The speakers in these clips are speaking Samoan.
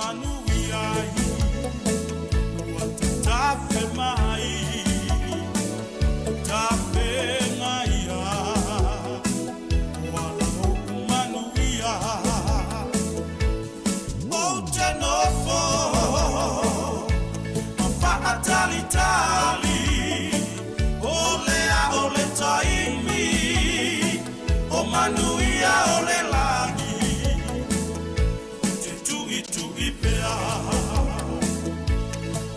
manuia ai ua tatafe mai tafega ia o ala o manuia. Ou te nofo ma faatalitali o lea o le taimi o manuia o le lagi ou te tuitui pea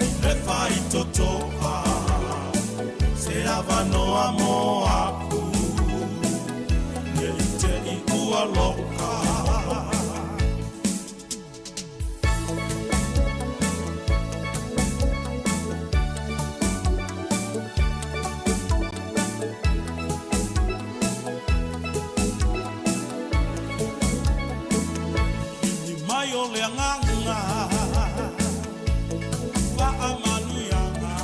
i le faitotoa se avanoa mo aku ne i te i ua loka. Ini mai o le agaga faamanuiaga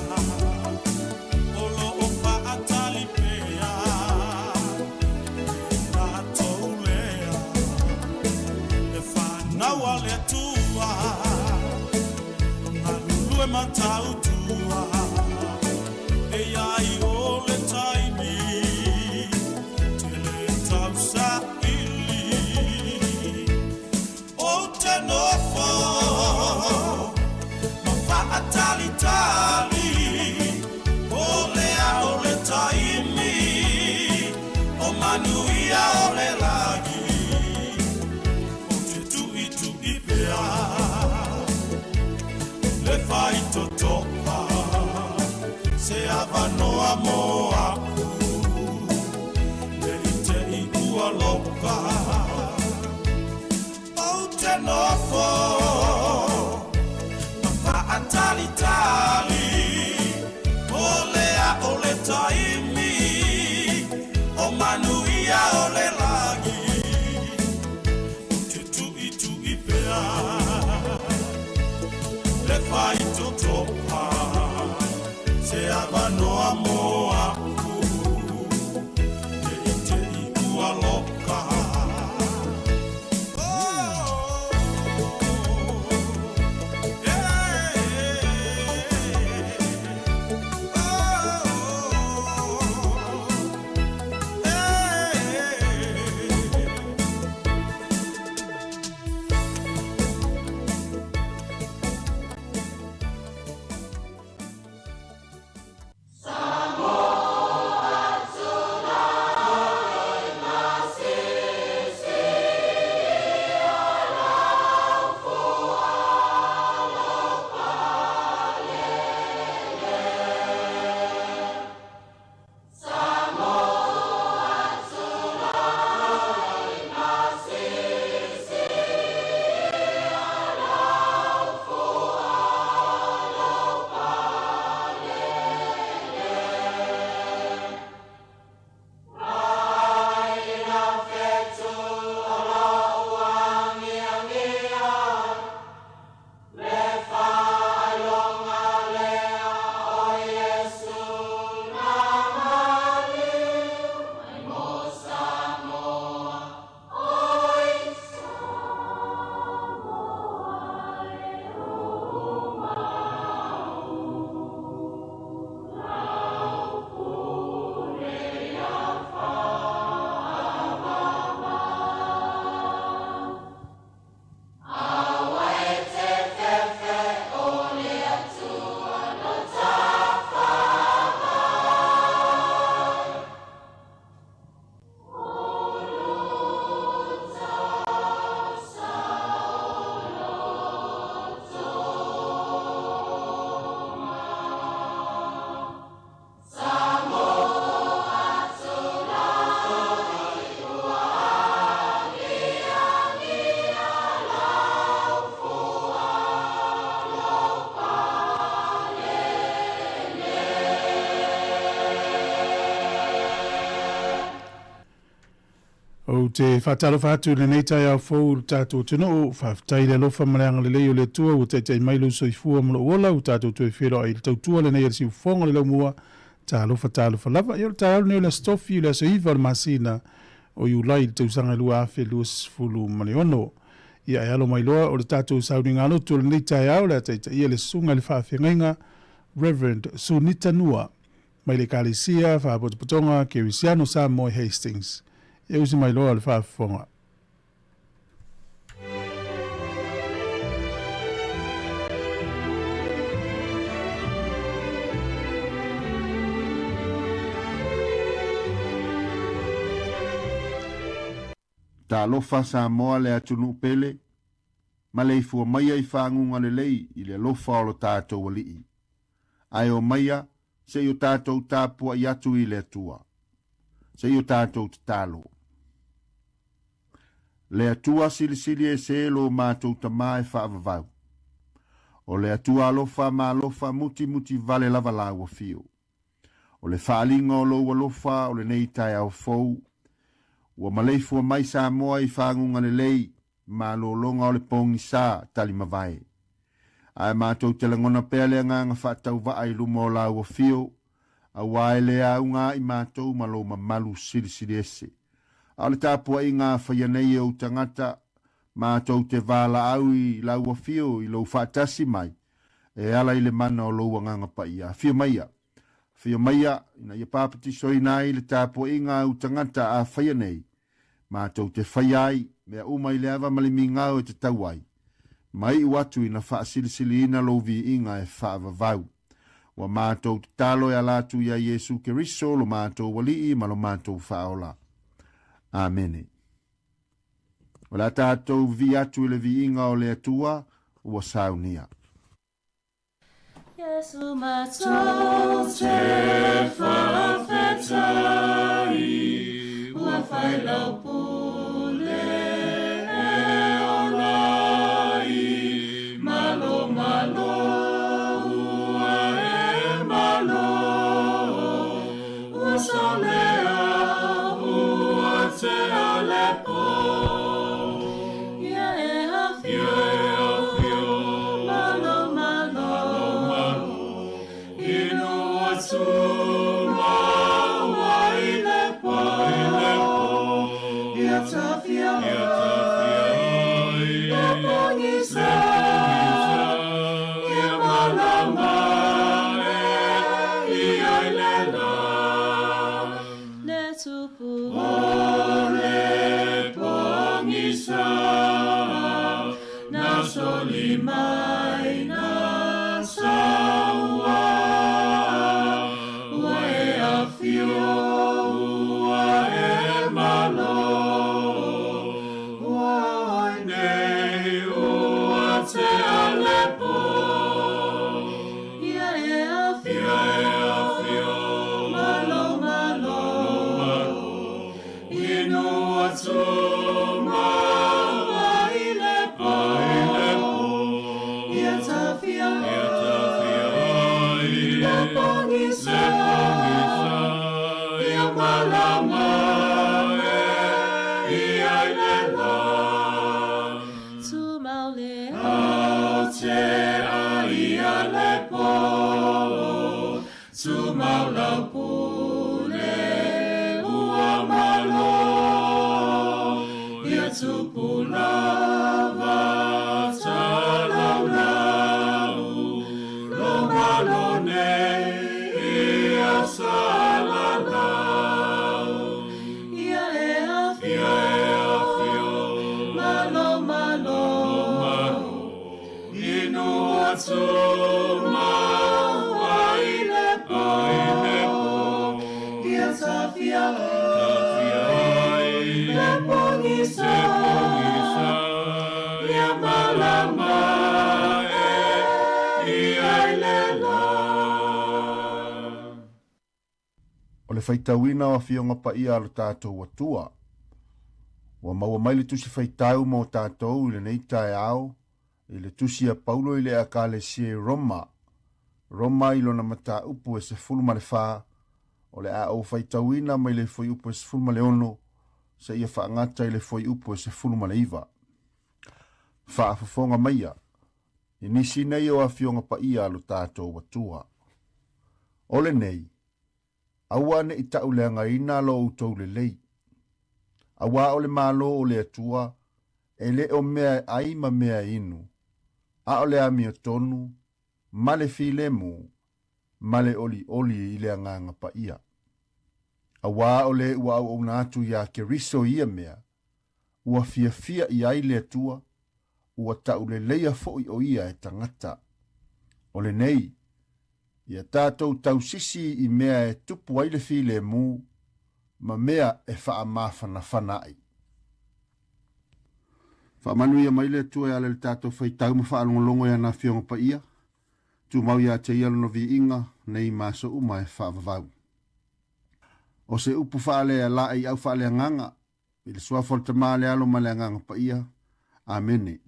o lo o faatali pea e latou lea le fanau a le Atua galulue matautua e iai o le taimi tele tausaili. Ou te nofo ma faatalitali o lea o le taimi o manuia o le lagi ou te tuitui pea le faitotoa se avanoa mo aku ne i te i ua loka. Ou te nofo ma faatalitali o lea o le taimi o manuia o le lagi ou te tuitui pea le faitotoa se avanoa mo aku ne i te i ua loka. Ou te faatalofa atu i lenei taeao fou i le tatou atunuu. Faafetai i le alofa ma le agalelei o le Atua ua taitai mai lou soifua ma lou ola ua tatou toe feiloai i le tautua lenei a le siufofoga o le laumua. Talofa talofa lava. Ia o le taeao lenei o le Aso Tofi, o le aso 9 o le masina o Iulai i le tausaga e 2026. Ia e alo mai loa o le tatou sauniga lotu o lenei taeao o le a taitaia le Susuga i le Faafeagaiga Reverend Sunita Nua mai le Ekalesia Faapotopotoga Kerisiano Samoa i Hastings. Ia usi mai loa o le faafofoga. Talofa Samoa le atunuu pele, maleifua maia i faguga lelei i le alofa o lo tatou Alii. Ae omaia se i o tatou tapuai atu i le Atua. Se i o tatou tatalo. Le Atua silisili ese lo matou Tama e faavavau. O le Atua alofa ma alofa mutimuti vale lava lau afio. O le faaaliga o lou alofa o lenei taeao fou, ua maleifua mai Samoa i faguga lelei, malologa o le pogisa talimavae. Ae matou te lagona pea le agaga faatauvaa i luma o lau afio, aua e le auga ai matou ma lou mamalu silisili ese. A o le tapuaiga a faia nei e ou tagata, matou te valaau i lau afio i lou faatasi mai, e ala i le mana o lou Agaga Paia. Afio maia, afio maia, ina ia papatisoina ai le tapuaiga a ou tagata a faia nei, matou te faia ai mea uma i le ava ma le migao e tatau ai, ma iu atu ina faasilisiliina lou viiga e faavavau. Ua matou tatalo e ala atu iā Iesu Keriso lo matou Alii ma lo matou Faaola. Amene. O le a tatou vivii atu i le viiga o le Atua ua saunia. Iesu matou te faafetai, ua fai lau pule e ola ai, malo malo ua e malo, ua saolea ua tea le po. Ia e afio, malo malo, inu atu maua i le po. Ia tafia ai le pogisa, ia malama e ia i le la. Le tupu o le pogisa, na soli mai na saua, ua e afio, ua e malo, ua oi nei, ua tea le po. Ia e afio, malo malo, inu atu maua i le po. Ia tafia ai le pogisa, ia malama e ia i le la. Tumau le ao te a ia le po, tumau lau pule ua malo, ia tupu lava talaulau, lo malo nei ia salalau. Ia e afio, malo malo, inu atu maua i le po, ia tafia ai le pogisa, ia malama e ia i le la. O le faitauina o Afioga Paia a lo tatou Atua. Ua maua mai le tusi faitau mo tatou i lenei taeao i le tusi a Paulo i le Ekalesia i Roma, Roma i lona mataupu e 14, o le a ou faitauina mai le fuaiupu e 16 seia faagata i le fuaiupu e 19. Faafofoga maia i nisi nei o Afioga Paia a lo tatou Atua. O lenei, aua ne i tauleagaina lo outou lelei, auā o le Malo o le Atua E le o mea e ʻai ma mea e inu, a o le amiotonu, ma le filemu, ma le ʻoliʻoli i le Agaga Paia. Auā o le ua auauna atu iā Keriso i ia mea, ua fiafia i ai le Atua, ua tauleleia foʻi ʻo ia e tagata. ʻO lenei, ia tātou tausisi i mea e tupu ai le filemu ma mea e faamafanafana ai. Faamanuia mai le Atua e ala i le tātou faitau ma faalogologo i ana Afioga Paia, tumau iā te ia lona viiga nei ma aso uma e faavavau. O se upu faalea laei au faaleagaga, i le Suafa o le Tama, le Alo ma le Agaga Paia. Amene.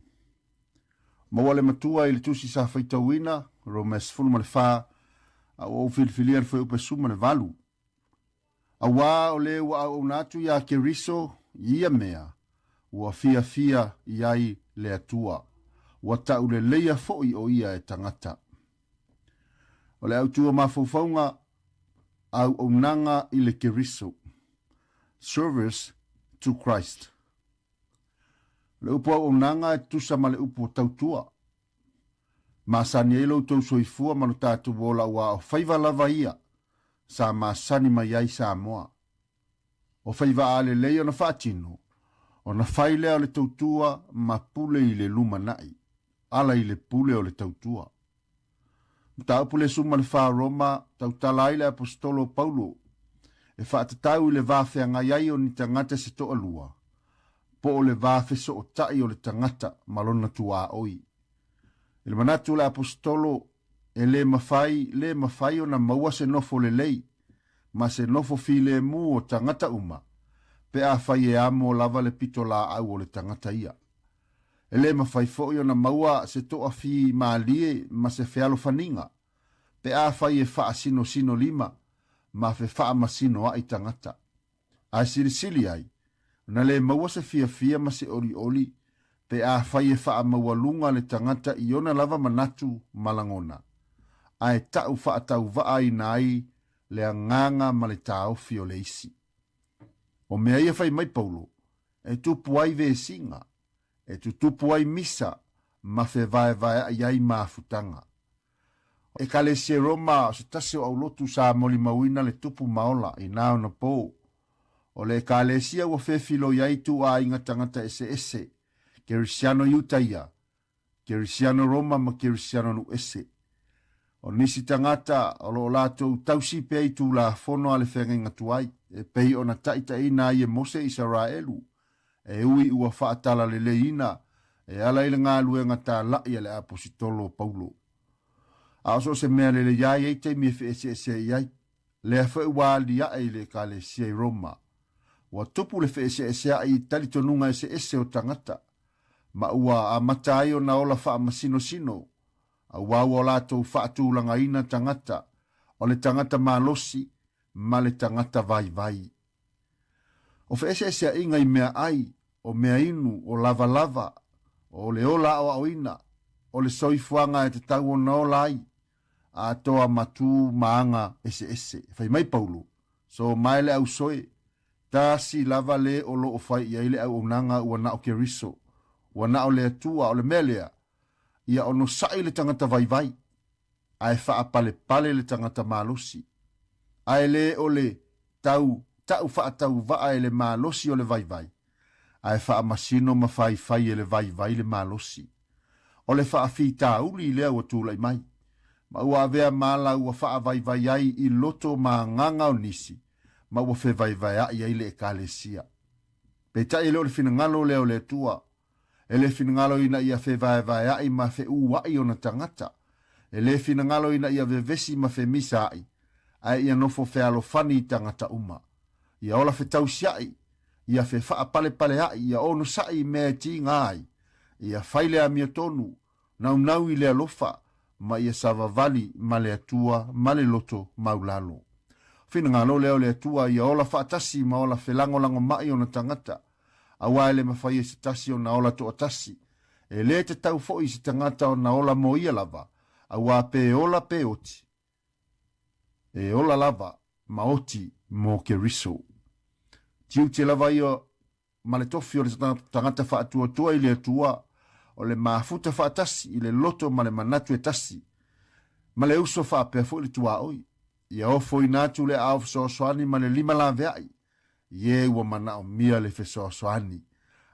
Maua le Matua i le Tusi sa faitauina, Roma 14, a ua ou filifilia le fuaiupu e 18. Auā o le ua auauna atu iā Keriso i ia mea, ua fiafia i ai le Atua, ua tauleleia foʻi ʻo ia e tagata. O le autu o mafaufauga, auaunaga i le Keriso, service to Christ. O le upu auaunaga e tutusa ma le upu o tautua. Masani ai lo outou soifua ma lo tatou ola aua o faiva lava ia sa masani mai ai Samoa. O faiva a lelei ona faatino, ona fai lea o le tautua ma pule i le lumanai, ala i le pule o le tautua. Mataupu le 14 Roma, tautala ai le Aposetolo o Paulo, e faatatau i le va feagai ai o ni tagata se toalua, po o le va fesootai o le tagata ma lona tuaoi. I le manatu o le Aposetolo, e le mafai, le mafai ona maua se nofo lelei ma se nofo filemu o tagata uma pe afai e amo lava le pitolaau o le tagata ia. E le mafai foi ona maua se toafī mālie ma se fealofaniga pe afai e faasinosino lima ma fefaamasinoaʻi tagata. Ae silisili ai, ona le maua se fiafia ma se ʻoliʻoli pe afai e faamaualuga le tagata i ona lava manatu ma lagona, ae taʻu faatauvaaina ai le agaga ma le taofi o le isi. O mea ia fai mai Paulo, e tupu ai vesiga, e tutupu ai misa ma fevaevaeaʻi ai mafutaga. Ekalesia Roma o se tasi o aulotu sa molimauina le tupu ma ola i nā ona pō. O le Ekalesia ua fefiloi ai tūāiga tagata eseese, Kerisiano Iutaia, Kerisiano Roma ma Kerisiano Nuʻese. O nisi tagata o lo o latou tausi pea i Tulafono a le Feagaiga Tuai, e pei ona taʻitaʻina ai e Mose Isaraelu, e ui ua faatalaleleiina e ala i le galuega tālaʻi a le Apositolo o Paulo. A o so o se mea lelei a i ai taimi e feʻeseʻeseaʻi ai, lea foi ua aliaʻe i le Ekalesia i Roma. Ua tupu le feʻeseʻeseaʻi i talitonuga eseese o tagata, ma ua amata ai ona ola faamasinosino, auā ua latou faatulagaina tagata, o le tagata malosi ma le tagata vaivai. O feʻeseʻeseaʻiga i mea ʻai, o mea inu, o lavalava, o le ola aʻoaʻoina, o le soifuaga e tatau ona ola ai, atoa ma tū ma aga eseese. Fai mai Paulo, So mae le ausoe, tasi lava le o lo o fai i ai le auaunaga ua na o Keriso, ua na o le Atua, o le mea lea, ia onosaʻi le tagata vaivai, ae faapalepale le tagata malosi. Ae le o le tau taʻu faatauvaa e le malosi o le vaivai, ae faamasino ma faifai e le vaivai le malosi. O le faafitauli lea ua tulai mai, ma ua avea mala ua faavaivai ai i loto ma agaga o nisi, ma ua fevaevaeaʻi ai le Ekalesia. Peitai e le o le finagalo lea o le Atua, e le finagalo ina ia fevaevaeaʻi ma feʻūaʻi ona tagata, e le finagalo ina ia vevesi ma femisaʻi, ae ia nofo fealofani i tagata uma. Ia ola fetausiaʻi, ia fefaʻapalepaleaʻi, ia onosaʻi i mea e tīgā ai, ia fai le amiotonu, naunau i le alofa, ma ia savavali ma le Atua ma le loto maulalo. Finagalo lea o le Atua ia ola faatasi ma ola felagolagomai ona tagata, auā e le mafai e se tasi ona ola toatasi, e lē tatau foʻi i se tagata ona ola mo ia lava, auā pe ola pe oti, e ola lava ma oti mo Keriso. Tiute lava ia. ma le tofi o le tagata faatuatua i le Atua, o le mafuta faatasi i le loto ma le manatu e tasi, ma le uso faapea foi le tuaoi. Ia ofoina atu le aao fesoasoani ma le lima laveai i e ua manaomia le fesoasoani.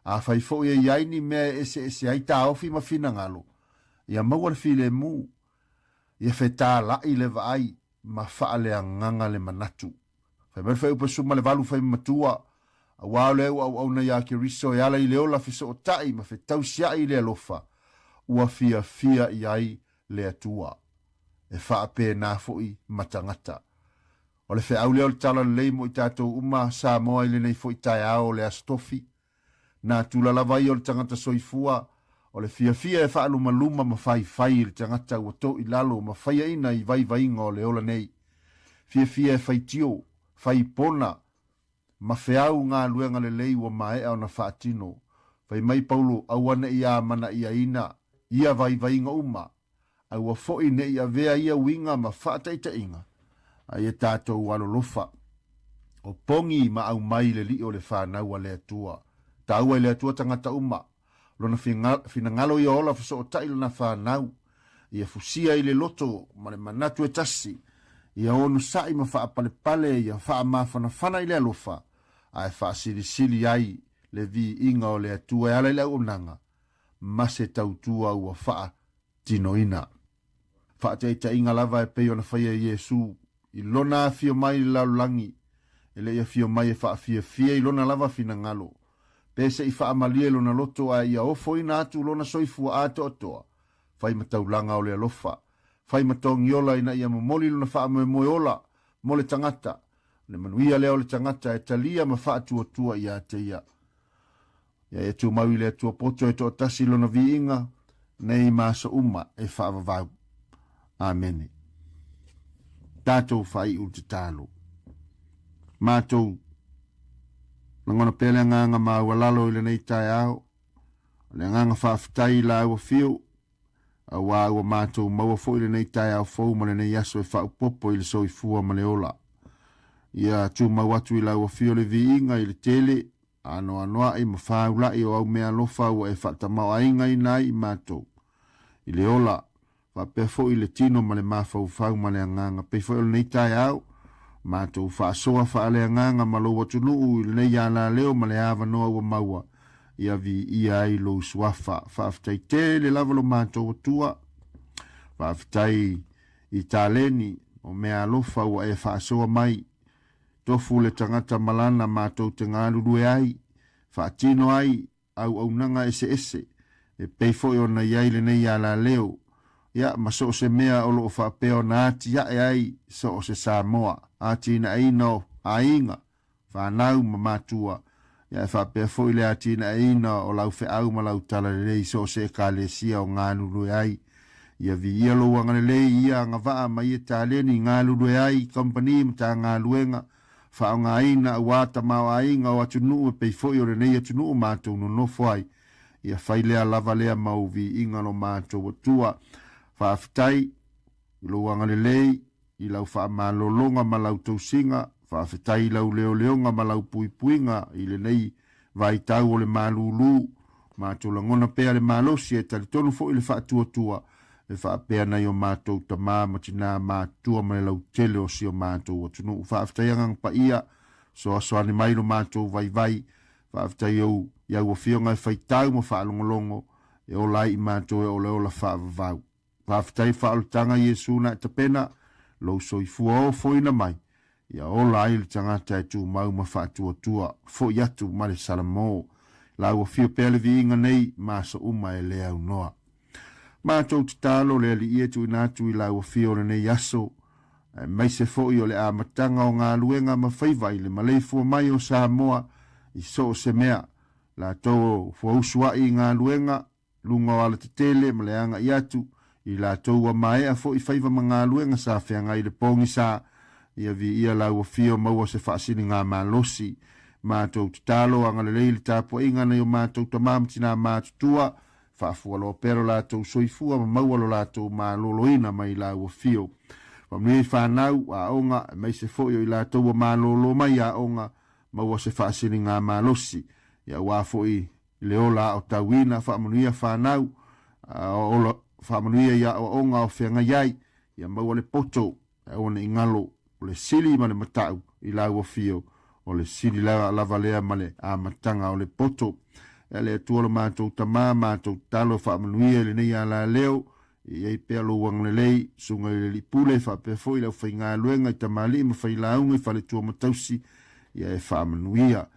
Afai foi e i ai ni mea e eseese ai taofi ma finagalo, ia maua le filemu, ia fetalai le vaai ma faaleagaga le manatu. Fai mai le fuaiupu e 18 fai matua, Aua o lea ua auauna iā Keriso e ala i le ola fesootai ma fetausiaʻi i le alofa, ua fiafia i ai le Atua. E faapena foi ma tagata. O le feau lea o le Tala Lelei mo i tatou uma Samoa i lenei foi taeao o le Aso Tofi. Natura lava ia o le tagata soifua, o le fiafia e faalumaluma ma faifai i le tagata ua to i lalo ma faiaina i vaivaiga o le ola nei. Fiafia e faitio, fai pona, ma feau galuega lelei ua maea ona faatino. Fai mai Paulo, Aua ne i amana'iaina ia vaivaiga uma, aua foi ne i avea ia uiga ma faataitaiga, a ia tatou alolofa. O pogi ma aumai le lii o le fanau a le Atua. Taua i le Atua tagata uma. Lona finagalo ia ola fesootai lana fanau, ia fusia i le loto ma le manatu e tasi, ia onosai ma faapalepale, ia faamafanafana i le alofa, ae faasilisili ai le viiga o le Atua e ala i le auaunaga ma se tautua ua faatinoina. Faataitaiga lava e pei ona faia e Iesu i lona afio mai i le lalolagi, e le i afio mai e faafiafia i lona lava finagalo, pe se i faamalie lona loto ae ia ofoina atu lona soifua atoatoa, fai ma taulaga o le alofa, fai ma togiola ina ia momoli lona faamoemoe ola mo le tagata, o le manuia lea o le tagata e talia ma faatuatua ia te ia. Ia e tumau i le Atua poto e toatasi lona viiga, nei ma aso uma e faavavau. Amene. Tatou faaiu le tatalo. Matou lagona pea le agaga maualalo i lenei taeao, o le agaga faafetai i lāua fiu, auā ua matou maua foi lenei taeao fou ma lenei aso e faaopoopo i le soifua ma le ola. Ia tumau atu i lau afio le viiga i le tele, anoanoai ma fāulaʻi o au meaalofa ua e faatamaoaigaina ai i matou, i le ola, faapea foi i le tino ma le mafaufau ma le agaga. Pei foi o lenei taeao, matou faasoa faaleagaga ma lou atunuu i lenei alaleo ma le avanoa ua maua, ia viia ai lou suafa. Faafetai tele lava lo matou Atua. Faafetai i taleni o meaalofa ua e faasoa mai. Tofu le tagata ma lana matou te galulue ai, faatino ai auaunaga eseese, e pei foi ona i ai lenei alaleo, ia, ma so o se mea o lo o faapea ona atiae ai so o se Samoa, atinaeina o aiga, fanau ma matua, ia, e faapea foi le atinaeina o lau feau ma lau talalelei i so o se Ekalesia o galulue ai. Ia viia lou agalelei i ia agavaa ma ia taleni i galulue ai i kamupani matagaluega faaaogaina auā tamaoaiga o atunuu e pei foi o lenei atunuu matou nonofo ai. Ia fai lea lava lea mau viiga lo matou Atua. Faafetai i lou agalelei, i lau faamalologa ma lau tausiga, faafetai i lau leoleoga ma lau puipuiga i lenei vaitau o le malūlū. Matou lagona pea le malosi e talitonu foi le faatuatua e faapea nai o matou tamā ma tinā matutua ma le lautele o si o matou atunuu. Faafetai Agaga Paia, soasoani mai lo matou vaivai. Faafetai ou i au afioga e faitau ma faalogologo e ola ai i matou e ola e ola faavavau. Faafetai faaolataga Iesu na e tapena lou soifua ofoina mai ia ola ai le tagata e tumau ma faatuatua foi atu ma le Salamo. La ua fio pea le viiga nei ma aso uma e le aunoa. Matou tatalo le Alii e tuuina atu i la ua fio o lenei aso, aemaise foi o le amataga o galuega ma faiva i le maleifua mai o Samoa i so o se mea, latou o fuausua'i i galuega, luga o alatetele ma le agaʻi atu i latou ua maea foi faiva ma galuega sa feagai i le pogisa, ia viia lau afio maua se faasiliga malosi. Matou tatalo agalelei i le tapuaiga nai o matou tama ma tina matutua, faafualoa pea lo latou soifua ma maua lo latou maloloina mai lau afio. Faamanuia i fanau, aoga, aemaise foi o i latou ua malolo mai aoga, maua se faasiliga malosi. Ia aua foi le ola aotauina, faamanuia fanau, ola faamanuia i aoaoga o feagai ai, ia maua le poto, aua ne i galo o le sili ma le matau i lau afio, o le sili lava lea ma le amataga o le poto. E le Atua lo matou Tama, matou tatalo faamanuia i lenei alaleo, e i ai pea lou agalelei, susuga i le Alii Pule, faapea foi le aufaigaluega i tamalii ma failauga i faletua ma tausi, ia e faamanuia.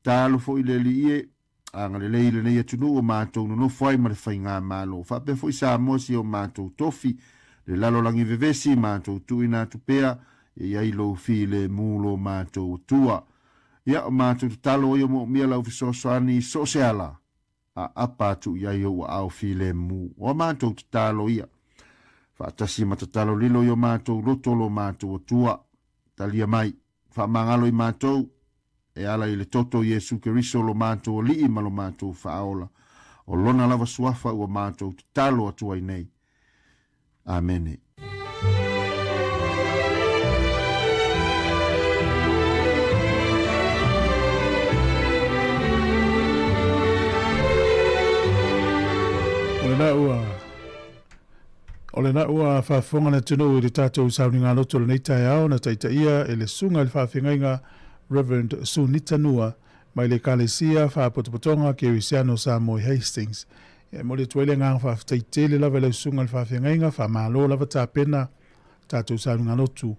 Talo foi le Alii e, agalelei i lenei atunuu o matou nonofo ai ma le faigamalo. Faapea foi Samoa si o matou tofi, le lalolagi vevesi, matou tuuina atu pea, e i ai lou filemu lo matou Atua. Ia, o matou tatalo ai o moomia lau fesoasoani i so o se ala, a apa atu i ai ou aao filemu. O a matou tatalo ia, faatasi ma tatalo lilo i o matou loto lo matou Atua, talia mai, faamagalo i matou, e ala i le toto o Iesu Keriso lo matou Alii ma lo matou Faaola, o Lona lava suafa ua matou tatalo atu ai nei. Amene. O lena ua O lena ua faafofoga le atunuu i le tatou sauniga loto i lenei taeao na taitaia e le Susuga i le Faafeagaiga Reverend Sunita Nua mai le Ekalesia Faapotopotoga Kerisiano Samoa i Hastings. E momoli atu ai le agaga faafetai tele lava i lau Susuga i le Faafeagaiga, faamalo lava tapena tatou sauniga lotu.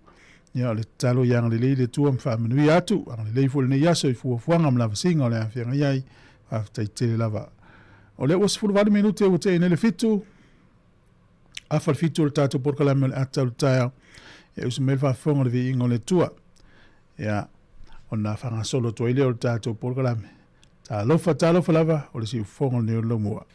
Ia, o le tatalo ia agalelei le Atua ma faamanuia atu, agalelei foi lenei aso i fuafuaga ma lavasiga o le a feagai ai. Faafetai tele lava. O lea ua 18 minute ua tea nei le 7, afa le 7 o le tatou polokalame o le ata o le taeao. E usu mai le faafofoga o le viiga o le Atua. Ia, ona faagasolo atu ai lea o le tatou polokalame. Talofa, talofa lava, o le siufofoga lenei o le laumua.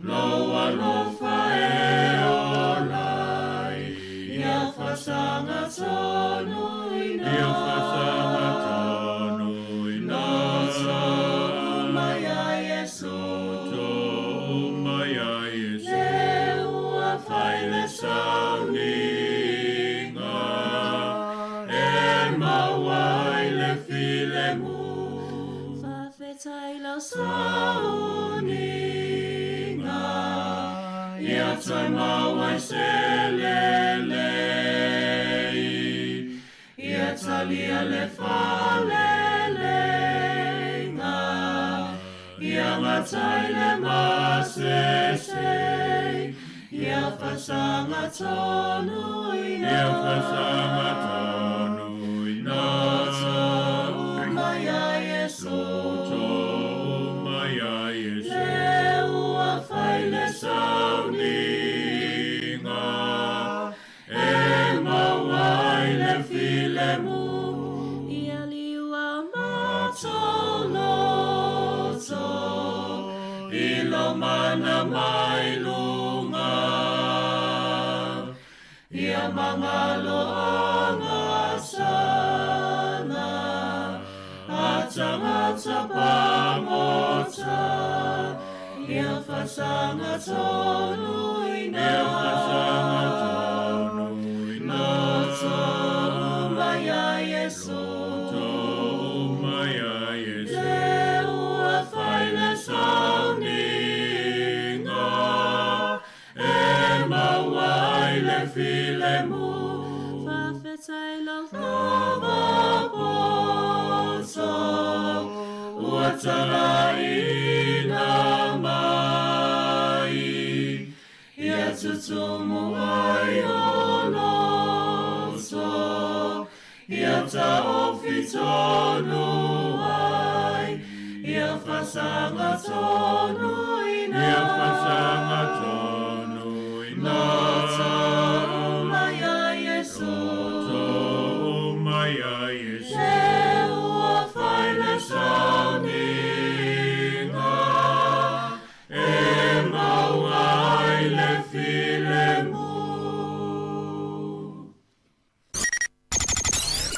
Lou alofa e ola ai, ia fasaga tonuina. Ia fasaga tonuina. Loto uma ia Iesu. Loto uma ia Iesu. Le ua fai le sauniga, e maua ai le filemu. Faafetai lau sauniga, ia toe mau ai se lelei, ia talia le faleleiga, ia matai le masese, ia fasaga tonuina. Ia fasaga tonuina. Loto uma ia Iesu. Loto uma ia Iesu. Le ua fai le sauniga, e maua ai le filemu. Ia liua matou loto, i lou mana mai luga. Ia magalo agasala, a tagata pagota, ia fasaga tonuina. Ia fasaga tonuina. Loto uma ia Iesu. Loto uma ia Iesu. Le ua fai le sauniga, E maua ai le filemu. Faafetai lau lava poto, ua talaina mai, ia tutumu ai o loto, ia taofi tonu ai, ia fasaga tonuina. Ia fasaga tonuina. Loto uma ia Iesu. Loto uma ia Iesu. Le ua fai le sauniga, e maua ai le filemu.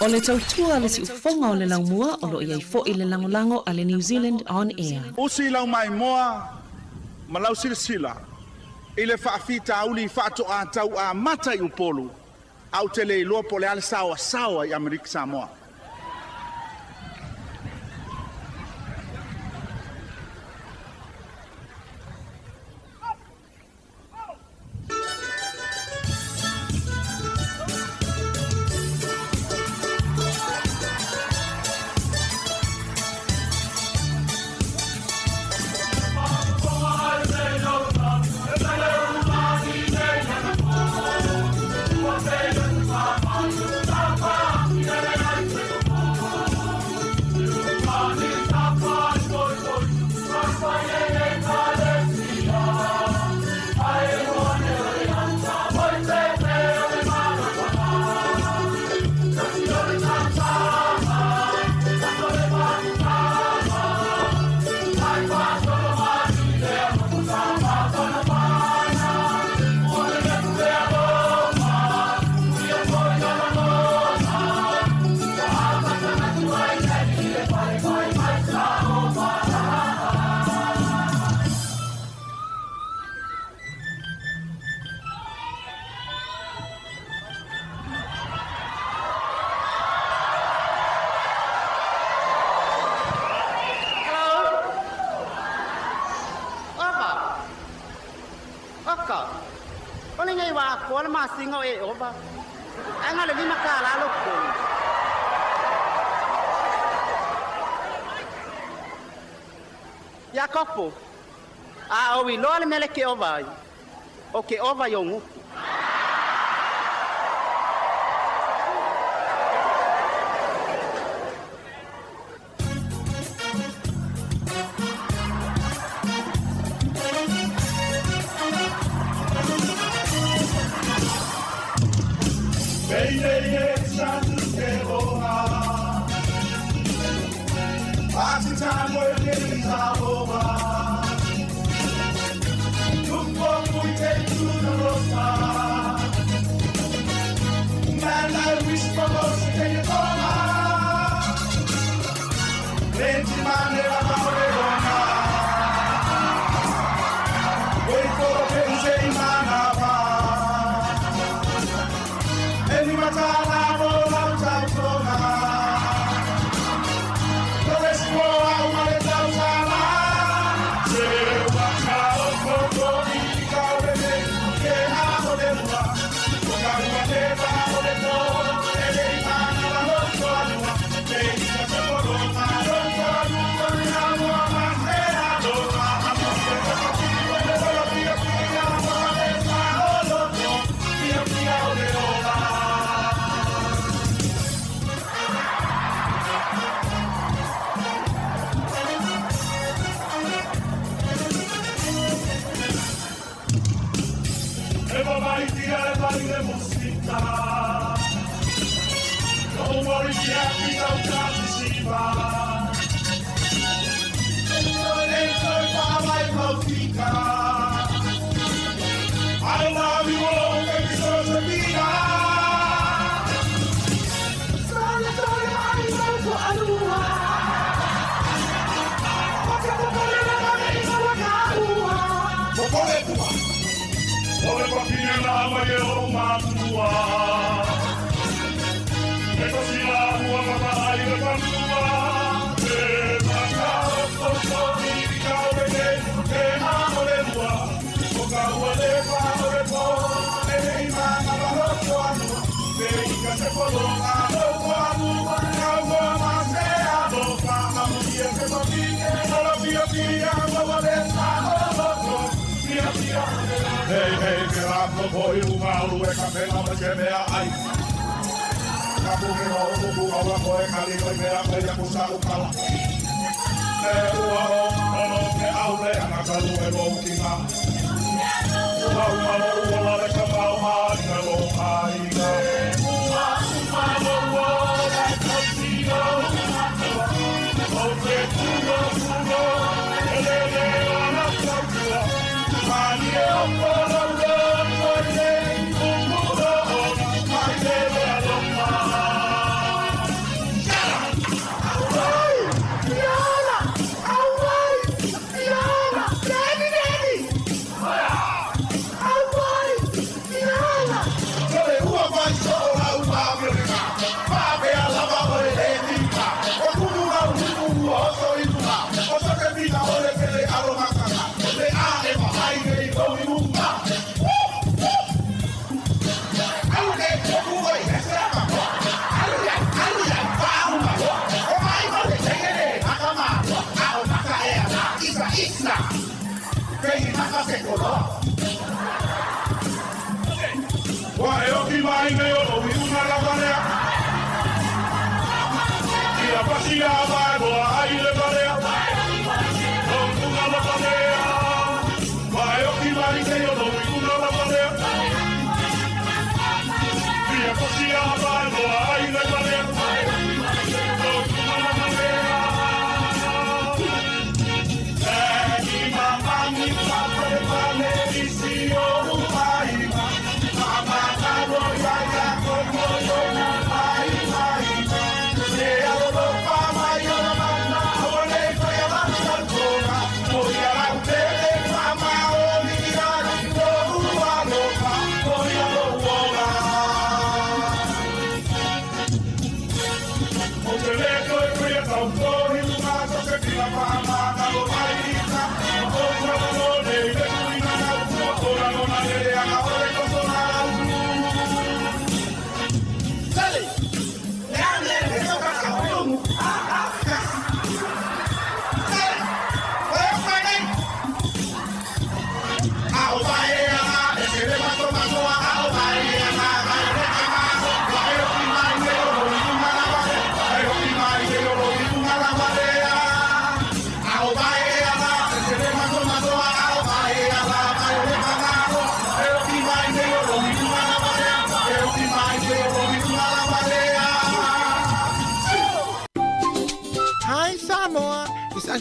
O le tautua a le siufofoga o le laumua o lo o i ai foi le lagolago a le New Zealand On Air. Usi lau maimoa ma lau silasila i le faafitauli faatoa tau amata i Upolu, ae ou te le iloa po o le a le saoasaoa i Amerika Samoa. Oka, o lenei wa akoa le masina o Eova, ae na o le $5 lou totogi. Iakopo, a ou iloa le mea le ke ova ai, o ke ova i ou gutu.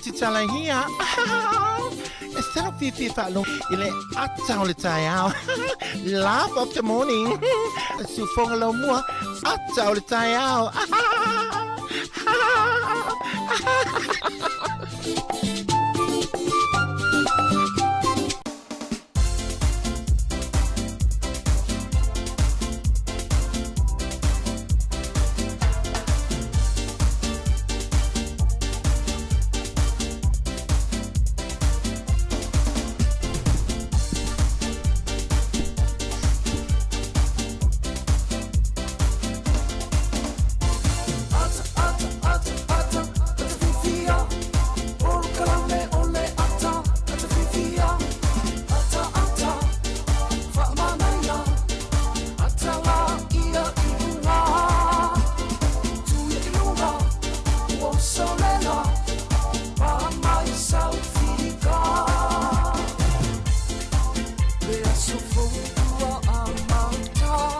Aunty Tala here. E sala fiafia faalogo i le ata o le taeao. Laugh of the morning. Siufoga laumua, ata o le taeao.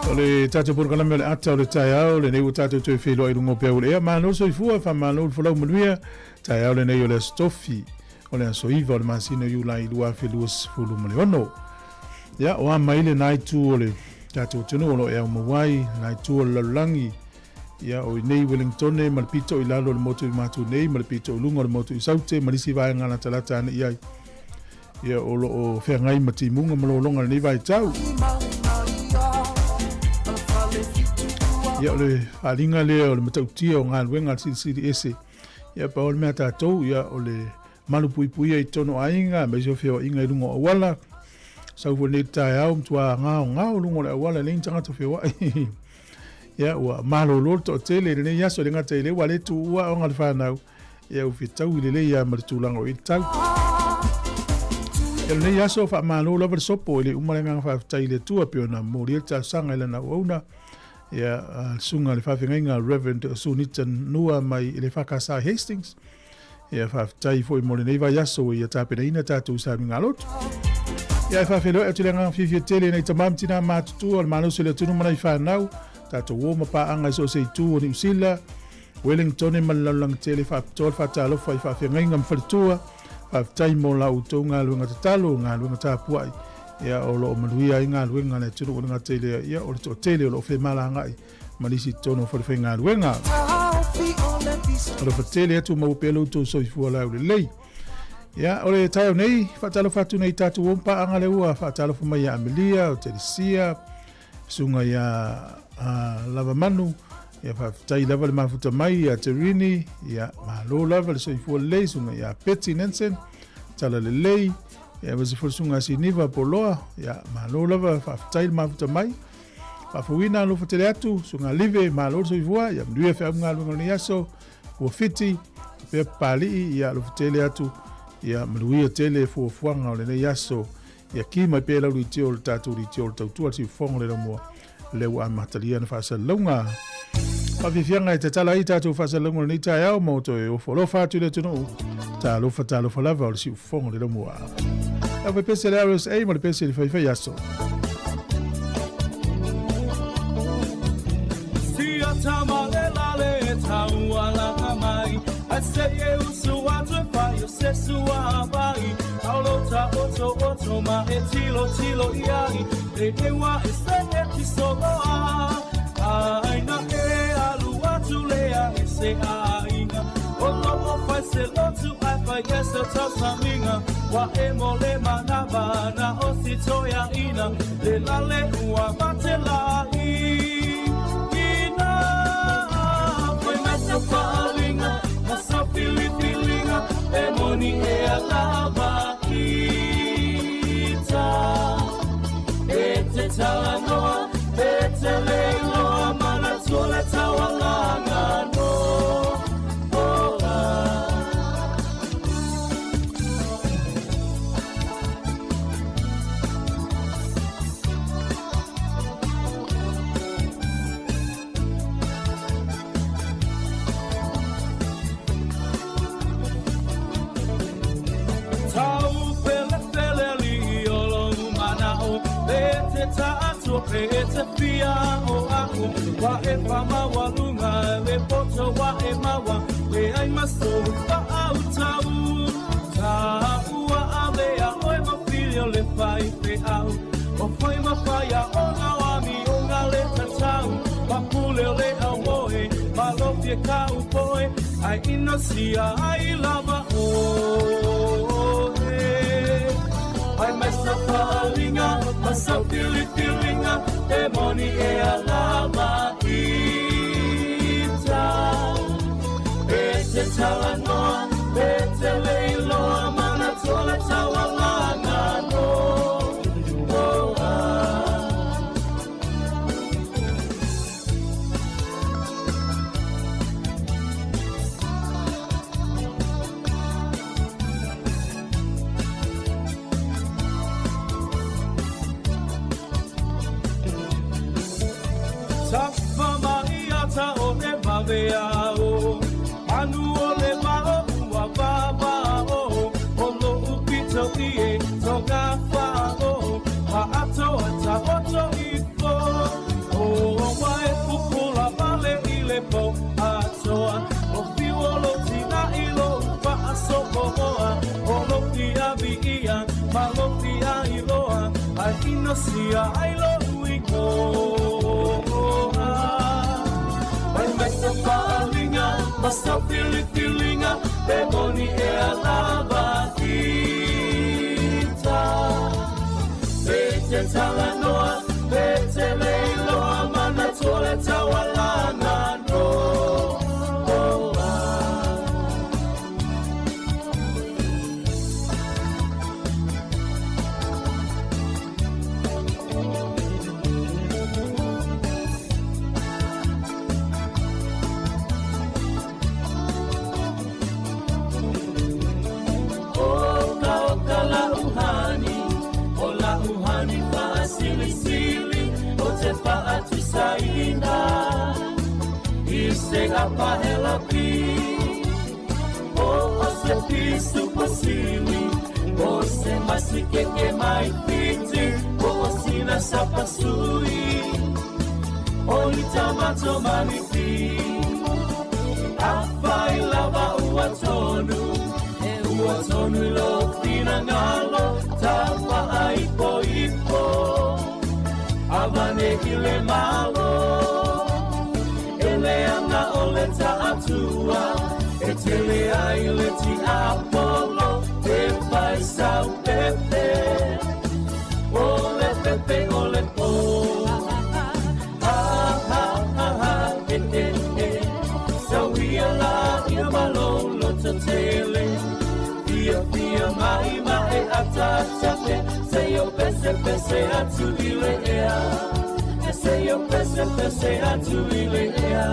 O le tatou polokalame o le ata o le taeao lenei ua tatou toe feiloai i luga o peau o le ea. Malo le soifua, faamalo le folau manuia. Taeao lenei o le Aso Tofi, o le aso 9 o le masina o Iulai 2026. Ia, o a mai lena itu o le tatou atunuu o lo o e au maua ai, lena itu o le lalolagi, ia, o i nei Wellingtone ma le pito i lalo o le motu i Matu nei ma le pito i luga o le motu i Saute ma nisi vaega latalata ane i ai. Ia, o lo o feagai ma timuga ma lologa i lenei vaitau. Ia, o le faaaliga lea o le matautia o galuega a le Silisili Ese. Ia, pau o le mea a tatou, ia, o le malupuipuia i totonu o aiga, aemaise o feoaiga i luga o auala. Sau foi nei le taeao, matua gaogao luga o le auala, e leai ni tagata feoai. Ia, ua malolo le toatele i lenei aso, e le gata i lea ua le tuua aoga a le fanau, ia ua fetaui lelei lava ma le tulaga o i le tau. Ia, lenei aso, faamalo lava le sopo, e le uma le agaga faafetai i le Atua pei ona molia le talosaga i lana auauna, ia, le susuga i le faafeagaiga Reverend Sunita Nua mai i le EFKS i Hastings. Ia faafetai foi mo lenei vaiaso ua ia tapenaina tatou sauniga lotu. Ia e faafeiloai atu le agaga fiafia tele i nai tama ma tina matutua o le malosi o le atunuu ma nai fanau, tatou uo ma paaga i so o se itu o Niu Sila, Wellingtone ma le lalolagi tele faapitoa le faatalofa i faafeagaiga ma faletua. Faafetai mo la outou galuega tatalo, galuega tapuai, ia o lo o manuia ai galuega a le atunuu e le gata i lea, ia o le toatele o lo o femalagaai ma nisi i totonu o falefaigaluega. Alofa tele atu maua pea lo outou soifua laulelei. Ia, o le taeao nei, faatalofa atu nei tatou uo ma paaga lea ua faatalofa mai ia Amelia, o Telesia, susuga ia Lavamanu, ia faafetai lava le mafuta mai ia Terini, ia malo lava le soifua lelei, susuga ia Betty Nansen, tala lelei, ia aemaise foi le susuga ia Siniva Poloa, ia malo lava, faafetai le mafuta mai. Faafouina alofa tele atu, susuga Live, malo le soifua, ia manuia feau ma galuega o lenei aso, ua fiti, faapea Papalii, ia alofa tele atu, ia manuia tele fuafuaga o lenei aso, ia ki mai pea lau litio o le tatou litio o le tautua le siufofoga o le laumua, lea ua amatalia na faasalalauga. Faafiafiaga e tatala ai tatou faasalalauga o lenei taeao ma o toe ofo alofa atu i le atunuu. Talofa, talofa lava o le siufofoga o le laumua. Lau pepese le RSA ma le pese le faifai aso. kaupoe Ai inosia ai lava oe Ai mai sa faalinga ma sa filifiliga E moni e alava ita E te talanoa e te leiloa Manatua le taualaga no oa. Tafa mai ata o le vaveao Manu o le vao ua vavao O lo'u pito i e toga fa'ao Ha'atoa taoto ifo O wa e pupula vale i le po atoa O fiu o lou tina'i lou fa'asopo'oa O lou fiavi'ia ma lou fiailoa Ae inosia ai lo'u igoa Mai mai sa faaaliga ma sau filifiliga E moni ea lava ita E te talanoa e te leiloa Manatua le taualaga no oa. Oka oka la'u hani, o la'u hani fa'asilisili, o te fa'atusaina i se apahela pi, o o se pisu posili, o se masikeke mai fiti, o o sina sapasui, o litamato manipi. Afai lava ua tonu, e ua tonu i lou finagalo, tafa'aipoipo, avane i le Malo. E leaga o le ta'atua, e tele ai le tiapolo, e fai sau pepe, o le pepe o le po. Ha ha ha ha e e e, sauia la ia malo loto tele. Fia fia mai ma e ata ata se yo pese pese atu i le ea. E se yo pese pese atu i le ea.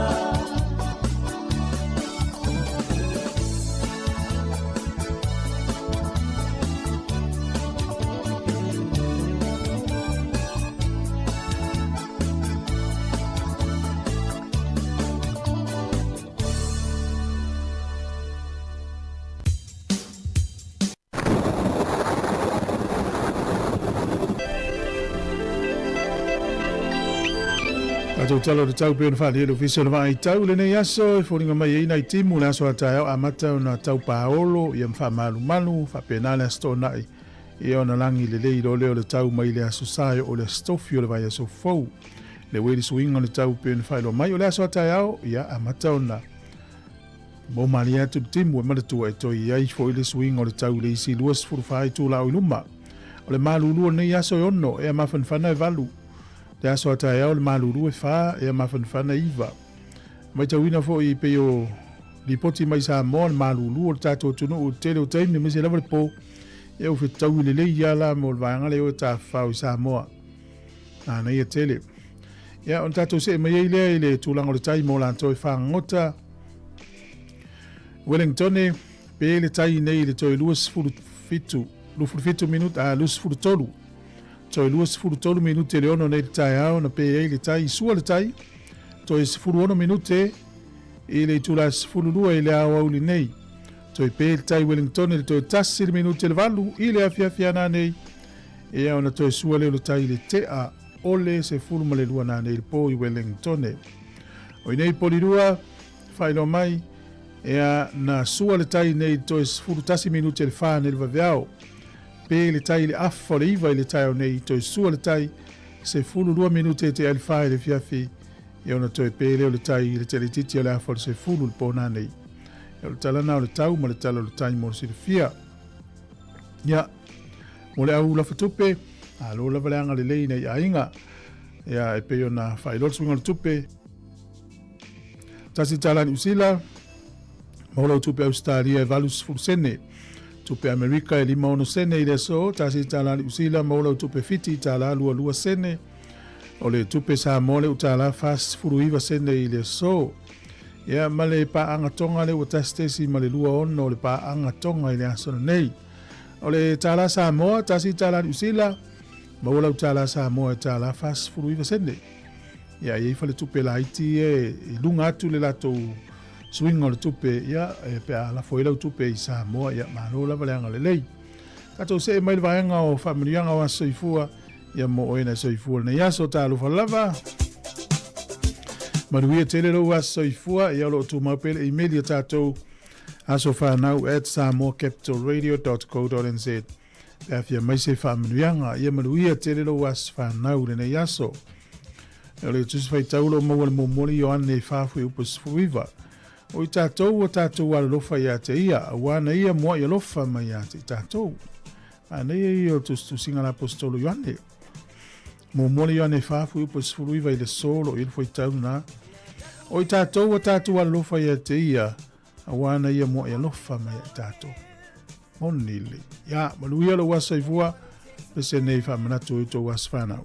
Tatou tala o le tau pei ona faaalia e le Ofisa o le Vaai Tau i lenei aso e foliga mai ai nai timu le aso a taeao amata ona tau paolo ia ma faamalumalu faapena le Aso Toonai ia ona lagi lelei loa lea o le tau mai le Aso Sa e oo i le Aso Tofi o le vaiaso fou. Le uē le suiga o le tau pei ona faailoa mai o le aso a taeao ia amata ona Mo malie atu le timu e manatua e toe i ai foi le suiga o le tau i le isi 24 itula o i luma. O le malulu o lenei aso e ono, ea mafanafana e valu. Le aso a taeao le malulu e fa, ea mafanafana e iva. Maitauina foi pei o lipoti mai Samoa le malulu o le tatou atunuu i le tele o taimi aemaise lava le po, ea ua fetaui lelei a la mo le vaega lea o e tafafao i Samoa. Manaia tele. Ia, ona tatou see mai ai lea i le tulaga o le tai mo latou e fagota. Wellingtone, pe le tai nei i le toe 27, 27 minute, a 23. Toe 23 minute le ono nei le taeao na pe ai le tai, sua le tai, toe 16 minute i le itula 12 i le aoauli nei. Toe pe le tai Wellingtone le toe tasi le minute le valu i le afiafi ana nei. Ia ona toe sua lea o le tai i le tea o le 12 nanei le po i Wellingtone. O inei polirua, faailoa mai, ea na sua le tai nei i le toe 11 minute le fa nei le vaveao. Pe le tai i le afa o le iva i le taeao nei, toe sua le tai 12 minute te ai le fa i le fiafi. Ia ona toe pē lea o le tai i le tele itiiti o le afa o le 10 i le po nanei. Ia o le tala lena o le tau ma le tala o le tai mo le silafia. Ia, mo le au lafatupe, malo lava le agalelei i nai aiga. Ia, e pei ona faailoa le suiga o le tupe, $1 Niu Sila, maua lau tupe Ausetalia e 80 sene. Tupe Amerika e 56 sene i le aso, $1 Niu Sila, maua lau tupe Fiti $22 sene. O le tupe Samoa le $1 49 sene i le aso. Ia, ma le paaga Tonga lea ua 1.26 o le paaga Tonga i le aso lenei. O le tala Samoa, $1 Niu Sila, maua lau tala Samoa e $49 sene. Ia, e i ai faletupe laiti ia e i luga atu le latou suiga o le tupe, ia, e pe a lafo ai lau tupe i Samoa, ia, malo lava le agalelei. Tatou see mai le vaega o faamanuiaga o aso soifua, ia mo oe na soifua lenei aso, talofa lava. Manuia tele lou aso soifua, ia o lo o tumau pea le imeli a tatou asofanau@samoacapitalradio.co.nz pe a fia mai se faamanuiaga. Ia manuia tele lou aso fanau lenei aso. O le Tusi Faitau lo maua le muamua le Ioane 4:19. O i tatou ua tatou alolofa ia te ia, auā na ia muaʻi alofa mai ia te i tatou. Manaia ia o le tusitusiga a le aposetolo Ioane. Muamua le Ioane 4:19 i le aso o lo o i ai le fuaitau lena. O i tatou ua tatou alolofa ia te ia, auā na ia muaʻi alofa mai ia i tatou. Moni lelei. Ia, manuia lou aso soifua, pese nei faamanatu i tou aso fanau.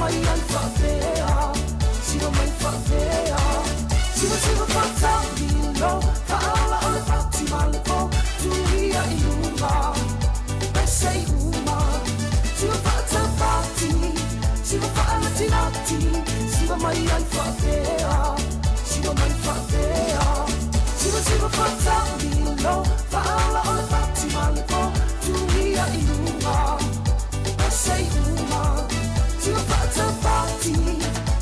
mai ai faapea Siva mai faapea Siva siva faatamilo Faaola o le pati ma le po Tuia i luga Pese i uma Siva faatapati Siva faanatinati Siva mai ai faapea Siva mai faapea Siva siva faatamilo Faaola o le pati ma le po Tuia i luga Pese i uma Siva faatapati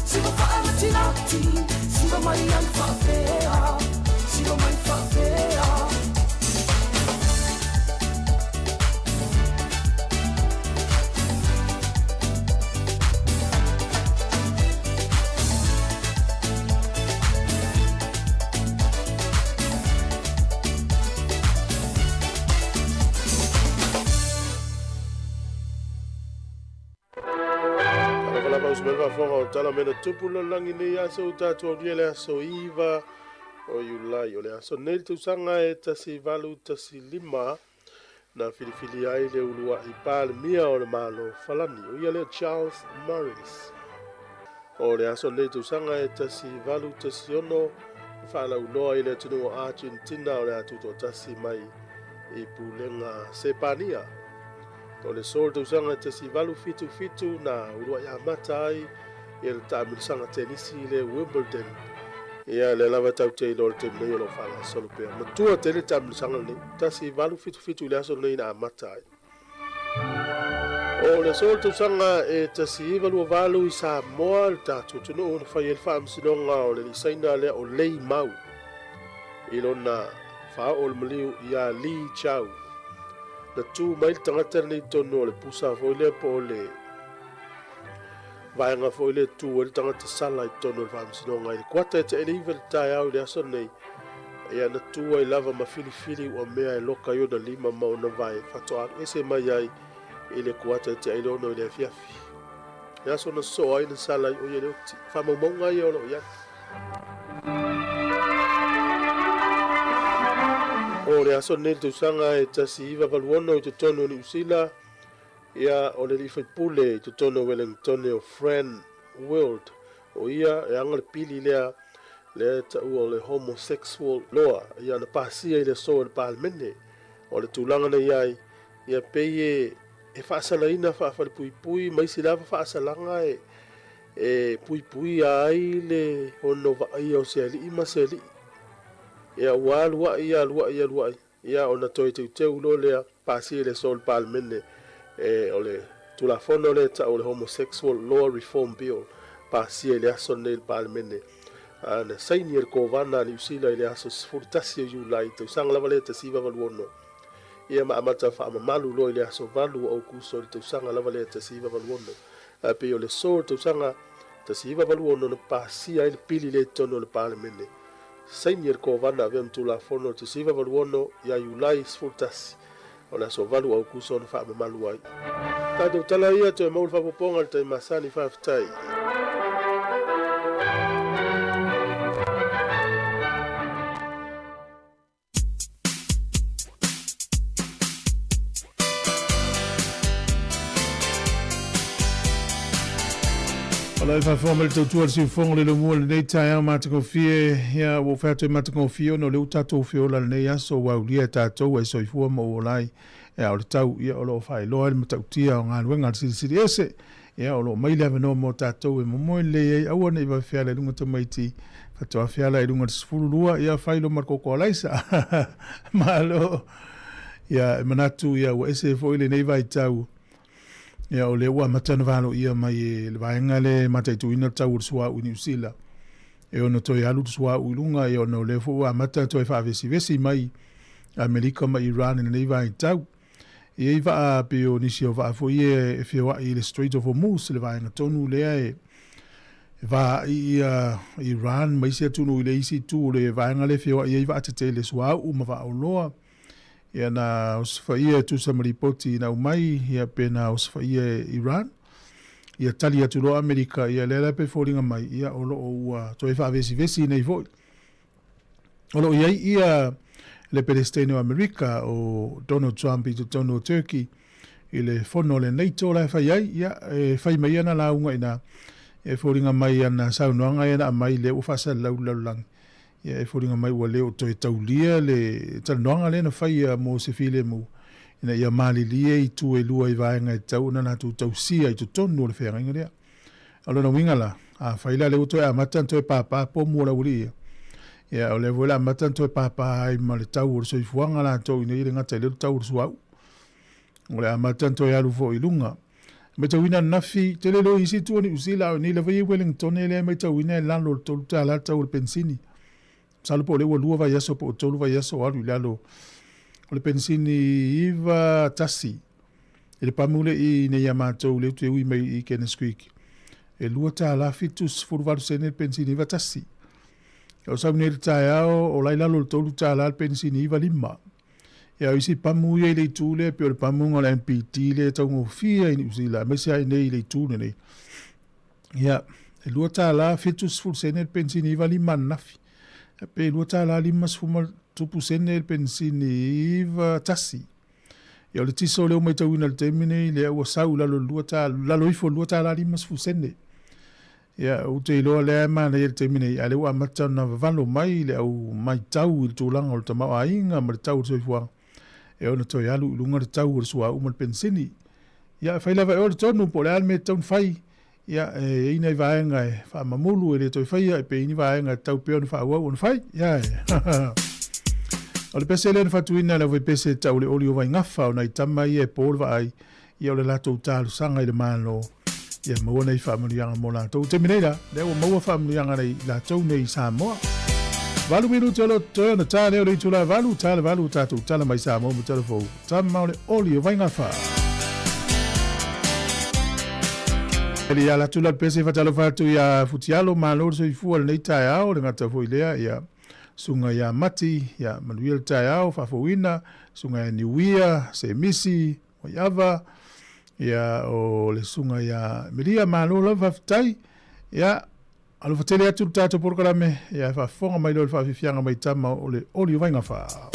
Siva faanatinati Siva mai ai faapea Siva mai faapea. Talofa lava uso mai le faafofoga o tala mea na tupu i le lalolagi nei aso ua tatou aulia le aso 9 o Iulai. O le aso nei le tausaga e 1815 na filifilia ai le uluai Palemia o le Malo Falani, o ia lea Charles Maurice. O le aso nei tausaga e 1816 na faalauiloa ai le atunuu o Argentina o le a tutoatasi mai i pulega Sepania. O le so o le tausaga e 1877 na uluai amata ai ia le taamilosaga tenisi i le Wimbledon. Ia lea lava tatou te iloa i le taimi nei o lo o faagasolo pea. Matua tele le taamilosaga lenei, 1877 i le aso lenei na amata ai. O le aso o le tausaga e 1928 i Samoa, le tatou atunuu na fai ai le faamasinoga o le alii Saina lea o Lei Mau i lona faaoo o le maliu ia Li Chao. Na tu mai le tagata lenei i totonu o le pusa foi lea po o le vaega foi lea e tu ai le tagata sala i totonu o le faamasinoga i le kuata e te 9 i le taeao i le aso lenei. Ia na tu ai lava ma filifili ua mea e loka i ona lima ma ona vae faatoa alu ese mai ai i le kuata e te 6 i le afiafi. Le aso na sosoo ai na sala ai o ia le oti. Faamaumauga ia o lo o i ai. O le aso lenei le tausaga e 1986 i totonu o Niu Sila, ia o le alii faipule i totonu o Wellingtone o Fran Wilde, o ia e aga le pili lea lea e taua o le homosexual law, ia na pasia i le aso e le Palemene. O le tulaga na i ai, ia pei e faasalaina faafalepuipui ma isi lava faasalaga e e puipuia ai le ono vaaia o se alii ma se alii. Ia ua aluai, aluai, aluai, ia ona toe teuteu loa lea, pasia i le aso o le Palemene, e, o le Tulafono lea e tau o le Homosexual Law Reform Bill, pasia i le aso lenei i le Palemene. A, na saini e le Kovana a Niu Sila i le aso 11 o Iulai, tausaga lava lea 1986. Ia ma amata faamamalu loa i le aso 8 o Aokuso i le tausaga lava lea 1986. Ae pei o le aso o le tausaga 1986 na pasia ai le pili lea i totonu o le Palemene. Saini e le Kovana avea ma Tulafono o le 1986 ia Iulai 11, o le aso 8 o Aokuso na faamamalu ai. Tatou tala ia toe maua le faaopoopoga i le taimi masani. Faafetai. Aloha e faafofoga mai le tautua a le siufofoga o le lomua i lenei taeao matagofie. Ia, ua ou fai atu e matagofie ona o lea ua tatou feola i lenei aso ua aulia e tatou e soifua ma ou ola ai. Ia, o le tau, ia, o lo o faailoa ai le matautia o galuega a le Silisili Ese. Ia, o lo o mai le avanoa mo tatou e momoe lelei ai, aua ne i vave feala i luga tamaiti, faatoa feala i luga i le 12, ia fai loa ma le koko alaisa. Malo. Ia, e manatu, ia, ua ese foi lenei vaitau, ia, o lea ua amata ona valoia mai e le vaega lea e mataituina le tau o le suauu i Niu Sila, e ono toe alu le suauu i luga, ia, ona o lea foi ua amata toe faavesivesi mai Amerika ma Iran i lenei vaitau. E i ai vaa pei o nisi o vaa foi ia e feoai i le Strait of Hormuz, le vaega tonu lea e vaai ia Iran ma isi atunuu i le isi itu o le vaega lea e feoai ai vaatetele suauu ma vaaoloa. Ia na osofaia e tusa ma lipoti na aumai, ia pe na osofaia e Iran. Ia tali atu loa Amerika, ia lea la pei e foliga mai, ia o lo o ua toe faavesivesi nei foi. O lo o i ai ia le Peresetene o Amerika o Donald Trump i totonu o Turkey. i le fono a le NATO la e fai ai, ia, e fai mai ana lauga i ina, e foliga mai ana saunoaga ia na aumai lea ua faasalalau i le lalolagi, ia e foliga mai ua le o toe taulia le talanoaga lea na faia mo se filemu ina ia malilie itu e lua i vaega e tatau ona latou tausia i totonu o le feagaiga lea. O lona uiga la, afai la lea ua toe amata ona toe pāpā pomu o le aualii ia, ia o lea foi o le a amata ona toe pāpā ai ma le tau o le soifuaga latou ina ia le gata i lea o le tau o le suauu. O le a amata ona toe alu foi i luga. E matauina ananafi, tele loa i isi itu o Niu Sila, a o nei lava ia i Wellingtone lea e matauina e lalo i le $3 le tau o le penisini. Masalo po o lea ua lua vaiaso po o tolu vaiaso o alu i lalo o le penisini 91 i le pamu le i nei a matou le ute ui mai i Kenneth Creek. E $2.78 le penisini 91. O sau nei le taeao o la i lalo o le $3 le penisini 95. Ia o isi pamu ia i le itu lea, pei o le pamuga o le MPT lea e taugofie ai i Niu Sila, aemaise lava i inei i le itu lenei. Ia, e $2.70 le penisini 95 ananafi. Ia, pe $2.50 ma tupu sene le penisini 91. Ia, o le tiso lea ua matauina i le taimi nei, lea ua sau i lalo i le $2, lalo ifo i le $2.50. Ia, ou te iloa lea e manaia i le taimi nei, a o lea ua amata ona vavalo mai le au matau i le tulaga o le tamaoaiga ma le tau o le soifuaga, e ono toe alu i luga le tau o le suauu ma le penisini. Ia, e fai lava e oe le tonu po o le a le mea e tatau ona fai. Ia, e i ai nai vaega e faamamulu e le toe faia, pe i ai ni vaega e tatau pea ona faaauau ona fai. Ia, o le pese lea na faatuina e le aufaipese e tau o le oli o Vaigafa, o nai tama ia e po le vaai, ia o le latou talosaga i le Malo ia maua nei faamanuiaga mo latou. I taimi nei la, lea ua maua faamanuiaga nei latou nei i Samoa. Valu minute o lo toe ona ta lea o le itula e valu, ta le valu o tatou tala mai Samoa ma tala fou. Tama o le oli o Vaigafa. Eli ia latu la pese fatalofa atu ia Futialo, malo le soifua lenei taeao, le gata foi lea ia Susuga ia Mati, ia manuia le taeao, faafouina, Susuga ia Niuia, Semisi, Waiava, ia o le Susuga ia Melia, malo lava faafetai. Ia, alofa tele atu le tatou polokalame, ia e faafofoga mai loa i le faafiafiaga mai tama o le oli o Vaigafa.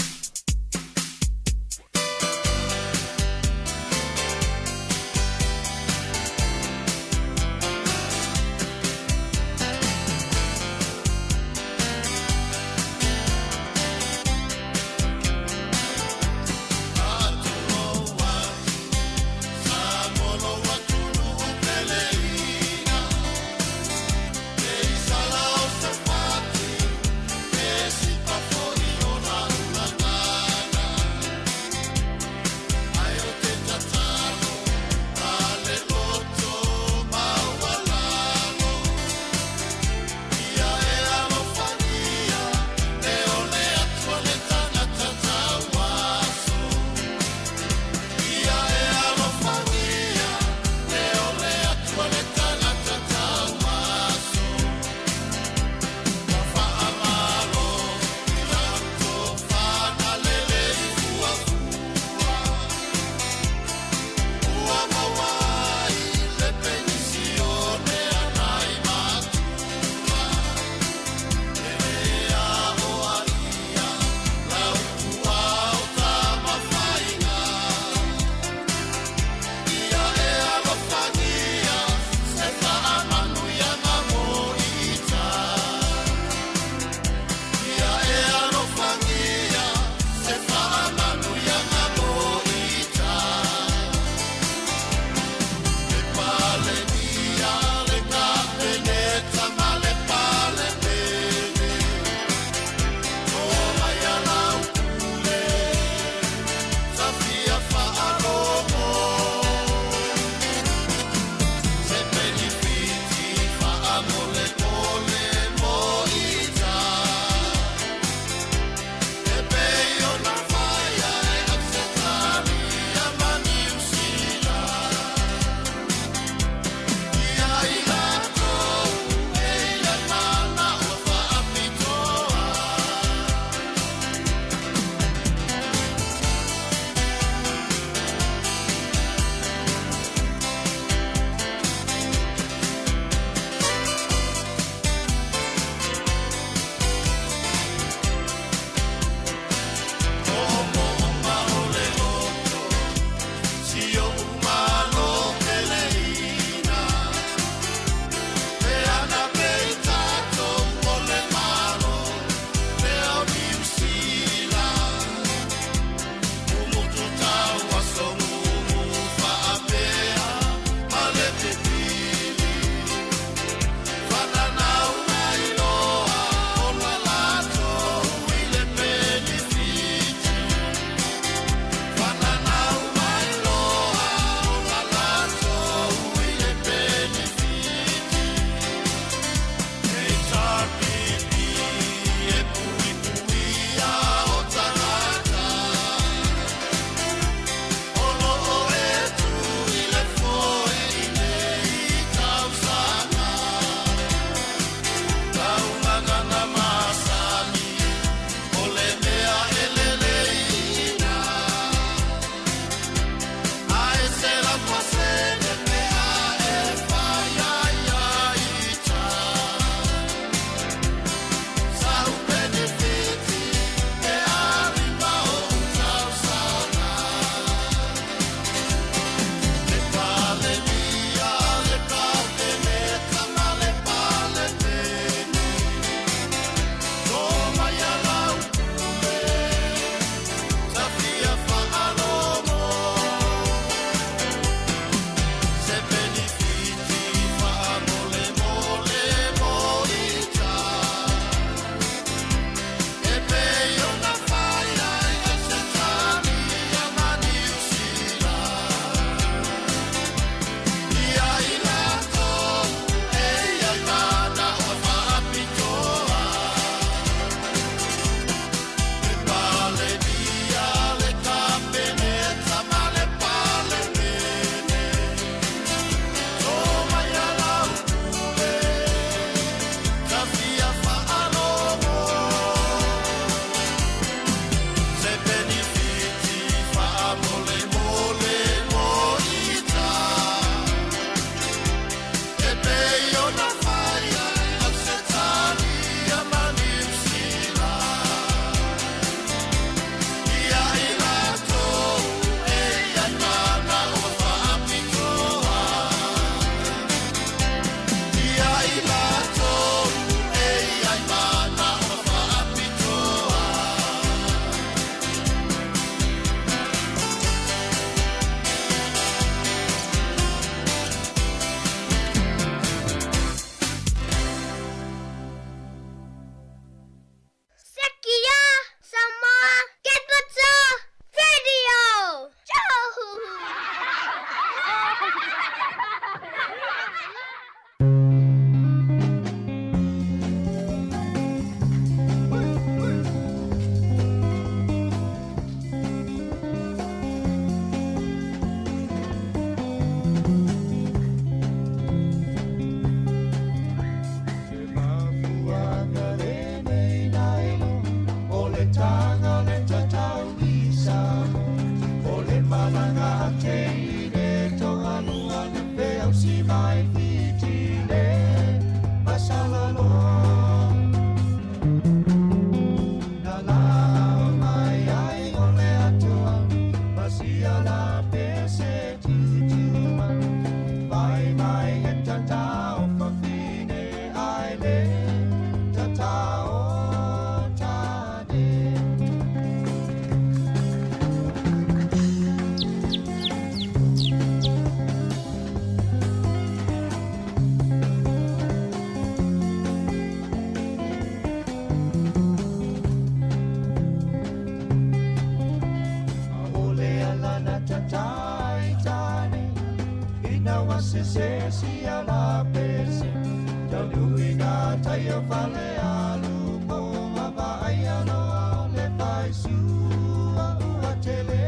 ui nā tai o Falealupo ma vaaia loa o le faisua ua tele.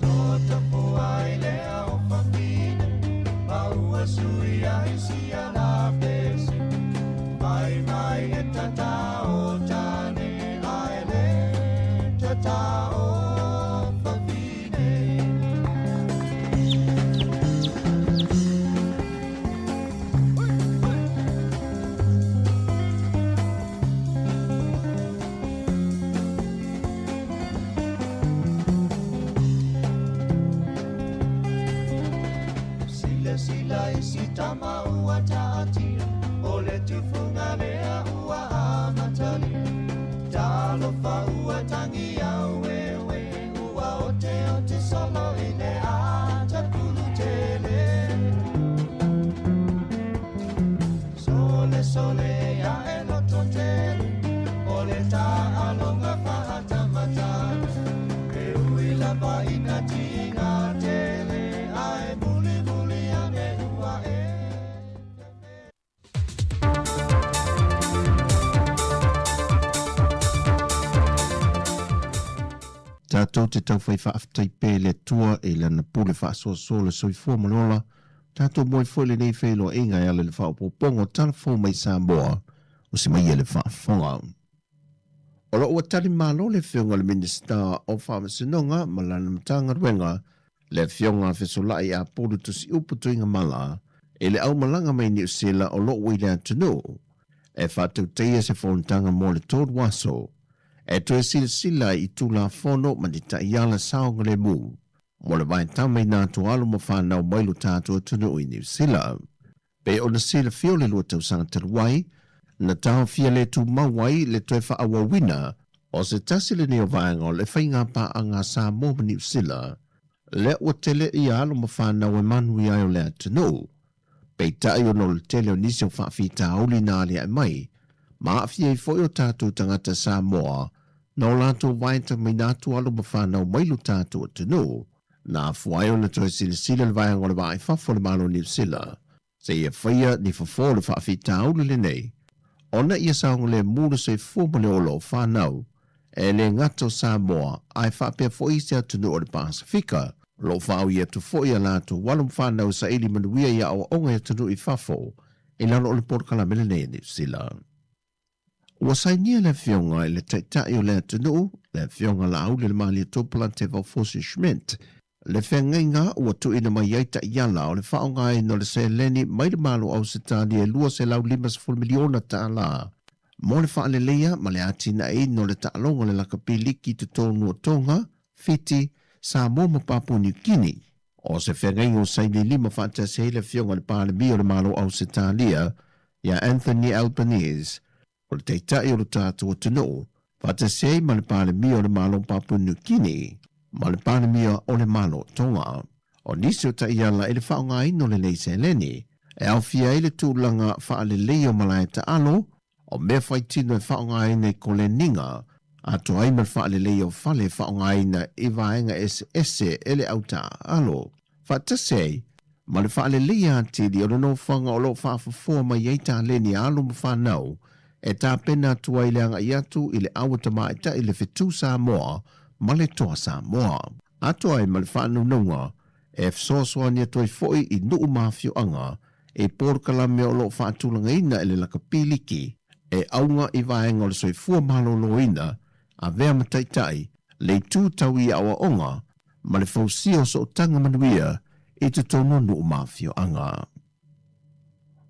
Totofu ai lea o fafine ma ua sui ai sia la pese. Mai mai e tata o tane ai le tata o fafine. Sila sila i si tama ua taatia, o le tufunga lea ua amatalia. Talofa ua tangi au ewe, ua ote ote solo i le ata kulu tele. Sole sole ia e loto tele, o le taaloga faatamatala. E ui lava ina tiga tele, ae mulimuli ane ua e. Tatou te taufai faafetai pea i le Atua i Lana pule faasoasoa le soifua ma le ola, tatou moe foi lenei feiloaiga e ala i le faaopoopoga o tala fou mai Samoa o se mai le faafofoga. O lo o ua tali malo le Afioga i le Minisita o Faamasinoga ma lana Matagaluega, le Afioga a Fesolai Apulu Tusiupu Tuigamala, i le aumalaga mai Niu Sila o lo o ua i le atunuu e faatautaia se fonotaga mo le 3 aso e toe silasila ai i Tulafono ma ni taiala saogalemu mo le vaetama i nā atu alo ma fanau mai lo tatou atunuu i Niu Sila. Pei ona silafia o le 2 tausaga talu ai, na taofia le tumau ai le toe faaauauina o se tasi lenei o vaega o le faiga paaga a Samoa ma Niu Sila, lea ua tele ia alo ma fanau e manuia ai o le atunuu. Peitai ona o le tele o nisi o faafitauli na aliae mai, ma aafia ai foi o tatou tagata Samoa na o latou vaetamaina atu alo ma fanau mai lo tatou atunuu, na afua ai ona toe silasila le vaega o le Vaa i Fafo o le Malo o Niu Sila seia faia ni fofo o le faafitauli lenei, ona ia saogalemu le soifua ma le ola o fanau, e le gata o Samoa ae faapea foi isi atunuu o le Pasefika, o lo o faaui atu foi a latou alo ma fanau e saili manuia i aoaoga i atunuu i fafo i lalo o le polokalame lenei a Niu Sila. Ua sainia le Afioga i le Taitai o le atunuu, le Afioga Laauli Malietoa Pulantevao Fosi Schmidt, le feagaiga ua tuuina mai ai taiala o le faaaogaina o le seleni mai le Malo o Ausetalia e $250 miliona tala mo le faaleleia ma le atinaeina o le taaloga o le lakapi liki i totonu o Tonga, Fiti, Samoa ma Papua New Guinea. O se feagaiga ua saini lima faatasi ai le Afioga i le Palemia o le Malo o Ausetalia ia Anthony Albanese, o le Taitai o lo tatou atunuu, faatasi ai ma le Palemia o le Malo o Papua New Guinea ma le Palemia o le Malo o Tonga. O nisi o taiala i le faaaogaina o lenei seleni, e aofia ai le tulaga faaleleia o malae taalo, o mea faitino e faaaogaina i koleniga, atoa ai ma le faaleleia o fale e faaaogaina i vaega eseese e le au taaalo, faatasi ai ma le faaleleia atili o le nofoaga o lo o faafofoa mai ai taleni a alo ma fanau e tapena atu ai le agai atu i le aua tamaitai i le fetu Samoa ma le toa Samoa. Atoa ai ma le faanaunauga e fesoasoani atu ai foi i nuu ma afioaga i polokalame o lo o faatulagaina e le lakapi liki e auga i vaega o le soifua maloloina, avea ma taitai, le itu tau i aoaoga ma le fausia o sootaga manuia i totonu o nuu ma afioaga.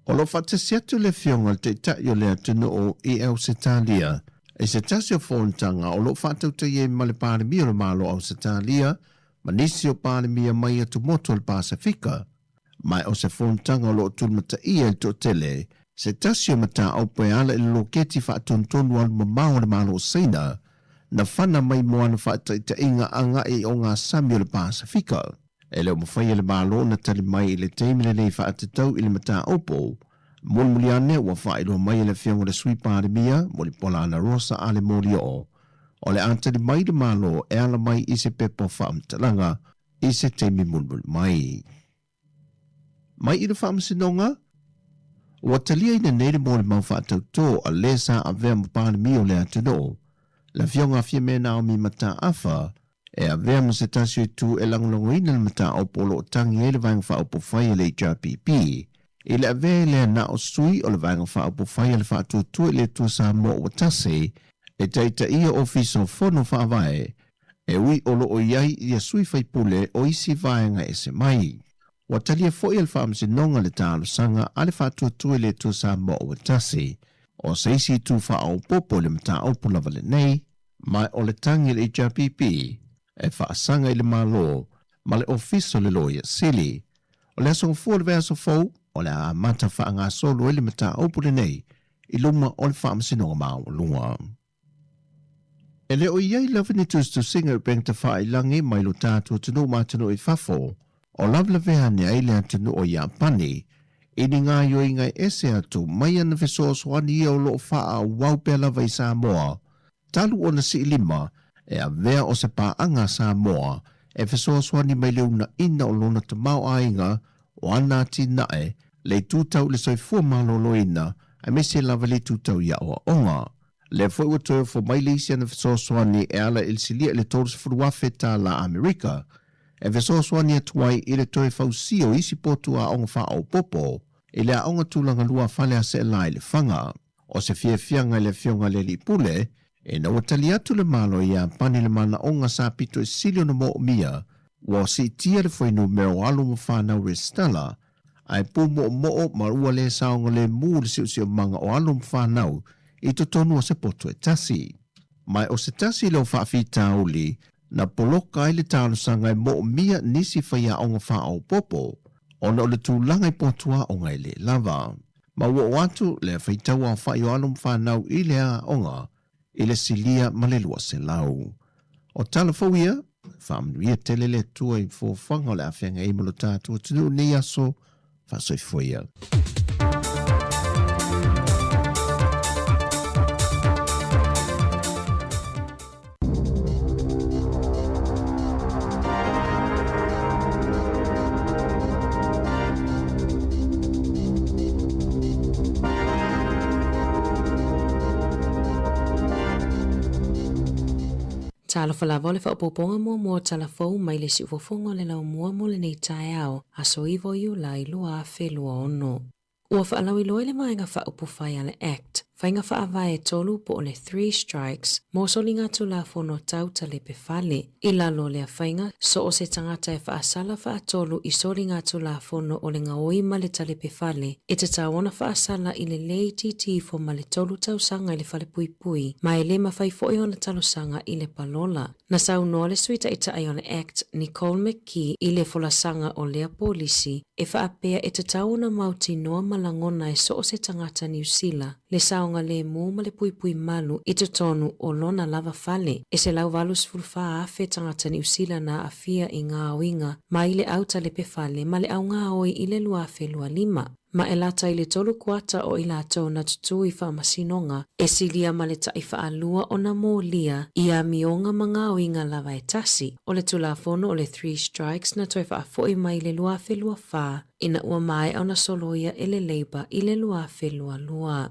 O lo o faatasi atu le Afioga i le Taitai o le atunuu i Ausetalia i se tasi o fonotaga o lo o faatautaia ai ma le Palemia o le Malo o Ausetalia ma nisi o Palemia mai atumotu o le Pasefika, ma o se fonotaga o lo o tulimataia i le toatele se tasi o mataupu e ala i le loketi faatonutonu alumamao a le Malo o Saina na fana mai mo ana faataitaiga agai i ogasami o le Pasefika. E le o mafai e le Malo ona tali mai i le taimi lenei faatatau i le mataupu. Mulimuli ane ua faailoa mai e le Afioga i le Sui Palemia, Mulipola Anarosa Ale Molioo, o le a tali mai le Malo e ala mai i se pepa o faamatalaga i se taimi mulimuli mai. Mai i le Faamasinoga, ua taliaina nei le molimau faatautō a lē sa avea ma Palemia o le atunuu, le Afioga a Fiame Naomi Mataafa, e avea ma se tasi o itu e lagolagoina le mataupu o lo o tagi ai le Vaega Faaupufai a le HRPP i le avea ai lea na o sui o le Vaega Faaupufai a le Faatuatua i le Atua Samoa ua Tasi e taitaia Ofisa o Fono Faavae e ui o lo o i ai ia sui faipule o isi vaega ese mai. Ua talia foi e le Faamasinoga le talosaga a le Faatuatua i le Atua Samoa ua Tasi o se isi itu faaopoopo i le mataupu lava lenei, ma o le tagi a le HRPP e faasaga i le Malo ma le Ofisa o le Loia Sili. O le aso Gafua o le vaiaso fou, o le a amata faagasolo ai le mataupu lenei i luma o le Faamasinoga Maualuga. E le o i ai lava ni tusitusiga i upega tafailagi mai lo tatou atunuu ma atunuu i fafo o lavelavea ane ai le atunuu o Iapani i ni gaoioiga e ese atu mai ana fesoasoani ia o lo o faaauau pea lava i Samoa talu ona siilima e avea o se paaga a Samoa e fesoasoani mai le uunaina o lona tamaoaiga o ana atinae, le itu tau i le soifua maloloina aemaise lava le itu tau i aoaoga. Lea foi ua toe ofo mai le isi ana fesoasoani e ala i le silia i le $30,000 Amerika e fesoasoani atu ai i le toe fausia o isi potu aoga faaopoopo i le Aoga Tulagalua a Faleaseela i Lefaga. O se fiafiaga i le Afioga i le Alii Pule, ina ua tali atu le Malo o Iapani i le manaoga sa pito i sili ona moomia, ua siitia le fuainumera o alo ma fanau resitala, ae pumoomoo ma ua le saogalemu le siosiomaga o alo ma fanau i totonu o se poto e tasi. Ma o se tasi lea o faafitauli na poloka ai le talosaga e moomia nisi faiaoga faaopoopo ona o le tulaga i potu aoga e le lava. Ma ua oo atu le faitau aofai o alo ma fanau i le aoga i le silia ma le 200. O tala fou ia, faamanuia tele le Atua i foafoaga o le a feagai ai ma lo tatou atunuu i lenei aso, faasoifua ia. Talofa lava o le faaopoopoga muamua o tala fou mai le siufofoga o le laumua mo lenei taeao, aso 9 o Iulai 2026. Ua faalauiloa e le Vaega Faaupufai a le Act, Faiga Faavae e tolu po o le Three Strikes mo soligatulafono tau talepe fale. I lalo o lea faiga, so o se tagata e faasala faatolu i soligatulafono o le gaoi ma le talepe fale, e tatau ona faasala i le lē itiiti ifo ma le tolu tausaga i le falepuipui, ma e lē mafai foi ona talosaga i le palola. Na saunoa le Sui Taitai o le Act, Nicole McKee i le folasaga o lea polisi e faapea e tatau ona mautinoa ma lagona e so o se tagata Niu Sila le saogalemu ma le puipui malu i totonu o lona lava fale. E 184,000 tagata Niu Sila na aafia i gaoiga mai le autalepe fale ma le augaoi i le 2025. Ma e lata i le tolu kuata o i latou na tutū i faamasinoga, e silia ma le taʻi faalua ona molia i amioga ma gaoiga lava e tasi. O le Tulafono o le Three Strikes na toe faafoʻi mai i le 2024 ina ua maea ona soloia e le Labour i le 2022.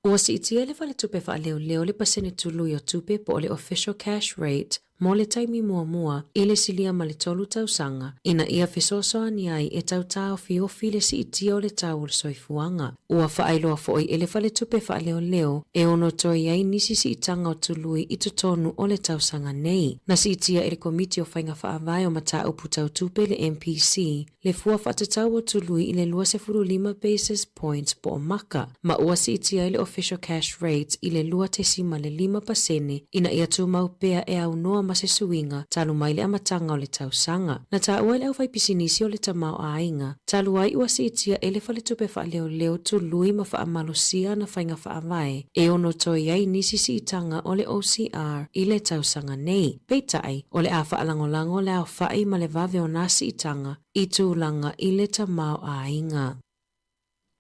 Ua siitia e le Faletupe Faaleoleo le pasene tului o tupe po o le official cash rate mo le taimi muamua i le silia ma le tolu tausaga ina ia fesoasoani ai e tau taofiofi le siitia o le tau o le soifuaga. Ua faailoa foi e le Faletupe Faaleoleo e ono toe i ai nisi siitaga o tului i totonu o le tausaga nei. Na siitia e le Komiti o Faiga Faavae o Mataupu Tau Tupe le MPC le fua faatatau o tului i le 25 basis points po o maka, ma ua siitia ai le official cash rate i le 2.5% ina ia tumau pea e aunoa ma se suiga talu mai le amataga o le tausaga. Na taua e le aufaipisinisi o le tamaoaiga talu ai ua siitia e le Faletupe Faaleoleo tului ma faamalosia ana faiga faavae e ono toe ai nisi siitaga o le OCR i le tausaga nei. Peitai, o le a faalagolago le aofai ma le vave o nā siitaga i tulaga i le tamaoaiga.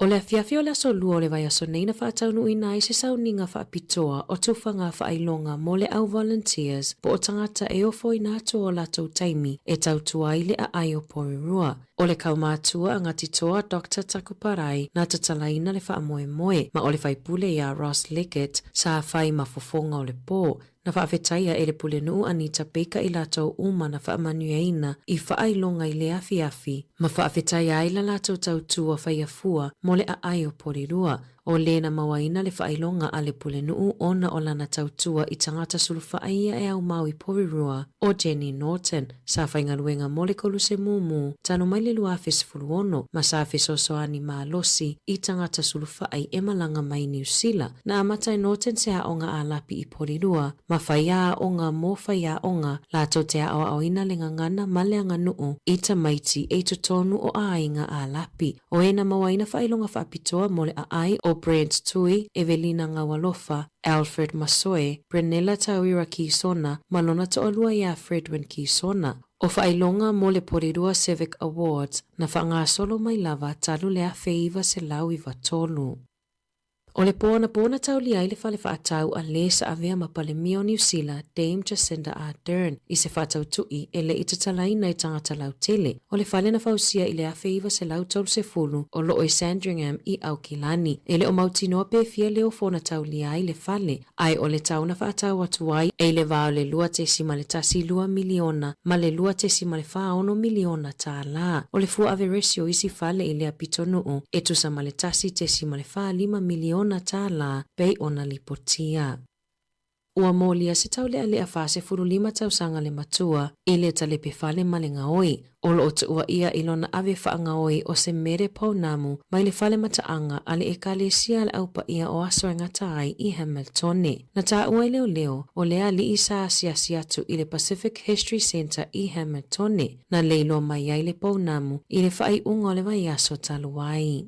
O le afiafi o le aso Lua o le vaiaso nei na faataunuuina ai se sauniga faapitoa o tufaga faailoga mo le au volunteers po o tagata e ofoina atu o latou taimi e tautua ai le aai o Porirua. O le kaumatua a Ngati Toa Doctor Takuparai na tatalaina le faamoemoe ma o le faipule iā Ross Leggett sa fai ma fofoga o le po. Na faafetaia e le Pulenuu Anita Baker i latou uma na faamanuiaina i faailoga i lea afiafi ma faafetaia ai la latou tautua faiafua mo le aai o Porirua. O lē na mauaina le faailoga a le Pulenuu ona o lana tautua i tagata sulufai ia e aumau i Porirua, ʻo Jenny Norton, sa faigaluega mo le Koluse Mumu talu mai le 2016 ma sa fesoasoani malosi i tagata sulufai e malaga mai Niu Sila. Na amata e Norton se aoga ālapi i Porirua ma fai aoga mo faiaoga latou te aoaoina le gagana ma le aganuu i tamaiti e i totonu o aiga ālapi. O e na mauaina faailoga faapitoa mo le aai o Brent Tui, Evelina Gaualofa, Alfred Masoe, Brenella Tauira Kisona ma lona toalua iā Fredwin Kisona. O faailoga mo le Porirua Civic Awards na faagasolo mai lava talu le 1993. O le pō anapo na taulia ai le fale faatau a lē sa avea ma Palemia o Niu Sila, Dame Jacinda Ardern, i se faatautuʻi e le i tatalaina i tagata lautele. O le fale na fausia i le 1930 o loo i Sandringham i Aukilani. E le o mautinoa pe fia le ofo na taulia ai le fale, ae o le tau na faatau atu ai e i le va o le $2.12 miliona ma le $2.46 miliona tālā. O le fua averesi o isi fale i lea pitonuu e tusa ma le $1.45 miliona tālā pei ona lipotia. Ua molia se taulealea 45 tausaga le matua i le talepe fale ma le gaoi. O loo tuua ʻia i lona ave faagaoi o se mere pounamu mai le fale mataaga a le Ekalesia a le Au Paia o Aso e Gata ai i Hamiltone. Na taua e leoleo, o le alii sa asiasi atu i le Pacific History Centre i Hamiltone, na leiloa mai ai le pounamu i le faaiuga o le vaiaso talu ai.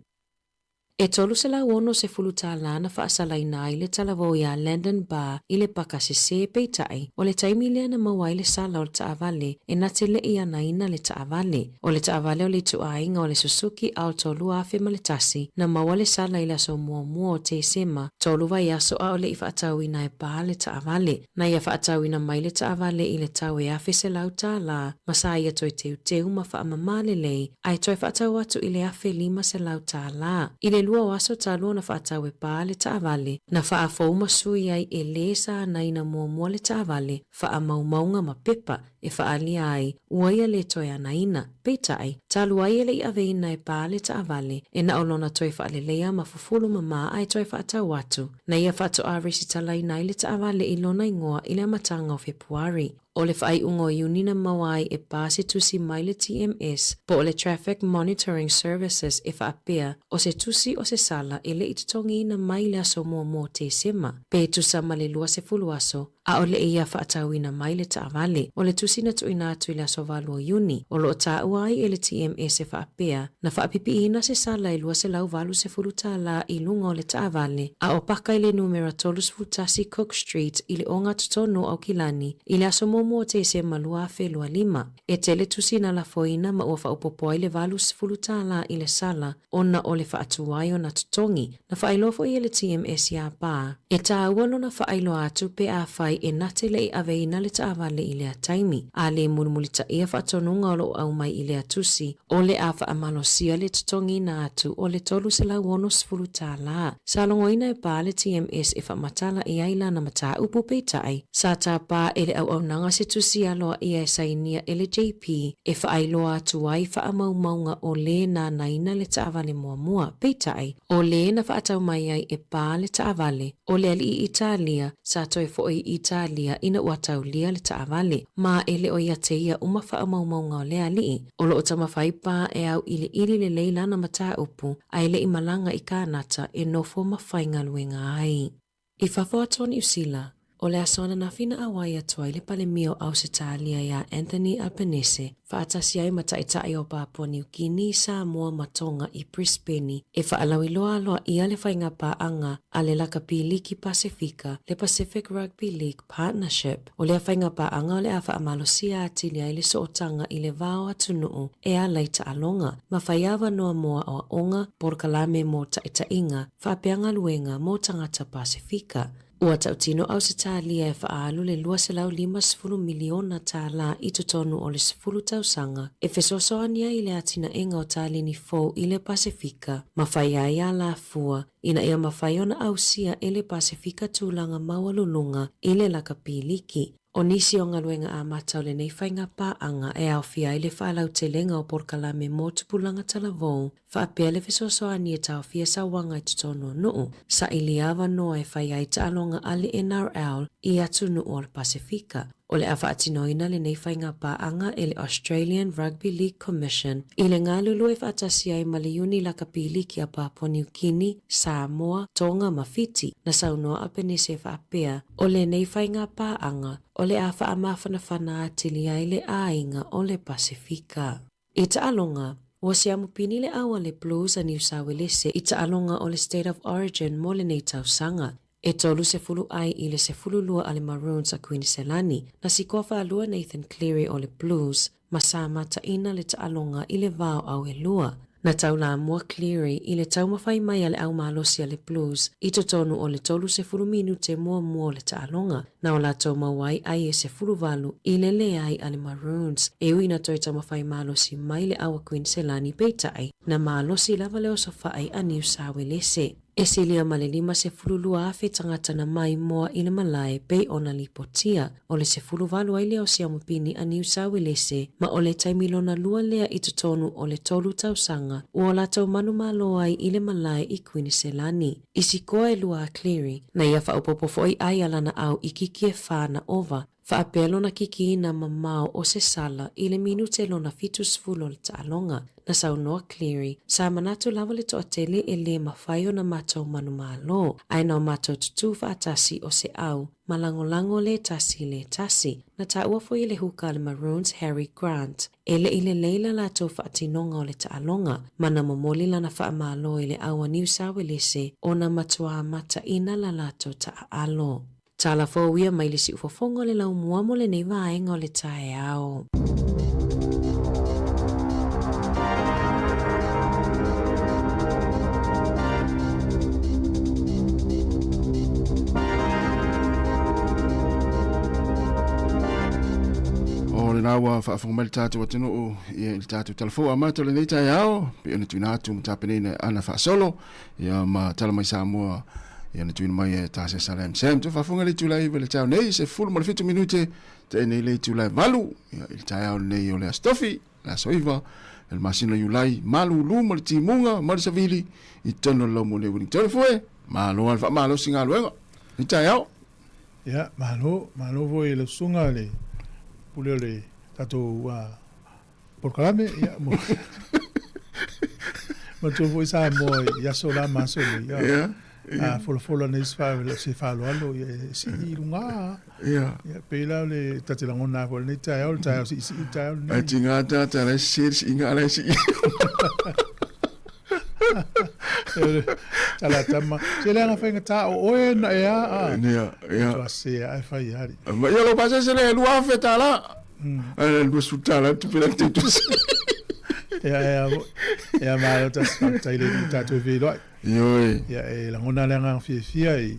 E $360 tālā na faasalaina ai le talavou iā Landon Barr i le paka sesē, peitai, o le taimi lea na maua ai le sala o le taavale e na te le i anaina le taavale. O le taavale o le ituaiga o le Suzuki Alto 2001 na maua le sala i le aso muamua o Tesema, tolu vaiaso a o le i faatauina e Barr le taavale. Na ia faatauina mai le taavale i le tau e $1,100 ma sa ia toe teuteu ma faamamā lelei ae toe faatau atu i le $1,500. I le lua o aso talu ona faatau e Pa le taavale, na faafou ma sui ai e lē sa anaina muamua le taavale, faamaumauga ma pepa e faaalia ai ua ia lē toe anaina. Peitai, talu ai e le i aveina e Pa le taavale, e na o lona toe faaleleia ma fufulu mamā ae toe faatau atu. Na ia faatoa resitalaina ai le taavale i lona igoa i le amataga o Fepuari. O le faaiuga o Iuni na maua ai e Pa se tusi mai le TMS po o le Traffic Monitoring Services e faapea o se tusi o se sala e le i totogiina mai i le aso muamua o Tesema, pe tusa ma le 20 aso, a o le i ia faatauina mai le taavale. O le tusi na tuuina atu i le aso 8 o Iuni, o loo taua ai e le TMS e faapea, na faapipiina se sala e $280 i luga o le taavale, a o paka i le numera 31 Cook Street i le ogatotonu o Aukilani i le aso muamua o Tesema 2025. E tele tusi na lafoina ma ua faaopoopo ai le $80 i le sala ona o le faatuai ona totogi. Na faailoa foi e le TMS iā Pa, e taua lona faailoa atu pe afai e na te le i aveina le taavale i lea taimi, a le mulimulitaia faatonuga o loo aumai i lea tusi, o le a faamalosia le totogiina atu o le $360. Sa logoina e Pa le TMS e faamatala i ai lana mataupu, peitai, sa tapa e le auaunaga se tusi aloaia e sainia e le JP e faailoa atu ai faamaumauga o lē na anaina le taavale muamua. Peitai, o lē na faatau mai ai e Pa le taavale, o le alii Italia sa toe foi i Italia ina ua taulia le taavale, ma e le o ia te ia uma faamaumauga o lea alii. O loo taumafai Pa e auiliili lelei lana mataupu ae le i malaga i Kanata e nofo ma faigaluega ai. I fafo atu o Niu Sila. O le aso ananafi na auai atu ai le Palemia o Ausetalia iā Anthony Albanese faatasi ai ma Taitai o Papua Niu Kini, Samoa ma Tonga i Brisbane e faalauiloa aloaia le faigapaaga a le Lakapi Liki Pasefika, le Pacific Rugby League Partnership. O lea faigapaaga o le a faamalosia atili ai le sootaga i le va o atunuu e ala i taaloga, ma fai avanoa mo aoaoga, polokalame mo taitaiga, faapea galuega mo tagata Pasefika. Ua tautino Ausetalia e faaalu le $250 miliona tālā i totonu o le 10 tausaga e fesoasoani ai i le atinaega o taleni fou i le Pasefika ma fai ai alafua ina ia mafai ona ausia e le Pasefika tulaga maualuluga i le lakapi liki. O nisi o galuega amata o lenei faigapaaga e aofia ai le faalautelega o polokalame mo tupulaga talavou, faapea le fesoasoani e taofia sauaga i totonu o nuu, sailia avanoa e fai ai taaloga a le NRL i atunuu o le Pasefika. O le a faatinoina lenei faigapaaga e le Australian Rugby League Commission i le galulue faatasi ai ma le Iuni Lakapi Liki a Papua Niu Kini, Samoa, Tonga ma Fiti, na saunoa a Penese faapea, o lenei faigapaaga o le a faamafanafana atili ai le aiga o le Pasefika. I taaloga, ua siamu pini le au a le Blues a Niu Sauelese i taaloga o le State of Origin mo lenei tausaga. E 30 ai i le 12 a le Maroons a Kuiniselani, na sikoa faalua Nathan Cleary o le Blues ma sa mataina le taaloga i le va o au e lua. Na taulamua Cleary i le taumafai mai a le au malosi a le Blues i totonu o le 30 minute muamua o le taaloga, na o latou maua ai ai e 18 i le leai a le Maroons. E ui na toe taumafai malosi mai le au a Kuiniselani peitai, na malosi lava le osofai a Niu Sawelese. E silia ma le 52,000 tagata na maimoa i le malae pei ona lipotia, o le 18 ai lea o siamupini a Niu Sawelese ma o le taimi lona lua lea i totonu o le tolu tausaga ua o latou manumalo ai i le malae i Kuiniselani. I sikoa e lua a Cleary, na ia faaopoopo foi ai a lana au i kiki e whā na ova, faapea lona kikiina mamao o se sala i le minute lona 70 o le taaloga. Na saunoa Cleary, sa manatu lava le toatele e lē mafai ona matou manumalo, ae na o matou tutū faatasi o se au ma lagolago le tasi i le tasi. Na taua foi e le huka a le Maroons Harry Grant, e le i lelei la latou faatinoga o le taaloga, ma na momoli lana faamalo i le au a Niu Sawelese ona matuā mataina la latou taaalo. Tala fou ia mai le siufofoga o le laumua mo lenei vaega o le taeao. O lena ua faafofoga mai le tatou atunuu ia i le tatou talafou amata o lenei taeao pei ona tuuina atu ma tapenaina e Ana Faasolo ia ma tala mai Samoa ia na tuuina mai e Tasia Salem Sam. Toe faafofoga le itula 9 i le taeao nei, 17 minute te nei le itula 8 ia i le taeao lenei o le Aso Tofi, le aso 9 le masina o Iulai, malulu ma le timuga ma le savili i totonu o le laumu nei Wellington. Fue, malo lava le faamalosi galuega i le taeao. Ia, malo, malo foi i lau susuga le pule o le tatou polokalame, ia, mo matua foi Samoa i aso la ma aso nei, ia, Ia, ia. a folafola nei se fa- se faaaloalo, ia, e sii i luga. Ia. Ia, pei la o le ta te lagona lava foi i lenei taeao, le taeao siisii le taeao lenei. Ai tiga tata la e sese le siiga a la e sii. Tala tama. Se leaga faigata o oe na e a a. Ia, ia. Tua se a e fai ali. Ma ia lou pasese lea e $2,000. Ai le $20 tupe le te tusi. Ia ia ia malo tasi faafetai le alii tatou e feiloai. Ioe. Ia e lagona le agaga fiafia i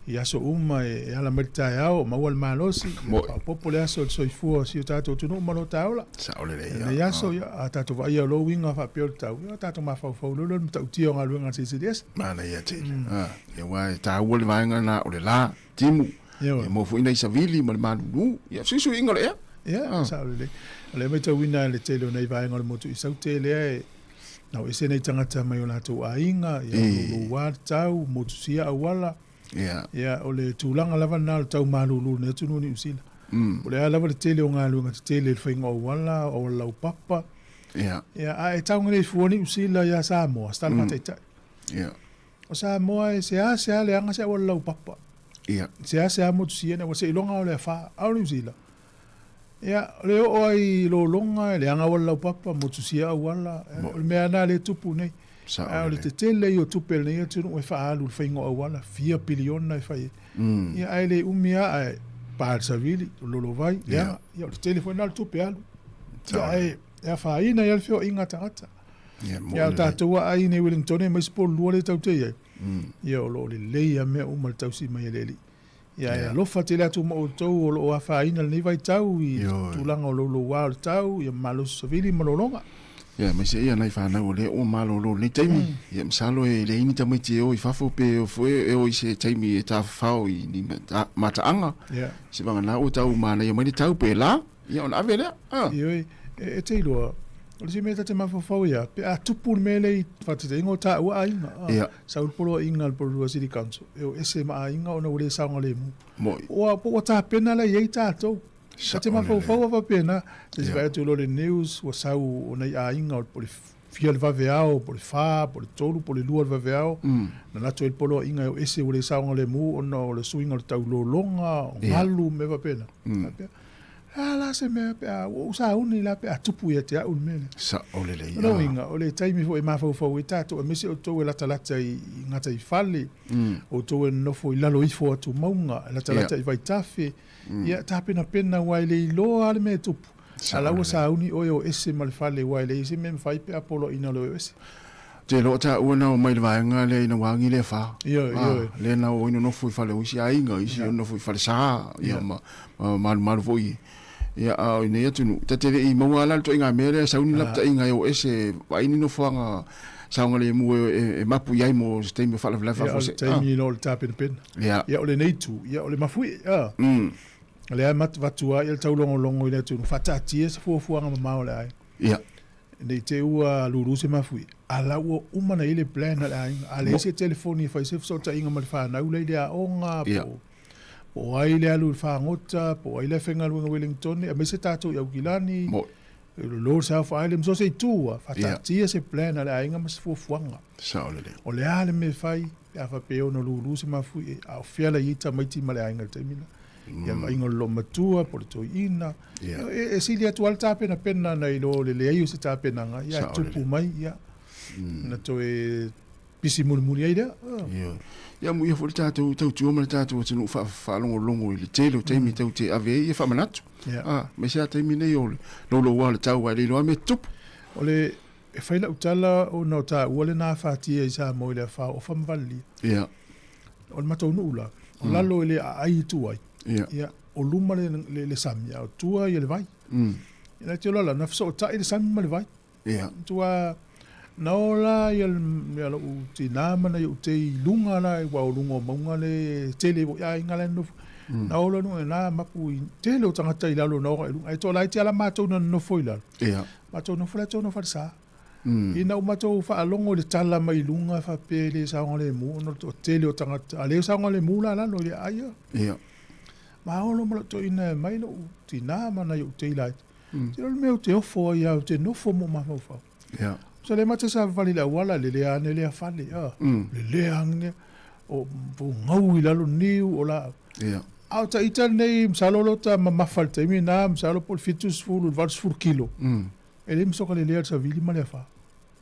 i aso uma e ala mai le taeao o maua le malosi, ia faaopoopo le aso i le soifua o si o tatou atunuu ma lo ta ola. Sao lelei ia. Lenei aso, ia, a tatou vaaia o lou uiga faapea o le tau, ia tatou mafaufau loa lea i le matautia o galuega a le Silisili Ese. Manaia tele. Ia aua e taua le vaega lena o le la, timu, ia maua foi nai savili ma le malulu, ia fesuisuiga o le ea. Ia, sao lelei. O lea e matauina le tele o nai vaega o le motu i Saute lea e nau ese nei tagata mai o latou aiga, ia louloua le tau, motusia auala. Ia. Ia, o le tulaga lava lena o le tau malulu o lenei atunuu o Niu Sila. O le a lava le tele o galuega tetele i le faiga o auala, o auala laupapa. Ia. Ia, a e taugele fua Niu Sila ia Samoa, se tala faataitai. Ia. O Samoa e seasea leaga se auala laupapa. Ia. Seasea motusia ua seiloga o le afā. A o Niu Sila, ia, o le oo ai i lologa e leaga auala laupapa, motusia auala, o le mea lava lena lea e tupu nei. A o le tetele ia o tupe a lenei atunuu e faaalu i le faiga o auala, fia piliona e fai ai. Ia, ae le umi lava ae pa le savili, lolovai, leaga. Ia, o le tele foi lena o le tupe alu. Ia, ae e afaina ai lava le feoaiga a tagata. Ia, a o tatou lava i nei Wellington aemaise Pololua lea tatou te i ai, Ia o lo o lelei lava mea uma i le tausi mai e le Alii. Ia e alofa tele atu ma outou o lo o afaina i lenei vaitau i tulaga o louloua o le tau, ia malosi savili ma lologa. Ia aemaise ia nai fanau o lea ua malolo i lenei taimi. Ia masalo e leai ni tamaiti e o i fafo pe o foi e o i se taimi e tafafao i ni mataaga. Se vagana ua tau manaia mai le tau pe la. Ia ona ave lea. Ah. Ioe, e te iloa, o le isi mea ta te mafaufau ai a, pe a tupu le mea lea i faataitaiga o taua aiga, ah, Ia. sau le poloaiga a le Porirua City Council, e o ese ma aiga ona ua le saogalemu. Mo'i. Ua, po ua tapena la i ai tatou. Ta te Saolele. mafaufau a faapena, se i Ia. vaai atu loa i le news, ua sau o nai aiga o le fia le vaveao, po o le fa, po o le tolu, po o le lua le vaveao, na lato ai le poloaiga e o ese ua le saogalemu ona o le suiga o le taulologa, o galu, mea faapena. Faapea, a la se mea pe a, ua ou sauni la pe a tupu ia te au le mea lea. Sao lelei. O lona uiga, o le taimi foi e mafaufau ai tatou, aemaise outou e latalata i gataifale, outou e nonofo i lalo ifo o atumauga, e latalata i vaitafe, ia tapenapena aua e le iloa lava le mea e tupu. A la ua sauni oe o ese ma le fale aua e leai se mea e mafai pe a poloaiina loa e o ese. Ou te iloa o taua na omai i le vaega lea ina ua agi le afa. Ioe, ioe. Lea na o ai nonofo i fale o isi aiga, isi nonofo i falesa, ia ma malumalu foi. Ia, a o i nei atunuu, ta te le i maua lava la le ituaiga mea lea e sau ni lapataiga e o ese e vaai ni nofoaga saogalemu e mapu i ai mo se taimi o faalavelave faafuasei. Ia, o le taimi loa o le tapenapena. Ia. Ia, o lenei itu, ia, o le mafuie, a. O lea e avatu lava le taulogologo i le atunuu, faataatia se fuafuaga mamao a le aiga. Ia. Ne i te i ua lulu se mafuie, a la ua uma ona i ai le plan a le aiga. A leai se telefoni e fai se fesootaiga ma le fanau la i le aoga, po o ai le alu i le fagota, po o ai la e faigaluega i Wellington, aemaise tatou i Aukilani, Lord South Island, so se itu lava, faataatia se plan a le aiga ma se fuafuaga. Sao lelei. O le a le mea e fai, pe a faapea e ono lulu se mafuie, a o fea la i ai tamaiti ma le aiga i le taimi lena. Ia le vaaiga o le loomatua po o le toeaina. E sili atu lava le tapenapena nai lo le leai o se tapenaga, ia e tupu mai, ia, ona toe pisi mulimuli ai lea. Ioe. Ia amuia foi le tatou tautua ma le tatou atunuu faalogologo i le tele o taimi tatou te ave ai ia faamanatu. Ah, aemaise lava taimi nei o le louloua o le tau ae le iloa mea e tutupu. O le, e fai lau tala ona o taua lena afatia i Samoa i le afa o Ofa ma Valelia. Ia. O le matou nuu la, o lalo e le aai i tua ai. Ia, o luma le, le, le sami, a o tua ia le vai. Ia na te loa la, na fesootai le sami ma le vai. Ia. Tua, na o la ia, ia lou tinā ma nai ou tei i luga la, aua o luga o mauga le tele foi aiga la e nonofo. Na o la luga, na mapu i tele o tagata i lalo na oka i luga. Ae toalaiti lava la matou na nonofo i lalo. Ia. Matou nofo la tonu falesa. Ina ua matou faalogo i le tala mai luga faapea e le saogalemu ona o le toatele o tagata, a le saogalemu la lalo i le aai ia. Ia. Maolo ma lou toeaina e aumai lou tinā ma nai ou tei laiti. Tino le mea ou te ofo ai lava, ou te nofo ma ou mafaufau. Ia. Sa le mate savavali i le auala, lelea ane lea fale, a. Lelea ane, o gau i lalo niu, o laau. Ia. A o ta ita lenei, masalo o lo ta mamafa i le taimi lena, masalo po o le 70 i le 80 kilo. E le masoka lelea le savili ma le afa.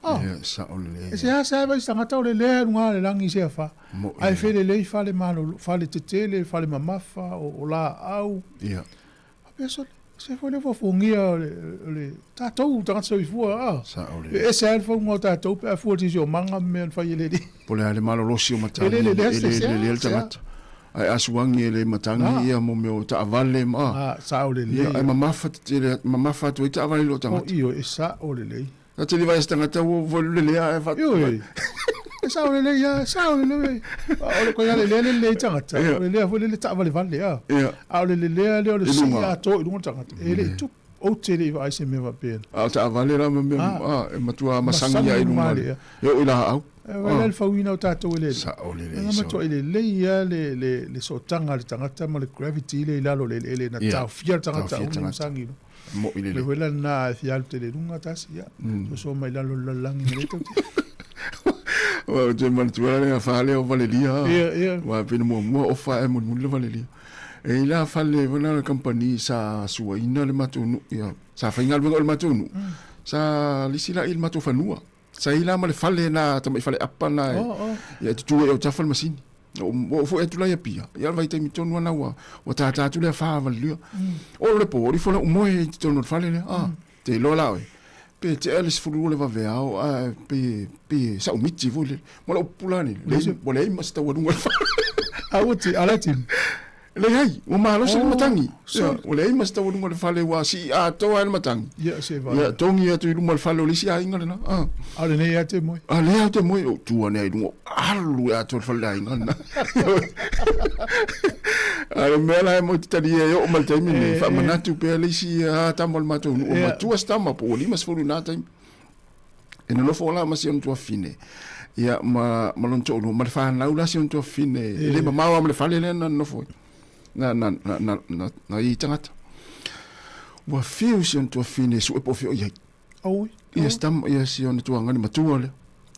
Ah. Ia, sao lelei. E seasea e vaai se tagata o lelea i luga o le lagi i se afa. Ae felelei fale malolo, fale tetele, fale mamafa, o laau. Ia. Faapea sole, se foi lea fuafuagia o le, o le tatou tagata soifua, ah. Sao lelei. E ese lava le fauga o tatou pe a fua i le siosiomaga ma mea na fai e le Alii. Po o le a le malolosi o matagi, E le lelea e le lelea le tagata. Ae a suagi e le matagi ia mo mea o taavale ma. A, sao lelei. Ia, ae mamafa tetele, mamafa atu ai taavale i lou tagata. O, ioe, e sao lelei. Na te vaai se tagata ua ua lelea ae fa. Ioe. E sao lelei ia, e sao lelei. O le koina lelea le lelei tagata. O le lelea foi le taavalevale a. A o le lelea lea o le sii atoa i luga o le tagata. E le i tupu. Ou te le i vaai se mea faapena. A o taavale la ma mea, a, e matua masagi lava i luga. E oo i laau. E vaai la le fauina o tatou e le Alii. Sao lelei. E matuai lelei lava le sootaga a le tagata ma le gravity lea i lalo o le eleele na taofia le tagata aua ne i masagi i luga. Mo'i lelei. Le foi la lena e fia alu tele i luga tasi, ia, soso mai lalo o le lalolagi ma le tau te. Ua ou te manatua le fale o Valelia. Ia, ia. Ua pei na muamua ofa ae mulimuli le Valelia. E i la fale foi la le kamupani sa suaina le matou nuu, ia, sa faigaluega o le matou nuu, sa lisi la i le matou fanua. Sa i la ma le fale na tamai fale apa na e, Oh, oh. ia e tutu ai autafa le masini. Ua oo foi atu la i Apia, ia le vaitaimi tonu lava ua, ua tātā atu le afa a Valelia. Oo le po, o le ifo la ou moe i totonu o le fale lea. Ah, te iloa la oe, pe tea le 12 le vaveao, ae pe, pe saumiti foi lele. Ma lou pupula nei, leai, ua leai ma se taualuga o le fale. A ua ti, a la ti. Leai, ua malosi le Oh, matagi. sorry. Ia, ua leai ma se taualuga o le fale, ua sii atoa ai le matagi. Ia, se vai. Ia, togi atu i luma o le fale o le isi aiga lena. Ah. A o lenei lava te moe. A lea ou te moe, ou tu ane ai i luga, alu e atoa le fale o le aiga lena. A o le mea la e mo te talia e oo mai le taimi lenei, faamanatu pea le isi tama o le matou nuu, ua matua se tama po ua 50 i na taimi. E nonofo la ma si ona tuafafine, ia ma, ma lona toalua, ma le fanau la si ona tuafafine, e le mamao lava ma le fale lea na nonofo ai, na, na, na, na, na, na i tagata. Ua fiu si ona tuafafine e sue po o fea o i ai. Oi. Ia si tama, ia si ona tuagani matua lea.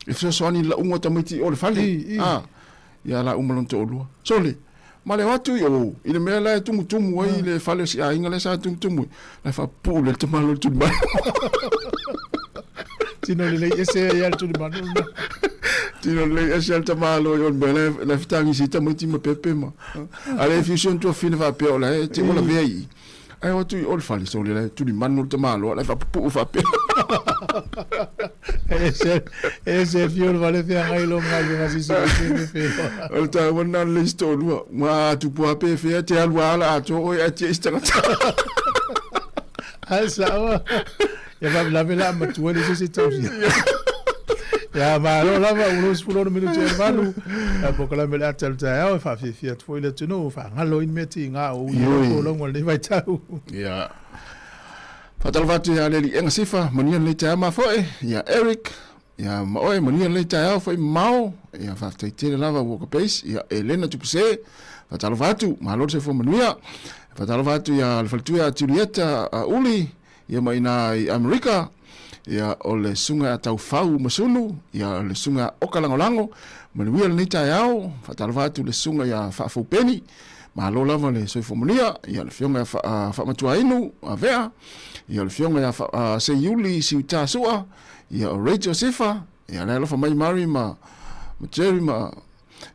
E fesoasoani i le lauga o tamaiti i o le fale. I, i. Ah, ia la uma lona toalua. Sole, ma le o atu i o, i le mea la e tumutumu ai le fale o si aiga lea sa tumutumu ai, la e faapupuu le tamalo i le tulimanu. Tino lelei ese ai le tulimanu lena. Tino lelei ese ai le tamalo i o le mea la e fetagisi ai tamaiti ma pepe ma. A le fiu si ona tuafafine faapea o la e te ola vea i i. Ae o atu i o le fale, sole la e tulimanu le tamaloa, la e faapupuu faapea. E ese, e ese e fiu o le fale feagai lo galuega sisi o le pe pe. O le taua lena o le isi toalua. Ua tupu lava pe fea, te alu lava ala atoa oe ae tia i se tagata. Ae sao. Ia faalavelave la matua le sisi tausia. Ia malo lava ua 26 minute o le valu. Ia polokalame o le ata o le taeao e faafiafia atu foi le atunuu faagalo ai ni mea tiga o ui ai folauga o lenei vaitau. Ia. Faatalofa atu ia Aleliega Sifa, manuia lenei taeao mafoe. Ia Eric, ia ma oe, manuia lenei taeao foi mamao. Ia faafetai tele lava Walker Base, ia Elena Tupuse, faatalofa atu, malo le soifua manuia. Faatalofa atu ia le faletua ia Julieta Uli, ia ma ina i Amerika, ia o le susuga ia Taufau Masunu, ia o le susuga ia Oka Lagolago, manuia lenei taeao, faatalofa atu le susuga ia Faafoupeni, malo lava le soifua manuia, ia le afioga ia Faamatuainu Avea, ia o le afioga ia Seiuli Siuta Sua, ia o Rachel Sifa, ia le alofa mai Mary ma Jerry ma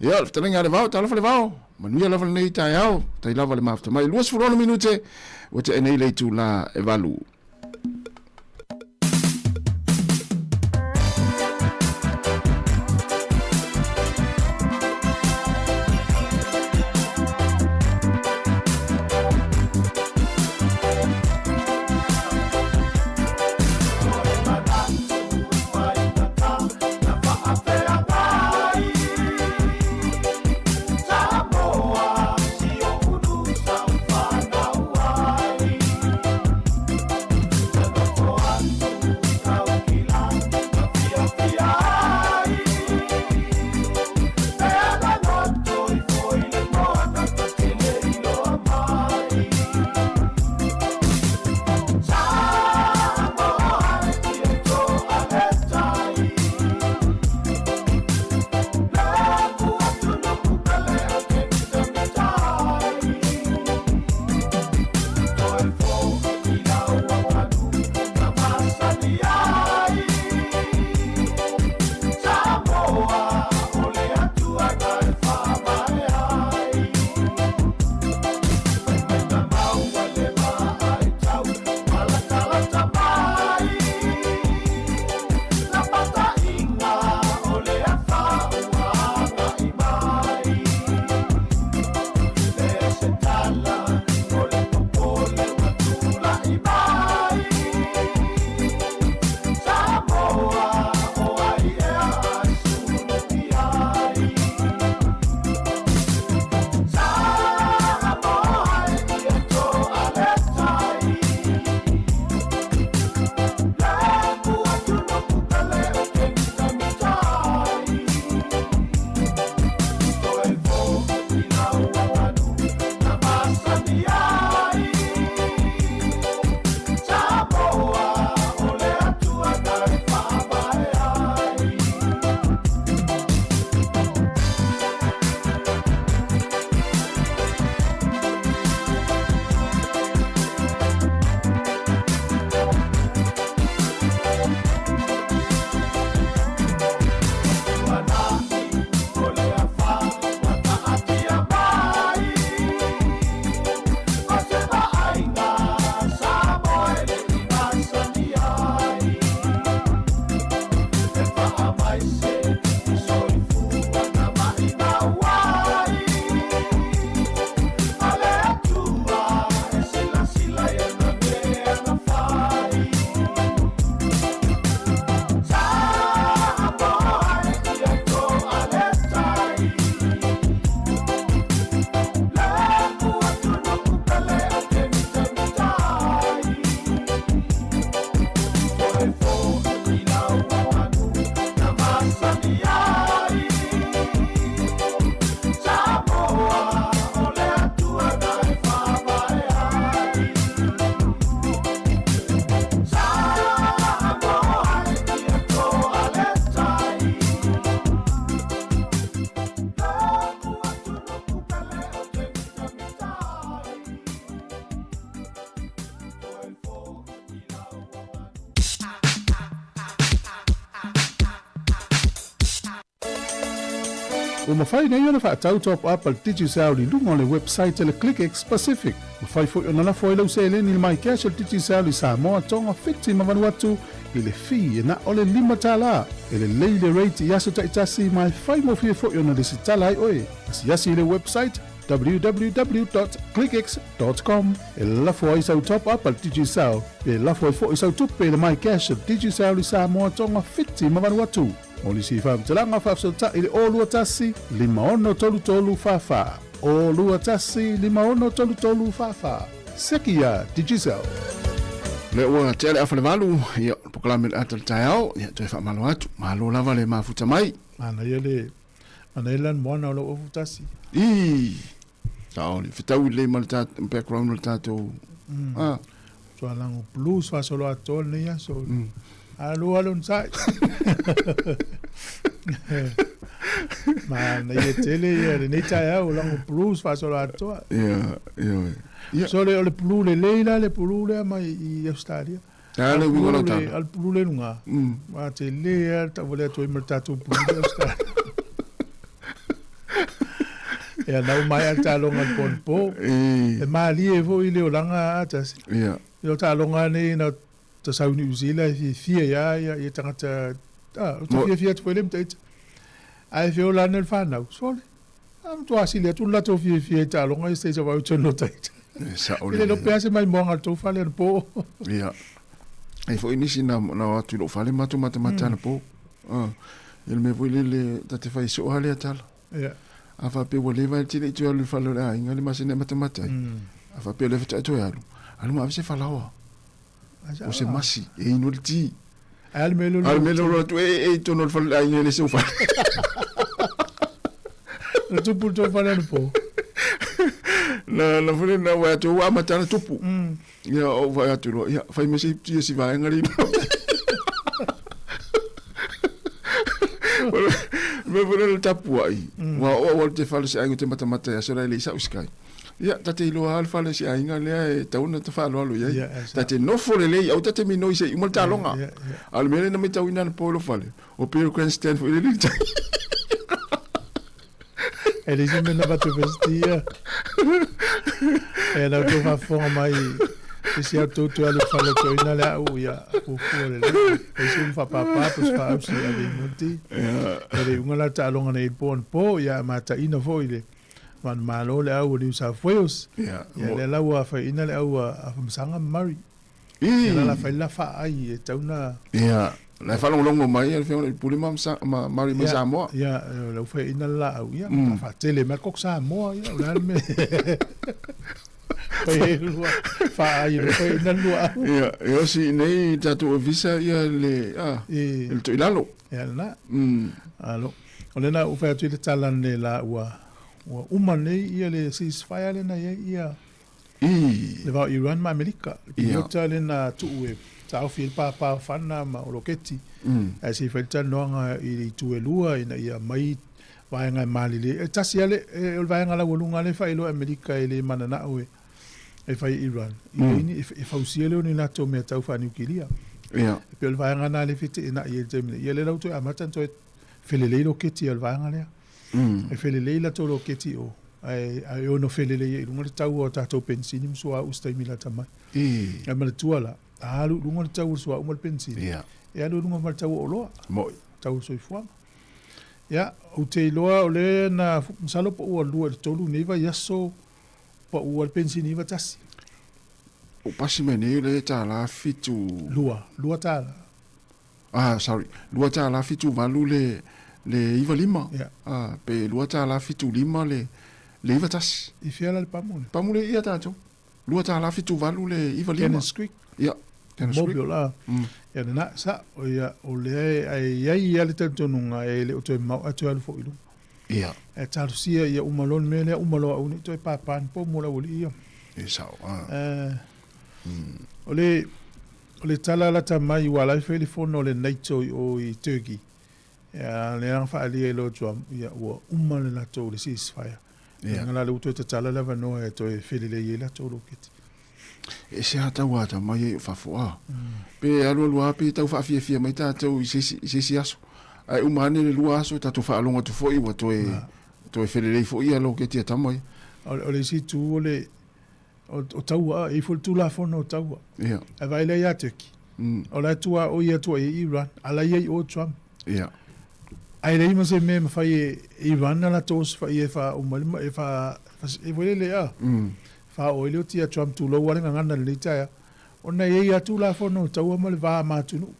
Ia, le fetalaiga a Levao, talofa Levao, manuia lava lenei taeao, tai lava le mafuta mai, 26 minute, ua tea nei le itula e valu. Ua mafai nei ona faatau top up a le Digicel i luga o le website a le ClickX Pacific. Mafai foi ona lafo ai lau seleni i le MyCash a le Digicel i Samoa, Tonga, Fiti ma Vanuatu i le fee e na o le $5. E lelei le rate i aso taitasi ma e faigofie foi ona lesitala ai oe. Asiasi i le website www.clickx.com e lafo ai sau top up a le Digicel pe lafo ai foi sau tupe i le MyCash a le Digicel i Samoa, Tonga, Fiti ma Vanuatu. Mo nisi faamatalaga faafesootai i le 021 5633 44. 021 5633 44. Seki iā Digicel. Lea ua tea le afa le valu, ia, o le polokalame le ata le taeao, ia, toe faamalo atu, malo lava le mafuta mai. Manaia le, manaia le lanumoana o lou ofu tasi. Ii, sao le fetaui lelei ma le background o le tatou, ah. Tualago blues faasolo atoa lenei aso. Alu alu onosai. Manaia tele ia lenei taeao o lago blues faasolo atoa. Ia, ia. Ia. So le o le pulu lelei la le pulu lea mai i Australia. A le uiga o lau tala. A le pulu le luga. A tele lava le tauvale atu ai ma le tatou pulu i Australia. Ia na uma ai le taaloga i le po. E malie foi le olaga a tasi. Ia. O taaloga nei na ta sau New Zealand e fiafia ia ia ia tagata a o ta fiafia atu foi le mataita. Ae feola ane le fanau, sole. A matua sili atu le latou fiafia i taaloga ia se i tonu o taita. E sao le. E le iloa pe a se maimoaga a le tou fale anapo. Ia. E foi nisi na na o atu i lou fale matou matamata anapo. Ah. Ia le mea foi lele ta te fai soo lava lea tala. Ia. A faapea ua leva ai le tele i toe alu i le fale o le aiga le masina e matamata ai. A faapea o lea faatoa e toe alu, alu ma ave se falaoa. O se masi e inu ai le ti. Ae a le mea lea o le. A le mea lea o le atu e i totonu o le fale o le aiga e le se fale. Na tupu le tou fale anapo. Na na foi na ua atu ua amata ona tupu. Ia ou vaai atu loa, ia fai mai se ipu si vaega le inu. Me foi le tapuai. Ua o au te fale se aiga te matamata ia sora le isa uskai. Ia, ta te iloa lava le fale o si aiga lea e tatau ona faaaloalo i ai. Ta te nofo lelei, aua ta te minoi se i uma le taaloga. A o le mea lea na matauina anapo i lou fale, o pei o le grandstand foi lele i tai. E leai se mea na avatu e Festia. E lau tou faafofoga mai, isi a outou toe alu i le fale o toeaina le au, ia, fuafua lelei. Fai se umu faapapa po o se faaausi e ave i muti. E le iuga la le taaloga nei i le po anapo, ia mataina foi le Manumalo le au o New South Wales. Ia, Ia lea la ua afaina le au a Afamasaga ma Murray. Ia la la fai la faai e tau na. Ia, la e faalogologo mai le afioga i le Pule ma ma Murray mai Samoa. Ia, la ua faiaina le laau. Ia, mm. faatele mai koko Samoa, ia, o le a le mea. Fai ai lua faai le faiaina le lua au. Ia, e osi nei tatou visa ia le a, le toilalo. Ia lena. Alo. O lena ua fai atu i le tala nei la ua ua uma nei ia le ceasefire lena i ai ia I. Le va o Iran ma Amerika. Le piliota lena tuu e taofi ai le pāpā o fana ma o loketi. Ae se i fai le talanoaga i le itu e lua ina ia aumai vaega e malilie. E tasi lava le, o le vaega laualuga lea e faailoa e Amerika e le mananao e e fai e Iran. I ai ni, e fausia lea o ni latou mea tau faaniukilia. Ia. E pei o le vaega lena lea e feteenai ai i le taimi nei. Ia lea la ua toe amata ona toe felelei loketi a le vaega lea. E felelei latou loketi i o, ae, ae ono felelei ai i luga le tau o tatou penisini ma suauu i se taimi lata mai. Ae manatua la, a alu i luga le tau o le suauu ma le penisini, e alu i luga ma le tau o oloa. Moi. Tau o le soifuaga. Ia, ou te iloa o lea na, masalo po ua 2 i le 3 nei vaiaso pau ai le penisini 91. O pasi mai nei le tala fitu. Lua, lua tala. Ah, sorry. $2.78 le, le 95. Yeah. Ah, pe $2.75 le, le 91. I fea la le pamu le? Pamu le ia tātou. $2.78 le 95. Cannons Creek. Ia. Cannons Creek. Mobile la. Ia lena, sa, o ia, o lea e, e i ai ia le talitonuga e le o toe mamao ae toe alu foi i luga. Ia. E talosia ia uma loa le mea lea, uma loa aua ne i toe pāpā ni po mo le aualii ia. E sao, ah. Eh, o le, O le tala lata mai ua ala ai foi le fono a le NATO i o i Turkey, ia lea na faaalia i Lord Trump, ia ua uma le latou le ceasefire. Ia. Lea la ua toe tatala le avanoa e toe felelei ai latou loketi. E se ata ua ata mai ai o fafo a. Pe alualu lava pe tau faafiafia mai tatou i se isi, i se isi aso. Ae uma ane le 2 aso tatou faalogo atu foi ua toe toe felelei foi ia loketi a tama ia. O le isi itu o le o taua, e i ai foi le Tulafono o taua. Ia. Ae vaai lea ia Turkey. O la e tuaoi atu ai e Iran, a la e i ai o Trump. Ia. Ae leai ma se mea e mafai e Iran ona latou osofai e faauma ai le, e faa, e foi lele a, faaoo ai le oti ia Trump tulou lava le gagana i lenei taeao. Ona e i ai lava Tulafono o taua ma le va ma atunuu.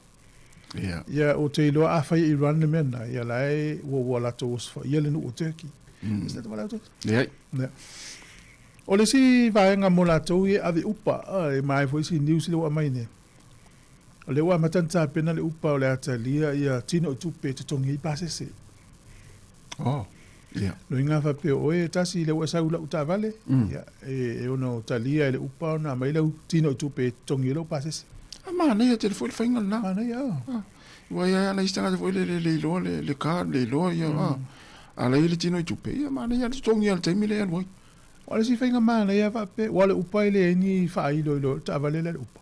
Ia. Ia, ou te iloa afai e Iran le mea lena, ia la e ua, ua latou osofaia le nuu o Turkey. Is that what I Leai. Ia. O le isi vaega mo latou ia e ave upa, e maea foi isi news lea ua aumai nei. O lea ua amata ona tapena le upa o le a talia ia tino i tupe e totogi ai pasese. Oh, ia. Loiga faapea o oe e tasi lea ua e sau i lau taavale, ia, e ono talia e le upa ona aumai lau tino i tupe e totogi ai lou pasese. A manaia tele foi le faiga lena. Manaia, oh. Ua i ai lava nai isi tagata foi lele e le iloa le card, le iloa ia, a la e i ai le tino i tupe, ia manaia le totogi lava i le taimi lea e alu ai. O le isi faiga manaia faapea, aua o le upa e leai ni faailoilo, o le taavale lea a le upa.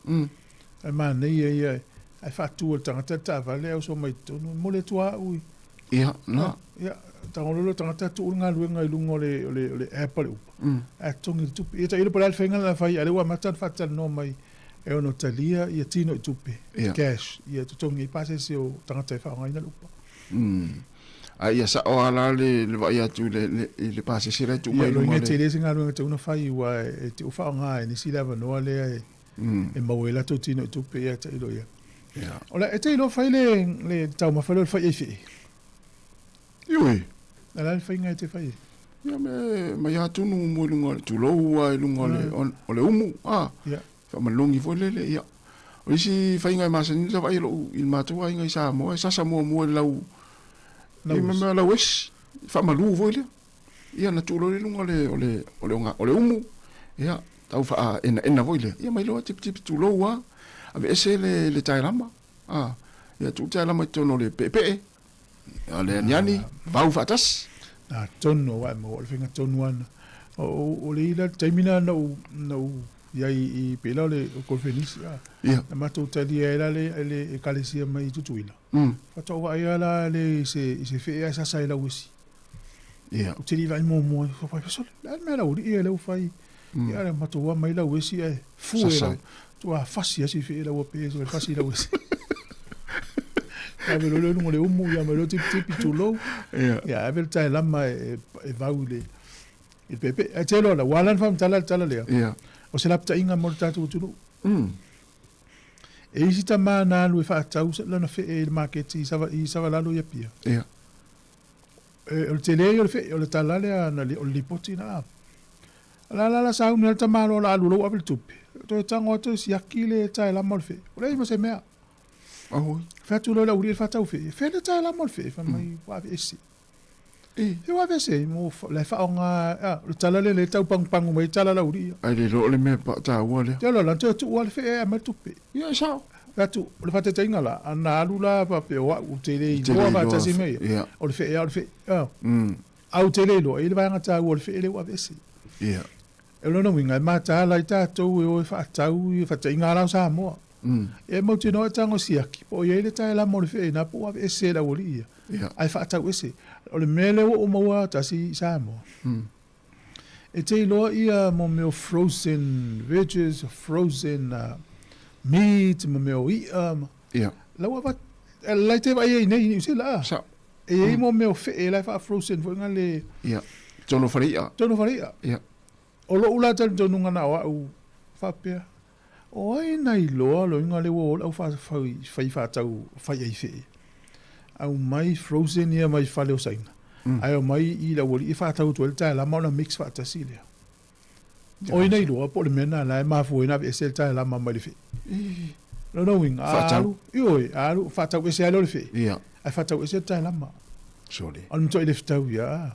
Ae manaia ia ae faatu e le tagata le taavale ae oso mai i totonu, e momoli atu lava au i. Ia, na. Ia, tago loa le tagata tuu le galuega i luga o le, o le, o le app a le upa, ae totogi le tupe. Ia tailo po o le a le faiga lena e fai, a o lea ua amata ona faatalanoa mai e ono talia ia tino i tupe, cash, ia totogi ai pasese o tagata e faaaogaina le upa. A ia sao lava la le vaai atu i le pasese la e tuu mai i luga o le. Ia, loiga e tele se galuega e tatau ona fai, aua e te u faaaoga e nisi le avanoa lea e e maua ai latou tino i tupe, ia tailo ia. O le, e te iloa fai le, le taumafa lea o le fai ai fee. Ioe. O le a le faiga e te fai ai? Ia me, mai atonu mo i luga o le tulou a i luga o le, o le umu, a. Ia. Faamalologi foi lele, ia. O isi faiga e masani ona vaai lou, i le matou aiga i Samoa, e sasa muamua i lau, i mea lau esi, faamalu foi lea. Ia na tuu loa i luga o le, o le, o le, o le umu, ia, tau faaenaena foi lea, ia mai loa tipitipi tulou lava, aveese le, le taelama, a, ia tuu le taelama i totonu o le peepee, a le aniani, vau faatasi. Na tonu aua e maua, o le faiga tonu lava lena. O, o le ila, le taimi lena na ou, na ou i ai i pei la o le Kolofenisi, a, Ia. na matou talia ai la le, le Ekalesia mai i Tutuila. Faatoa ou vaai lava la le i se, i se fee ae sasa ai lau esi. Ia. Ou te le i vaai muamua ai, fai, sole, le a le mea lau alii ia lea ua fai. Ia le matou lava mai lau esi ae fue Sasa lau. Tua fasi asi fee lau ape esi, fasi lau esi. Ave loa lea i luga o le umu, ia mai loa tipitipi tulou. Ia. Ia ave le taelama e vau i le i le peepee. Ae te iloa la, ua ala ona faamatala le tala lea. Ia. O se lapataiga mo le tatou atunuu. E isi tama na alu e faatau lana fee i le maketi i Savalalo i Apia. Ia. O le tele ia o le fee, o le tala lea na, o le lipoti na. O le ala la sauni ai le tamaloa o le a alu loa ua ave le tupe. Toe tago atu e siaki le taelama o le fee. Ua leai ma se mea. Auoi. Fai atu loa le aualii e faatau fee. Fea le taelama o le fee? Fai mai, ua ave ese. He ua ave ese, mo la e faaaoga, a, o le tala lea lea e tau pagupagu mai ai tala a le aualii ia. Ai le iloa o le mea taua lea. Te alo la, toe tuu lava le fee ae aumai le tupe. Ia e sao. Fai atu, o le faataitaiga la, ana alu la faapea o au ou te le iloa faatasi mai ia, o le fee lava o le fee. A ou te le iloa, e i ai le vaega taua o le fee lea ua aveese. Ia. O lona uiga, e mataala ai tatou e o e faatau ia faataitaiga la o Samoa. E mautinoa e tago siaki, po o i ai le taelama o le fee i ina po ua aveese e le aualii ia, ae faatau ese. O le mea lea ua ou maua tasi i Samoa, E te iloa ia mo mea o frozen veggies, frozen meat ma mea o i'a ma. Ia. La ua avatu, la e te vaai ai nei i Niu Sila a? Sao. E i ai mo mea o fee la e faa-frozen foi nga le. Ia. Totonu o fale i'a. Totonu o fale i'a. Ia. O lo'u la talitonuga na o a'u faapea, o ai na iloa loiga lea ua o le au fai faatau fai ai fee. Aumai frozen ia mai fale o Saina. Ae aumai i le aualii e faatau atu ai le taelama ona mix faatasi lea. O ai na iloa po o le mea lena la e mafua ai ona aveese le taelama mai le fee. Lona uiga, a alu, ioe, a alu, faatau ese lava lea o le fee, ae faatau ese le taelama. Sole. O le matuai le fetau ia.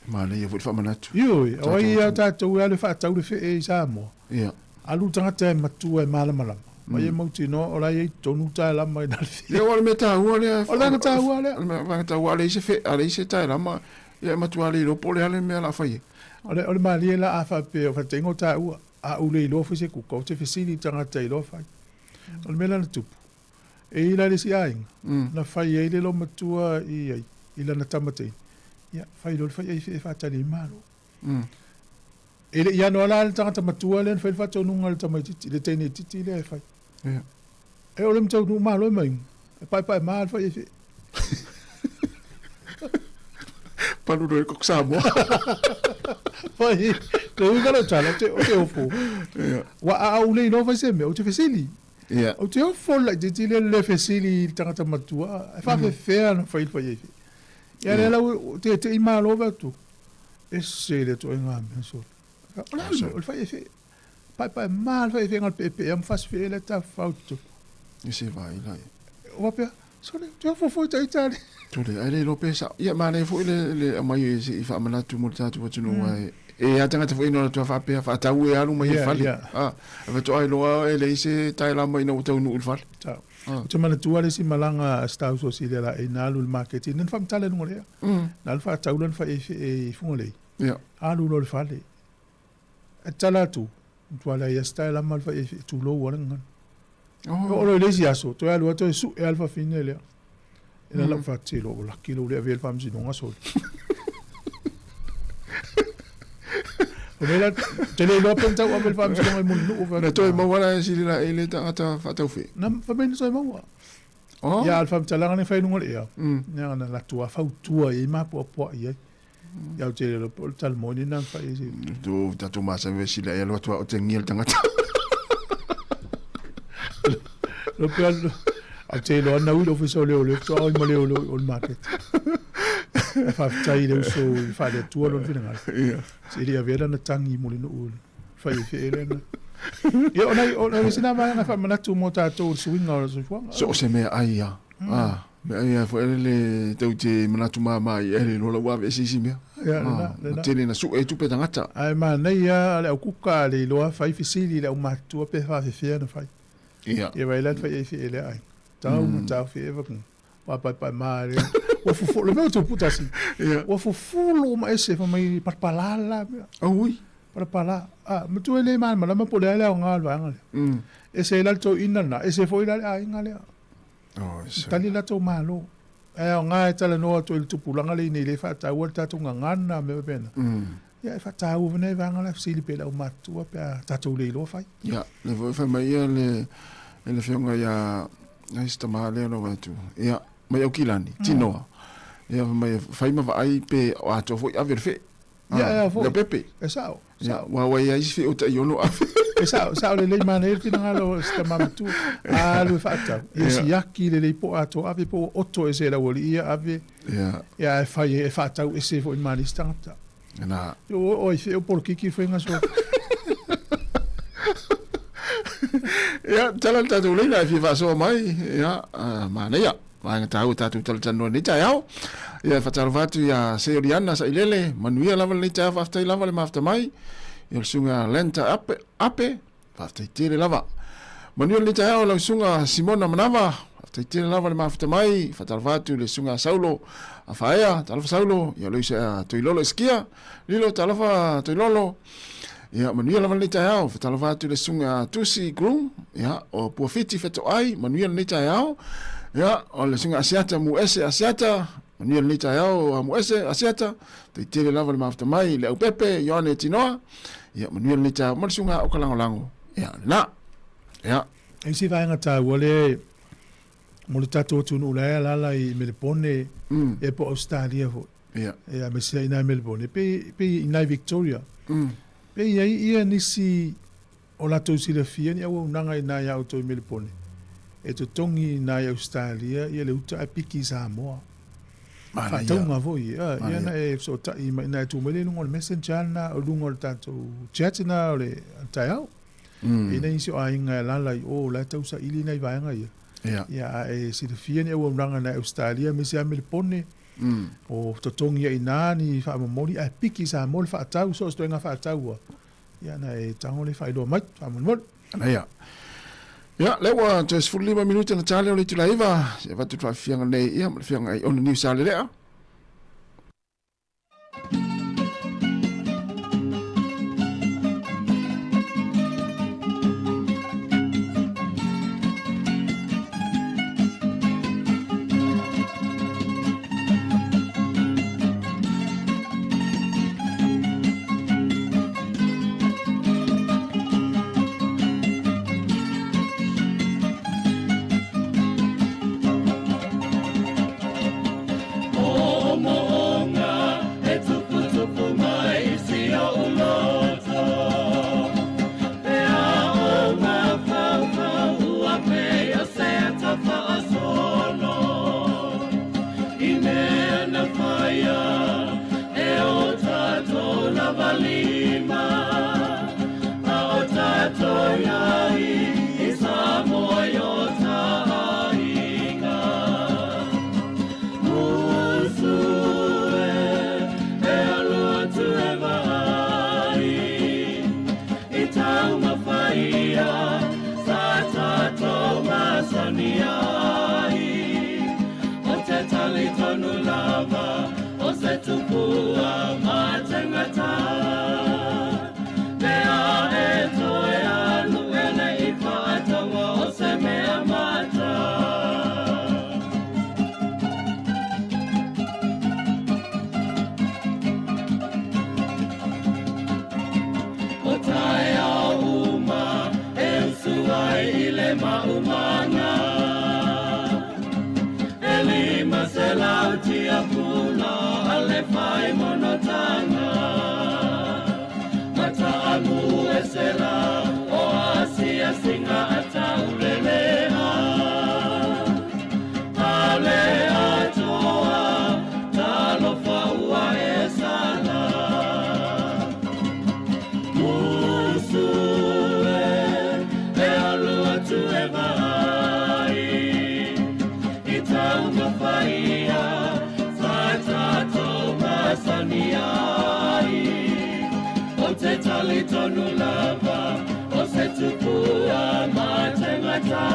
Manaia foi le faamanatu. Ioe, o ai a tatou e alu e faatau le fee i Samoa. Ia. Alu le tagata e matua e malamalama. Ma ia mautinoa o la e i ai totonu le taelama i na le fee. Ia, o le mea taua lea. O le vaega taua lea. O le vaega taua, a leai se fee, a leai se taelama, ia e matua le iloa po o le a le mea o le a fai ai. O le malie la a faapea, o faataitaiga o taua, a ou le iloa foi se kuka, ou te fesili i le tagata e iloa fai. O le mea la na tupu. E i la le isi aiga, na fai ai le loomatua i ai, i lana tama teine, ia, fai loa le faiai fe'e faatali ai malo. E le i ano la le tagata matua lea na fai le faatonuga i le tamaitiiti, le teine itiiti lea e fai. E oo i le mataunuu malo e maiga, e paepae ma le faiai fe'e. Palu loa i le koko Samoa. Fai, le uiga o lau tala, ou te, ou te ofo. Ua a ou le iloa fai se mea, ou te fesili. Ia. Ou te ofo le laitiiti lea le fesili i le tagata matua, e faafefea ona fai le faiai fe'e. Ia lea la ua tete'i malo vae atu, ese le ituaiga mea sole. O le a le mea, o le faiai fe'e. Paepae ma le faiai fe'e na o le pe'epe'e lava ma fasi fe'e lea e tafafao i totonu. E se vaai la ia. O faapea, sole, ou te ofo foi ita le. Sole, ae le iloa pe sao. Ia, manaia foi le, le aumai e se i faamanatu mo le tatou atunuu, mm. ae e a tagata foi ina latou faapea faatau e alu mai i le fale. Ah, e faatoa iloa e leai se taelama ina ua taunuu i le fale. Sao. Ah. Ou te manatua le isi malaga a si tauso si le la e na alu i le maketi, na faamatala i luga o le ea. Na alu faatau lana faiai i Fugalei. Yeah. Alu loa i le fale. E tala atu, matua leai lava se taelama le faiai tulou lava le gagana. Oh. Oo loa i le isi aso, toe alu lava toe sue lava le fafine lea. E la lau faatelo, ua laki lou le avea i le faamasinoga sole. O mea la, te le iloa pe na tau ave i le faamasinoga i Mulinuu. Na toe maua la e sili la e le tagata faataufe. Na fai mai na toe maua. Oh. Ia, o le faamatalaga lea fai i luga o le ea, mm. na latou lava fautua i ai ma apoapoai ai. Ia, ou te le iloa po o le tala moni lena na fai ai se. Tu tatou masani e sili ai alu atu a o te ngia le tagata. Lo pe alu, au te iloa na ui le ofisa o leoleo, faatoa oi ma leoleo i o le market. E faafetai i le uso i faale-Atua lona finagalo. Ia. Se i le avea lana tagi i Mulinuu i le faiefee lea na. Ia, o nai, o le isi na vaega e faamanatu mo tatou i le suiga o le soifuaga. So o se mea ai ia. Ah, mea ai ia foi le tau te manatu māmā i ele lola ua ave ese isi mea. Ia, lena, lena. Tele na sue tupe tagata. Ae manaia le au kuka le iloa fai fesili i le aumatutua pe faafefea ona fai. Ia. Ia vai la le fai ai fee lea ai. Tau ma tau fee vaku. Ua paepae ma le. Ua fufu, le mea o tupu tasi. Ia. Ua fufulo ma ese fa mai palapala la mea. Ui. Palapala. Ah, matua e le malamalama po o le a le aoga o le vaega lea. Ese ai la le toeaina lena, ese foi la le aiga lea. Oh, ese. Tali latou malo. Ae aoga e talanoa atu ai i le tupulaga lea nei le faataua le tatou gagana mea faapena. Ia e faataua foi nai vaega la e fesili pea i le aumatutua pe a tatou le iloa fai. Ia, lea foi fai mai ia le le afioga ia ai se tama lea na vaai atu. Ia, mai Aukilani, Tinoa. Ia fai mai fai ma vaai pe o atoa foi ave le fee. Ia, ia foi. Le pepe. E sao. Ia, ua ua ia isi fee o tai ono ave. E sao, sao lelei manaia le finagalo o si tama matua. Alu e faatau. Ia siaki lelei po o atoa ave po o oto ese e le aualii ia ave. Ia. Ia ae fai e faatau ese foi ma nisi tagata. Na. O o i fea o polokiki faiga so. Ia, tala le tatou leila e fia faasoa mai. Ia, uh, manaia. Vaega tāua tātou talatalanoa nei taeao. Ia, whatārofa atu ia Seoriana Sailele, manuia lava lenei taeao, faafetai lava le mafuta mai. Ia le susuga Lenta Ape, Ape, faafetai tele lava. Manuia lenei taeao lau susuga Simona Manava, faafetai tele lava le mafuta mai. Whatārofa atu le susuga Saulo Afaea, talofa Saulo, ia le uso Toilolo Isikia, Lilo, talofa Toilolo. Ia, manuia lava lenei taeao. Whatalofa atu le susuga Tusi Groom, ia, o Puafiti Fetoai, manuia lenei taeao. Ia, o le susuga Asiata Muese Asiata, manuia lenei taeao Muese Asiata. Tai tele lava le mafuta mai, le Aupepe, Ioane Tinoa. Ia, manuia lenei taeao ma le susuga o Kalagolago. Ia, lena. Ia. E isi vaega taua lea mo le tatou atunuu la e alaala i Melepone, ia po o Ausetalia foi. Ia. Ia aemaise ai i nai Melbourne, pe, pe i nai Victoria. Pe i ai ia nisi o latou silafia ni auaunaga i na ia outou i Melbourne, e totogi i nai Ausetalia ia le uta ae piki i Samoa. Manaia. Faatauga foi, ia, ia Manaia. na e fesootai mai, na e tuu mai lea i luga o le messenger lena, o luga o le tatou chat lena o le taeao. E i ai nai nisi o aiga e alaala i o, o la e tausaili nai vaega ia. Ia. Ia, a e silafia ni auaunaga i nai Ausetalia aemaise lava Melepone, O totogi ai ina ni faamomoli ae piki i Samoa le faatau, so o se toega faatau ua, ia na e tago le faailoa mai, faamolemole. Ana ia. Ia, lea ua toe 15 minute na tale o le itula iva, se avatu le faafiafiaga nei, ia, ma le afioga i Ona Niu Salelea. faia e o tatou lava lima a o tatou iai i Samoa i o taaiga. Musu e, e alu atu e vaai i taumafaia sa tatou masani ai. O te talitonu lava o se tupua matagata pe a e toe alu e le i faataua o se mea mata. O taeao uma e usu ai i le maumaga e 500 tiapula a le fai monotaga mataamu e sela o asiasiga a taulelea ale atoa talofa ua e sala. Musu e, e alu atu e vaai i taumafaia sa tatou masani ai. O te talitonu lava o se tupua matagata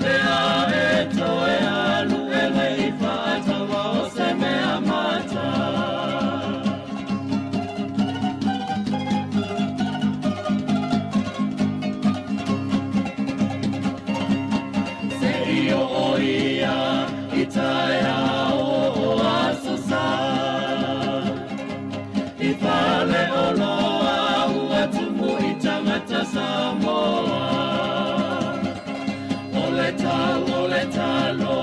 pe a e toe alu e le i faataua o se mea mata. Se i o ia i taeao o aso sa i fale o loa ua tumu i tagata Samoa. O le tau o le talo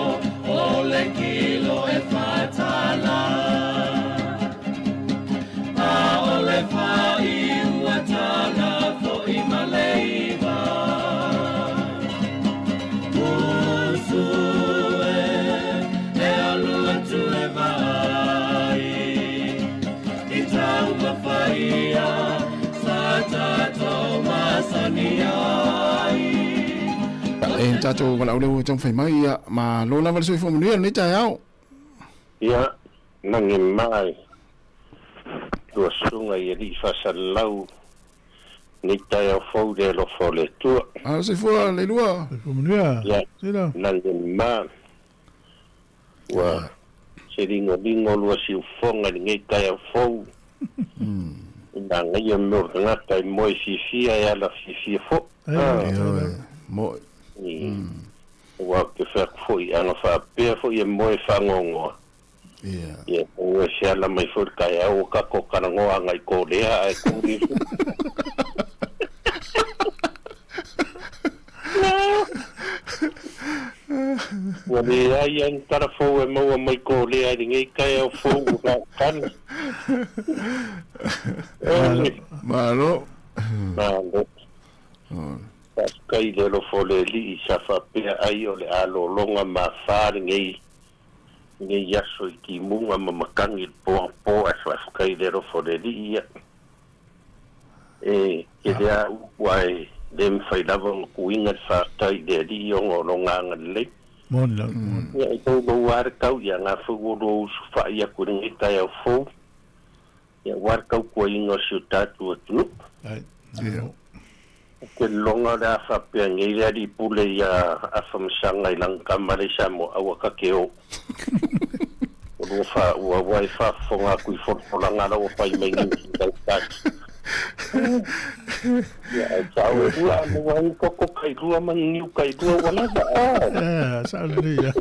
o le kilo e fatala a o le fai ua tala fo'i ma le iva. Musu e, e alu atu e vaai i taumafaia sa tatou masani ai. E tatou valaau lea ua taumafai mai ia malo lava le soifua manuia lenei taeao. Ia, nagi mai lua susuga i alii faasalalau nei taeao fou le alofa o le Atua. A soifua le lua. Soifua manuia. Ia, Sila. nagi ma ua se ligoligo lua siufoga i lenei taeao fou. Ina agaia mea o le tagata e moe fiafia e ala fiafia fo'i. Ioe, mo'i. Aua ou te fai atu foi, ana faapea foi e moe faanoanoa, ia ua se ala mai foi le taeao ua tatou talanoa agai Korea ae kuli foi. Ua leai lava ni tala fou e maua mai Korea i lenei taeao fou ua laatala. Malo. Malo. Faafetai i le alofa o le Alii sa faapea ai o le a lologa mafā lenei lenei aso i timuga ma matagi le po ae faafetai i le alofa o le Alii ia e tele a upu ae le mafai lava ona tuuina le faafetai i le Alii ona o lona agalelei. Moni lava, moni. Ia e toulou lava le tau ia na foi ua lua usufa'i atu i lenei taeao fou ia aua le tautuaina o si o tatou atunuu. Ai, malo. Ou te lagona o le a faapea nei le alii pule ia Afamasaga i lana tama lea i Samoa, aua ta te o. Ua lua fa, ua, ua e faafofoga atu i folafolaga la ua fai mai nei i lau tasi. Ia, ae sao e lua, a maua ai ni koko tailua ma ni niu tailua ua lava. Ah, sao lelei ia.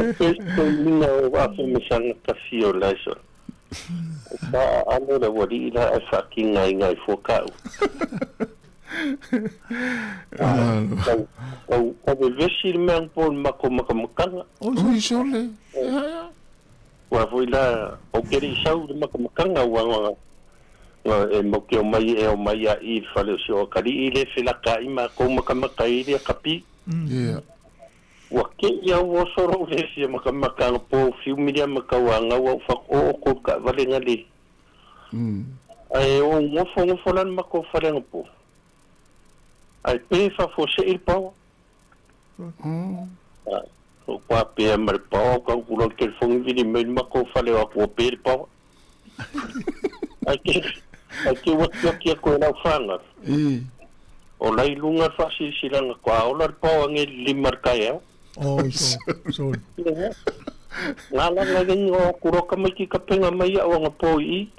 Ae pei se uiga o Afamasaga tafia o Laisa. O ka aano le aualii la ae faatigaina ai fua taʻu. Tau, tau, tau vevesi le mea po le matou matamataga. Oi sole. Ua foi la, ou te le i sau i le matamataga ua na, na e mau te omai e omai a i le fale o si o atalii le felataai matou matamata i le akapi. Yeah. Ua te'i a ua oso lou le fia makamaka agapo fiu miliama tauagau au fako'o o kou taavalega le. Ae ou gofogofo la le matou fale agapo, ae pe faafuase'i le paoa. Ou papea ma le paoa, ou tau lau telefoni vili mai le matou fale o atu ua pe le paoa. Ae te, ae te ua tiaki atu e lau fanau. O la i luga le faasilasilaga toa ola le paoa nei i le 5 i le taeao. Oi, so, sorry. Ngā langa i o aku roa tamaiti kapena mai au anga pō i i.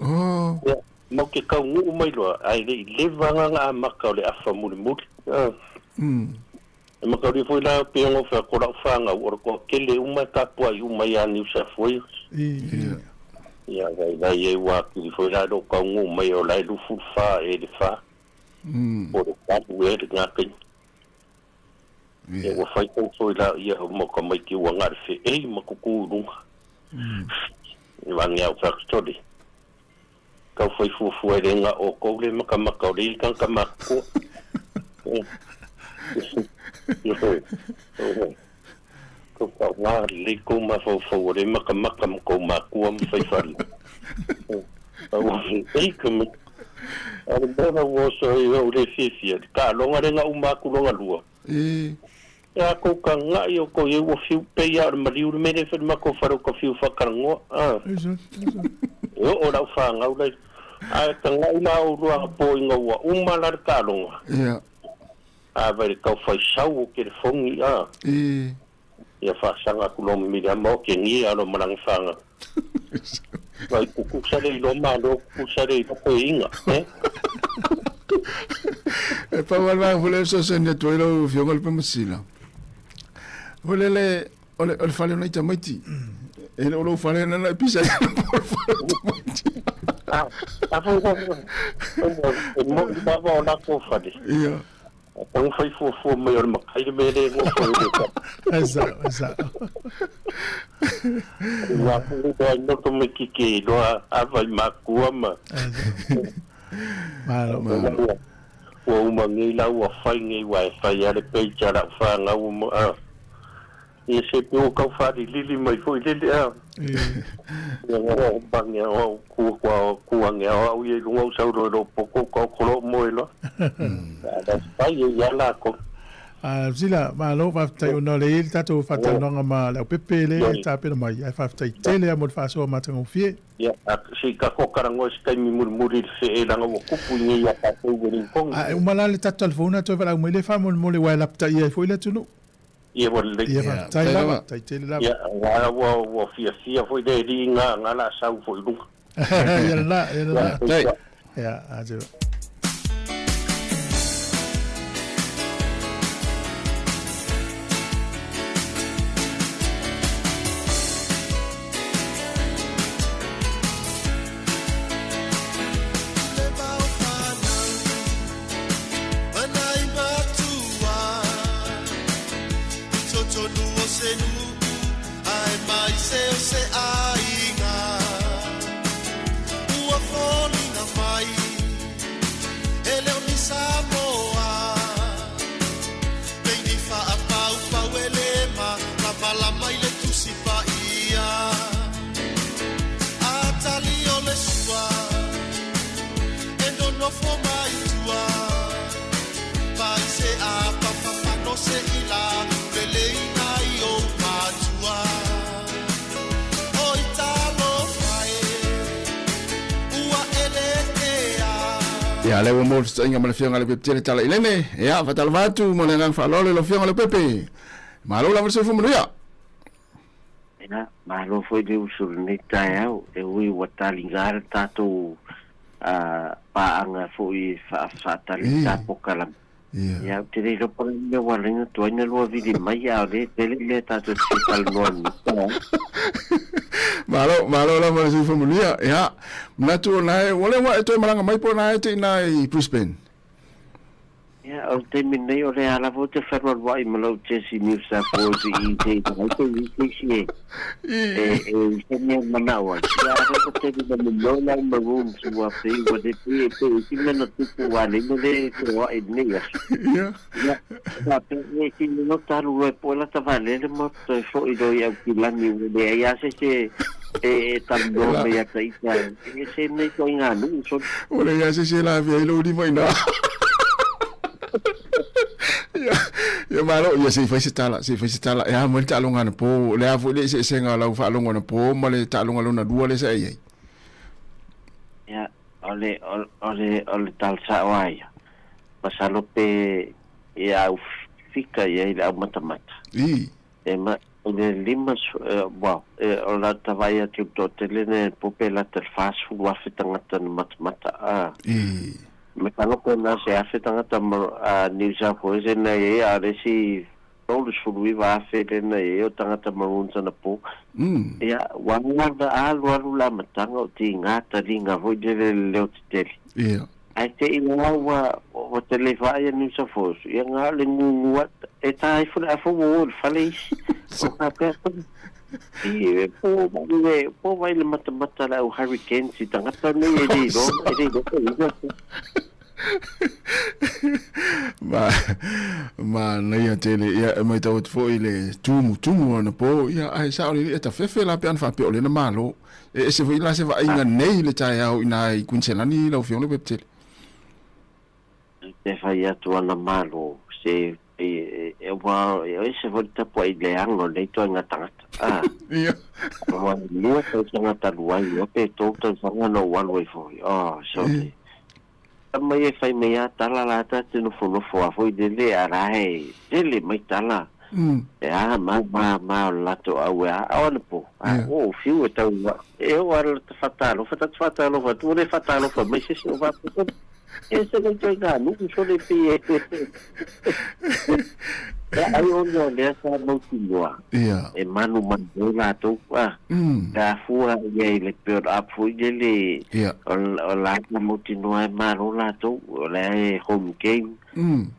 Oh. Ia, mau te taunuu mai loa, ae le i leva nga amata o le afa mulimuli. E mataulia foi la pe ono whea ko lau whāngau o le toa tele uma e tapuai uma ia New South Wales. Ia, vai vai e ua akili foi la lo taunuu mai o la e 24 e le 4. Po le 8 e le ngā kaimi. Ia, ua whai tau foi la ia o mo tamaiti ua ngā le whe ei ma kuku i lunga. I wange au whakatore. Kau whai fuafua e le ngā o kou le makamaka o le i kanga makua. Kau whao ngā le kou mawhauwhau o le makamaka ma kou makua ma whai whare. Au ei ka mai. Ale mea ua oso i au le fiafia. Ka longa le ngā umaku longa lua. Ia kou ka ngai o kou ia ua fiu pei a o le maliu le mele whare mako whare o ka fiu whakarangoa. E o lau whāngau lai. Ae ka ngai la o rua pō i ngā ua uma la le kalonga. A vai le kau whai sau o ke le fongi a. Ia whasanga ku lo mira ma o ke ngi a lo maranga whanga. Vai kukusa le i lo malo, kukusa le i lo koe inga. E pa wal wa fole so se ne toi lo fionga le pemasila. Fole le o le o le fale nei tamaiti. E le o lo fale na na pisa ya o le fale tamaiti. Ah, a fo fo. E mo i baba o la ko fale. Ia. Tangu fai fuafua mai o le makai le mele ngo fo le ka. Esa, esa. Ua ku ko ai no to me kike loa a vai makua ma. Malo. Malo. Ua uma ngei la ua fai ngei wa e fai ale pei cha la fa nga uma a. Ia se pe o kau whari lili mai foi lele a. Ia ngā o bangi o ku kua kua ngea o au ia i lunga o sau lo poko kau kolo mo e loa. Da fai e ia la ko. Sila, malo, whaftai o le ili tātou whatanonga ma leo pepe le tāpena mai. Ai whaftai tele a mo le whaasoa mātanga fie. Ia, si ka kokarango se taimi murimuri le fe e langa ua kupu i nei a tātou Wellington. A e umala le tātou telefona toi whalau mai le wha mo le wai lapta ia i foi le tunu. Ia ua lelei. Ia faafetai lava, tai tele lava. Ia, ngā ua ua fiafia foi le alii ngā ngā la sau foi i luga. Ia lena, ia lena. Tai. Ia, atu. Ia, le ua mo le fesoainga ma le Afioga i le Pepe tele tala i lene. Ia, faatalofa atu mo le agaga faaaloalo i lau Afioga i le Pepe. Malo lava le soifua manuia. Ia, malo foi le uso i lenei taeao, e ui ua taliga le tatou paaga foi e faatali ta pokalame. Ia, ou te le iloa po o le a le mea ua ala ai ona tuai ona lua vili mai, a o lea e tele mea tatou te fia talanoa i lenei taeao. Malo, malo lava le soifua manuia. Ia, manatu o na e, ua lea ua e toe malaga mai po o na e te i ina i Brisbane? Ia, o le taimi lenei o lea lava ou te fealualuai ma lou Jersey New South Wales i i te i ai te i te isi e e e i se mea manao ai. Ia, a repa tele na mimeo lau Maroons ua pei ua le pei e pei i si mea na tupu ua le ina le feoai i lenei aso. Ia. Ia, faapea e si no talu loa e poe lata vaalele ma toe foi loa i Aukilani ua leai lava se isi e e talanoa mai ia te ita e se nei ituaiga nuu soli. Ua leai lava se isi e lavea ai lou lima i ina. Ia, ia malo, ia se i fai se tala, se i fai se tala. E a mai le taaloga anapo, o le a foi le eseesega o lau faalogo anapo ma le taaloga lona lua lea sa e i ai? Ia, o le, o le, o le tala sao lava ia, masalo pe ia au fika i ai le aumatamata. I. E ma, i le 50, well, o la ta vaai atu i le toatele nei anapo pe lata i le 40,000 tagata na matamata, a. I. Masalo pe na o se 1,000 tagata ma, a New South Wales e na i ai, a o le isi 39,000 lea na i ai o tagata Maroons anapo. Ia, ua alualu le amataga o tiga taliga foi lele le leo tetele. Ia. Ae te i la ua ua tele vaai a New South Wales, ia nga o le gugu a e ta ifo le afa ua o i le fale isi. O ka pea tonu. I e po mai le po mai le matamata le au Hurricanes i tangata nei e le iloa e le iloa pe ina. Ma manaia tele ia e maitau atu foi le tumutumu o anapo ia ae sao lelei e tafefe la pe ana faapea o lea na malo. E ese foi la se vaaiga nei i le taeao i ina i Kuiniselani lau Afioga le Webtele. Te fai atu ana malo se e ua e ese foi le tapuai leaga o lenei ituaiga tagata. A. Ia. Ua lua tausaga talu ai ua pe tou tausaga na ou alu ai foi. Oh, sorry. Mai e fai mai a tala la ta te nofonofo a foi lele a la e tele mai tala. E a ma ma ma o le latou au e a o anapo. A o fiu e tau e o a la fatalofa ta fatalofa atu o le fatalofa mai se se o va e se le toi ngā nuku so le pi e e ai o lea lea sa mautinoa Ia. E manu mai nei latou a ka fua ia i le build up foi lele Ia. o la ka mautinoa e malo latou o lea e home game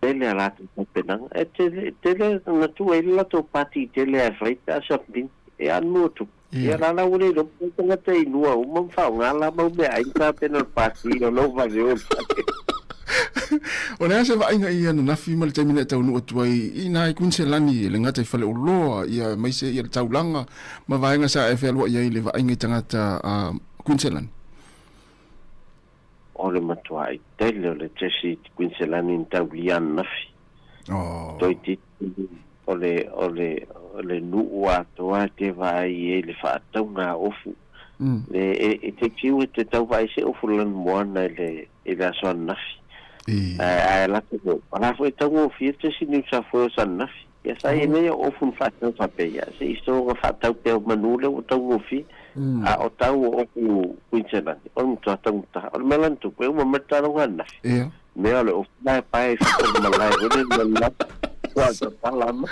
tele a latou tapenaga e tele tele na tuu ai le latou party tele ae fai pe a something e anu atu Ia. Ia la la ua le iloa po o tagata inua uma ma faaaoga la mau meaai ma tapena o le pati o lou vave o le fale. O le a se vaaiga i ananafi ma le taimi na e taunuu atu ai i ina i Kuiniselani, e le gata i Faleoloa, ia aemaise ia le taulaga ma vaega sa e fealuai ai i le vaaiga i tagata a Kuiniselani? O le matuai tele o le Jesse Kuiniselani na taulia ananafi. Oh. Toeitiiti o le, o le, o le nuu atoa te vaai i ai le faatauga a ofu. Le, e, e te fiu e te tau vaai se ofu lanumoana i le, i le aso ananafi. Ae, ae lata ko, o la foi e taugofie te isi New South Wales ananafi. Ia sa i nei o ofu na faatau faapea, ia se i soga faatau pea o manu lea ua taugofie. A o tau o ofu Queensland, o le matua taugata. O le mea la na tupu, e uma mai le taaloga ananafi. Ia. Mea o le ofu la e pae i fafo o le malae foi lele le la ua ta pala ma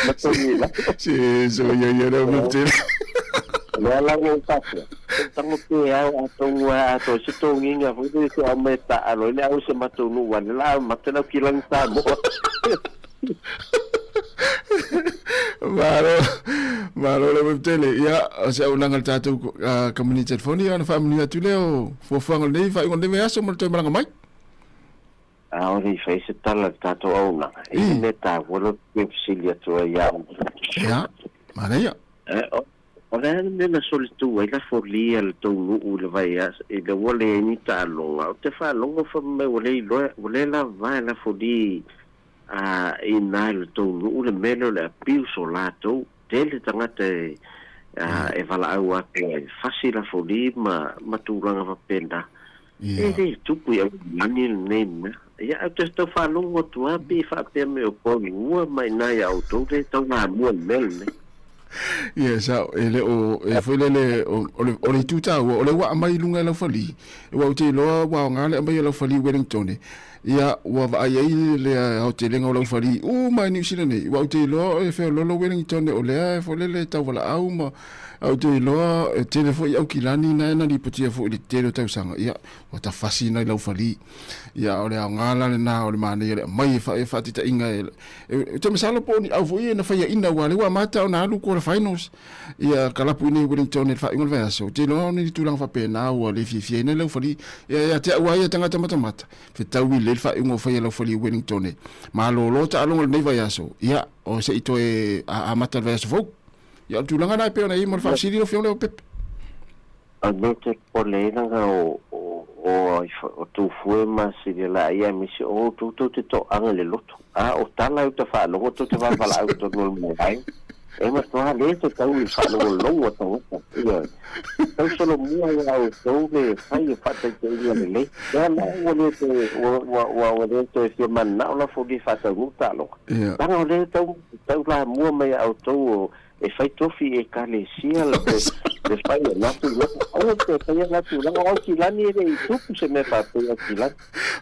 ma togi la. Se so ia ia leo mea tele. Lea la ua ou faapea, se tango pe au a tongu a to se tonginga foi lele se au mai ta alo ile au se matou nuu ane la au mate lau kilagi Samoa. Malo, malo le web tele. Ia, o se auaunaga a le tatou kamupani telefoni, ia ona faamanuia atu lea o fuafuaga o lenei faaiuga o lenei vaiaso ma le toe malaga mai. Aole i fai se tala i le tatou auaunaga, e i ai mea taua lea ou te fia fesili atu ai ia au. Ia, manaia. O le a le mea na solitu ai la folia le tou nuu i le vaiaso i le ua leai ni taaloga? Ou te faalogo fai mai ua le iloa, ua le lava e la folia A inā i le tou nuu le mea lea o le abuse o latou, tele tagata e e valaau atu ai, fasi lafoli ma ma tulaga faapena. E le tupu i Aukilani lenei mea. Ia ou te tau faalogo atu lava pei e faapea mai o Polua ma inā iā outou lea e tau lamua i le mea lenei. Ia, sao, e le o, e foi lele, o, o le, o le itu taua, o le ua aumai i luga e Laufali, aua ou te iloa ua aoga le aumai e Laufali i Wellington, Ia, ua vaai ai le aotelega o laufali uma i Niu Sila nei, ua ou te iloa o le feololo Wellington o lea e foi lele tauvalaau ma ou te iloa e tele foi Aukilani na na lipotia foi i le tele o tausaga, ia, ua tafasi nai laufali. Ia, o le aoga la lena o le manaia o le aumai e fa, e faataitaiga e, e, te masalo po o ni au foi ia na faiaina aua o lea ua amata ona alu quarter finals. Ia kalapu i nei Wellington i le faaiuga o le vaiaso, ou te iloa o ni tulaga faapena ua le fiafia ai nai laufali. Ia ia te au lava ia tagata matamata, fetaui lelei le faaiuga ua fai e laufali i Wellington e malolo taaloga i lenei vaiaso, ia o se i toe amata i le vaiaso fou. Ia o le tulaga lena e pei ona i ai mo le faafesili lau Afioga Leaupepe. O le mea ou te popole ai leaga o o o Tufue ma Silialaai aemaise o outou tou te toaga i le loto. A o tala e uta faalogo tou te valavalaau i totonu o le malae. E matua le tatau i le faalogologo a tagata. Ioe. Tau solomua ia outou le fai o faataitaiga lelei. Lea la ua le toe ua ua ua ua le toe fia mananao la folia e faataunuu taaloga. Leaga o lea e tau tau lamua mai ia outou o e fai tofi i ekalesia le le fai o na tulaga. Aua le toe faia na tulaga. O Aukilani e le i tupu se mea faapea i Aukilani.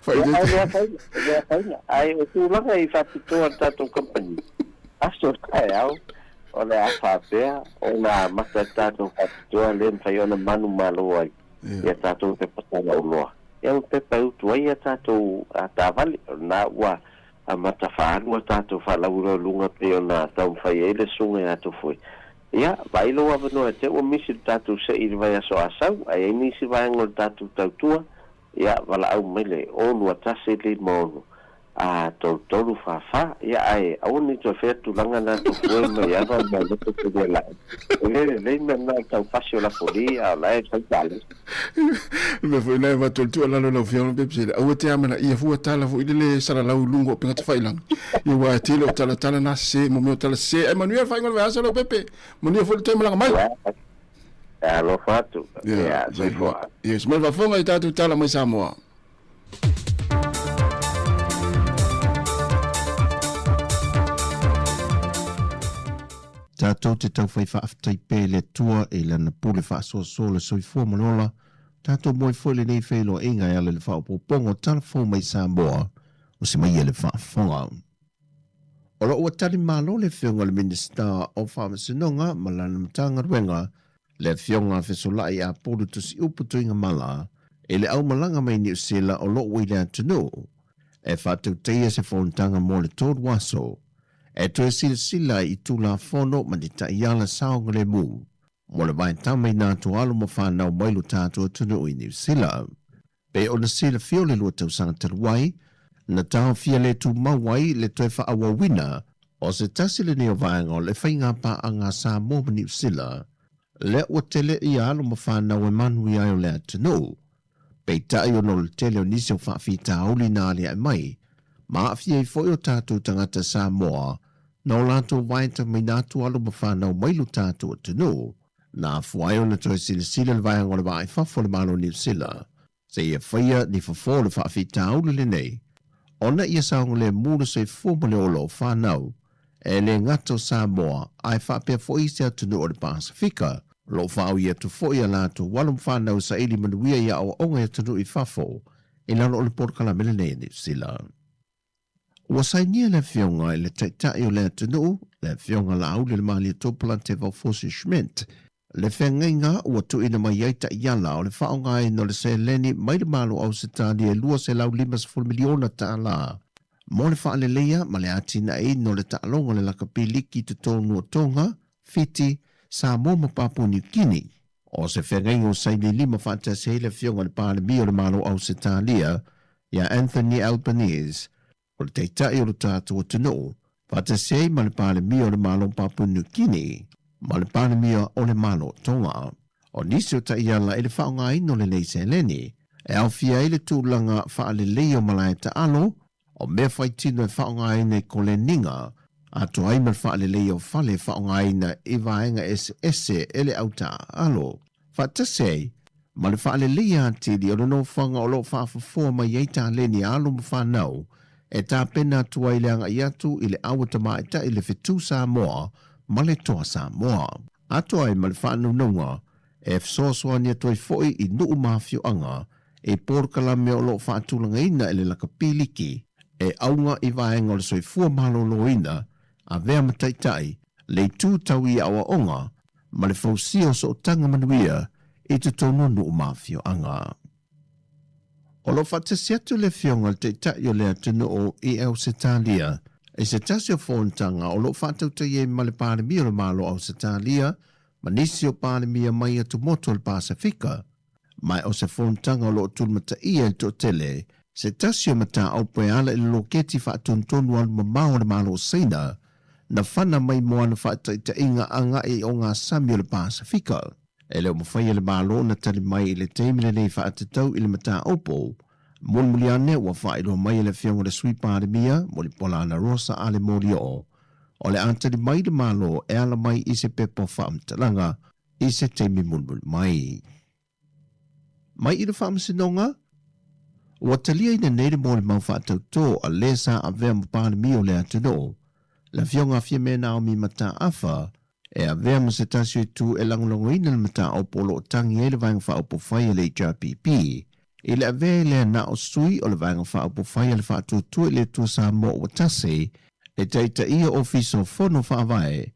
Ia, ae le afaina, e le afaina. Ae o tulaga i faapitoa a le tatou kamupani, aso taeao, o le a faapea ona amata le tatou faapitoa lea e mafai ona manumalo ai ia tatou pepa talauloa. Ia ma pepa e utu ai a tatou taavale. O lena ua amata faaalu a tatou faalauiloa i luga pei ona taumafai ai le susuga ia Tufue. Ia, vaai lou avanoa e te ua misi le tatou se'i i le vaiaso Asau, ae i ai nisi vaega o le tatou tautua, ia, valaau mai le 0 2 1 5 6 a 3 3 4 4. Ia, ae aua ne i toe faia tulaga na Tufue mai ava ma loto tele la'i. E le lelei mea na o le taufasi o Lafoli a o la e fai taalei. Le mea foi lena e avatu ai le tuualalo i lau Afioga Pepsi, aua te amanaia fua tala foi lele salalau i luga o upega tafailagi. Ia aua e tele o talatala na sese, mo mea o tala sese. Ae manuia le faaiuga o le vaiaso lau Pepe. Manuia foi le toe malaga mai. Alofa atu. Ia, soifua. Ia, se mai faafofoga i tatou tala mai Samoa. Tatou te taufai faafetai pea i le Atua i Lana pule faasoasoa le soifua ma le ola, tatou moe foi lenei feiloaiga e ala i le faaopoopoga o tala fou mai Samoa o se mai le faafofoga. O lo o ua tali malo le Afioga i le Minisita o Faamasinoga ma lana Matagaluega, le Afioga a Fesolai Apulu Tusiupu Tuigamala, i le aumalaga mai Niu Sila o lo o ua i le atunuu e faatautaia se fonotaga mo le 3 aso e toe silasila ai i Tulafono ma ni taiala saogalemu mo le vaetama i nā atu alo ma fanau mai lo tatou atunuu i Niu Sila. Pei ona silafia o le 2 tausaga talu ai, na taofia le tumau ai le toe faaauauina o se tasi lenei o vaega o le faiga paaga a Samoa ma Niu Sila, lea ua tele ia alo ma fanau e manuia ai o le atunuu. Peitai ona o le tele o nisi o faafitauli na aliae mai, ma aafia ai foi o tatou tagata Samoa na o latou vaetamaina atu alo ma fanau mai lo tatou atunuu, na afua ai ona toe silasila le vaega o le Vaa i Fafo o le Malo o Niu Sila seia faia ni fofo o le faafitauli lenei ona ia saogalemu le soifua ma le ola o fanau e le gata o Samoa ae faapea foi isi atunuu o le Pasefika o lo o faaui atu foi a latou alo ma fanau saili manuia i aoaoga i atunuu i fafo i lalo o le polokalame lenei a Niu Sila. Ua sainia le Afioga i le Taitai o le atunuu, le Afioga Laaulialemalietoa Planteva Fosi Schmidt, le feagaiga ua tuuina mai ai taiala o le faaaogaina o le seleni mai le Malo Ausetalia e $250 miliona tala mo le faaleleia ma le atinaeina o le taaloga o le lakapi liki i totonu o Tonga, Fiti, Samoa ma Papua Niu Kini. O se feagaiga ua saini lima faatasi ai le Afioga i le Palemia o le Malo Ausetalia, ia Anthony Albanese, o le Taitai o lo tatou atunuu, faatasi ai ma le Palemia o le Malo Papua Niu Kini ma le Palemia o le Malo Tonga. O nisi o taiala i le faaaogaina o lenei seleni, e aofia ai le tulaga faalelei o malae taalo, o mea faitino e faaaogaina i koleniga, atoa ai ma le faaleleia o fale e faaaogaina i vaega eseese e le au taaalo. Faatasi ai ma le faaleleia atili o le nofoaga o lo o faafofoa mai ai taleni a alo ma fanau e tapena atu ai le agai atu i le aua tamaitai i le fetu Samoa ma le toa Samoa. Atoa ai ma le faanaunauga e fesoasoani atu ai foi i nuu ma afioaga i polokalame o lo o faatulagaina e le lakapiliki e auga i vaega o le soifua maloloina, avea ma taitai, le itu tau i aoaoga, ma le fausia o sootaga manuia i totonu o nuu ma afioaga. O lo o faatasi atu le Afioga i le Taitai o le atunuu i Ausetalia i se tasi o fonotaga o lo o faatautaia ai ma le Palemia o le Malo o Ausetalia ma nisi o Palemia mai atumotu o le Pasefika, ma o se fonotaga o lo o tulimataia e le toatele se tasi o mataupu e ala i le loketi faatonutonu alumamao a le Malo o Saina na fana mai mo ana faataitaiga agai i ogasami o le Pasefika. E le o mafai e le Malo ona tali mai i le taimi lenei faatatau i le mataupu. Mulimuli ane ua faailoa mai e le Afioga i le Sui Palemia, Mulipola Anarosa Ale Molioo, o le a tali mai le Malo e ala mai i se pepa faamatalaga i se taimi mulimuli mai. Mai i le Faamasinoga, ua taliaina nei le molimau faatautō a le sa avea ma Palemia o le atunuu, le Afioga a Fiame Naomi Mataafa, e avea ma se tasi o itu e lagolagoina le mataupu o lo o tagi ai le Vaega Faaupufai a le HRPP i le avea ai lea na o sui o le Vaega Faaupufai a le Faatuatua i le Atua Samoa ua Tasi e taitaia Ofisa o Fono Faavae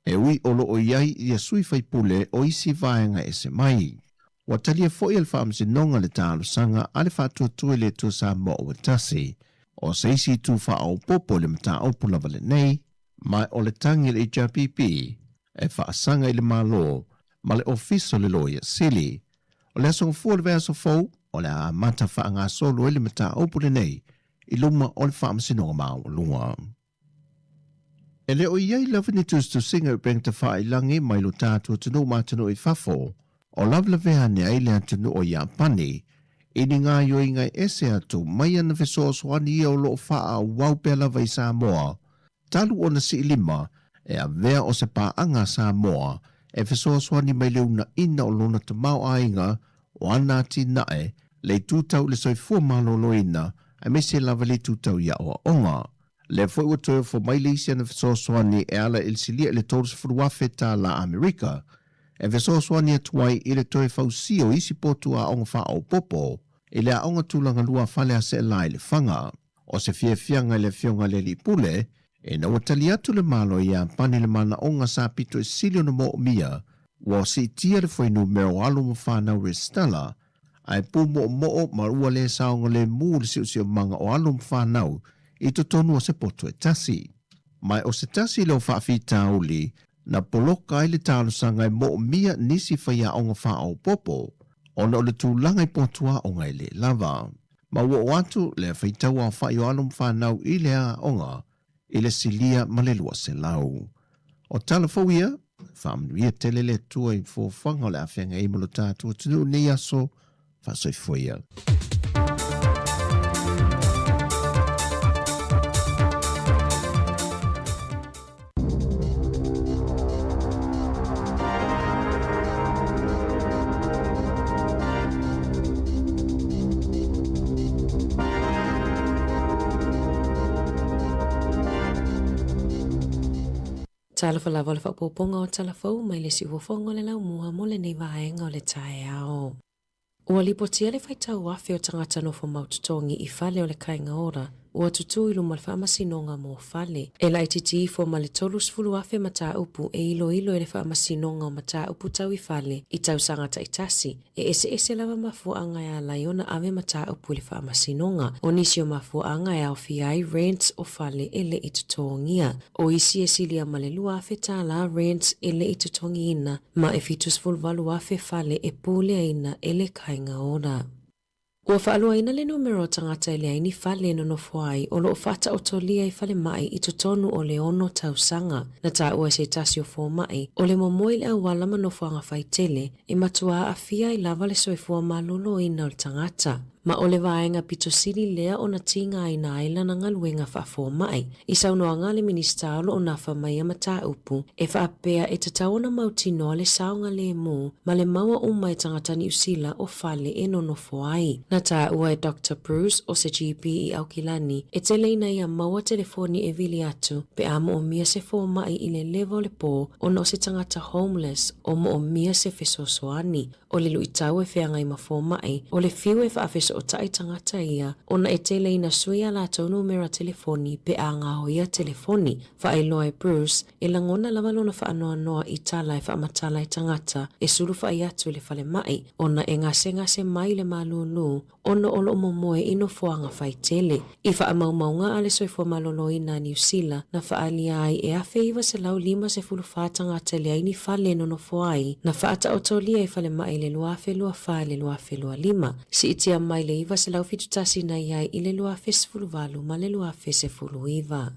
e ui o lo o i ai ia sui faipule o isi vaega ese mai. Ua talia foi e le Faamasinoga le talosaga a le Faatuatua i le Atua Samoa ua Tasi o se isi itu faaopoopo i le mataupu lava lenei, ma o le tagi a le HRPP e faasaga i le Malo ma le Ofisa o le Loia Sili. O le aso Gafua o le vaiaso fou, o le a amata faagasolo ai le mataupu lenei i luma o le Faamasinoga Maualuga. E le o i ai lava ni tusitusiga i upega tafailagi mai lo tatou atunuu ma atunuu i fafo, o lavelavea ane ai le atunuu o Iapani i ni gaoioiga e ese atu mai ana fesoasoani ia o lo o faaauau pea lava i Samoa talu ona siilima e avea o se paaga a Samoa e fesoasoani mai le uunaina o lona tamaoaiga o ana atinae, le itu tau i le soifua maloloina aemaise lava le itu tau i aoaoga. Lea foi ua toe ofo mai le isi ana fesoasoani e ala i le silia i le $30,000 tālā Amerika e fesoasoani atu ai i le toe fausia o isi potu aoga faaopoopo i le Aoga Tulaga Lua Faleaseela i Lefaga. O se fiafiaga i le Afioga i le Alii Pule, ina ua tali atu le Malo o Iapani i le manaoga sa pito e sili ona moomia, ua siitia le fuainumera o alo ma fanau resitala, ae pūmoomoo ma ua le saogalemu le siosiomaga o alo ma fanau i totonu o se poto e tasi. Ma o se tasi lea o faafitauli na poloka ai le talosaga e moomia nisi faiaoga faaopoopo ona o le tulaga i potu aoga e le lava. Ma ua oo atu le faitau aofai o alo ma fanau i le aoga i le silia ma le 200. O tala fou ia, faamanuia tele le Atua i foafoaga o le a feagai ai ma lo tatou atunuu i lenei aso, faasoifua ia. Talofa lava o le faaopoopoga o tala fou mai le siufofoga o le laumua mo lenei vaega o le taeao. Ua lipotia le faitau afe o tagata nofo mau totogi i fale o le Kāinga Ora ua tutū i luma o le Faamasinoga mo Fale. E laitiiti ifo ma le 30,000 mataupu e iloilo e le Faamasinoga o Mataupu Tau i Fale i tausaga taitasi, e eseese lava mafuaaga e ala ai ona ave mataupu i le Faamasinoga. O nisi o mafuaaga e aofia ai rents o fale e le i totogia. O isi e silia ma le $2,000 rents e le i totogiina ma e 78,000 fale e puleaina e le Kāinga Ora. Ua faaluaina le numera o tagata e leai ni fale e nonofo ai o lo o faataotolia i falemai i totonu o le ono tausaga. Na taua e se tasi o fomai, o le momoe i le auala ma nofoaga faitele e matua aafia ai lava le soifua maloloina o le tagata. Ma o le vaega pito sili lea ona tigaina ai lana galuega faafomai. I saunoaga a le Minisita o lo o nafa ma ia mataupu, e faapea e tatau ona mautinoa le saogalemu ma le maua uma e tagata Niu Sila o fale e nonofo ai. Na taua e Doctor Bruce o se GP i Aukilani, e tele ina ia maua telefoni e vili atu pe a moomia se fomai i le leva o le pō ona o se tagata homeless o moomia se fesoasoani. O le luitau e feagai ma fomai, o le fiu e faafesootai tagata ia ona e tele ina sui a latou numera telefoni pe a gaoia telefoni. Faailoa e Bruce, e lagona lava lona faanoanoa i tala e faamatala e tagata e sulufai atu i le falemai ona e gasegase mai le malūlū ona o lo o momoe i nofoaga faitele. I faamaumauga a le Soifua Maloloina a Niu Sila na faaalia ai e 1,954 tagata e leai ni fale e nonofo ai, na faataotolia i falemai i le 2024 i le 2025, siitia mai le 971 na i ai i le 2018 ma le 2019.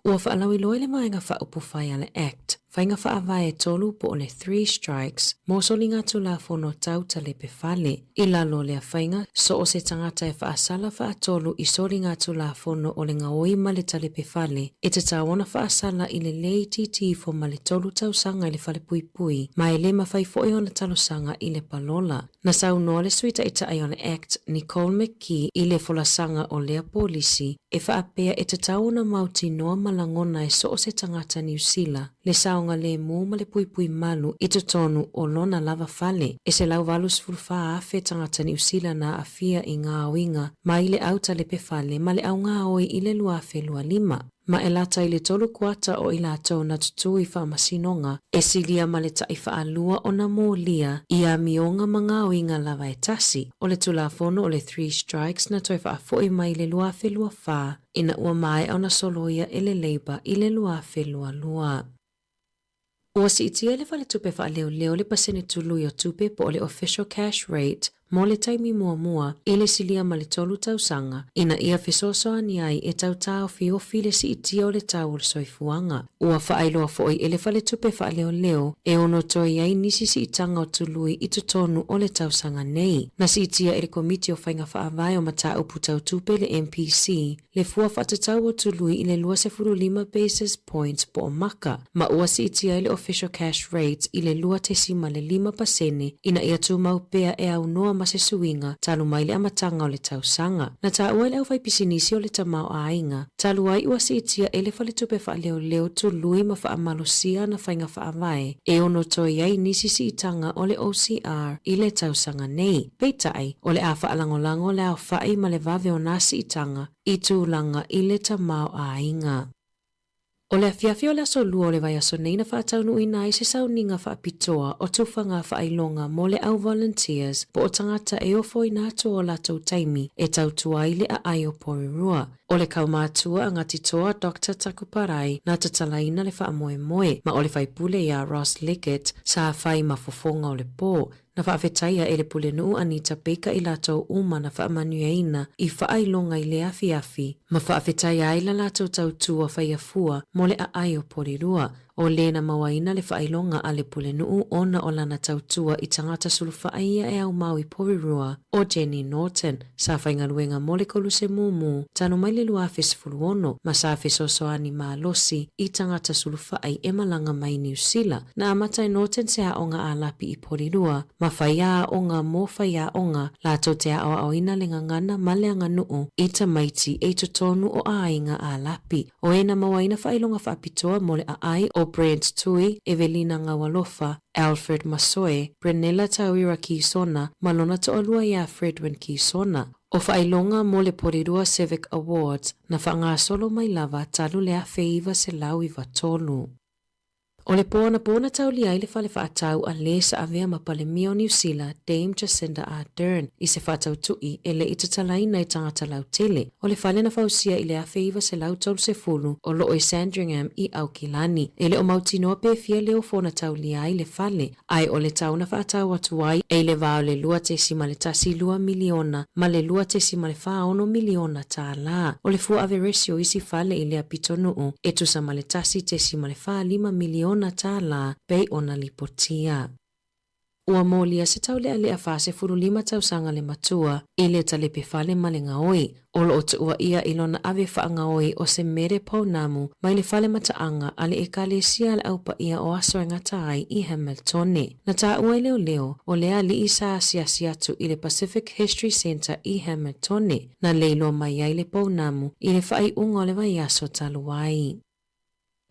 Ua faalauiloa i le Vaega Faaupufai a le Act, Faiga Faavae e Tolu po o le Three Strikes mo soligatulafono tau talepe fale. I lalo o lea faiga, so o se tagata e faasala faatolu i soligatulafono o le gaoi ma le talepe fale, e tatau ona faasala i le le itiiti ifo ma le tolu tausaga i le falepuipui, ma e le mafai foi ona talosaga i le palola. Na saunoa le Sui Taitai o le Act, Nicole McKee i le folasaga o lea polisi e faapea e tatau ona mautinoa ma lagona e so o se tagata Niu Sila le saogalemu ma le puipui malu i totonu o lona lava fale. E 184,000 tagata Niu Sila na aafia i ngā uiga mai le au talepe fale ma le augāoi i le 2025. Ma e lata i le tolu kuata o i latou na tutū i faamasinoga, e silia ma le taʻi faalua ona molia i amioga ma gaoiga lava e tasi, o le Tulafono o le Three Strikes na toe faafoʻi mai i le 2024 ina ua maea ona soloia e le Labour i le 2022. Ua siitia e le Faletupe Faaleoleo le pasene tului o tupe po o le official cash rate mo le taimi muamua i le silia ma le tolu tausaga ina ia fesoasoani ai e tau taofiofi le siitia o le tau o le soifuaga. Ua faailoa foi e le Faletupe Faaleoleo e ono toe i ai nisi siitaga o tului i totonu o le tausaga nei. Na siitia e le Komiti o Faiga Faavae o Mataupu Tau Tupe le MPC le fua faatatau o tului i le 25 basis points po o maka, ma ua siitia ai le official cash rate i le 2.5 pasene ina ia tumau pea e aunoa ma se suiga talu mai le amataga o le tausaga. Na taua e le aufaipisinisi o le tamaoaiga talu ai ua siitia e le Faletupe Faaleoleo tului ma faamalosia ana faiga faavae e ono toe ai nisi siitaga o le OCR i le tausaga nei. Peitai, o le a faalagolago le aofaʻi ma le vave o nā siitaga i tulaga i le tamaoaiga. O le afiafi o le aso Lua o le vaiaso nei na faataunuuina ai se sauniga faapitoa o tufaga faailoga mo le au volunteers po o tagata e ofoina atu o latou taimi e tautua ai le aai o Porirua. O le kaumātua a Ngāti Toa Doctor Takuparai na tatalaina le faamoemoe ma o le faipule iā Ross Leggett sa fai ma fofoga o le pō. Na faafetaia e le Pulenuu Anita Baker i latou uma na faamanuiaina i faailoga i le afiafi ma faafetaia ai la latou tautua faiafua mo le aai o Porirua. O le na mauaina le faailoga a le Pulenuu ona o lana tautua i tagata sulufai ia e aumau i Porirua, o Jenny Norton, sa faigaluega mo le Koluse Mumu talu mai le 2016 ma sa fesoasoani malosi i tagata sulufai e malaga mai Niu Sila. Na amata e Norton se aoga ālapi i Porirua, ma fai aoga mo faiaoga latou te aoaoina le gagana ma le aganuu i tamaiti e i totonu o aiga ālapi. O e na mauaina faailoga faapitoa mo le aai o Brent Tui, Evelina Gaualofa, Alfred Masoe, Brenella Tauira Kisona ma lona toalua iā Fredwin Kisona. O faailoga mo le Porirua Civic Awards na faagasolo mai lava talu le 1993. O le pō anapo na taulia ai le fale faatau a lē sa avea ma Palemia o Niu Sila, Dame Jacinda Ardern, i se faatautuʻi e le i tatalaina i tagata lautele. O le fale na fausia i le 1930 o loo i Sandringham i Aukilani. E le o mautinoa pe fia le ofo na taulia ai le fale, ae o le tau na faatau atu ai e i le va o le $2.12 miliona ma le $2.46 miliona tālā. O le fua averesi o isi fale i lea pitonuu e tusa ma le $1.45 miliona tālā pei ona lipotia. Ua molia se taulealea 45 tausaga le matua i le talepe fale ma le gaoi, o lo o tuua ʻia i lona ave faagaoi o se mere pounamu mai le fale mataaga a le Ekalesia a le Au Paia o Aso e Gata ai i Hamiltone. Na taua e leoleo, o le alii sa asiasi atu i le Pacific History Centre i Hamiltone, na leiloa mai ai le pounamu i le faaiuga o le vaiaso talu ai.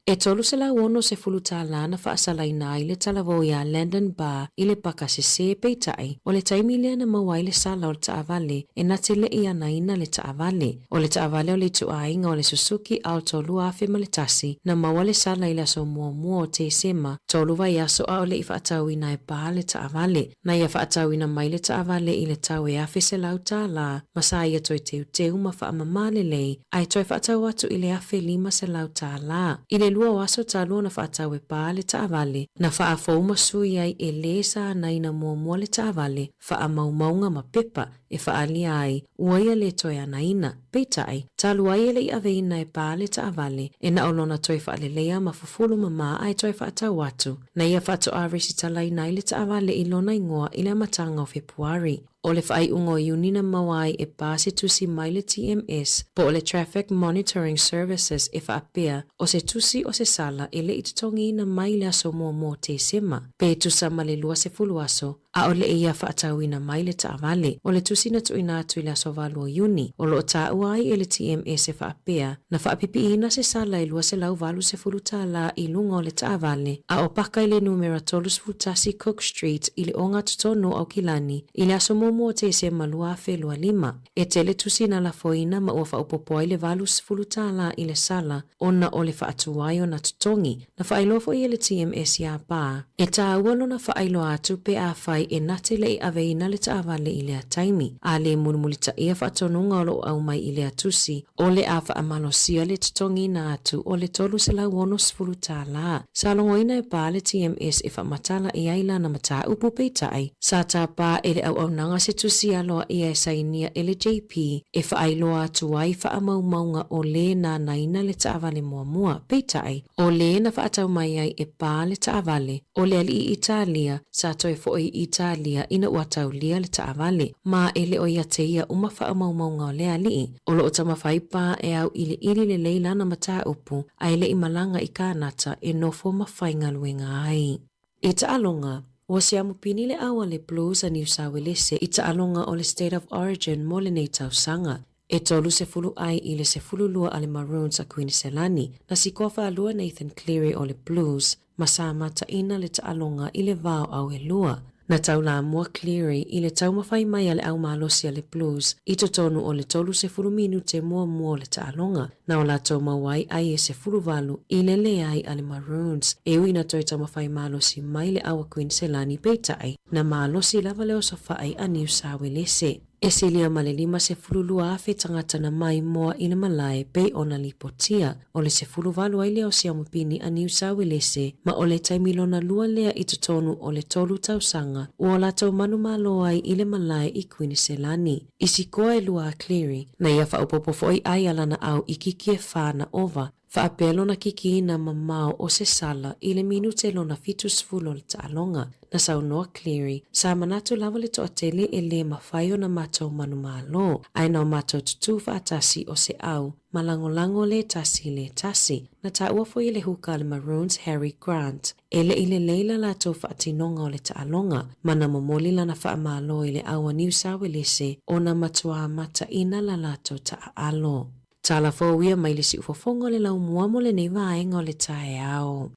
E $360 tālā na faasalaina ai le talavou iā Landon Barr i le paka sesē, peitai, o le taimi lea na maua ai le sala o le taavale e na te le i anaina le taavale. O le taavale o le ituaiga o le Suzuki Alto 2001 na maua le sala i le aso muamua o Tesema, tolu vaiaso a o le i faatauina e Barr le taavale. Na ia faatauina mai le taavale i le tau e $1,100 ma sa ia toe teuteu ma faamamā lelei ae toe faatau atu i le $1,500. I le lua o aso talu ona faatau e Pā le taavale, na faafou ma sui ai e lē sa anaina muamua le taavale, faamaumauga ma pepa e faaalia ai ua ia lē toe anaina. Peitai, talu ai e le i aveina e Pā le taavale, e na o lona toe faaleleia ma fufulu mamā ae toe faatau atu. Na ia faatoa resitalaina ai le taavale i lona igoa i le amataga o Fepuari. O le faaiuga o Iuni na maua ai e pā se tusi mai le TMS po o le Traffic Monitoring Services e faapea o se tusi o se sala e le i totogiina mai i le aso muamua o Tesema, pe tusa ma le 20 aso, a o le i ia faatauina mai le taavale. O le tusi na tuuina atu i le aso 8 o Iuni, o lo o taua ai e le TMS e faapea, na faapipiina se sala e $280 i luga o le taavale, a o paka i le numera 31 Cook Street i le ogatotonu o Aukilani i le aso muamua o Tesema 2025. E tele tusi na lafoina ma ua faaopoopo ai le $80 i le sala ona o le faatuai ona totogi. Na faailoa foi e le TMS iā Pā, e tāua lona faailoa atu pe afai e na te le i aveina le taavale i lea taimi, a lē mulimulitaia faatonuga o lo o aumai i lea tusi, o le a faamalosia le totogiina atu o le $360. Sa logoina e Pā le TMS e faamatala i ai lana mataupu, peitai, sa tāpā e le auaunaga se tusi aloaia e sainia e le JP e faailoa atu ai faamaumauga o lē nānaina le taavale muamua. Peitai, o lē na faatau mai ai e Pā le taavale, o le aliʻi Italia sa toe foʻi i Italia ina ua taulia le taavale, ma e le o ia te ia uma faamaumauga o lea aliʻi. O lo o taumafai Pā e auiliili lelei lana mataupu ae le i malaga i Kānata e nofo ma faigaluega ai. I taaloga, ua siamu pini le au a le Blues a Niu Sauelese i taaloga o le State of Origin mo lenei tausaga. E 30 ai i le 12 a le Maroons a Kuiniselani, na sikoa faalua Nathan Cleary o le Blues ma sa mataina le taaloga i le vao au e lua. Na taulamua Cleary i le taumafai mai a le au malosi a le Blues i totonu o le 30 minute muamua o le taaloga, na o latou maua ai ai e 18 i le leai a le Maroons. E ui na toe taumafai malosi mai le au a Kuiniselani peitai, na malosi lava le osofai a Niu Sawelese. E silia ma le 52,000 tagata na maimoa i le malae pei ona lipotia, o le 18 ai lea o siamupini a Niu Sawelese ma o le taimi lona lua lea i totonu o le tolu tausaga ua o latou manumalo ai i le malae i Kuiniselani. I sikoa e lua a Cleary, na ia faaopoopo foi ai a lana au i kiki e whā na ova, faapea lona kikiina mamao o se sala i le minute lona 70 o le taaloga. Na saunoa Cleary, Sa manatu lava le toatele e lē mafai ona matou manumalo, ae na o matou tutū faatasi o se au ma lagolago lē tasi lē tasi. Na taua foi e le huka a le Maroons Harry Grant, e le i lelei la latou faatinoga o le taaloga, ma na momoli lana faamalo i le au a Niu Sawelese ona matuā mataina la latou taaalo. Tala fou ia mai le siufofoga o le laumua mo lenei vaega o le taeao.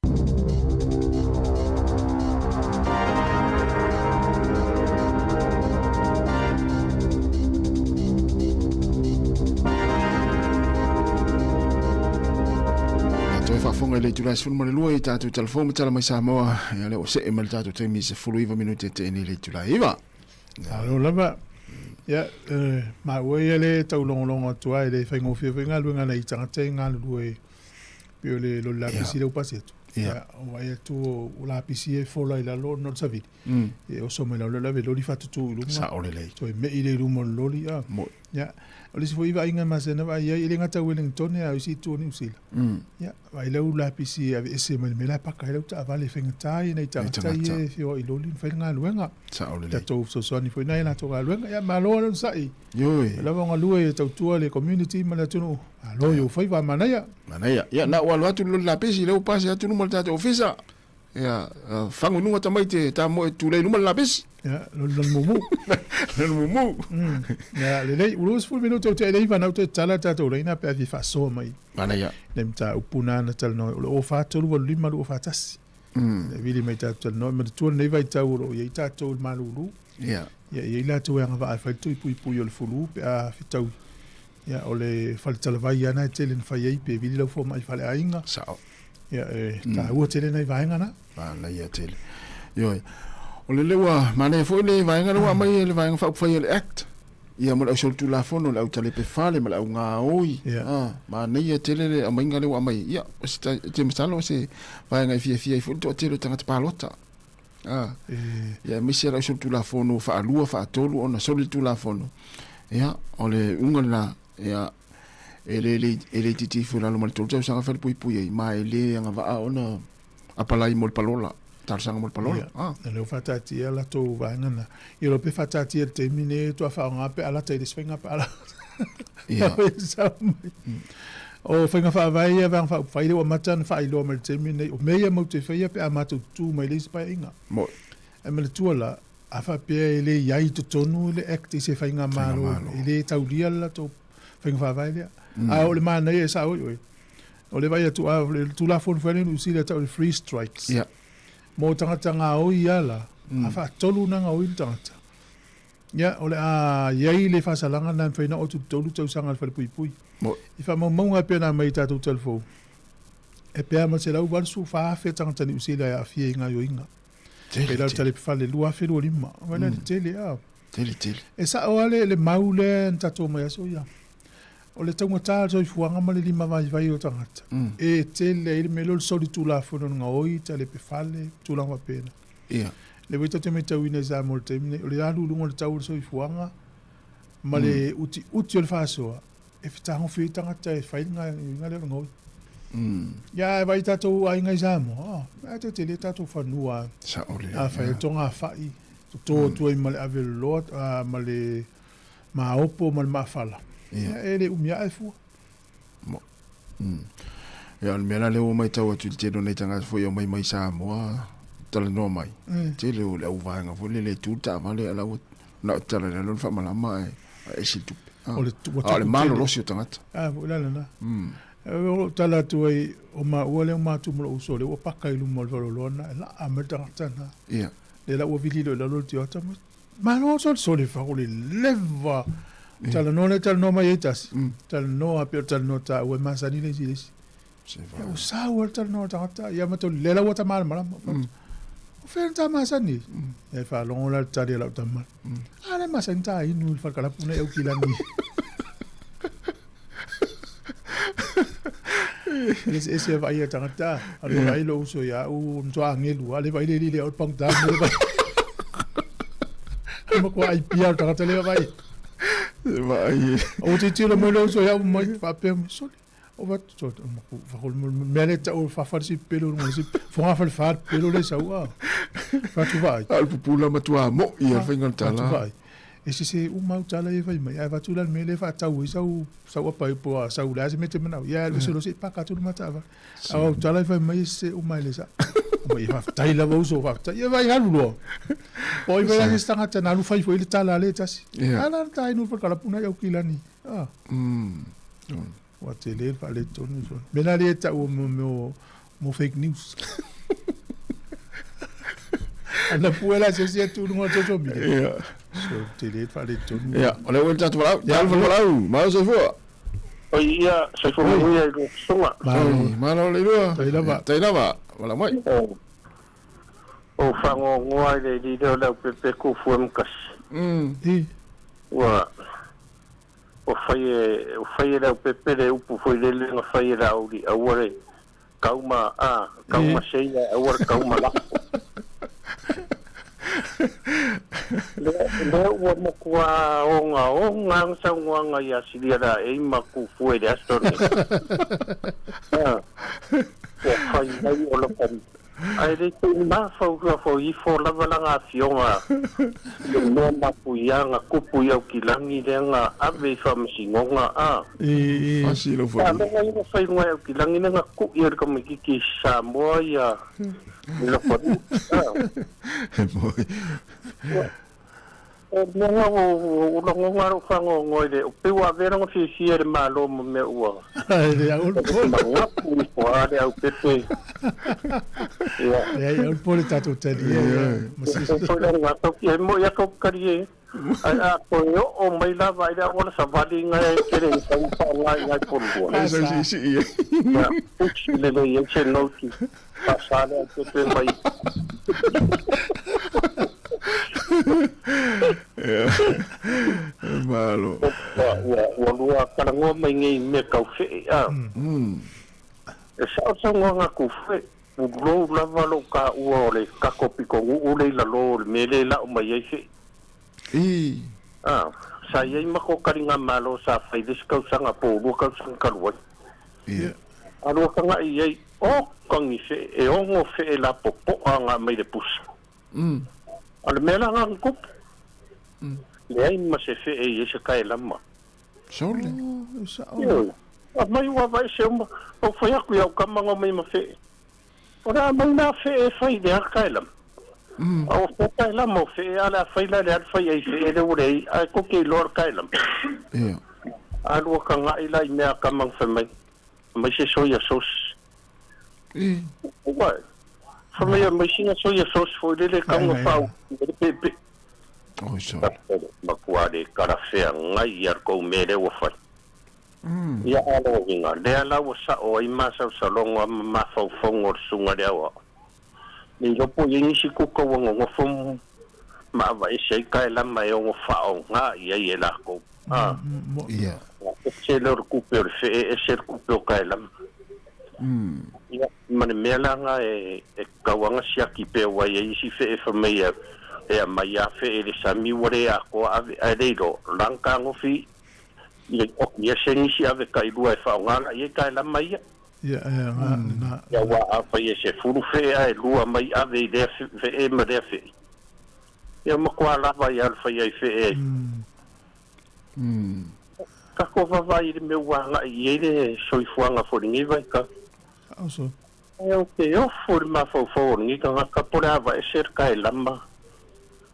Toe faafofoga i le itula e 12 i tatou talafou ma tala mai Samoa. Ia lea ua see mai le tatou taimi i 19 minute e tee nei le itula e 9. Malo lava. Ia, maua ia le taulogologo atu lava e le faigofie foi galuega a nai tagata e galulue pei o le loli lapisi lea ua pasi atu. Ia, o vaai atu o lapisi ia e fola i lalo ona o le savili. Ia e oso mai lalo le ave loli faatutu i luga. Sao lelei. Toe me'i lea i luma o le loli. Moi. Ia, o le isi foi vaaiga e masani ona vaai ai, e le gata i Wellington a o isi itu o Niu Sila. Ia, vaai lau lapisi e aveese mai le mea la e paka ai lau taavale e faigata ia nai tagata ia e feoai i loli ma fai le galuega. Sao lelei. Tatou fesoasoani foi nai a latou galuega. Ia, malo le onosai. Ioe. Ua lava ona galue e tautua le community ma le atunuu. Malo i ou faiva, manaia. Manaia. Ia, na ua alu atu le loli lapisi, lea ua pasi atu luma le tatou ofisa. Ia, fagu i luga tamaiti e tamoe tulei i luma le lapisi. Ia, loli loli mumu. Loli mumu. Ia, lelei, ua 20 minute ua tea i le 9 na ou toe tatala le tatou laina pe a fia faasoa mai. Manaia. Nai mataupu na na talanoa ai, o le 04 3 8 5 2 4 1. E vili mai tatou talanoa, manatua lenei vaitau o lo o i ai tatou i le malulu. Ia. Ia, e i ai latou e agavaa e fai le tuipuipui o le fulu pe a fetaui. Ia, o le faletalavai lava lena e tele na fai ai pe vili lau fomai i faleaiga. Sao. Ia, e taua tele nai vaega na. Manaia tele. Ioe. O le ua manaia foi le vaega lea ua aumai e le vaega faaupufai o le Act. Ia mo le ausolitulafono, le autalepe fale ma le augaoi. Ia. Ah, manaia tele le aumaiga lea ua aumai. Ia, o se te masalo o se vaega e fiafia ai foi le toatele o tagata palota. Ah. Ia, aemaise le ausolitulafono faalua, faatolu ona soli le tulafono. Ia, o le uga lena, ia, e le le e le itiiti ifo i lalo ma le 3 tausaga falepuipui ai, ma e le agavaa ona apalai mo le palola, talosaga mo le palola. Ia, o lea ua faataatia latou vaega na. Ia loa pe faataatia i le taimi lenei faatoa faaaoga pe a lata i le isi faiga palota. Ia. Sao mai. O faiga faavae ia vaega faaupufai lea ua amata ona faailoa mai i le taimi lenei, o mea ia matou te faia pe a matou tutu mai le isi paeaiga. Moi. Ae manatua la, a faapea e le i ai i totonu le Act i se faigamalo, e le taulia le latou faiga faavae lea. A o le manaia e sao ai oe, o le vaai atu, a o le Tulafono foi lea i Niu Sila e tau o le Three Strikes. Ia. Mo tagata gaoi lava la, a faatolu ona gaoi le tagata, ia, o le a i ai le faasalaga lena e mafai ona oo atu i le 3 tausaga i le falepuipui. I faamaumauga e pei ona aumai i tatou talafou, e pe a ma le 184,000 tagata Niu Sila e aafia i gaoioiga. Tele, E lau tele. tale fale 2025. Vai la le tele a. Tele, tele. E sao lava le, le mau lea na tatou omai aso ia. O le taugata o le soifuaga ma le lima vaivai o tagata. E tele ai le mea lea o le solitulafono o le gaoi, talepe fale, tulaga faapena. Ia. Le foi tatou te matauina i Samoa i le taimi lenei, o le alu i luga o le tau o le soifuaga ma le utiuti o le faasoa, e fetagofi ai tagata e fai le gaoioiga lea o le gaoi. Ia, ae vaai i tatou aiga i Samoa, oh, ae tele tatou fanua. Sao lelei. A fai o togafai, toto atu ai ma le aveloloa, ma le maopo ma le maafala. Ia. Ia, e le umi ae fua. Ia, o le mea la lea ua matau atu i le tele o nai tagata foi e omai mai Samoa, talanoa mai. Tele o le auvaega foi lele e tu le taavale, a la ua na o te tala i lalo le faamalama ae ese le tupe. O le ua A o le tupu tele. malolosi o tagata. A, foi la lena. O lou tala atu ai, o maua lea ua matou ma lou uso lea ua paka i luma o le faleoloa lena, e laa mai le tagata lena. Ia. Lea la ua vili loa i lalo le Toyota, ma malo solisoli fako le leva. Talanoa lea talanoa mai ai tasi. Talanoa pei o le talanoa taua e masani le isi i le isi. Ia ua sau lava le talanoa a le tagata, ia ma tau lea la ua ta malamalama. O fea na ta masani? Ia e faalogo la le tali a lau tama. A lea e masani ta inu i le falekalapu nei Aukilani. E le eseese e vaai a tagata, a le vaai lou uso ia au matua agelu, a le vaai le alii lea o le pagota me le vaai. E matua ai pia o le tagata lea vaai. Vaai. O tilotilo mai lou uso ia au mai faapea mai, sole. O va so mea lea tau o fafa le sipi pelo i luga o le sipi. Foga falefa le pelo lea e sau a. Fatu vaai. A o le pupula matua mo'i ia le faiga o le tala. Fatu vaai. E sese uma au tala ia e fai mai. Ae avatu la le mea lea e faatau ai sau sau apa po o sau le a se mea e te manao. Ia alu ese loa se i paka atu le ma taavale. A o au tala e fai mai e sese uma e le sao. Ia faafetai lava uso faafetai. Ia vai alu loa. Po o ai foi la se isi tagata na alu fai foi le tala a le tasi. Ia. A la ta inu le falekalapuna i Aukilani. Ah. Ua tele le faaletonu so. Mea la lea e tau o mo mo fake news. Ana pue la se isi atu i luga o le social media. Ia. So tele le faaletonu. Ia, o lea ua i le tatou valaau. Ia, le valaau. Malo soifua. Oi, ia, soifua manuia i lua fesoga. Malo. Malo le lua. Tai lava. Tai lava. Valaau mai. O fagoagoa i le alii lea o Leaupepe Kufue ma Kasi. Ua ua fai e ua fai e Leaupepe le upu foi lele na fai e Laauli aua le kau ma, a, kau ma seia, aua le kau ma lafo. Lea, lea ua matua ogaoga lava saunoaga ia Silia Laei ma Kufue i le aso lenei. A, ua fai mai o lota Ae le te i mafaufau ifo lava lana afioga i le mea mafuia na tupu i Aukilagi lea na ave i faamasinoga a. Faalogo ia na fai luga e Aukilagi lea na tu'i e le tamaititi Samoa ia i Lafalii a. O le mea lena ua lagona lou faanoanoa i le pei ua avea lona fiafia e le Malo ma mea ua manatu ifo a le aupepe. Ia. Leai, aua le pole tatou talie ia ma sisi. Foi la lena tau e moi a tau talie ai a toe oo mai lava i le auala savali na e tele i tau whaonga i ngai polua. E sau si si ia. Ia, usi lelei ai se note faasa le aupepe mai. Malo. Ua, ua lua talanoa mai nei mea tau fee, a. E sao saunoaga a Tufue, pulou lava lou taua o le tatou pitonuu le i lalo o le mea lea e lau mai ai fee. A, sa i ai matou taligamalo sa fai i le isi tausaga po o lua tausaga talu ai. A lua tagai i ai, oka ni fee, e ono fee lapopoa na aumai le pusa. A o le mea la na na tupu, leai ma se fee i ai se taelama. Sole. Ioe. Aumai ua aveese uma, ou fai atu i au tama na omai ma fee. O le a aumai na fee e fai i le a taelama? A ua fea taelama o fee, a o le a fai la i le a le fai ai fee lea ua leai, ae tou te iloa le taelama. Alu a tagai la i mea a tama na fai mai, aumai se soya sauce. Ua, fai mai aumai sina soya sauce foi lele e tau na faaulu ai le peepee. Matua le talafeagai ia le tou mea lea ua fai. Ia a lou uiga, lea la ua sao ai masalosaloga ma mafaufauga o le susuga le aoao. Le iloa po o i ai nisi kuka ua nonofo ma avaese ai taelama e ono faaaoga i ai e lakou. A, ese lea o le tupe o le fee, ese le tupe o taelama. Ia, ma le mea la na e tatau lava ona siaki pea aua e i ai isi fee fai mai e aumai lava fee i le sami ua le atoa ave, ae le iloa, la na tagofi i le oki ese nisi ave tailua e faaaoga la i ai taelama ia. Ia, e na, na. Ia, aua afai e 10 fee ae lua mai ave i lea fee ma lea fee, ia matua lava ia le fai ai fee ai. Tatou vaavaai i le mea ua agai i ai le soifuaga foi i lenei vaitau. Ae ou te ofo i le mafaufau o lenei tagata po o le a aveese le taelama,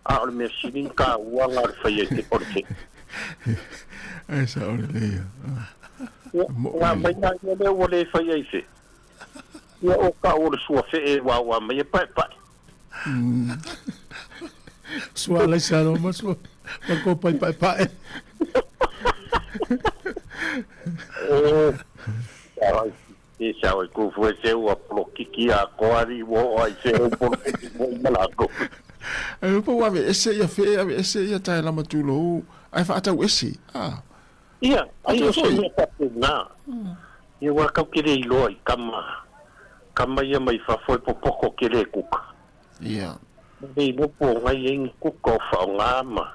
a o le mea sili ona taua na o le fai ai o le fee. Ae sao lelei ia. Ia, na aumai la ia lea ua le fai ai fee. Ia o tau o le sua fee ua ua aumai e paepae. Sua alaisa no ma sua ma ko pai pae pae. E sao e kufu e se ua polokiki a koari ua o ai se o polokiki mo i malako. E po ave ese ia fe ave ese ia tae lama tulou ai whaatau ese. Ah. Ia, ai o se mea faapena. Ia ua kau ke le iloa i tama, tama ia mai fafo e popoko ke le kuka. Ia. Le iloa po o ngai ai ni kuka o whaonga ma.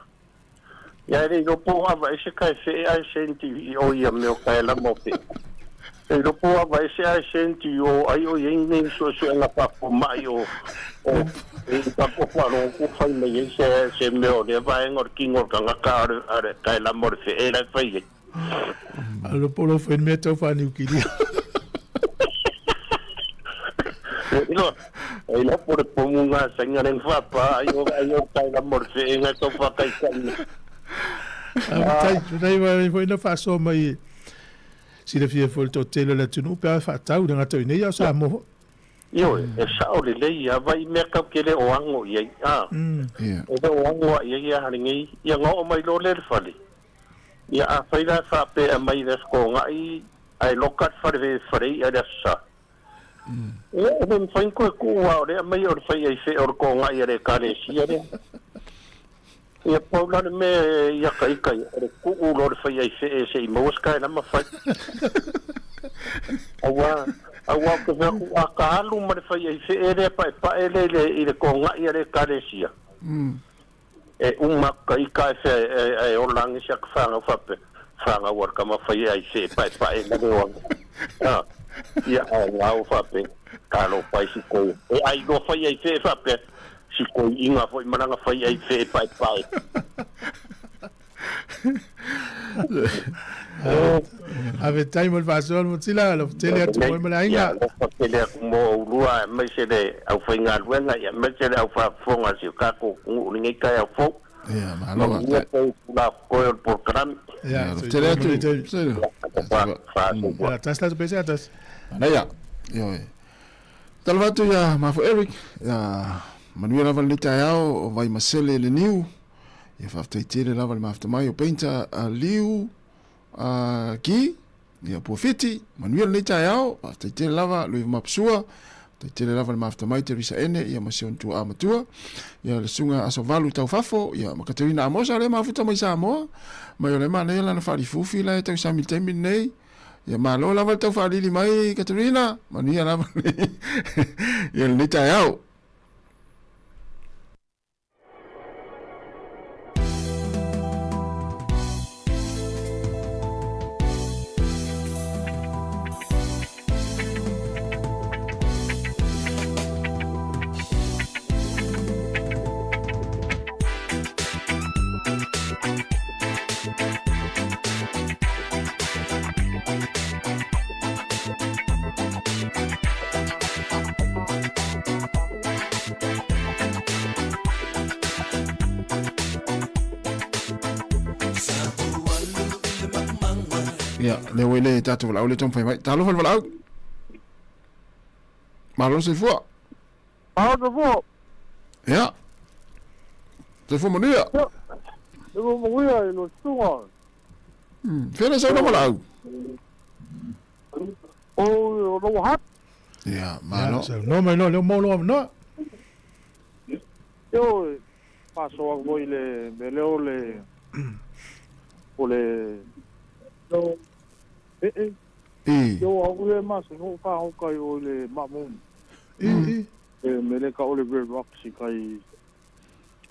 Ia e le iloa po o ava ese ka e whee ai senti i o ia mea o ka e lama o whee. E iloa po o ava ese ai senti o ai o ia nei suesuega faafomai o o i ka ko wharo ku whai mai ai se se mea o lea vaega o le kino o le tangata a le a le ka e lama o le whee la e whai ai. Alo po lo whai mea tau whaniu ki ria. Iloa, iloa po le pomu ngā sainga le whapa, ai o ai o kai la mo le whee ngā tau whakaitai. Tai, tai mai foi na whaasoa mai silafia foi le toatele o le atunuu pe a whaatau le ngata i nei au Samoa. Ioe, e sao lelei ia vai mea kau ke le o ango i ai. A, e le o ango a i ai a lenei, ia ngā o mai lo le le fale. Ia afai la e faapea mai le Aso Toonai ae loka le fale fale i'a i le Aso Sa. Ia e le mafai ona toe tuu aua o lea aumai o le fai ai fea o le Toonai a le Ekalesia lea. Ia pau la le mea e ikaika ia o le tuu loa o le fai ai fee se i maua se taelama fai. Aua. Auā ou te fai atu, a ka alu ma le fai ai fe'e lea pa'epa'e lea i le, i le toga'i a le Ekalesia, e uma atu ka ita ae fea ae ola ane si ata fanau faapea, fanau a le tama fai ai fe'e pa'epa'e ma le o ane. A, ia, ae la ua faapea, talofa ai si koi, e ai loa fai ai fe'e faapea, si koi'iga foi ma lana fai ai fe'e pa'epa'e. Ave tai mo le faasoa le Motila, alofa tele atu mo ma le aiga. Alofa tele atu mo oulua aemaise le aufaigaluega aemaise le aufaafofoga a si o tatou atunuu i lenei taeao fou. Ia, malo Manuia faafetai. pea itula o totoe o le polokalame. Ia, Alofa tele atu. Alofa faasoa. Ia, tasi la pese tasi. Manaia. Ioe. Talofa atu ia Mafo Eric, ia manuia lava lenei taeao o Vaimasele le niu. Ia faafetai tele lava le mafuta mai o Painter a Liu a Ki, ia Puafiti, manuia lenei taeao, faafetai tele lava Louis Mapusua, faafetai tele lava le mafuta mai Teresa Ene, ia ma si ona tuaa matua, ia le susuga Asovalu Taufafo, ia ma Katerina Amosa lea mafuta mai Samoa, mai o le manaia lana faalifufi la e tausami i le taimi lenei. Ia malo lava le tau faalili mai Katerina, manuia lava ia lenei taeao. Ia, lea ua ile tatou valaau lea taumafai mai. Talofa le valaau. Malo le soifua. Malo soifua. Ia. Soifua manuia. Ia. Soifua manuia i lo susuga. Fea le sau valaau? O Lower Hutt. Ia, malo. Saunoa mai loa, lea ua maua lou avanoa. Ioe, faasoa atu foi i le mea lea o le o le ee. I. Io au ia e masani ou fāgoka i o i le Maamomu. I. E mea lea e tau o le Red Rocks i kai.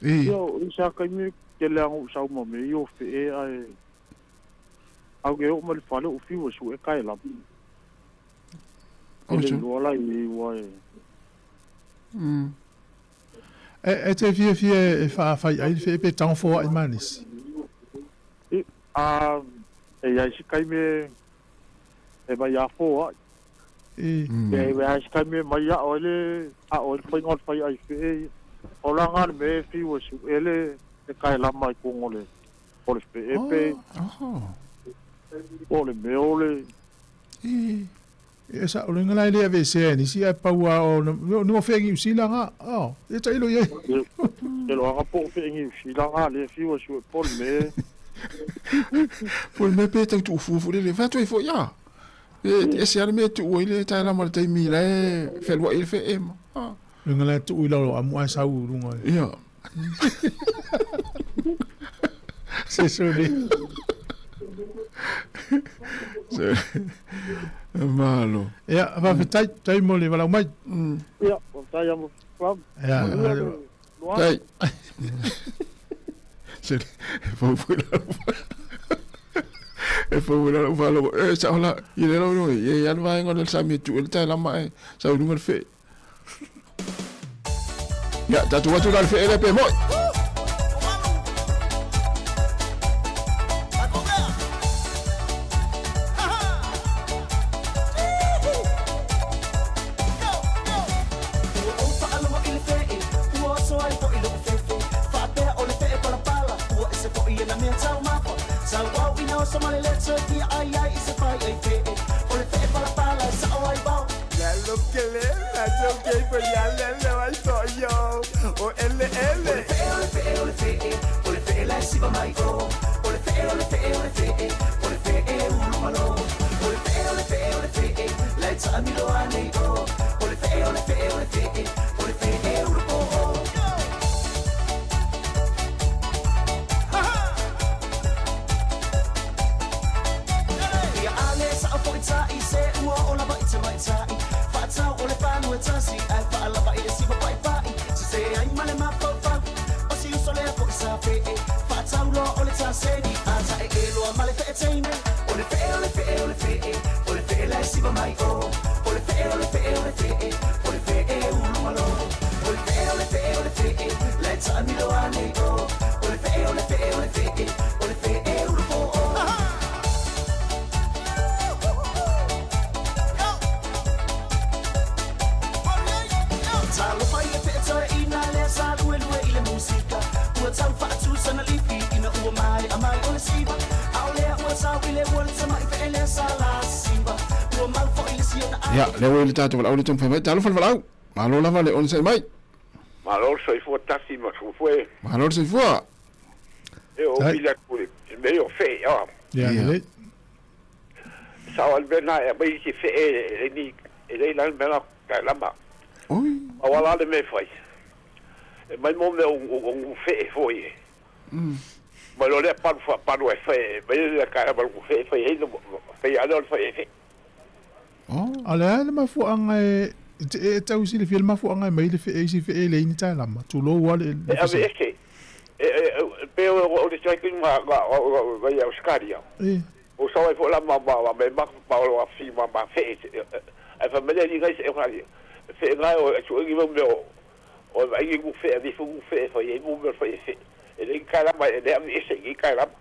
I. Io, i se a taimi tele lava ona ou sau ma mea ia o fee ae au ke oo mai le fale ou fiu e su'e tae lava. E le iloa la i ua e. E te fiafia e faafai ai le fee pe tago foa'i ma nisi? I, a, e i ai se taimi e mai a foa'i. I. E i ai se taimi e mai a'o ai le, a'o ai le faiga o le fai'ai fee ia. O la nga le mea e fiu e su'e le, le tae lama i kuga o le, o le fee pe, o le mea o le. I. E sa o le la e le aveesea e nisi ae pau lava o ni o fee Niu Sila ga. Oh, e tailo i ai. Te loaga po o fee Niu Sila ga le fiu e sue po le mea. Po le mea pe tau tuufua foi lele. Fai atu ai foi a. E ese lava le mea e tuu ai le tae lama i le taimi la e fealuai ai le fee ma. Luga la e tuu i lalo amu ae sau i luga. Ia. Se sole. Malo. Ia, faafetai, tai mo le valaau mai. Ia, faafetai a mo club. Ia, Tai. Se e fau foi la. E fau foi la lau faalogo. E sao la, i le lau e i alu vaega o le sami e tuu ai le tae lama ae sau i luga le fee. Ia, tatou atu la le fee lea pe moi. mafaufau O si uso lea fo'i sa fe'e Fa'atauloa o le taseni A ta'e'e loa ma le fe'e teine O le fe'e o le fe'e o le fe'e O le fe'e lae siva mai o O le fe'e o le fe'e o le fe'e O le fe'e ulumalo O le fe'e o le fe'e o le fe'e Lae ta'amilo a nei o O le fe'e o le fe'e o le fe'e O le fe'e ulufo'o Talofa i le fe'e toe'ina lea sa luelue i le musika Ua tau fa'atū sana lifi ina ua mae'a mai o le siva A o lea ua tau i le ua le tama'i fe'e lea sa lasiva Ua mau fo'i le siona a Ia, lea ua i le tatou valaau le taumafai mai. Talofa le valaau. Malo lava le onosai mai. Malo le soifua tasi ma soifua e. Malo le soifua. E o pili atu i mea o fe'e a. Ia, lelei. Sao al mea na e aumai isi fe'e e ni e lei la mea na kai lama. Oi. Aua la le mea e fai. E mai mo mea o o fe'e foi e. Mai lo lea palu fa palu e fe'e mai le kai lama lu fe'e fai ai fai ale o le fai e fe'e. A o le a le mafuaaga e e tau silafia le mafuaaga e mai le fe'e isi fe'e e leai ni taelama tulou a le E ave ese e e pe o le striking ma ma ma ia Australia. O sao ai foi la ma ma ma ma ma o a fi ma ma fe'e ai fa mele ni ngai se o kali. Fe'e ngai o e tu ngi mo me o o vai ngi ku fe'e vi fu ku fe'e fai ai mo me fai fe'e. E le kai lama e le ave ese i kai lama.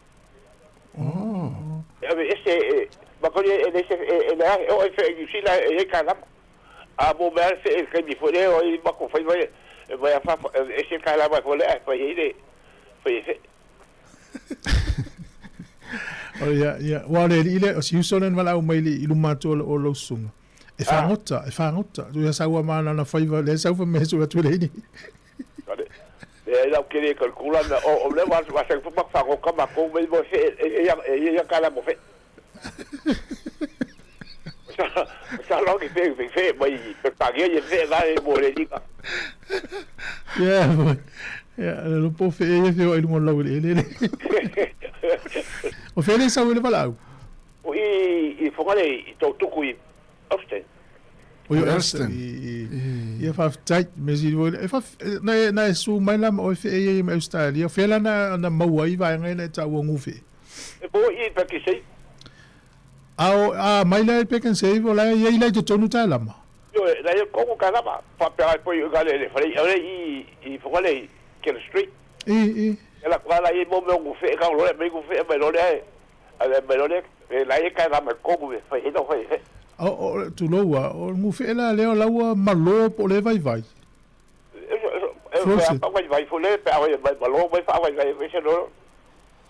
E ave ese e ma ko e le se e le o e fe'e New Zealand e kai lama. A mo me fe'e kai mi fo le o i ma ko fai vai e vai a fa ese kai lama fo le ai fai ai le fai fe'e. O ia, ia, ua le alii lea, o si uso lea na valaau mai i luma atu o lou susuga. E fagota, e fagota. Tu ia sau a ma lana faiva, lea sau fa mea su atu le ini. Le ai lau kele ka kula na o o le wa wa sa fa fa ko ka ma ko me mo fe e e e ia ka la mo fe. Sa sa lo ki fe fe fe mai pe pa ge ye fe la e mo le ni ka. Ia, ia, le po fe e fe o i lunga lau le le. O fe le sau e le valaau. O i i Whangarei i tō tuku i Elston. O i Elston. Ia faafetai me si e fa na na e su mai la ma o fe e i Australia. Fe la na na maua i vaega na e taua ngufe. E po i Pak'nSave. A o a mai la i Pak'nSave o la i la i totonu tae lama. Io la i kongo ka lama. Fa pe ai po i ga le le whare i i i Whangarei Keller Street. I i. E la kwa la i mo me ngufe ka lo le me ngufe me lo le a me lo le e la i ka lama kongo me fai no fai fe. O o tulou a o ngufe la leo laua malo po le vai vai. E fa vai vai fo le pe ai mai malo mai fa vai vai se no.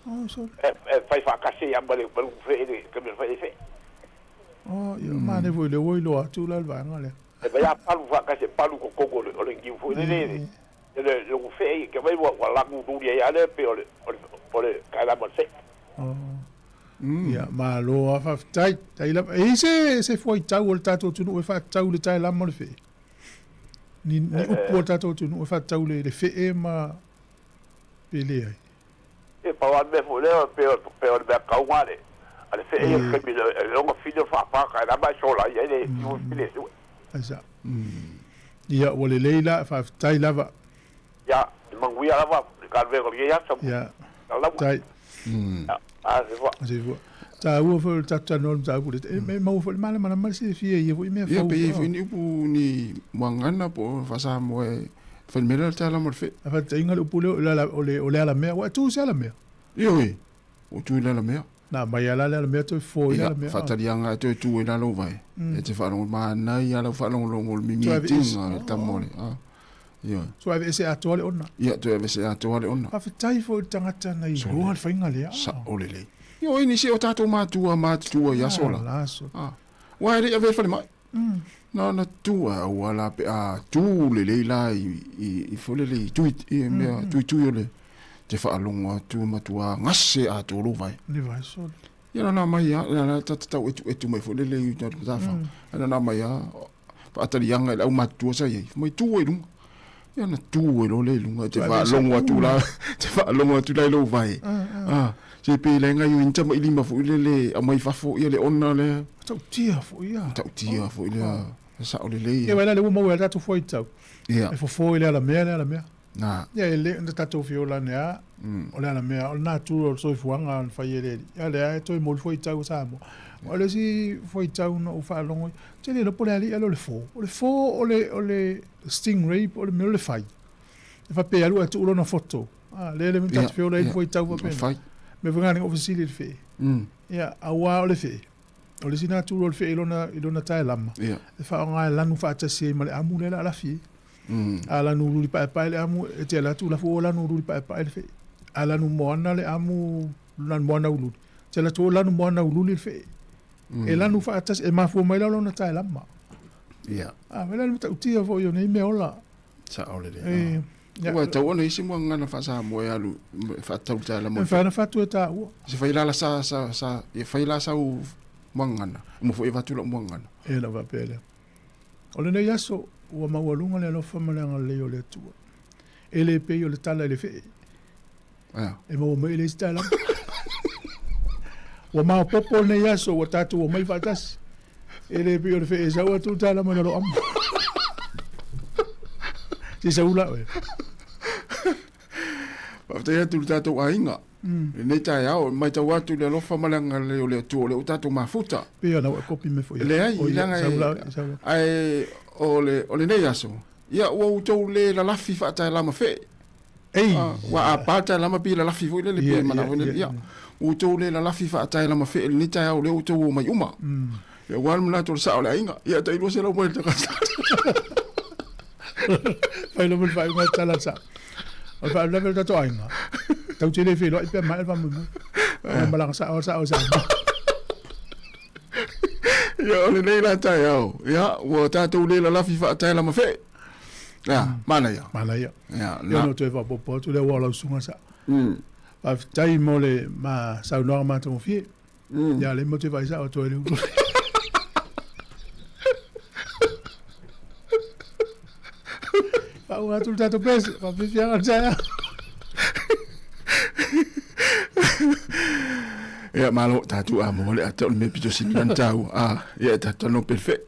Oh so. E fai fa kasi ya ma le ngufe le ka me fai fe. Oh, ia mane foi le oi loa atu la le vaega lea. E vai a palu fa kasi palu ko kongo le o le ngiu fo le le. Le le ngufe e ke mai wa la ku du ya le pe o le o le ka la mo se. Oh. Ia, malo a faafetai. Tai lava. E i se se fuaitau o le tatou atunuu e faatatau i le taelama o le fe'e? Ni ni upu a le tatou atunuu e faatatau le le fe'e ma pe leai? E pau a le mea foi lea pe pe o le mea kauga le a le fe'e ia taimi le longa fili o faafa ka lama e sola ai le fiu fili e sue. Ai sa. Ia, ua lelei la, faafetai lava. Ia, e manuia lava le galuega o lenei aso. Ia. Lalaua. Tai. Ia, a se fua. Se fua. Taua foi o le tatou talanoa i le mataupu lea. E e maua foi le malamalama le silafia i ia foi mea Ia, fou. pe i ai foi ni upu ni muagana po o faa-Samoa e fai mea le tala mo le fe'e. A faataitaiga le upu lea o le ala o le o le alamea. Ua e tu i se alamea? Ioe, ua tu i le alamea. Na aumai lava la le alamea toe fofo i le Ia, alamea. faataliaga e toe tu ai la lou vae. E te faalogo manaia lava lau faalogologo o le mimitinga o le tama o le, a, ioe. So aveese atoa le ona. Ia, toe aveese atoa le ona. Faafetai foi i le tagata na iloa le faiga lea. Sa'o lelei. Ioe, nisi o tatou matua matutua i aso la. A, aua e le i avea i le falemai. Na ona tu a aua la pe a tu lelei la i i i foi lele i tui i mea tuitui o le te faalogo atu matua gase atoa lou vae. Le vae sole. Ia na na mai a na na tata tau etu etu mai foi lele i uta tafa. Na na mai a faataliaga i le aumatutua sa i ai. Mai tu ai lunga. Ia na tu ai lo le lunga te faalogo atu la te faalogo atu la i lou vae. Ah, se pe le ngai o inta mai lima foi lele aumai fafo ia le ona lea. Ta'utia foi ia. Ta'utia foi lea. Sa'o lelei. Ia vai la le ua maua e le tatou fuaitau. Ia. E fofo i le alamea le alamea. Na. Ia e le na tatou fiola ane a, o le ala mea, o le natura o le soifuaga na fai e le Alii. A lea e toe momoli fuaitau a Samoa. O le isi fuaitau na ou faalogo ai, ou te le iloa po o le alii a le o le fo. O le fo o le, o le stingray po o le mea o le fai. E faapea e alu ae tuu lona foto. A, lea le mea tatou feola ai le fuaitau faapena. Mea foi lena na ou fesili i le fee. Ia, aua o le fee, o le isi natura o le fee i lona, i lona taelama, e faaaoga e lanu faatasi ai ma le amu lea o le a lafi ai. A lanu luli paepae le amu, e te alu atu lafu o lanu luli paepae le fee. A lanu moana le amu, lanu moana uliuli, e te alu atu o lanu moana uliuli le fee. E lanu faatasi, e mafua mai la lona taelama. A, vela le matautia foi o nei mea ola. Sao lelei. E, ia. Ua tau ona isi muagana faa-Samoa e alu e faatatau i taelama. E mafai ona fatu e taua. Se fai la sa sa sa e fai la sau muagana, mo foi e avatu lau muagana. E na faapea lea. O lenei aso, ua maualuga le alofa ma le agalelei o le Atua. E le pei o le tala i le fee. E maua mai e le isi taelama. Ua maopoopo lenei aso ua tatou omai faatasi. E le pei o le fee e sau atu le taelama i lalo amo. Se i sau la oe. Faafetai atu i le tatou aiga. Lenei taeao, e matau atu i le alofa ma le agalelei o le Atua o lea ua tatou mafuta. Pei ona ua e kopi mai foi. Leai, leaga e, ae o le, o lenei aso, ia ua outou le lalafi faataelama fee. Ei! Ua a pa taelama pe lalafi foi lele pe mana foi lele. Ia, ua outou le lalafi faataelama fee lenei taeao o lea ua outou omai uma. Ia, ua alu manatu o le sao o le aiga. Ia, tai 200 mai le tagata. Fai lava le faaiuga tala sa. O le faalavelave o le tatou aiga, tatou te le feiloai pe maea le faamoemoe. Ona malaga sao sao sa. Ia, o lenei la taeao, ia, ua tatou le lalafi faataelama fee. Ia, manaia. Manaia. Ia, na. Ia, toe faaopoopo atu lea ua o lau susuga sa. Faafetai mo le ma saunoaga matagofie. Ia, lea matou te vaai sao atu ai le ulu. Faauma atu le tatou pese, faafiafiaga le taeao. Ia, malo, tatou amoa le ata o le mea pito sili ona taua. Ah, ia, e tatou talanoa pea le fee.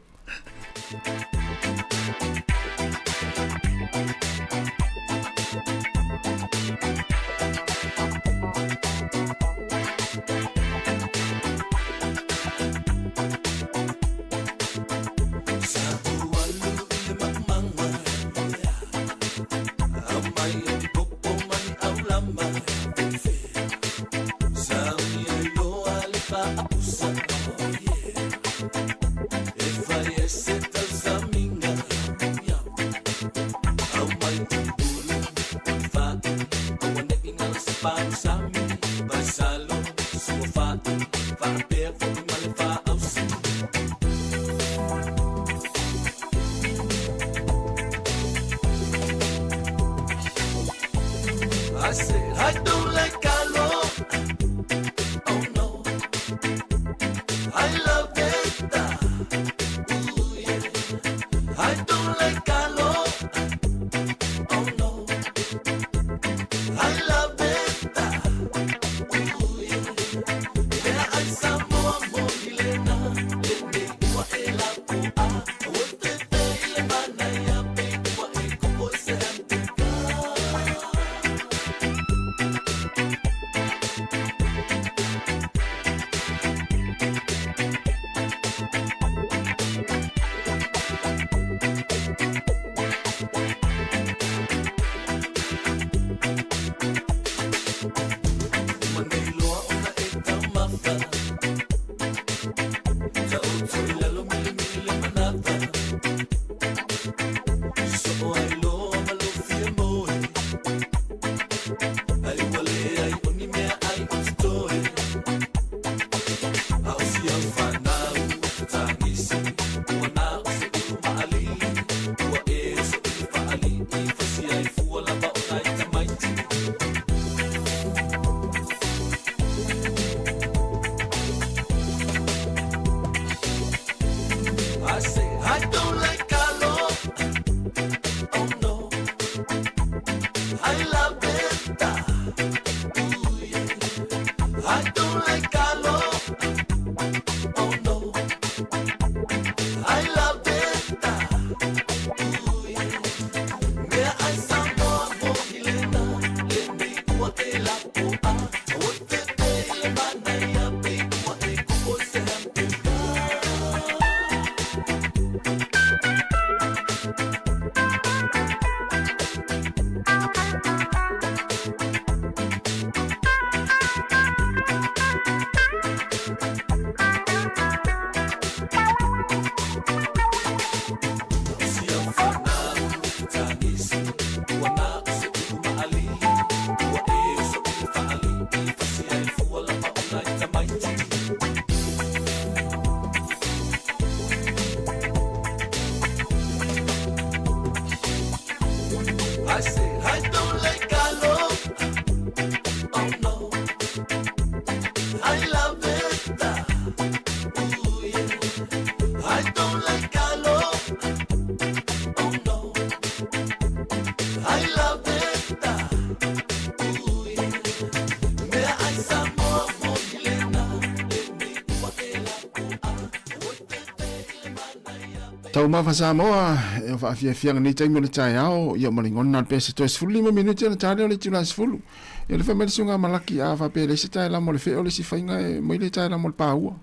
Taumafa Samoa, e o faafiafiaga nei taimi o le taeao, ia ma le gona le pese toe 15 minute ona ta lea o le itula 10. Ia le fai mai le suiga Malaki, a faapea e leai se taela mo le feo le isi faiga e mai le taela mo le paua.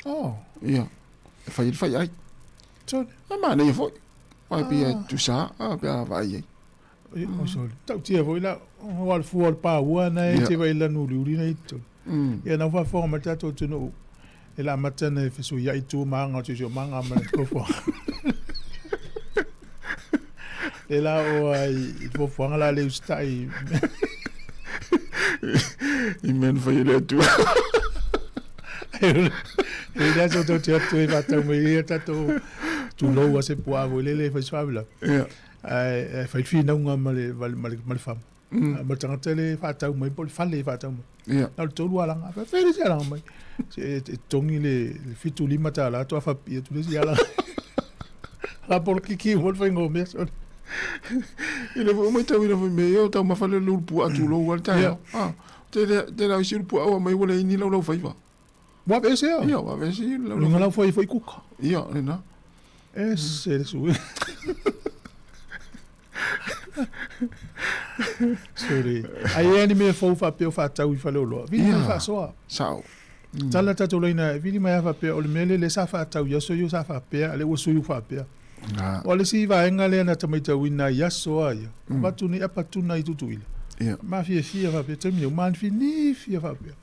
Oh. Ia, e fai ai le fai ai. Sorry. A manaia foi. Ai pei e tusa, a pe a vaai ai. Oh, sorry. Tautia foi la, o le fua o le paua na e te vai lanu uliuli na i totonu. Ia na faafofoga mai le tatou atunuu e le amata ona fesuiai tu ma aga o le siosiomaga ma le fuafuaga. Le la o ai i fuafuaga la le usitai i mea na fai e le Atua. E le aso tou te atu e faatau mai ia tatou tulou a se puaa foi lele e fai se faalavelave. Ae fai le finauga ma le ma le ma le fama. Ma le tagata le faatau mai po o le fale e faatau mai. Na o le 3 alaga. Fai fai le isi alaga mai. Se e totogi le $75 faatoa faapipii atu le isi alaga. La polokiki uma le faiga o mea sole. I le foi matauina foi mea ia o taumafa le ulu puaa tulou lava le taeao. Ah, tele tele au isi ulu puaa ua mai ua leai ni laulau faiva. Ua aveese ia? Ia, ua aveese ia laulau. Luga lau foi foi kuka. Ia, lena. Ese le sui. Sorry. Ai e ni mea fou faapea o faatau i faleoloa. Vili mai faasoa. Sao. Tala tatou laina, vili mai a faapea o le mea lea lea sa faatau i aso ia sa faapea, a lea ua sui ua faapea. O le isi vaega lea na ta matauina i aso a ia, avatu nei apa tuna i Tutuila. Mafiafia faapea, taimi ua manifinifia faapea.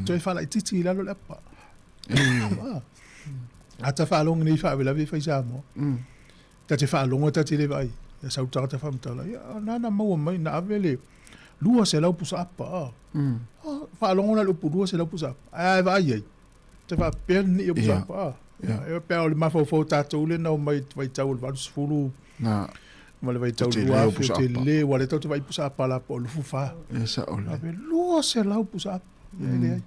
Toe faalaitiiti i lalo le apa. A ta faalogo nei i faalavelave e fai Samoa. Ta te faalogo ta te le vaai. Ia sau tagata faamatala, ia na na maua mai na ave le 200 pusa apa. Ah, faalogo la le upu 200 pusa apa. Ae a vaai ai, te faapea le nii o pusa apa. E pei o le mafaufau o tatou lea na omai i le vaitau o le 80 Na. ma le vaitau 2000, tele, ua le tatou te vaai i pusa apa la po o 24. Ia sao lelei. Ave 200 pusa apa. Ia e leai.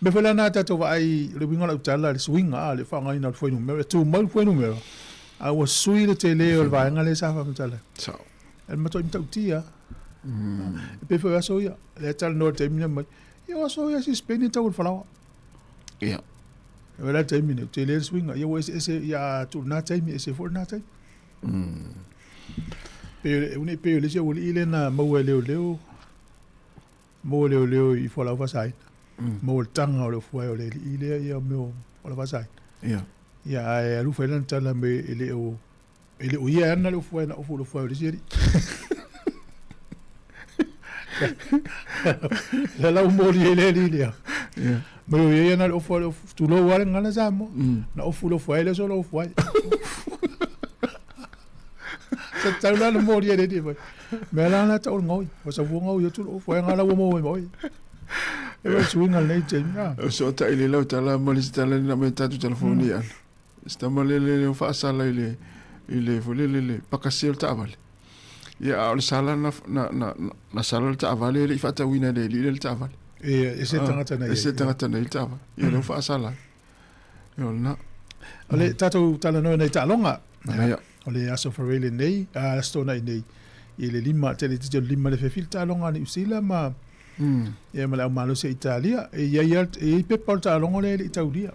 Mea foi la na tatou vaai, o le uiga o lau tala, le suiga, a, le faaaogaina o le fuainumera, e tumau le fuainumera, a ua sui le tele o le vaega lea sa faamatala. Sao. E matuai matautia. E pei foi o aso ia, lea e talanoa i le taimi na mai, ia o aso ia se Spain e tau o le falaoa. Ia. E la taimi nei, tele le suiga, ia ua eseese, ia a tuu lena taimi, ese foi lena taimi. Pei o, pei o le isi aualii lea na maua e leoleo, Maua leoleo i fualaau faasaina. Maua le taga o le ofu ai o le alii lea ia mea o fualaau faasaina. Ia. Ia ae alu fai lana tala me e le o e le o ia e ana le ofu ai na ofu le ofu ai o le isi alii. Le lau moli e le alii lea. Ia. Me o ia ana le ofu ai le ofu tulou ale ngana Samoa. Na ofu le ofu ai le so le ofu ai. Sa tau la na moli e le alii mai. Mea la na tau ngoi, o sa vua ngoi atu lo fua ngā la ua mo mai. E wai suinga nei te nga. O so ta ile lau tala ma le tala na me tatu telefoni ana. Sta ma le le o faasala i le i le fo le le le pakasi o le taavale. Ia a o le sala na na na na sala le taavale le i faatauina le le le taavale. E e se tangata nei. E se tangata nei le taavale. Ia le faasala. Ia o lena. O le tatou talanoa nei taaloga. Ia. O le Aso Faraile lenei, a Aso Toonai nei, i le 5, tele itiiti o le 5 le afiafi le taaloga a Niu Sila ma, ia ma le aumalosi a Italia. E i ai, e i ai pepa o le taaloga lea e le i taulia.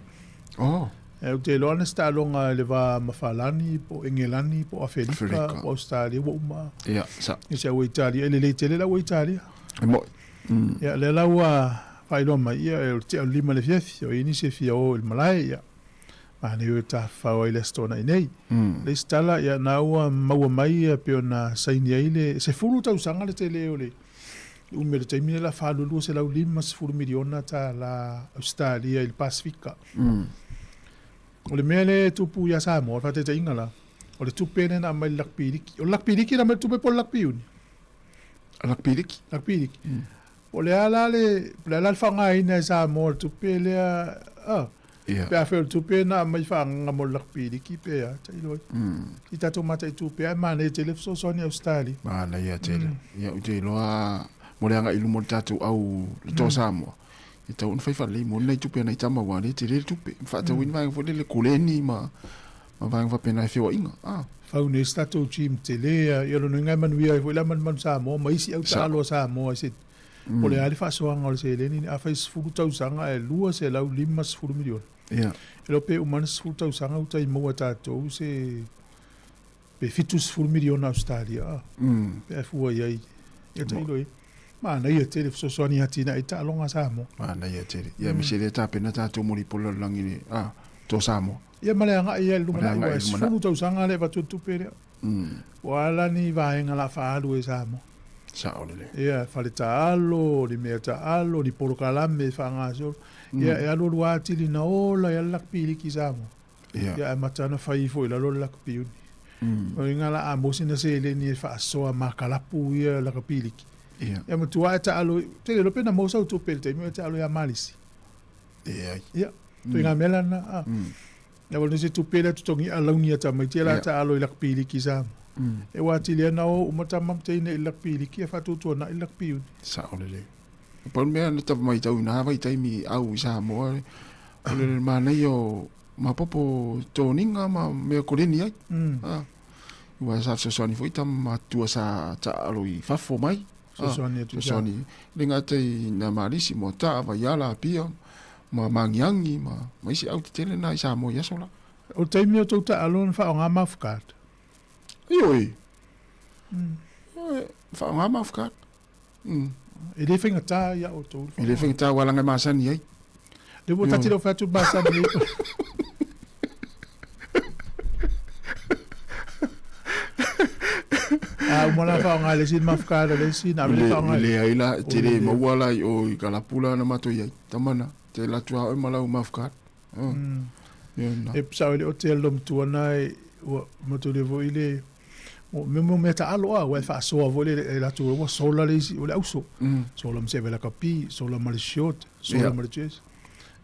Oh. E ou te iloa ana se taaloga i le va ma Falani, po o Engelani, po o Afelika, po o Ausetalia, ua uma. Ia, sa. I se au Italia, e lelei tele le au Italia. E mo'i. Ia, lea la ua faailoa mai, ia, o le tea o le 5 i le afiafi, o i ai nisi e fia o i le malae, ia. Manaia o e tafafao ai le Aso Toonai nei. Le isi tala, ia, na ua maua mai ia pei ona saini ai le 10 tausaga le tele o le umi o le taimi lea la $4,250 miliona tālā Ausetalia i le Pasefika. O le mea lea e tupu iā Samoa, o le faataitaiga la, o le tupe lea na aumai i le Lakpi Liki. O le Lakpi Liki na aumai le tupe po o le Lakpi Uni? Lakpi Liki. Lakpi Liki. Po o le a la le, po o le a la le faaaogaina e Samoa o le tupe lea, ah, Ia. Pe afai o le tupe na aumai faaagaga mo le lakpi liki pe a, tailo ai. I tatou mataitu pea, e manaia tele fesoasoani a Ausetalia. Manaia tele. Ia, ou te iloa mo le agai i luma o le tatou au le Toa Samoa, e tatau ona fai faalelei mo nai tupe a nai tama aua o lea e tele le tupe. Ma faatauina vaega foi lele koleni ma ma vaega faapena e feoaiga. Ah. Fau nei se tatou team tele, ia lona uiga e manuia ai foi le manumanumalu Samoa ma isi au taalo a Samoa i se Po o le a le faasoaga o le seleni, afai 10 tausaga ae $250 miliona. Ia. E le o pe uma le 10 tausaga ua tai maua e tatou se pe 70 miliona Ausetalia a. Pe a fua i ai. Ia tailo i ai. Manaia tele fesoasoani i atinae i taaloga a Samoa. Manaia tele. Ia aemaise lea tapena tatou mo le ipu o le lalolagi i le a to Samoa. Ia ma le agai ai i le lumanai aua e 10 tausaga lea e avatu ai le tupe lea. Ua ala ni vaega o le a faaalu ai e Samoa. Sao lelei. Ia, fale taalo, ni mea taalo, ni polokalame e faagasolo. Ia, e alualu atili na ola ai lava le lakapi liki i Samoa. Ia. Ia, ae amata ona fai ifo i lalo le lakapi uni. O le uiga la a maua sina seleni e faasoa ma kalapu ia lakapi liki. Ia. Ia matua e taalo, te le iloa pe na maua sau tupe i le taimi o e taalo ia Malisi. Leai. Ia, ituaiga mea la lena. Ia ua nisi tupe lea totogi alauni a tamaiti la taalo i lakapi liki i Samoa. E ua atili ai ona o uma tama ma teine i le lakapi liki ae faatuatuanai le lakapi uni. Sao lelei. E pau le mea na tau matau i na vaitaimi au i Samoa, o le manaia o maopoopo toniga ma mea koleni ai. Aua sa fesoasoani foi tama matutua sa taalo i fafo mai. Fesoasoani atu i Fesoasoani. E le gata i na Malisi, Moataa, Vaiala, Apia, ma Magiagi ma ma isi au tetele na i Samoa i aso la. O le taimi o tou taalo na faaaoga mouth guard? Ioe. Ioe, faaaoga mouth guard. E le faigata ia outou. E le faigata aua leaga e masani ai. Le ua tati lau fai atu masani ai. A uma la faaaoga e le isi le mafukada le isi na ave le faaaoga. E leai la, e te le maua la i o i kalapu la na matou i ai. Tama na, te alu atu lava oe ma lau mafukada. E sao e le o te alu matua na e ua matou le foi le o mea mo mea taalo a ua e faasoa foi le e latou ua sola le isi o le auso. Sola ma se vela kapi, sola ma le short, sola ma le jersey.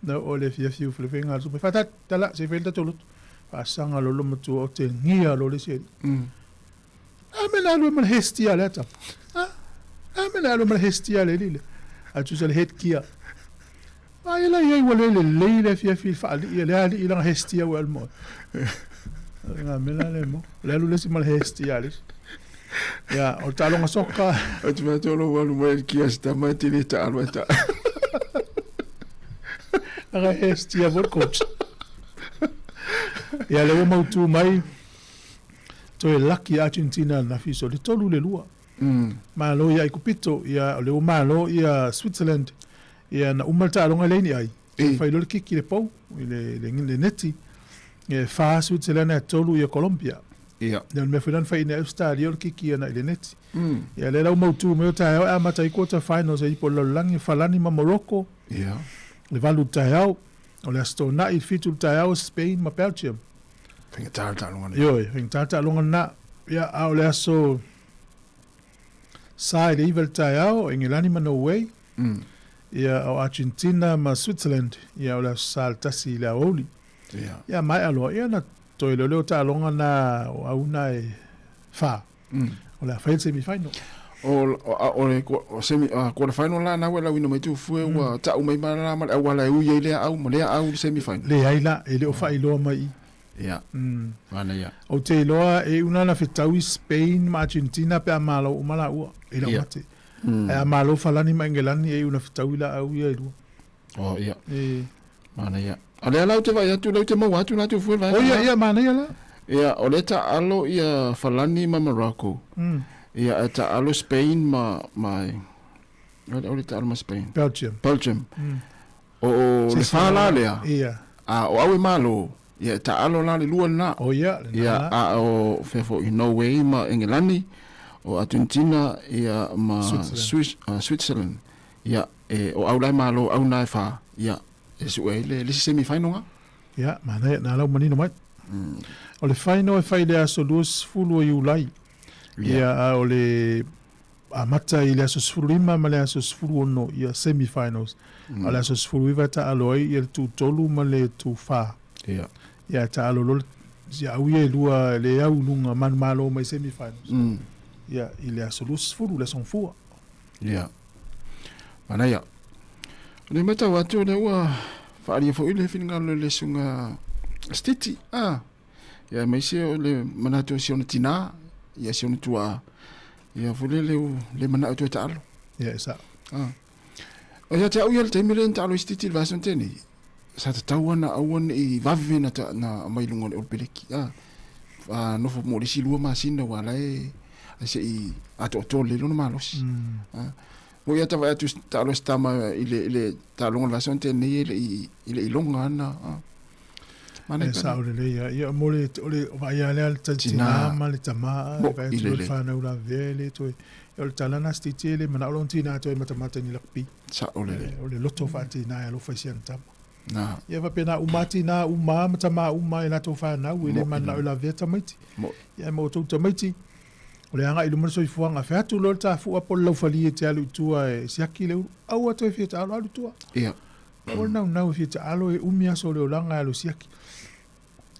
Na o le fia fiu fle fenga su me fatat tala se fel tatou lotu. Faasaga lolo matua o te gia lo le isi alii. A me na alu e ma le hestia le ata. A me na alu e ma le hestia le alii le. A tusa le head gear. Ai la iai ua le lelei le afiafi i le faalii a le alii lana hestia ua alu ma oe. Nga mea la le mo. Le alu le isi ma le hestia a le isi. Ia, o le taaloga soka. Ou te fai atu o lou alu mai i le kia se tama e te le taalo ai ta. Lana hestia foi le coach. Ia, lea ua mautu mai, toe laki Argentina ananafi so le 3 i le 2. Malo ia Aikupito, ia o lea ua malo ia Switzerland. Ia na uma le taaloga e leai ni ai. E. Fai loa le kiki i le pou, i le, le, le neti. E fa Switzerland ae tolu ia Colombia. Ia. Ia o le mea foi lea na fai ina Australia o le kiki ana i le neti. Ia lea la ua mautu mai o taeao e amata ai quarter finals e ipo i le lalolagi, Falani ma Morocco. Ia. Le 8 i le taeao. O le Aso Toonai i le 7 i le taeao Spain ma Belgium. Faigata le taaloga lena. Ioe, faigata le taaloga lena. Ia, a o le aso Sa i le 9 i le taeao, o Engelani ma Norway, ia, o Argentina ma Switzerland, ia, o le aso Sa i le 1 i le aoauli. Ia, maea loa, ia, ona toe leo lea o taaloga na o au na e fa. O le a fai le semi final. O, o, o le semi, quarter final la na ua lauina mai Tufue ua ta'u mai ma la ma le auala e ui ai lea au ma lea au i le semi final. Leai la, e le o faailoa mai i. Ia. Manaia. Ou te iloa e una na fetaui Spain ma Argentina pe a malo uma laua i lau mate. Ae a malo Falani ma Engelani e una fetaui laau ia e lua. Oh, ia. E. Manaia. A lea la ou te vaai atu, lea ou te maua atu la Tufue le vaega. Oh, ia, ia, manaia la. Ia, o lea taalo ia Falani ma Morocco. Ia, ae taalo Spain ma, ma, o le taalo ma Spain. Belgium. Belgium. O, o le fa la lea. Ia. A o au e malo, ia e taalo la le lua lena. O ia, lena Ia, la. a o fea foi, Norway ma Engelani, o Argentina, ia, ma Switzerland. Swiss, Switzerland. Ia, e, o au la e malo, au na e fa, ia, e sue ai le, le isi semi final nga. Ia, manaia, na lau manino mai. O le final e fai i le aso 20 o Iulai. Ia, a o le amata i le aso 15 ma le aso 16 ia semi finals. A o le aso 19 e taalo ai ia le tu tolu ma le tu fa. Ia. Ia e taalo loa le ia au ia e lua le au i luga manumalo mai semi finals. Ia i le aso 20 le aso Gafua. Ia. Manaia. O le matau atu o lea ua faaalia foi le finagalo i le susuga Stiti. Ah. Ia aemaise o le manatu o si ona tinā, ia si ona tuaa, ia foi lele ua le manao toe taalo. Ia e sao. Ah. O ia te au ia le taimi lea na taalo ai Stiti i le vaiaso na tea nei. Sa tatau lava ona aua ne i vave na na aumai i luga o le Olopeleki, a. Fa nofo mo le isi lua masina aua la e ae se i atoatoa lelei lona malosi. A. Mo ia tavae atu taalo se tama i le i le taaloga o le vaiaso na tea nei e le i e le i loga ana, a. Manaia pe. Sao lelei lava. Ia mo le o le vaai lava lea le tina ma le tama e vaai atu le fanau lavea e le toe. O le tala lena a Sititi e le manao lona tina e toe matamata i ni lakapi. Sao lelei. O le loto faatina e alofa i si ana tama. Na. Ia faapena uma lava tina uma lava ma tama uma i latou fanau e le mananao e lavea tamaiti. Ia ma outou tamaiti, o le agai i luma le soifuaga. Fai atu loa le tafua po o le laufali e te alu i tua e siaki le ulu, aua toe fia taalo, alu i tua. Ia. Aua le naunau e fia taalo e umi aso o le olaga e alu e siaki.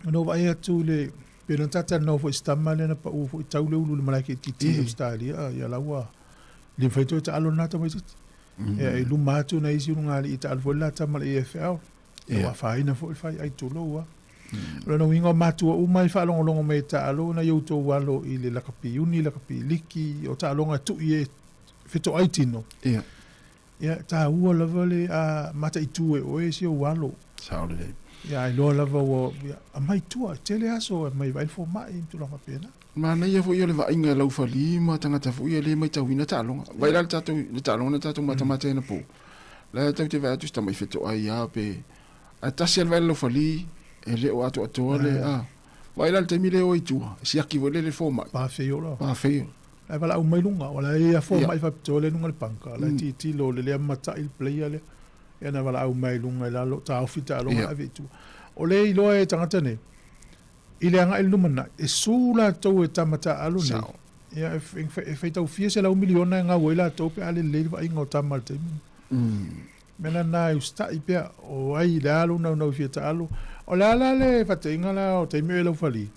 Ona ou vaai atu i le, pei ona talatalanoa foi i si tama lea na pau foi tau le ulu i le malae kitikiti i Ausetalia, ia la ua le mafai toe taalo lena tamaitiiti. Ia i luma atu nai isi ulugalii e taalo foi le la tama i le AFL. Ia ua afaina foi le faiai tulou lava. O lona uiga o matua uma e faalogologo mai e taalo nai outou alo i le lakapi uni, lakapi liki, o taaloga e tui e fetoai tino. Ia. Ia, e taua lava le a mataitu e oe si ou alo. Sao lelei. Ia, iloa lava ua, ia, aumai tua, e tele aso e aumai vaai le fomai ma tulaga faapena. Manaia foi o le vaaiga e laufali ma tagata foi e le maitauina taaloga. Vaai la le tatou, le taaloga na tatou matamata ai anapo. La e tatou te vaai atu si tamai fetoai lava pe, ae tasi lava le vaai a le laufali e le o atoatoa le, a. Vaai la le taimi lea e o ai i tua, e siaki foi lea i le fomai. Pa feiola. Pa feiola. Ae valaau mai luga, o la e afua mai faapitoa lea i luga o le panka, o la e tilotilo o le lea matai le player lea, ia na valaau mai luga i lalo, taofi taaloga ave i tua. O le iloa e tagata nei, i le agai i le lumanai, e su latou e tama taaalo nei, ia e faitau fia selau miliona e gau ai latou pe a lelei le vaaiga o tama i le taimi lenei. Mea la lena e usitai pea, o ai le a lou naunau e fia taalo. O le a la le faataiga la o taimi o e laufali?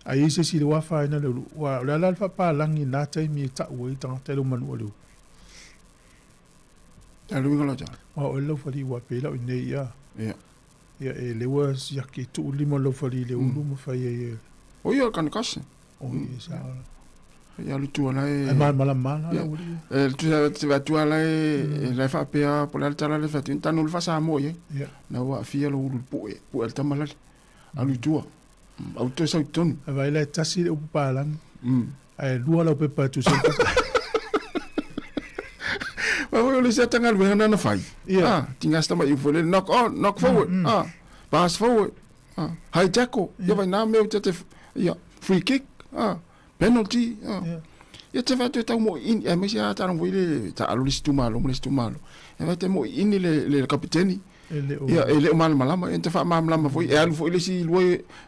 A i ai se isi i le ua afaina le ulu, ua, o le a la le faapalagi i na taimi e tau ai tagata i lou manu o le ulu? Ia, le uiga o lau tala. Aua o oe le laufali ua pei lau i nei ia. Ia. Ia, e le ua siaki e tuu lima o le laufali i le ulu ma fai ai e. O ia o le kanekase. O ia, sa ola. Ia alu tua la e. Ai malamalama la lau alii. E tusa te vaai atu la e la e faapea po o le a le tala lea e fai atu, tanu le faa-Samoa i ai. Ia. Na ua aafia lou ulu i le pue, pue a le tama lale. Alu i tua. Au toe sau i totonu. Ae vaai la e tasi le upu palagi, ae lua lau pepa e tusi ai le tasi. Aua foi o le isi ata galuega na na fai. Ia. Ah, tinga se tamai upu foi lele, knock on, knock forward, ah, pass forward, ah, high tackle, ia vai nā mea o te te, ia, free kick, ah, penalty, ah. Ia. Ia te vai atu e tau mo ini, aemaise a taaloga foi le taalo le isi itumalo ma le isi itumalo. E vai te mo ini le, le kapiteni. E le o. Ia, e le o malamalama, ia te faamalamalama foi, e alu foi le isi lua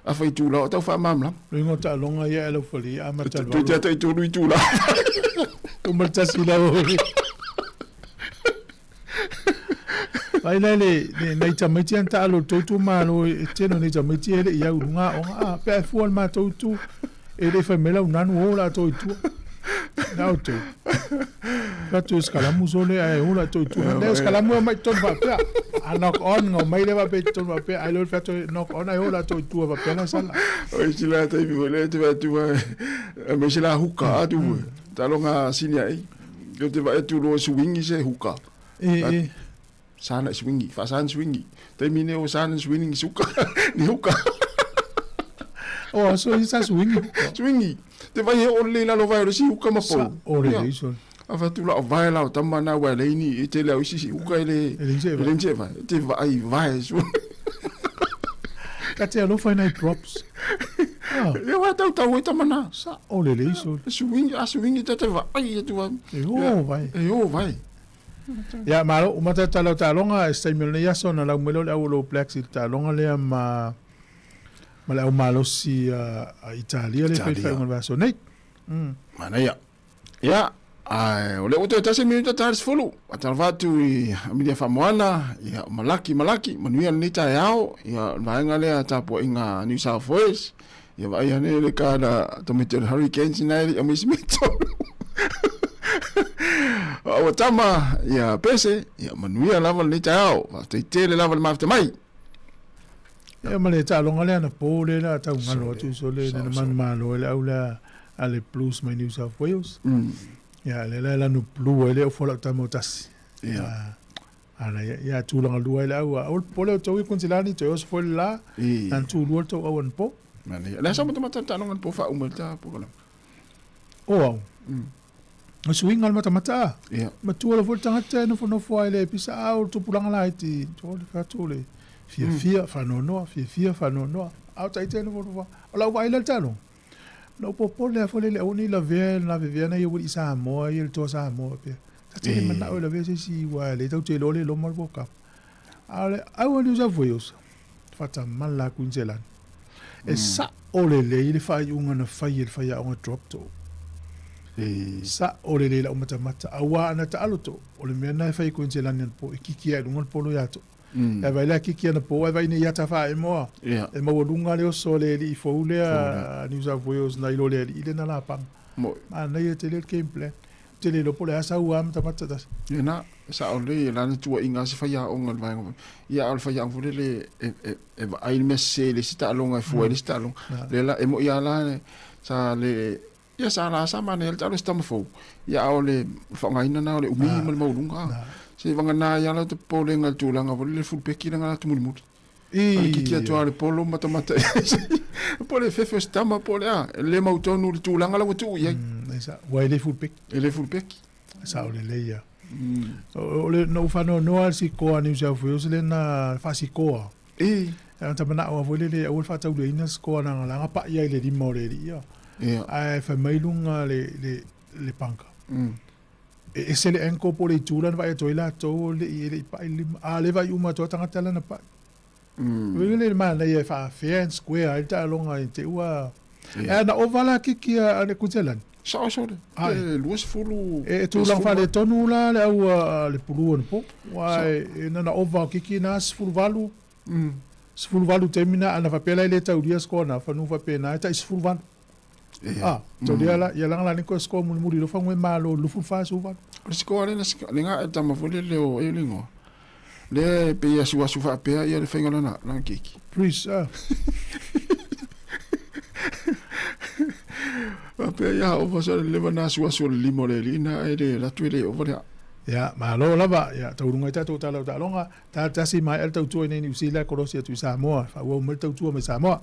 afa itula o tau faamalamalama. Luiga o taaloga ia e laufali, ia amata le Toe te ata i tolu itula. Uma le tasi lau. Vai la le, le nei tamaiti ana taalo le tou itumalo e tele o nei tamaiti e le i au i luga aoga. A, pe a e fua le matou itu, e le i fai mai lau nanu o latou i tua. Na outou. Fai atu e Skalamu sole ae o latou i tua. Lea o Skalamu e omai i totonu faapea. A knock on, nga omai lea faapea i totonu faapea. Ai lea o le fai atu e knock on ae o latou i tua faapea la sala. O isi la taimi foi lea e te vaai atu aemaise la huka atu foi. Taaloga senior A. Ou te vaai atu loa swingi se huka. E, e. Sana swingi, faasana swingi. Taimi nei o sana swingi suka, ni huka. O aso i sa swingi. Swingi. Te vai he o le lalo vai o le si huka ma Sa pau. o le Ia. lei sole. A fatu la o vai la o tama na wa le ni e te le au isi si huka e le E le se e vai. le se vai. Te vai vai su. Ka te alofa i nai props. Ah. Ia wa tau tau e tama na. Sa o le lei sole. Swingi, a swingi te te vai e tu. E o vai. E o vai. Ia, malo, uma tatou tala o taaloga, e se taimi o lenei aso ona lau mai lea o le au o le All Blacks i le taaloga lea ma ma le au malosi a Italia lea e fai Italia. faaiuga o le vaiaso nei. Mm. Manaia. Ia, ae o lea ua toe tasi minuta ta le 10. Faatalofa atu i Amelia Faamoana, ia, o Malaki, Malaki, manuia lenei taeao, ia, o le vaega lea tapuaiga a New South Wales, ia vaai ane le kana tamaiti o le Hurricanes ina e le i aumai se mea i totonu. Ua tama, ia Pese, ia manuia lava lenei taeao, faafetai tele lava le mafuta mai. Ia ma le taaloga lea anapo lea la tau galo atu sole na manumalo ai le au lea a le Blues mai New South Wales. Ia lea la e lanu blue ai le ofu a lau tama o tasi. Ia. Ana ia ia tulaga lua ai le au aua le popole o tou i Kunsilani toe oso foi le la na na tulua le tou au anapo. Manaia. Le a sa matamata le taaloga anapo faauma i le ta program? O au. O suiga o le matamata a. Ia. Matua loa foi le tagata e nofonofo ai le pisa a o le tupulaga laiti o le fatu le fiafia faanoanoa fiafia faanoanoa a o taite e nofonofo a. O lau vaai la i le taaloga na ou popole lava foi lele aua ne i lavea le lavevea nai aualii Samoa ia le toa Samoa faapea. Ta te le manao e lavea se isi aua lea tatou te iloa le loma le World Cup. A o le au a New South Wales, faatamala a Queensland. E sao lelei le faaiuga na fai e le faiaoga drop to. Sao lelei lau matamata aua ana taalo to, o le mea na e fai e Queensland anapo e kiki ai i luga le polo ia to. E vaai la kiki anapo ae vaai nei ata faaemoa. E maualuga le oso a le alii fou lea a New South Wales nai lo le alii lea na lapaga. Manaia tele le game plan. Ou te le iloa po o le a sau a matamata tasi. Ia na, e sao lelei e lana tuuaiga a se faiaoga i le vaega foi. Ia a o le faiaoga foi lele e, e, e vaai le mea sese i le isi taaloga e fua ai le isi taaloga. Lea la, e moi lava la sa le, ia sa la sa manaia le taalo i se tama fou. Ia a o le faaaogaina lena o le umi ma le maualuga. Se vagana ai lava la te popolega i le tulaga foi lele le fulupeki lea na latou mulimuli. O le kiki atu lava o le polo matamata i ai. Po o le fefe o se tama po o le a, e le mautonu le tulaga la ua tuu i ai. Ua e le fulupeki. E le fulupeki. Sao lelei ia. O le na ou faanoanoa le sikoa a New South Wales lea na faasikoa. E. Tagata manao lava foi lele aua le faatauliaina le sikoa leaga la na pai ai i le lima o le alii ia. Ae fai mai luga le le le panka. E ese le ankle po o le itu la na vaai atu ai latou e le i e le i pai le lima. A o lea e vaai uma atu lava tagata la na pai. Uiga lea i le manaia e faa-fair and square ai le taaloga i te i ua... Ae na ova la kiki a le Kutelani. Sao sole. Pe 20. E tulaga faaletonu la le au a le pulu anapo. Aua e na ova kiki na 18. 18 taimi na ana faapea la e le taulia score na fanu faapena e tai 18. Ah, taulia la ia langa la ni ko score mulimuli lo fangue malo 24 18. O le score lea na le gae tama foi lele o e le igoa. Lea e pei e asuasu faapea ia le faiga o lana lana keiki. Please, ah. Faapea ia ova sa le leva na asuasu o le lima o le alii na e le alu atu e le ova le aa. Ia, malo lava, ia, taualuga ai tatou tala o taaloga, ta tasi maea le tautua i nei Niu Sila, kolosi atu i Samoa, faaauau mai le tautua mai Samoa.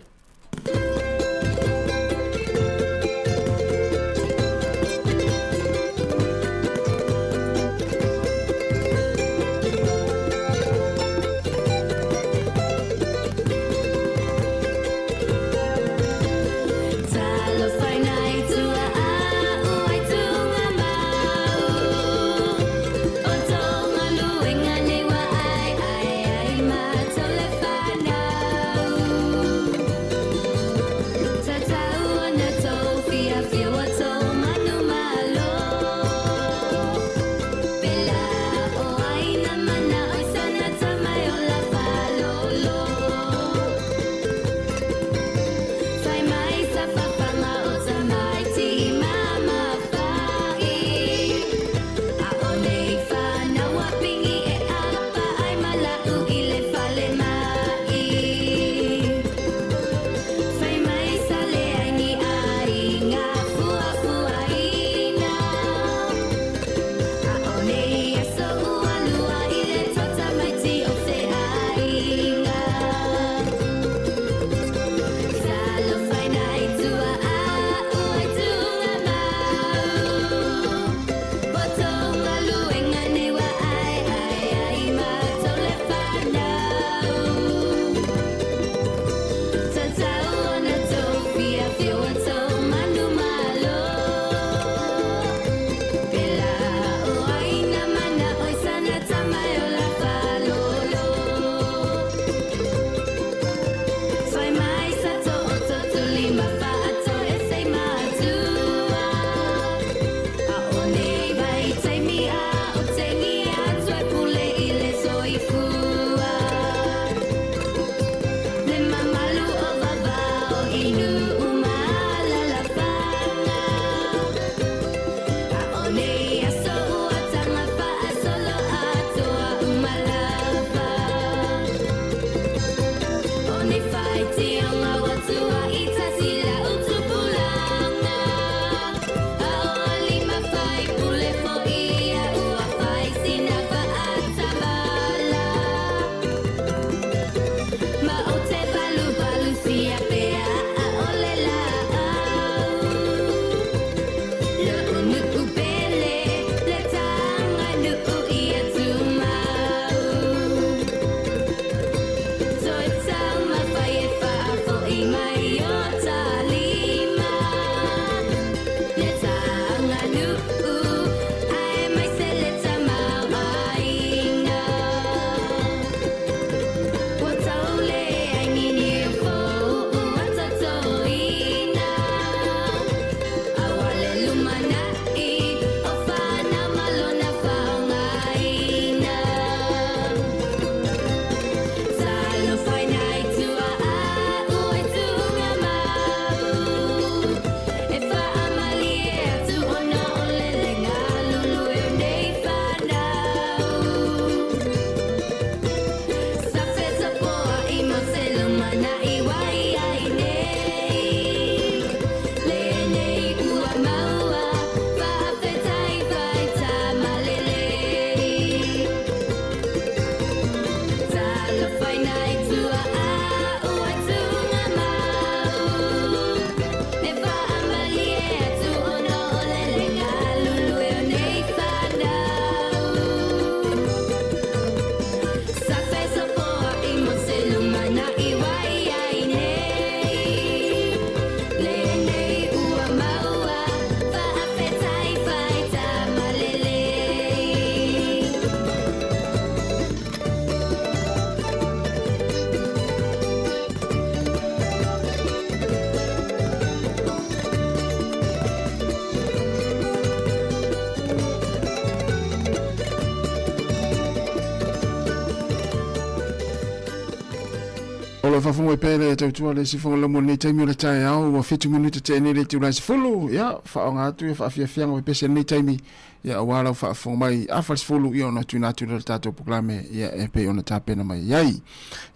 o faafofoga mai pea le tautua le sifoga lamu lenei taimi o le taeao ua 7 minute te nei le itula e 10 ia faaaoga atu ia faafiafiaga pepese lenei taimi ia aua lau faafofoga mai afa le 10 ia ona tuuina atu lea le tatou polokalame ia e pei ona tapena mai ai.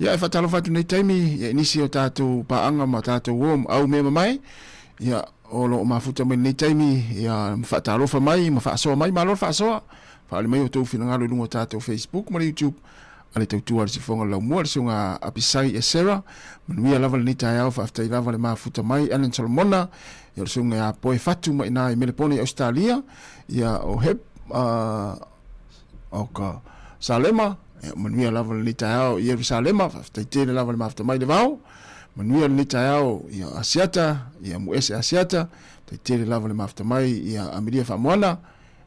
Ia e faatalofa atu nei taimi ia i nisi o tatou paaga ma tatou uo ma au mea mamae ia o lo o mafuta mai lenei taimi ia ma faatalofa mai ma faasoa mai malo le faasoa faaali mai o outou finagalo i luga o tatou Facebook ma le YouTube a le tautua a le sifoga laumua le susuga Apisai Esera manuia lava lenei taeao faafetai lava le mafuta mai Alan Solomona ia o le susuga ia Poe Fatu mai ina i Melepone i Ausetalia ia o Hep o ka Salema ia manuia lava lenei taeao i Ierusalema faafetai tele lava le mafuta mai le vao manuia lenei taeao ia Asiata ia Muese Asiata faafetai tele lava le mafuta mai ia Amelia Faamoana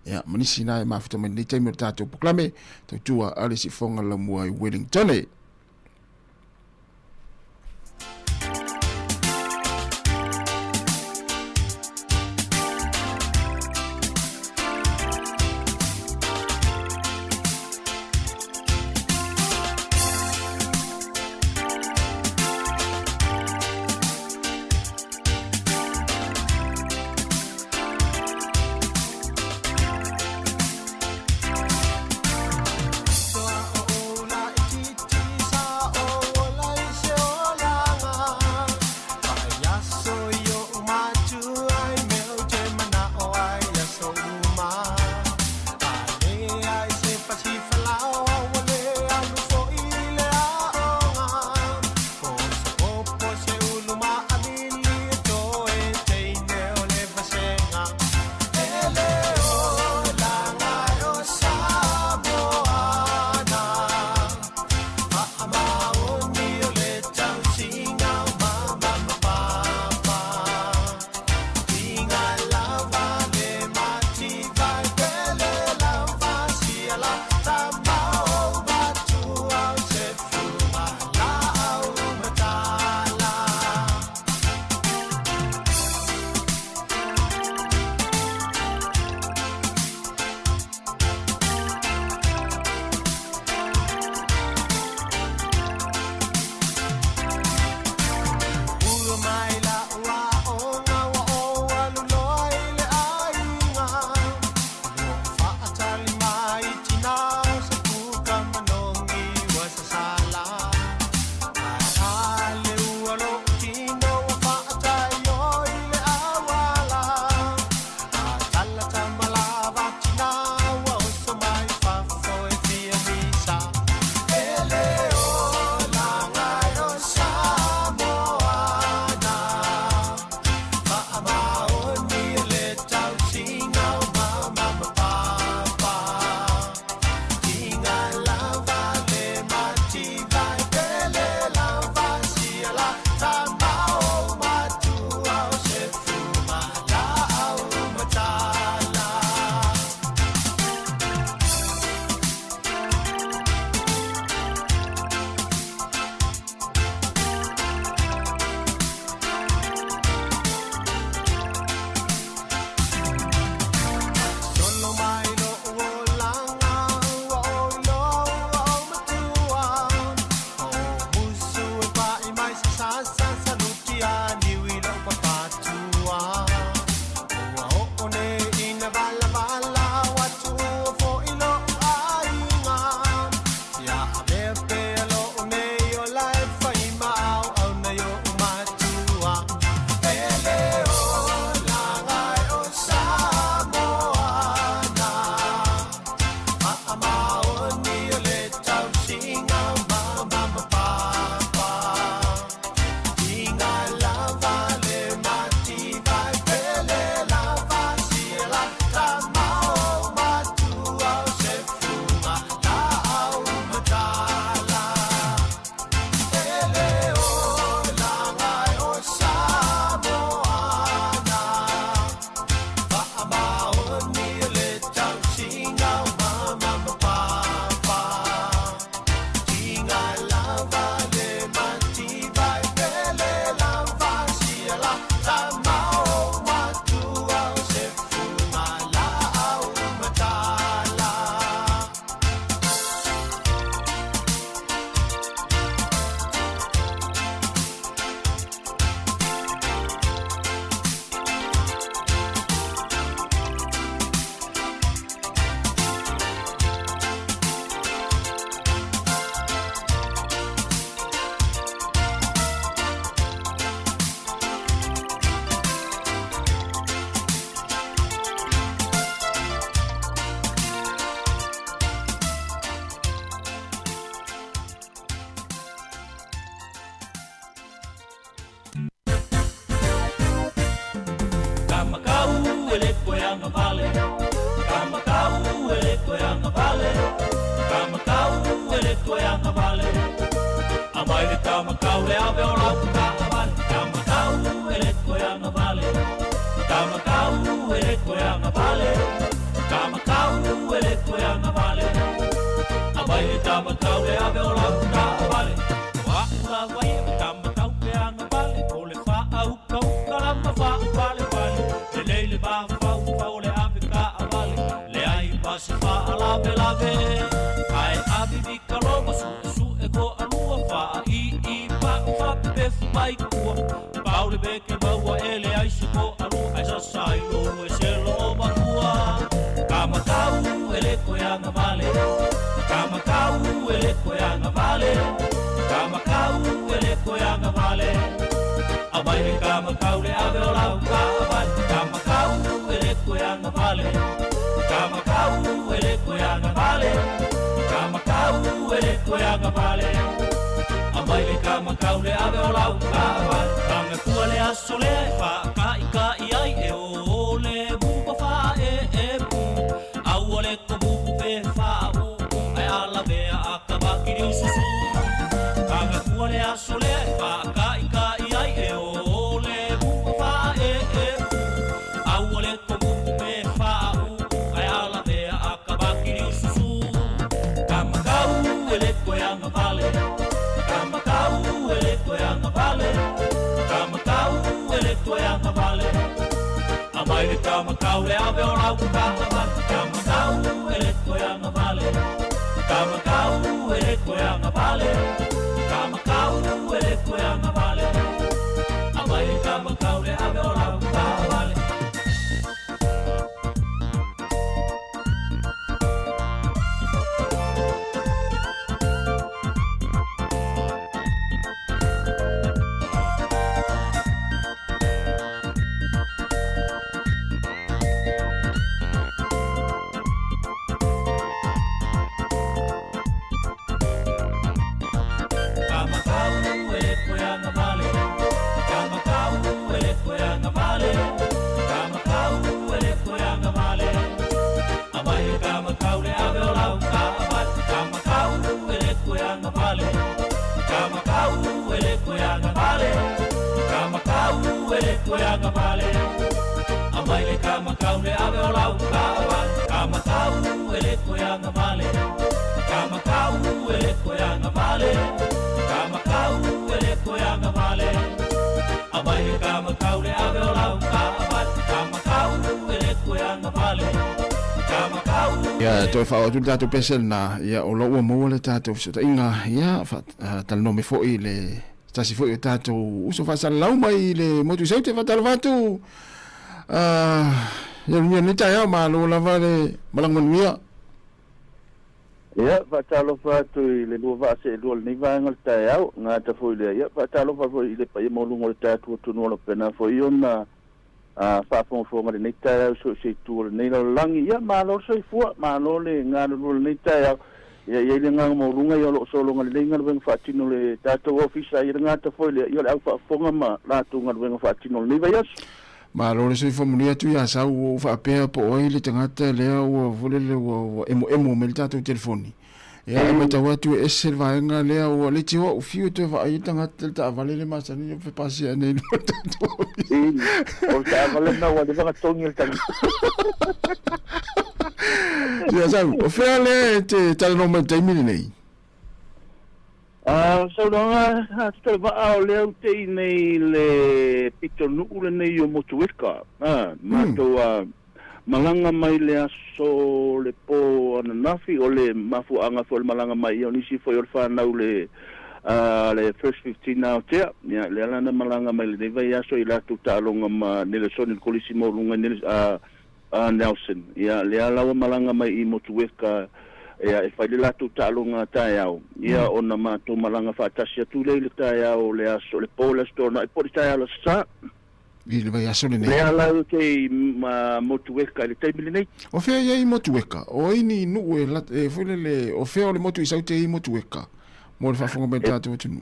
ia ma nisi na e mafuta mai lenei taimi o le tatou polokalame tautua a le sifoga laumua i Wellington. ave o lau taavale. Kamakau e le koeaga vale. Kamakau e le koeaga vale. Kamakau e le koeaga vale. Aumai le tamakau le ave o lau taavale. O a'u lava ia o tamatau peaga vale. O le faaukauka lama faapalepale. Lelei le mafaufau o le ave taavale. Leai ma se faalavelave. Ae avivikaloga suʻesuʻe koʻalua. Faaʻiʻi paʻu faapepefu mai kua. Pau le meke maua e leai se koʻalua. Ae sasai lou e se loo makua. Kamakau e le koeaga vale. Kamakau e le koeaga vale. Kamakau e le koeaga vale. Aumai le kamakau le ave o lau taavale. Kamakau e le koeaga vale. Kamakau e le koeaga vale. Kamakau e le koeaga vale. Aumai le kamakau le ave o lau taavale. Tagatua le aso lea e faakaʻikaʻi ai e o le mupa faaeepu. Aua le komupu pe faaʻuʻu ae alavea a kavakiliususu. Tagatua le aso lea e faakaʻikaʻi ai e o le mupa faaeepu. Aua le komupu pe faaʻuʻu ae alavea a kavakiliususu. Kamakau e le koeaga vale. Kamakau e le koeaga vale. Kamakau e le koeaga vale. Aumai le kamakau le ave o lau taavale. Kamakau e le koeaga vale. Kamakau e le koeaga vale. Kamakau e le koeaga vale. Aumai le kamakau le ave o lau taavale. Kamakau e le koeaga vale. Kamakau e le koeaga vale. Kamakau e le koeaga vale. Aumai le kamakau le ave o lau taavale. Kamakau e le koeaga vale. Kamakau e le koeaga vale. Kamakau e le koeaga vale. Aumai le kamakau le ave o lau taavale. Kamakau e le koeaga vale. Kamakau e le koeaga vale. Kamakau e le koeaga vale. Aumai le kamakau le ave o lau taavale. Kamakau e le koeaga vale. Kamakau. Ia, toe faaoo atu le tatou pese lena, ia, o lo ua maua le tatou fesootaiga, ia, faatalanoa mai foi le tasi foi o tatou uso faasalalau mai le motu i Saute, faatalofa atu, ia manuia lenei taeao, malo lava le malaga manuia. Ia, faatalofa atu i le lua vaa seelua o lenei vaega o le taeao, gata foi lea, ia, faatalofa foi i le paia maualuga o le tatou atunuu o lo o faapena foi ona faafogafoga i lenei taeao i so o se itu o lenei lalolagi. Ia, malo le soifua, malo le galulue i lenei taeao. Ia, e i ai le agaga maualuga ia o lo o sologa lelei galuega faatino a le tatou ofisa, ia le gata foi lea, ia o le au faafofoga ma latou galuega faatino o lenei vaiaso. Malo le soifua manuia atu ia Sau, ua ou faapea po o ai le tagata lea ua foi lele ua emoemo mai le tatou telefoni. Ia e matau atu e ese le vaega lea ua le tio au fiu e toe vaai ai le tagata le taavale le masani o fepasia nei i le tatou ofisa. O le taavale lena ua leva ona togi e le tagata. Ia Sau, o fea lea e te talanoa mai i le taimi lenei? Saunoaga a Tutalevaa o lea ou te i nei i le pitonuu lenei o Motueka. Matou malaga mai le aso le po ananafi, o le mafuaaga foi o le malaga mai ia o nisi foi o le fanau le le First 15 Aotea. Ia lea la na malaga mai lenei vaiaso i latou taaloga ma Nelesoni le Kolisi Maualuga i Nelson. Ia lea la ua malaga mai i Motueka ia e fai le latou taaloga taeao, ia ona matou malaga faatasi atu lea i le taeao o le aso le po le Aso Toonai po o le taeao le Aso Sa. I le vaiaso lenei. Lea la ou te i Motueka i le taimi lenei. O fea i ai Motueka? O ai ni nuu e e foi lele, o fea o le motu i Saute i Motueka mo le faafofoga mai o le tatou atunuu?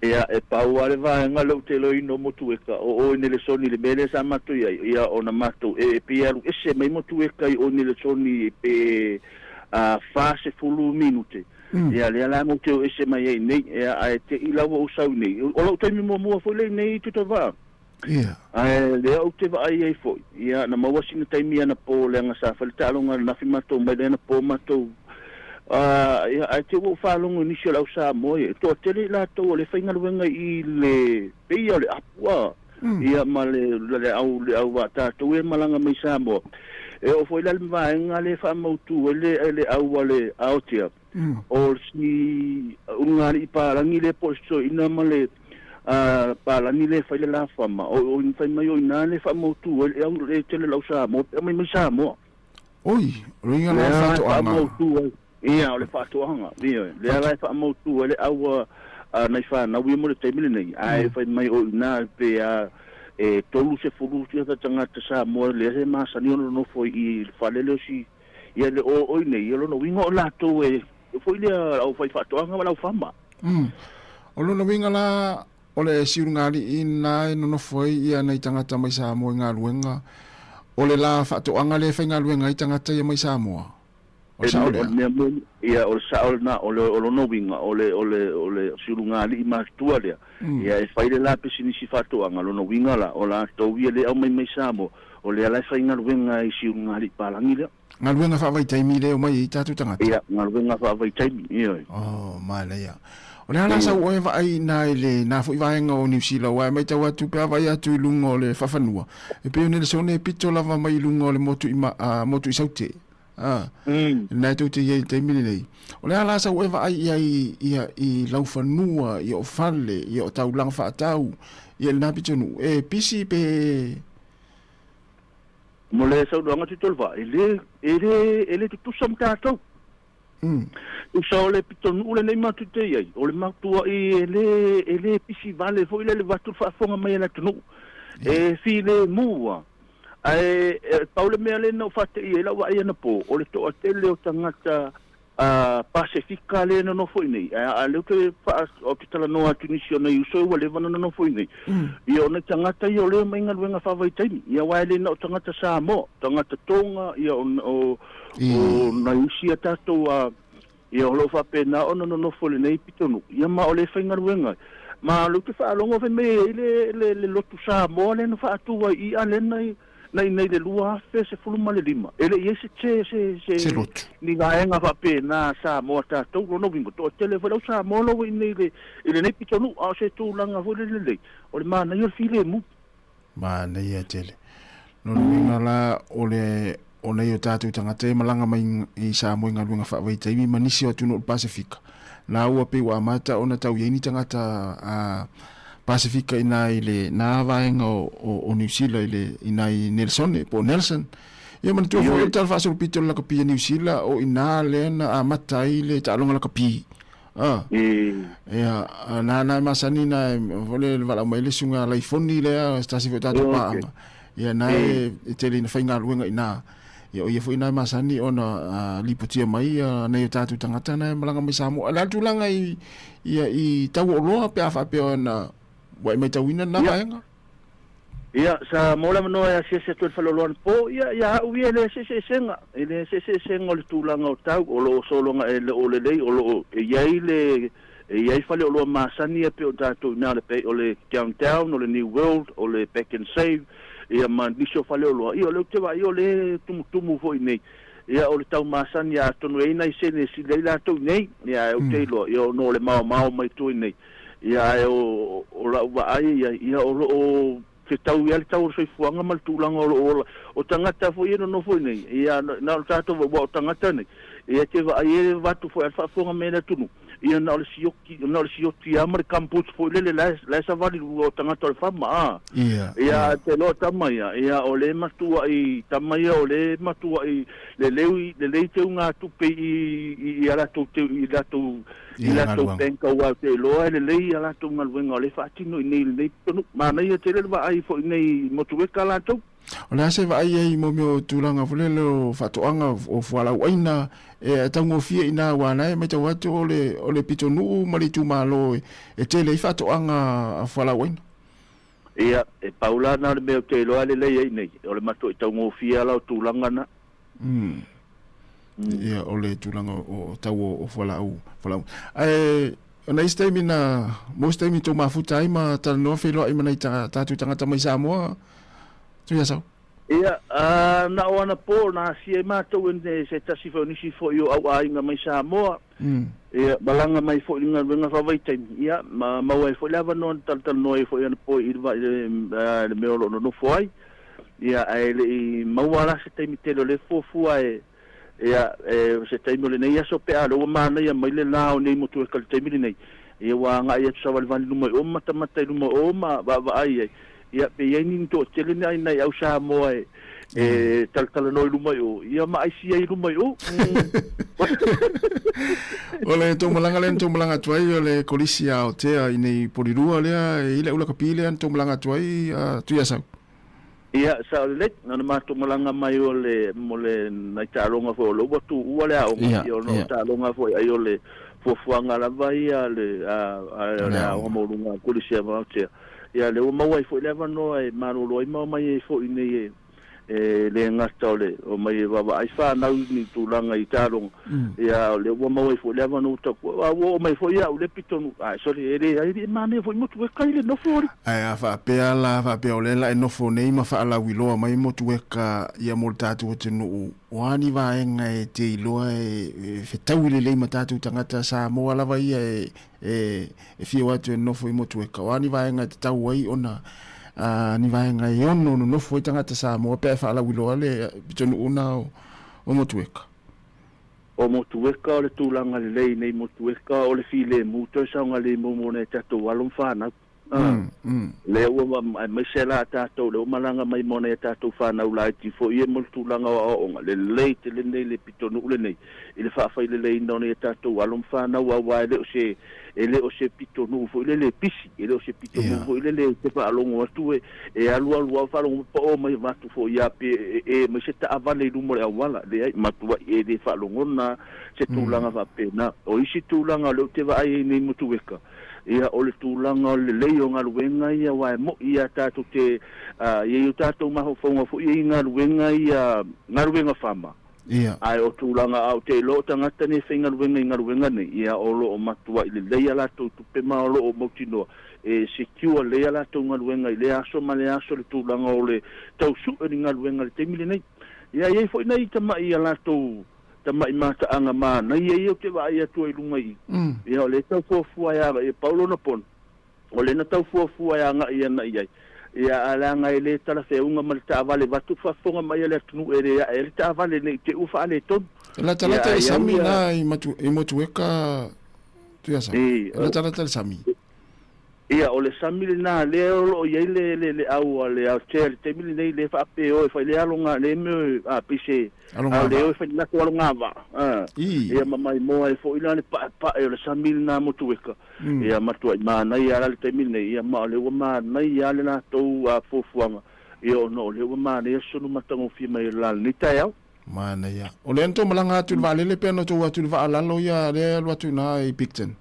Ia, e pau lava le vaega lea ou te iloaina o Motueka, o o i Nelesoni i le mea lea sa matou i ai, ia ona matou, e pei e alu ese mai Motueka i o i Nelesoni pe. 40 minute. Ia, lea la matou te o ese mai ai i inei, ia, ae te i la ua ou sau i inei. O lou taimi muamua foi lea i inei i Tutova'a. Ae lea ou te vaai ai foi, ia, na maua sina taimi anapo leaga sa fai le taaloga ananafi matou mai le anapo matou, a, ia, ae te ua ou faalogo i nisi o le au Samoa ia, e toatele i latou o le faigaluega i le, pei lava o le apu, a, ia, ma le, le au, le au vaa tatou ia e malaga mai Samoa. E oo foi la i le vaega lea e faamautu ai le, le au a le Aotea, o si ulugalii palagi lea po o le fesoaina ma le palagi lea e fai le lafama, o fai mai o i ina lea e faamautu ai le au le tele o le au Samoa pe aumai mai Samoa. Oi, o le uiga la o le faatoaga. Faamautu ai. Ia, o le faatoaga, ioe. Lea la e faamautu ai le au a nai fanau ia mo le taimi lenei, ae fai mai o i ina pe a e 30 ia tagata Samoa lea e masani ona nonofo i le fale lea o si Ia le o oi nei, o lona uiga o latou e foi lea au fai faatoaga ma lau fama. O lona uiga la, o le siulugalii na e nonofo ai ia nai tagata mai Samoa i galuega, o le la faatoaga lea e faigaluega ai tagata ia mai Samoa. O le sao lea? O le mea moni, ia o le sao lena, o le o lona uiga, o le o le o le siulugalii matutua lea, ia e fai le la pisinisi faatoaga, lona uiga la, o latou ia lea e aumai mai Samoa, O lea la e faigaluega ai si ulugalii palagi lea. Galuega faavaitaimi lea e omai ai tatou tagata? Ia, galuega faavaitaimi, ioe. Oh, manaia. O le a la sau oe vaai i ina i le na foi vaega o Niu Sila, aua e matau atu pe a vaai atu i luga o le faafanua, e pei o Nelesone e pito lava mai i luga o le motu i, motu i Saute. A, lena e tou te i ai i le taimi lenei. O le a la sau oe vaai i ai ia, i laufanua, i o fale, i o taulaga faatau, ia i lena pitonuu, e pisi pe... Mo le saunoaga Tuitolva, e le, e le, e le tutusa ma tatou. Tusa o le pitonuu lenei matou te i ai, o le matuai e le, e le pisi vale foi lea le vatu le faafofoga mai a le atunuu. E filemu lava. Ae, e pau le mea lea na ou faateia ai lau vaai anapo, o le toatele o tagata a Pasefika lea e nonofo i nei, a lea ou te faa, ou te talanoa atu i nisi o nai uso ua leva ona nonofo i nei, ia o nai tagata ia o lea e omai galuega faavaitaimi, ia aua e le na o tagata Samoa, tagata Tonga, ia o, o, o nai isi a tatou a, ia o lo o faapena ona nonofo i lenei pitonuu, ia ma o lea e faigaluega ai. Ma o lea ou te faalogo fai mai e i ai le, le, le lotu Samoa lea na faatu ai i i lea na i, na i nei le 2015, e le i ai se se se se Se lotu. ni vaega faapena Samoa tatou, lona uiga, toatele foi le au Samoa lo ua i nei le i lenei pitonuu, a o se tulaga foi lele lelei, o le manaia o le filemu. Manaia tele. Lona uiga la, o le o nei o tatou tagata e malaga mai i Samoa i galuega faavaitaimi ma nisi o atunuu o le Pasefika, la ua pei ua amata ona tau i ai ni tagata a Pasefika i na i le na vaega o, o, o Niu Sila i le i na i Nelsone po o Nelson. Ia manatua foi o le tala faasolopito o le lakapi a Niu Sila o i na lea na amata ai le taaloga lakapi. Ah. Ia, na na masani na foi le valaau mai le suga laifoni lea se tasi foi o tatou paaga. Ia na e tele ina faigaluega i ina. Ia o ia foi na e masani ona lipotia mai ia nai o tatou tagata na e malaga mai Samoa. O le a le tulaga i ia i tau o oloa pe a faapea ona ua e matauina lena vaega? Ia, sa maua le avanoa e asiasi atu ai i le faleoloa anapo, ia, ia au ia e leai se eseesega, e leai se eseesega o le tulaga o tau, o lo o sologa, e le o lelei, o lo o, e i ai le, e i ai faleoloa masani ia pei o tatou i ina o le, o le Downtown, o le New World, o le Pack and Save, ia ma nisi o faleoloa, ia o lea ou te vaai o lea e tumutumu foi i nei, ia o le tau masani, atonu e i ai nai sene e sili ai latou i nei, ia ae ou te iloa, ia ona o le maomao mai tua i nei. Ia, ae o, o lau vaai i ai, ia, o lo o fetaui lava le tau o le soifuaga ma le tulaga o lo o ola. O tagata foi ia e nonofo i nei, ia, na o tatou aua o tagata nei, ia e te vaai e avatu foi a le faafofoga mai a le atunuu, ia na o le sioki, na o le sioti lava ma le gumboots foi lele la e, la e savali i luga o tagata o le fama, a. Ia, Ia, ae te iloa tama ia, ia, o lea e matuai, tama ia o lea e matuai lelei, lelei teugatupe i, i, i a latou teu, i latou i latou bank aua ou te iloa e lelei a latou galuega o lea e faatino i nei i lenei pitonuu. Manaia tele le vaai foi i nei motueka latou. O le a se vaai ai mo mea o tulaga foi lele o faatoaga o fualaau aina e taugofie i ina aua la e matau atu o le o le pitonuu ma le itumalo e tele ai faatoaga a fualaau aina. Ia, e pau la na o le mea ou te iloa e lelei ai nei, o le matuai taugofie lava la o tulaga na. Ia, o le tulaga o tau o fualaau, fualaau. Ae, o nai isi taimi na, mo isi taimi tou mafuta ai ma talanoa feiloai ma nai tatou tagata mai Samoa, Tuiasau? Ia, na o anapo na asia ai matou e se tasi foi o nisi foi o auaiga mai Samoa, ia, malaga mai foi i le galuega faavaitaimi, ia, ma maua ai foi le avanoa na talatalanoa ai foi anapo i le mea o lo o nonofo ai. Ia, ae le i maua la se taimi tele o lea e fuafua e, ia, e, se taimi o lenei aso pe a o lea ua manaia mai le la o nei motu eka i le taimi lenei, ia ua agai atu savalivali luma i o ma matamata i luma o ma vaavaai ai, ia, pe i ai ni toatele ni nai au Samoa e, e talatalanoa i luma i o, ia ma aisi ai i luma i o. O le tou malaga lea na tou malaga atu ai o le Kolisi a Aotea i nei Polirua lea e i le Ulakapi lea na tou malaga atu ai a Tuiasau. Ia, sao lelei, na ona matou malaga mai o le, mo le nai taaloga foi o lea ua tuua le aoga, ia ona o taaloga foi ai o le fuafuaga lava ia a le, a, a le aoga maualuga a Kolisi a Aotea. Ia, lea ua maua ai foi le avanoa e malolo ai ma omai ai foi i nei e, e le gata o le omai e vaavaai fanau i ni tulaga i taaloga, ia o lea ua maua ai foi le avanoa ua tau, ua oo mai foi au i le pitonuu, ae sole e leai e manaia foi Motueka i le nofo alii. Ae a faapea la, faapea o lea la e nofo nei ma faalauiloa mai Motueka ia mo le tatou atunuu, o a ni vaega e te iloa e fetaui lelei ma tatou tagata Samoa lava ia e e fia o atu e nofo i Motueka, o a ni vaega e tatau ai ona a ni vaega e ono nonofo ai tagata Samoa pe a e faalauiloa le pitonuu na o Motueka. O Motueka o le tulaga lelei nei Motueka o le filemu toe saogalemu mo nai a tatou alo ma fanau. Lea ua aemaise la tatou lea ua malaga mai mo nai a tatou fanau laiti foi ia mo le tulaga o aoaoga, lelei tele nei le pitonuu lenei i le faafaileleina o nai a tatou alo ma fanau aua e le o se e le o se pitonuu foi lele e pisi, e le o se pitonuu foi lele e te faalogo atu e e alualu lava faalogo mai pao mai avatu foi ia pe e mai se taavale i luma o le auala, leai, matuai e le faalogona se tulaga faapena. O isi tulaga o lea ou te vaai ai nei Motueka, Ia, o le tulaga o le lelei o galuega ia, aua e moni lava tatou te, i ai o tatou mafaufauga foi ia i galuega ia, galuega fama. Ia. Ae o tulaga, a ou te iloa o tagata nei e faigaluega i galuega nei, ia, o lo o matuai lelei a latou tupe ma o lo o mautinoa e secure lelei a latou galuega i lea aso ma lea aso le tulaga o le tau sue ni galuega i le taimi lenei. Ia, e i ai foi nai tamai a latou tamai mataaga manaia ia ou te vaai atu ai i luga i i. Ia, o lea e tau fuafua e agai, e pau lona pono, o lea na tau fuafua e agai ana i ai. Ia, ae leaga e le talafeauga ma le taavale vaeatu le faafofoga mai a le atunuu e le ae ai le taavale ne i te i ua faaletonu. E latalata le sami na i Motueka, Tuiasa? E latalata le sami? Ia, o le sami lena lea o lo o i ai le, le, le au a le Aotea i le taimi lenei, lea e faapea e fai le aloga, le mea, a, pei se, a, le o e fai le latou alogavaa, a, ia ma maimoa ai foi la le paepae o le sami lena Motueka, ia matuai manaia lava la le taimi lenei, ia ma o lea ua manaia lava le latou fuafuaga, ia ona o lea ua manaia sulu matagofie mai o le la lenei taeao. Manaia. O lea na tou malaga atu i le vaalele pe na tou atu i le vaa lalo ia lea e alu atu i ina i Picton?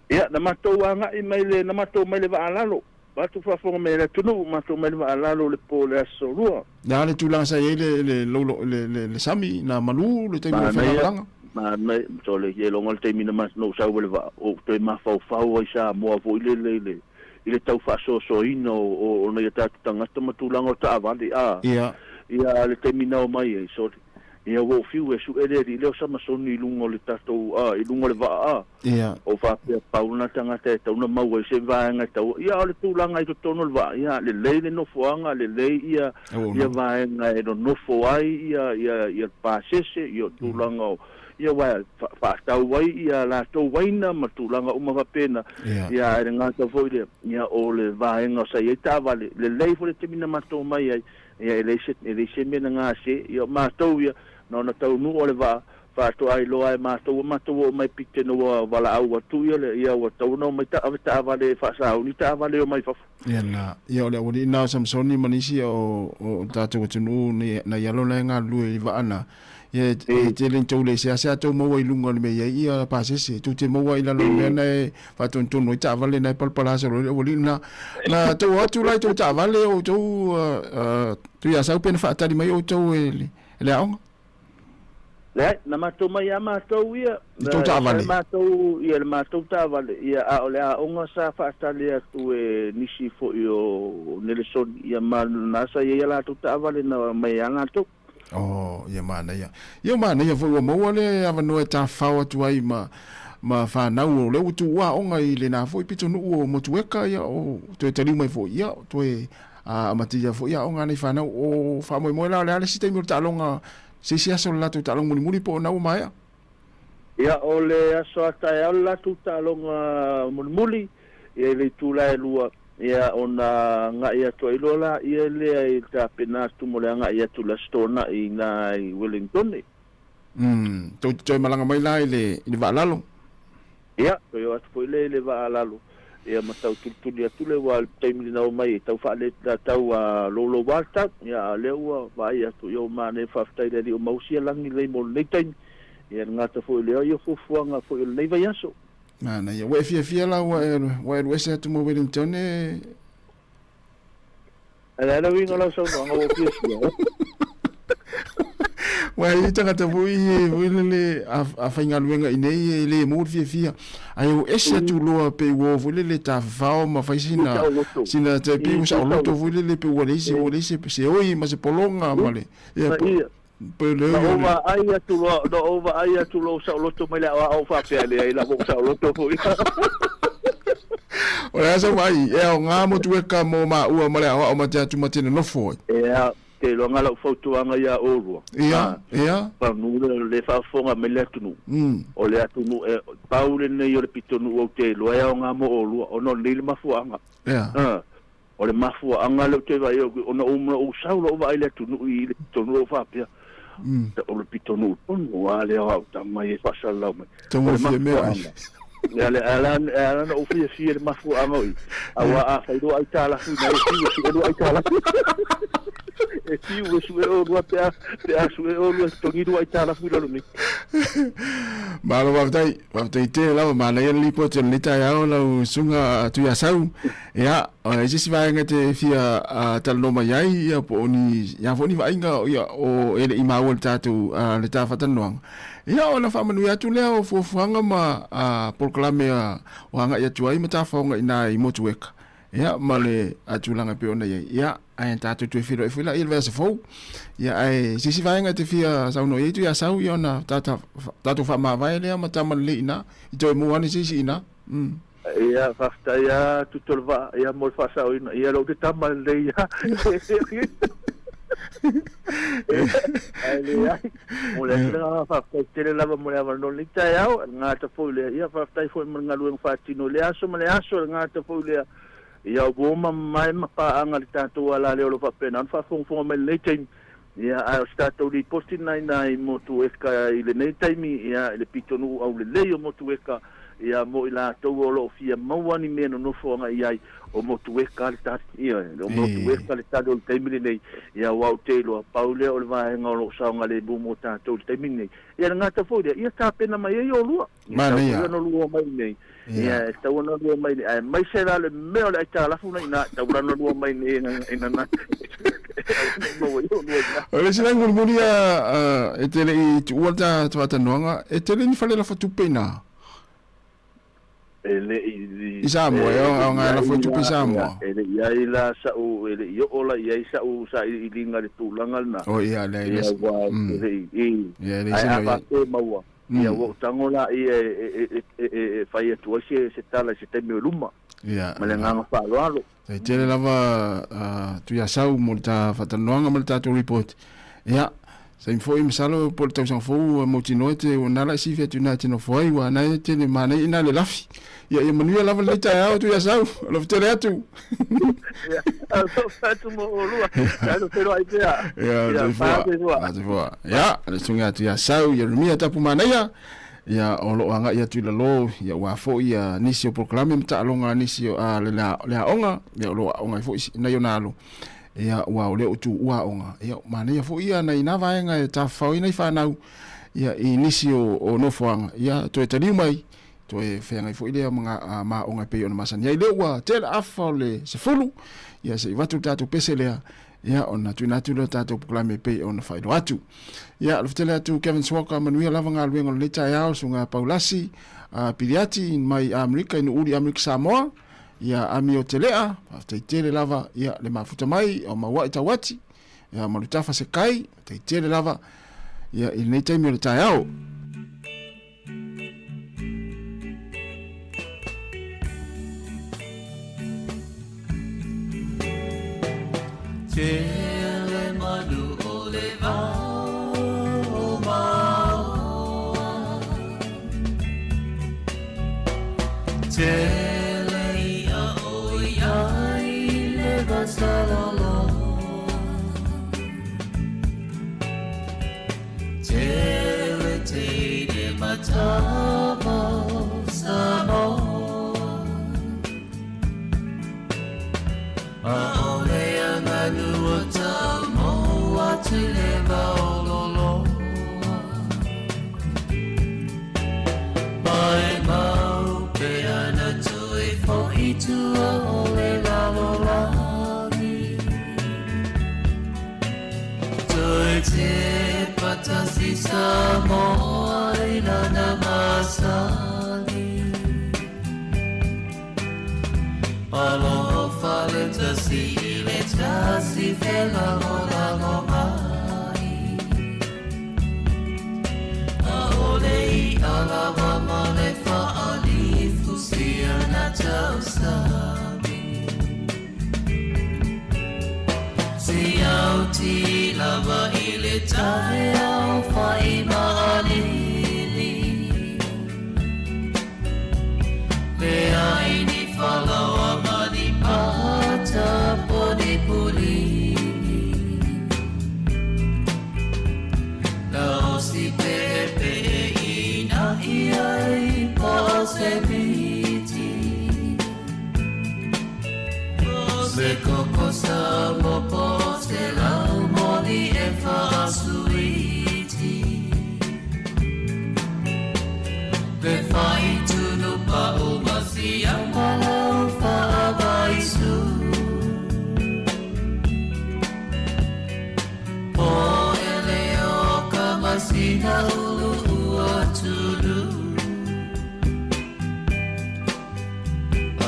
Ia, na matou agai mai le, na matou mai le vaa lalo, vaeatu faafofoga mai a le atunuu, matou mai le vaa lalo i le po o le aso Lua. Le a le tulaga sa i ai le, le, le, le, le, le sami, na malu le taimi o le faigamalaga? Manaia, manaia, sole, ia iloga le taimi na na ou sau ai le vaa, ou toe mafaufau ai Samoa foi lele i le, i le tau faasoasoaina o, o, o nai o tatou tagata ma tulaga o taavale, a, Ia. ia, le taimi na omai ai, sole. Ia ua ou fiu e suʻe le alii lea o Samasoni i luga o le tatou, a, i luga o le vaa, a. Ia. Ou faapea, pau lena tagata e tatau ona maua ai se vaega e tatau, ia, o le tulaga i totonu o le vaa, ia, lelei le nofoaga, lelei ia, ia vaega e nonofo ai ia, ia, ia le pasese, ia o tulaga o, ia, aua e faatau ai ia latou uaina ma tulaga uma faapena, ia, ae le gata foi lea, ia, o le vaega sa i ai taavale, lelei foi le taimi na matou omai ai, Ia, e leai se, e leai se mea na gase. Ia, o matou ia, na ona taunuu o le vaa, faatoa iloa e matou, ua matou oo mai pite na ua valaau atu ia le, ia ua tatau ona omai ta ave taavale e faasauni taavale e omai fafo. Ia na, ia o le aualii na o Samsoni ma nisi o, o tatou atunuu ni, nai alo na e galulue i vaa na, ia e, e tele ni tou le seasea tou maua i luga o le mea i ai ia pasese, tou te maua i lalo o le mea na e faatonutonu ai taavale na e palapala solo ai le aualii na. Na tou o atu la i tou taavale o outou, uh, uh, Tuiasau pe na faatali mai outou e le, e le aoga? Leai, na matou mai a matou ia. I tou taavale? Sa matou, ia le matou taavale, ia a o le aoga sa faatali atu e nisi foi o Nelesoni, ia ma na sa i ai a latou taavale na mai a latou. Oh, ia manaia. Ia o manaia foi ua maua le avanoa e tafafao atu ai ma ma fanau o lea ua tuua aoga i lena foi pitonuu o Motueka, ia o toe taliu mai foi, ia toe amatia foi aoga a nei fanau. O faamoemoe la o le a le isi taimi o le taaloga Se isi aso o le latou taaloga mulimuli po o na ua maea? Ia, o le aso a taeao le latou taaloga mulimuli, ia i le itula e 2, ia ona agai atu ai loa laia lea i le tapena atu mo le agai atu i le Aso Toonai i ina i Wellingtone. Umm, tou te toe malaga mai la i le, i le vaa lalo? Ia, toe o atu foi lea i le vaa lalo, ia ma tau tulituli atu lea, aua o le taimi na o mai ai, tau faale, tau loulou lava le tau, ia, a o lea ua vaai atu, ia ua manaia, faafetai i le Alii ua maua sia lagi lelei mo lenei taimi, ia, le gata foi o lea, ia o fuafuaga foi o lenei vaiaso. Manaia. Ua e fiafia la ua e, ua e alu ese atu ma Wellington e... O le a le uiga o lau saunoaga ua ou fiafia ai? Ua i ai tagata foi e foi lele a faigaluega i nei e le maua le fiafia. Ae o ese atu loa pe ua o foi lele tafafao ma fai sina sina te pe ua saoloto foi lele pe ua leai se ua leai se se oi ma se pologa ma le ia pe le Na ou vaai atu loa, na ou vaai atu loa ua saoloto mai le aoao faapea e leai la ua ou saoloto foi. O le a sau vaai, e aoga Motueka mo maua ma le aoao ma te atu ma te nonofo ai. Ea, te iloa lau fautuaga ia oulua. Ia, ia. Panu le, le faafofoga mai le atunuu. O le atunuu, e, pau lenei o le pitonuu ou te iloa e aoga mo oulua, ona o lenei le mafuaaga. Ea. O le mafuaaga lea ou te vaai ai, ona ou sau loa ou vaai i le atunuu i le pitonuu ou faapea, o le pitonuu tonu lava lea o au tama ia e faasalalau mai. O le mafuaaga, e ala ona ou fiafia i le mafuaaga o i, aua a fai loa aitalafu ina e fiu e sue lua aitalafu. E fiu e sue olua pe a, pe a sue olua e totogi lua aitalafu i lalo nei. Malo faafetai, faafetai tele lava, manaia le lipoti o lenei taeao lau Susuga Tuiasau. Ia, o le isi vaega e te fia talanoa mai ai, ia, po o ni, ia foi ni vaaiga, ia, o e le i maua i le tatou, le ta faatalanoaga, ia, ona faamanuia atu lea o fuafuaga ma polokalame o agai atu ai ma tafaoga i ina i Motueka, ia, ma le tulaga e pei ona i ai. Ia, ae tatou toe feiloai foi laia i le vaiaso fou. Ia, ae se isi vaega e te fia saunoa i ai Tuiasau, ia, ona tatou faamavae lea ma tama lelei i ina, i toe maua ane se isi i ina. Ia, faafetai lava Tutu o le Vaa, ia mo le faasaoina. Ia, lou te tama lelei lava. Ae leai, mo le atu le agaga faafetai tele lava mo le avanoa i lenei taeao, e le gata foi lea, ia faafetai foi mo le galuega faatino i lea aso ma le aso, e le gata foi lea, ia ua mamae ma paaga le tatou alaleo o lo o faapena ona faafogafoga mai i lenei taimi. Ia, ae o se tatou lipoti lena ina i Motueka i lenei taimi, ia, i le pitonuu aulelei o Motueka, ia, mo i latou o lo o fia maua ni mea nonofo agai i ai, o Motueka le tali. Ioe, o Motueka le tali o le taimi lenei, ia, aua ou te iloa, pau lea o le vaega o lo o saogalemu mo tatou i le taimi lenei. Ia, le gata foi lea, ia tapena mai ai oulua. Ia, tau foi ona lua omai i inei. Ia, e tatau ona lua mai nei, aemaise la le mea o le aitalafu na i ina, e tatau la ona lua mai nei ina na e aua ne i maua ai olua i ina. O le isi la mulimuli a e te le i tuua le ta faatanoaga, e tele ni fale lafo tupe i ina? E le i. I Samoa, e aoga e lafo tupe i Samoa. E le i ai la sa'u, e le i oo la i ai sa'u sailiiliga i le tulaga lena. Oh ia, leai, le. Aua e le i, ae a faapea e maua, Ia, ua ou tago la ia e fai atu ai se tala i se taimi o i luma. Ia. Ma le agaga faaaloalo. E tele lava Tuiasau mo le ta faatalanoaga ma le tatou report. Ia, taimi foi masalo po o le tausaga fou mautinoa e te na la e sifi atu ina e te nofo ai ua na e tele manaia ina le lafi. Ia, ia manuia lava lenei taeao Tuiasau. Alofa tele atu. Ia, alofa atu mo oulua. Tatou feiloai pea. Ia, soifua. Soifua. Ia, le susuga atu ia Sau, Ieremia Tapumanaia, ia, o lo o agai atu i lalo, ia, aua foi ia, nisi o polokalame ma taaloga a nisi o, a, le, le aoga, ia, o lo o aoga ai foi nai ona alo, ia, aua o lea ua tuua aoga, ia, manaia foi ia nai na vaega e tafafao ai nai fanau, ia, i nisi o, o nofoaga, ia, toe taliu mai, toe feagai foi lea ma, ma aoga e pei ona masani ai. Lea ua tele afa o le 10, ia, se i avatu le tatou pese lea, Ia, ona tuuina atu lea o tatou polokalame e pei ona faailoa atu. Ia, alofa tele atu Kevin Swaka, manuia lava galuega o lenei taeao, susuga Paulasi, Piliati mai Amerika i Nu'uli Amerika Samoa, ia Amio Telea, faafetai tele lava, ia le mafuta mai o Maua'i Tauati, ia ma Lutafa Sekai, faafetai tele lava, ia i lenei taimi o le taeao. Tele manu o le vao o maoa Tele ia o iai le vasaloloa Tele teine matama o Samoa Aole aganu o taumo atu le vaololoa Mai mau pe ana toe fo'i tua o le lalolagi Toe te patasi Samoa i lana masani Alofa le tasi i le tasi felagolagomai Aole i alawa ma le faalifu sia na tausami Siauti lava i le taeao fai maalili Leai ni falaoa ma ni pata po ni pulini Gaosi peepee ina'i ai po o se miti Se koko Samoa po o se laumoli e faasuiti Le faitunu pa'u ma siama lau faavaisu Po ele o ka masina ulu ua tulu A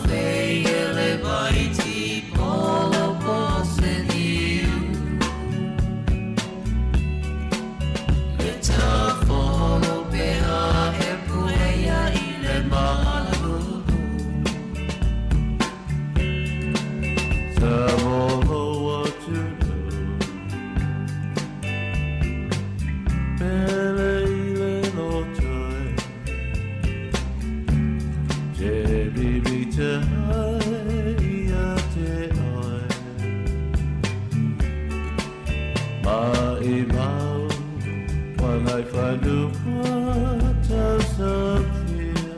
fei ele vai ti polo po se niu Le tafolo pea e puea i le malu Tafolo atunu Pele i le loto Te bibi te ia te oe Ma i mau Wangai whanua tau safia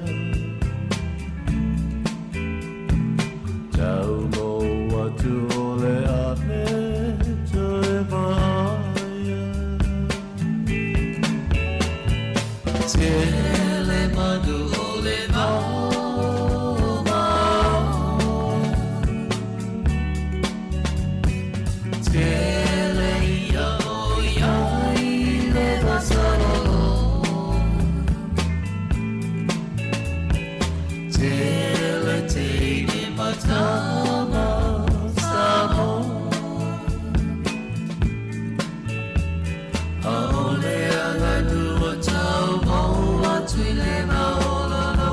Tau mo atu o le ane Toe vaia Tele manu o le vao maoa Tele ia o iai le vasaloloa Tele teine matama Samoa Aole aganu o tau mau atu i le maololoa.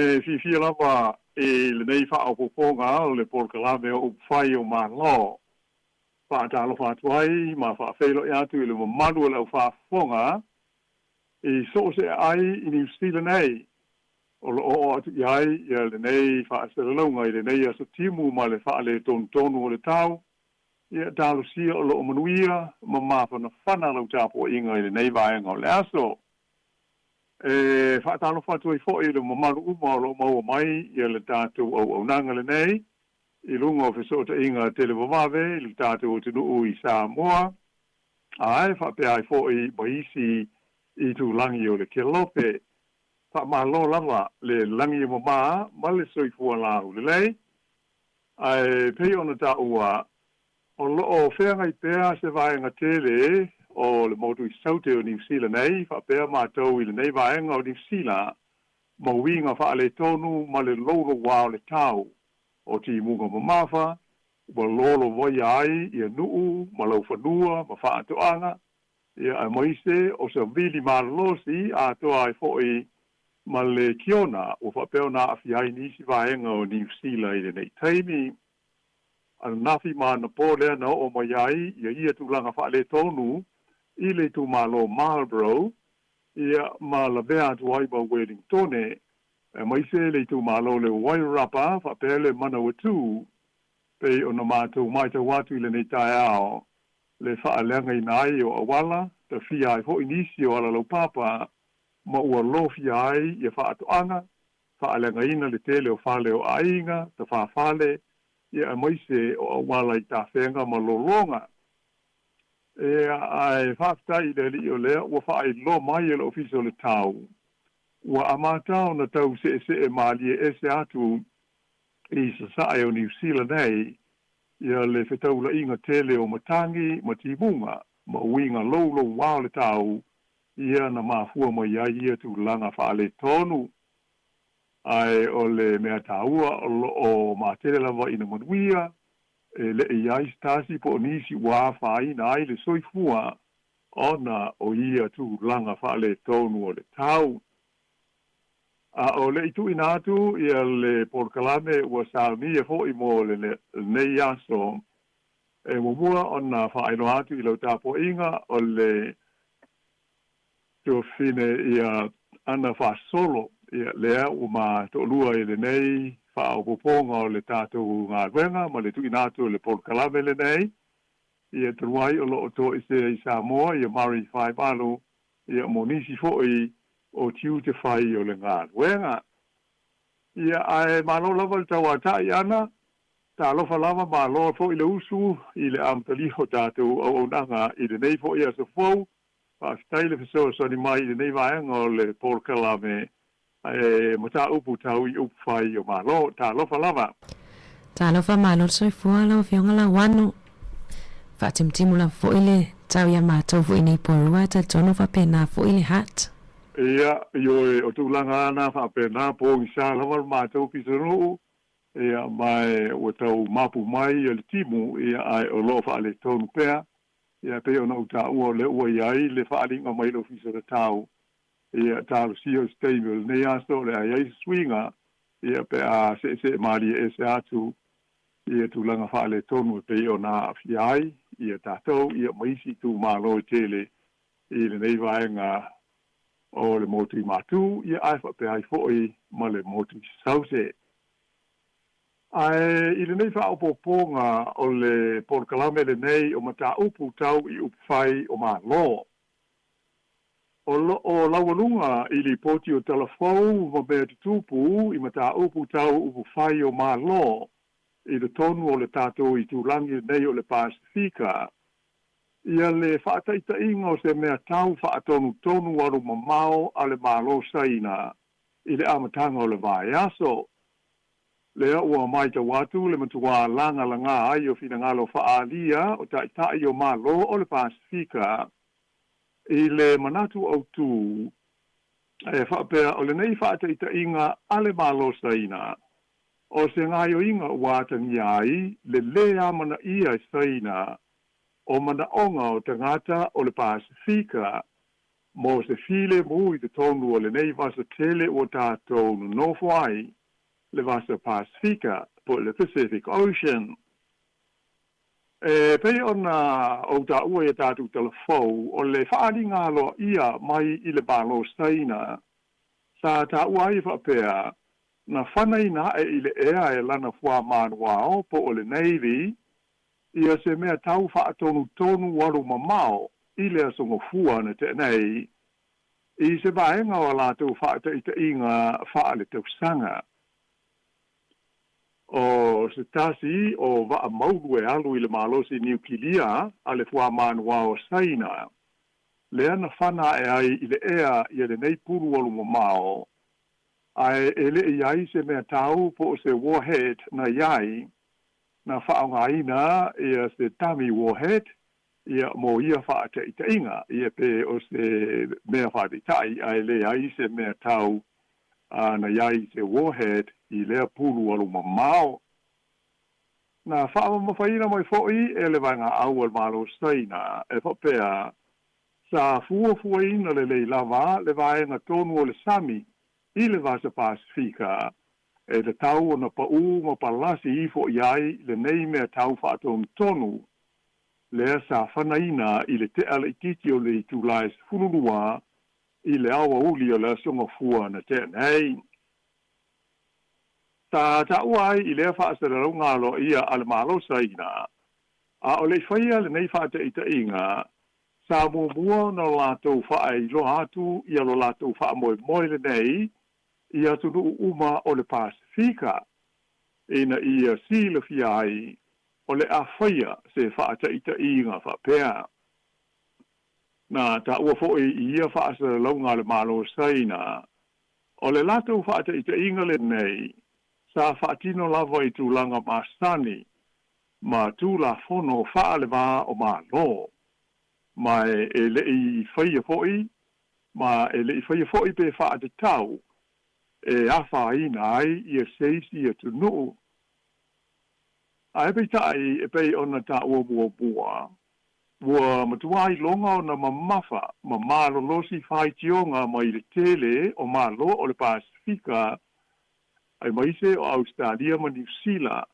Ae fiafia lava i lenei faaopoopoga o le polokalame o Upufai o Malo. Faatalofa atu ai ma faafeiloai atu i le mamalu o le aufaafofoga i so o se aai i Niu Sila nei o lo o oo atu i ai ia lenei faasalalauga i lenei aso timu ma le faaletonutonu o le tau, ia talosia o lo o manuia ma mafanafana lau tapuaiga i lenei vaega o le aso. E faatalofa atu ai foi i le mamalu uma o lo o maua mai ia le tatou auaunaga lenei i luga o fesootaiga televavave i le tatou atunuu i Samoa, ae faapea ai foi ma isi itulagi o le Kelope. Faamalo lava le lagi e mama ma le soifua laulelei. Ae pei ona taua, o lo o feagai pea se vaega tele o le motu i Saute o Niu Sila nei, faapea matou i lenei vaega o Niu Sila, ma uiga faaletonu ma le loulouā o le tau o timuga mamafa ua lolovaia ai ia nuu ma laufanua ma faatoaga, ia aemaise o savili malolosi atoa ai foi ma le kiona ua faapea ona aafia ai nisi vaega o Niu Sila i lenei taimi. Ananafi ma anapo lea na oo mai ai ia ia tulaga faaletonu i le itumalo Marlborough, ia ma lavea atu ai ma Wellingtone, aemaise le itumalo le Wairarapa faapea le Manawatu, pei ona matou matau atu i lenei taeao le faaleagaina ai o auala, tafia ai foi nisi o alalaupapa ma ua lofia ai ia faatoaga, faaleagaina le tele o fale o aiga, tafafale, ia aemaise o auala i tafega ma lologa. Ia, ae faafetai i le Alii o lea ua faailoa mai e le Ofisa o le Tau, ua amata ona tau seesee malie ese atu i sasae o Niu Sila nei ia le fetaulaiga tele o matagi ma timuga ma uiga loulouā o le tau ia na mafua mai ai ia tulaga faaletonu. Ae o le mea taua o lo o matele lava ina manuia, e le i ai se tasi po o nisi ua afaina ai le soifua ona o ia tulaga faaletonu o le tau. A o le i tuuina atu ia le polokalame ua saunia foi mo lenei aso, e muamua ona faailoa atu i lau tapuaiga o le tuafafine ia Ana Faasolo, ia lea ua ma toalua i lenei faaopoopoga o le tatou galuega ma le tuuina atu o le polokalame lenei. Ia talu ai o lo o toesea i Samoa ia Murray Faimalo ia mo nisi foi o tiute fai o le galuega. Ia ae malo lava le tauatai Ana, talofa lava malo foi le usu i le amatalia o tatou auaunaga i lenei foi aso fou. Faafetai le fesoasoani mai i lenei vaega o le polokalame ae mataupu tau i upufai o Malo. Talofa lava. Talofa malo le soifua lau Afioga Lauano. Faatimutimu lava foi le tau ia matou foi nei Poerua e talitonu faapena foi le hat. Ia, ioe, o tulaga lava na faapena, pogisa lava le matou pitonuu, ia, ma ua tau mapu mai le timu, ia, ae o lo o faaletonu pea. Ia, pei ona ou taua o lea ua i ai le faaaliga mai le Ofisa o le Tau, ia, talosia o se taimi o lenei aso o le a i ai se suiga, ia, pe a seesee malie ese atu ia tulaga faaletonu e pei ona aafia ai ia tatou, ia, ma isi itumalo e tele i lenei vaega o le motu i Matu, ia, ae faapea ai foi ma le motu i Saute. Ae i lenei faaopoopoga o le polokalame lenei o mataupu tau i upufai o Malo, o lo o laualuga i lipoti o tala fou ma mea tutupu i mataupu tau upufai o Malo i totonu o le tatou itulagi lenei o le Pasefika, ia le faataitaiga o se mea tau faatonutonu alu mamao a le Malo Saina i le amataga o le vaiaso. Lea ua matau atu le matuā lagalagā ai o finagalo faaalia o Taitai o Malo o le Pasefika i le manatu autū e faapea o lenei faataitaiga a le Malo Saina o se gaoioiga ua atagia ai le lē amanaia e Saina o manaoga o tagata o le Pasefika. Mo se filemu i totonu o lenei vasa tele ua tatou nonofo ai, le Vasa Pasifika po o le Pacific Ocean. E pei ona ou taua i a tatou tala fou, o le faaaliga aloaia mai i le Malo Saina, sa taua ai e faapea, na fanaina ae i le ea e lana fuamanuao po o le Navy, ia se mea tau faatonutonu alu mamao i le Aso Gafua na tea nei, i se vaega o a latou faataitaiga faaletausaga. O se tasi o vaa maulu e alu i le malosi niukilia a le fuamanuao o Saina, lea na fana ae ai i le ea ia lenei pulu alu mamao, ae e le i ai se mea tau po o se warhead na i ai, na faaaogaina ia se dummy warhead ia mo ia faataitaiga, ia pe o se mea faataitai ae leai se mea tau na i ai se warhead i lea pulu alu mamao. Na faamamafaina mai foi e le Vaegaau a le Malo Saina e faapea, sa fuafuaina lelei lava le vaega tonu o le sami i le Vasa Pasifika e tatau ona paū ma palasi ifo i ai lenei mea tau faatonutonu lea sa fanaina i le tea laitiiti o le itula e 12 i le aoauli o le Aso Gafua na tea nei. Sa taua ai i lea faasalalauga aloaia a le Malo Saina, a o le i faia lenei faataitaiga, sa muamua ona latou faailoa atu ia lo latou faamoemoe lenei i atunuu uma o le Pasefika, ina ia silafia ai o le a faia se faataitaiga faapea. Na taua foi i ia faasalalauga a le Malo Saina, o le latou faataitaiga lenei sa faatino lava i tulaga masani ma Tulafono faaleva o Malo, ma e le i faia foi ma e le i faia foi pe faatatau e afaina ai ia se isi atunuu. Ae peitai e pei ona taua muamua, ua matua iloga ona mamafa ma malolosi faitioga mai le tele o Malo o le Pasefika, aemaise o Ausetalia ma Niusila,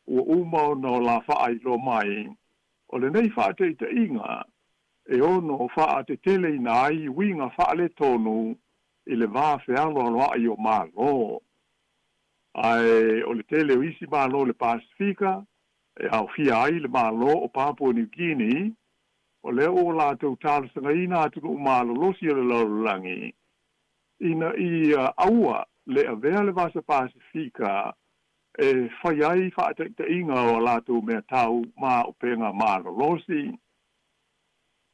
ua uma ona o la faailoa mai, o lenei faataitaiga e ono faateteleina ai uiga faaletonu i le va fealoaloai o Malo. Ae o le tele o isi Malo o le Pasefika, e aofia ai le Malo o Papua New Guinea, o lea ua latou talosagaina atunuu malolosi o le lalolagi, ina ia aua le avea le Vasa Pasefika e fai ai faataitaiga o a latou mea tau ma auupega malolosi.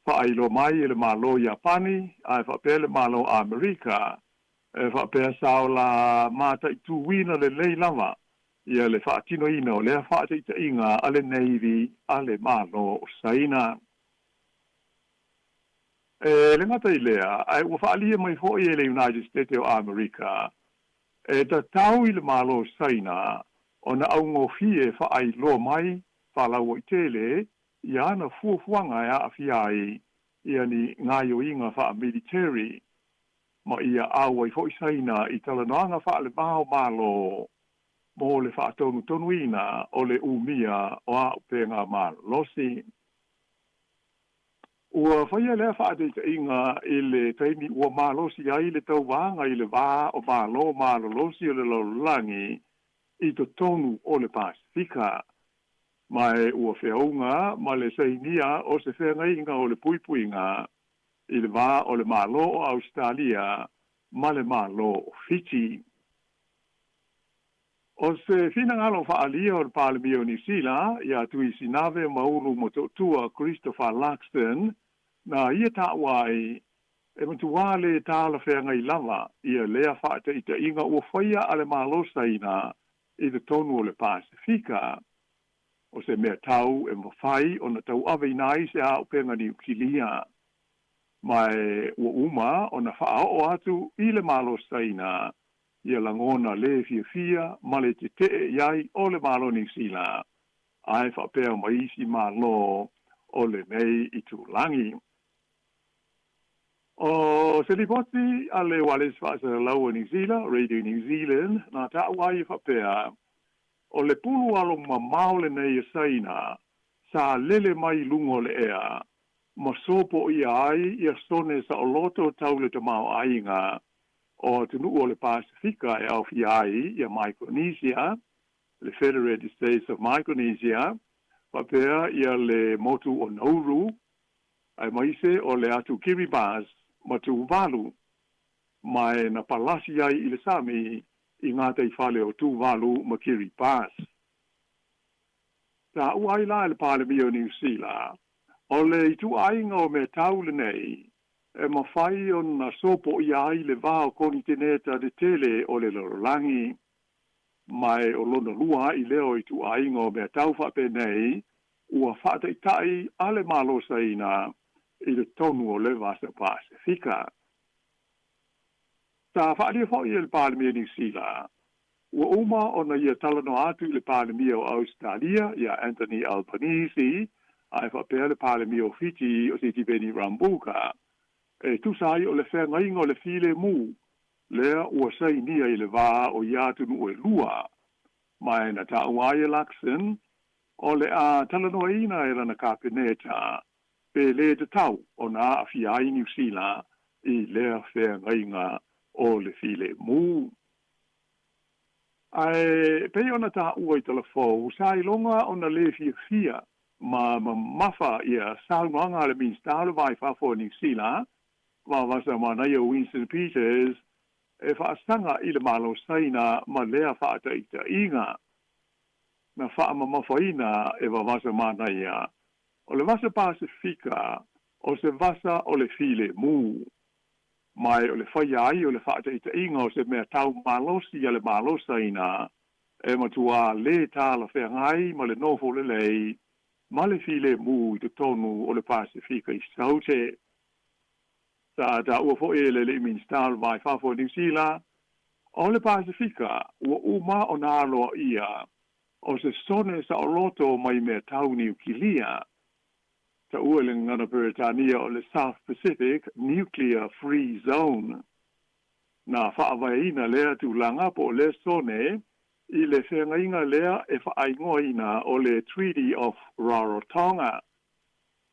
Faailoa mai e le Malo Iapani ae faapea le Malo Amerika, e faapea sa o la mataituina lelei lava ia le faatinoina o lea faataitaiga a le Navy a le Malo o Saina. E le gata i lea, ae ua faaalia mai foi e le United States o Amerika, e tatau i le Malo o Saina ona augofie faailoa mai faalauaitele ia ana fuafuaga e aafia ai ia ni gaoioiga faamiliteri, ma ia auai foi Saina i talanoaga faaleva o Malo mo le faatonutonuina o le umia o auupega malolosi. Ua faia lea faataitaiga i le taimi ua malosi ai le tauvaga i le va o Malo malolosi o le lalolagi i totonu o le Pasefika, ma e ua feauga ma le sainia o se feagaiga o le puipuiga i le va o le Malo o Ausetalia ma le Malo o Fiti. O se finagalo faaalia o le Palemia o Niusila ia Tuisinave Maulu Motootua Christopher Luxon, na ia taua ai e matua le talafeagai lava ia lea faataitaiga ua faia a le Malo Saina i totonu o le Pasefika, o se mea tau e mafai ona tauaveina ai se auupega niukilia, ma e ua uma ona faaoo atu i le Malo Saina ia lagona le fiafia ma le tetee i ai o le Malo Niusila, ae faapea ma isi Malo o lenei itulagi. O O se lipoti a le Ualesi Faasalalau o Niu Sila, Radio New Zealand, na taua ai e faapea, o le pulu alo mamao lenei e Saina sa lele mai i luga o le ea ma sopoia ai ia sone saoloto tau le tamaoaiga o atunuu o le Pasefika e aofia ai ia Micronesia, le Federated States of Micronesia, faapea ia le motu o Nauru, aemaise o le atu Kiribati ma Tuvalu, ma e na palasi ai i le sami i gataifale o Tuvalu ma Kiribati. Taua ai la e le Palemia o Niu Sila, o le ituaiga o mea tau lenei e mafai ona sopoia ai le va o koniteneta tetele o le lalolagi, ma e o lona lua a'i lea o ituaiga o mea tau faapenei ua faataitai a le Malo Saina i totonu o le Vasa Pasefika. Sa faaalia foi e le Palemia Niu Sila, ua uma ona ia talanoa atu i le Palemia o Ausetalia ia Anthony Albanese ae faapea le Palemia o Fiti o Sitiveni Rabuka, e tusa ai o le feagaiga o le filemu lea ua sainia i le va o ia atunuu e lua, ma e na taua ai e Luxon o le a talanoaina e lana Kapeneta pe lē tatau ona aafia ai Niu Sila i lea feagaiga o le filemu. Ae pei ona taua i talafou, sa iloga ona lē fiafia ma mamafa ia saunoaga a le Minisita o le Va i Fafo o Niu Sila, Vaovasamanaia Winston Peters, e faasaga i le Malo Saina ma lea faataitaiga. Na faamamafaina e Vaovasamanaia, o le Vasa Pasefika o se vasa o le filemu, ma e o le faia ai o le faataitaiga o se mea tau malosi a le Malo Saina e matuā lē talafeagai ma le nofo lelei ma le filemu i totonu o le Pasefika i Saute. Sa taua foi e le alii Minisita o le Va i Fafo o Niu Sila, o le Pasefika ua uma ona aloaia o se sone saoloto mai mea tau niukilia, taua i le gagana Peretania o le South Pacific Nuclear Free Zone. Na faavaeina lea tulaga po o lea sone i le feagaiga lea e faaigoaina o le Treaty of Rarotonga.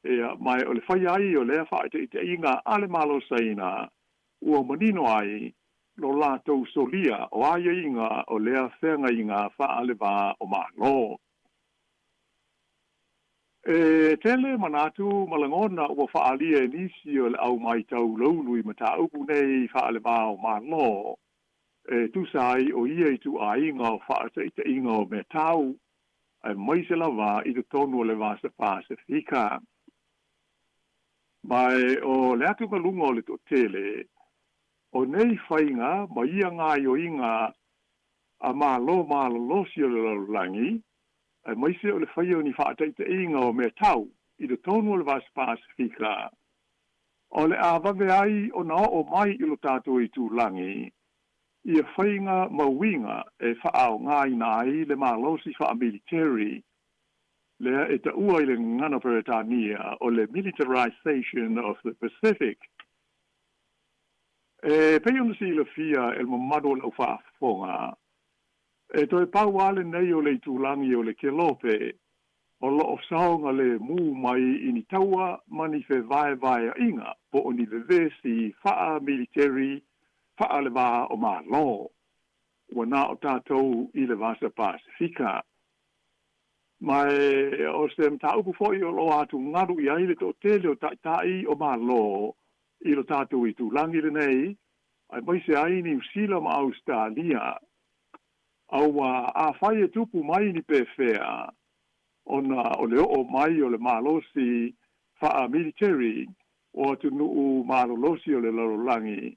Ia, ma o le faia ai o lea faaitaitaiga a le Malo Saina ua manino ai lo latou solia o aiaiga o lea feagaiga faalevā o Malo. E tele manatu ma lagona ua faaalia e nisi o le au matau laulu i mataupu nei faalevā o Malo, e tusa ai o ia ituaiga o faataitaiga o mea tau, aemaise lava i totonu o le Vasa Pasefika. Ma e o le atugaluga o le toatele, o nei faiga ma ia gaoioiga a Malo malolosi o le lalolagi, aemaise o le faia o ni faataitaiga o mea tau i totonu o le Vasa Pasefika, o le a vave ai ona oo mai i lo tatou itulagi ia faiga ma uiga e faaaogaina ai le malosi faamiliteri lea e taua i le gagana Peretania o le militarization of the Pacific. E pei ona silafia e le mamalu o le aufaafofoga, e toe pau lava lenei o le itulagi o le Kelope o lo o saogalemu mai i ni taua ma ni fevaevaeaiga po o ni vevesi faamiliteri faalevā o Malo, ua na o tatou i le Vasa Pasefika. Ma e o se mataupu foi o lo o atugalu i ai le toatele o taitai o Malo i lo tatou itulagi lenei, aemaise ai Niu Sila ma Ausetalia, auā afai e tupu mai ni pefea ona o le oo mai o le malosi faamiliteri o atunuu malolosi o le lalolagi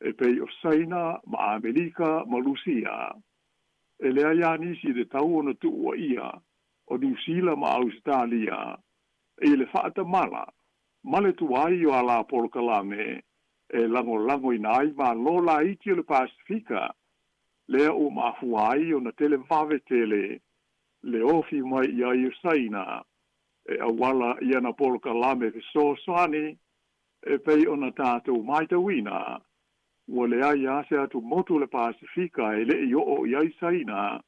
e pei o Saina ma Amerika ma Lusia, e leai lava nisi e tatau ona tuuaia o Niu Sila ma Ausetalia i le faatamala ma le tuai o a la polokalame e lagolagoina ai Malo laiti o le Pasefika, lea ua mafua ai ona televave tele le ofi mai i ai o Saina e auala i ana polokalame fesoasoani. E pei ona tatou matauina, ua leai lava se atumotu o le Pasefika e le i oo i ai Saina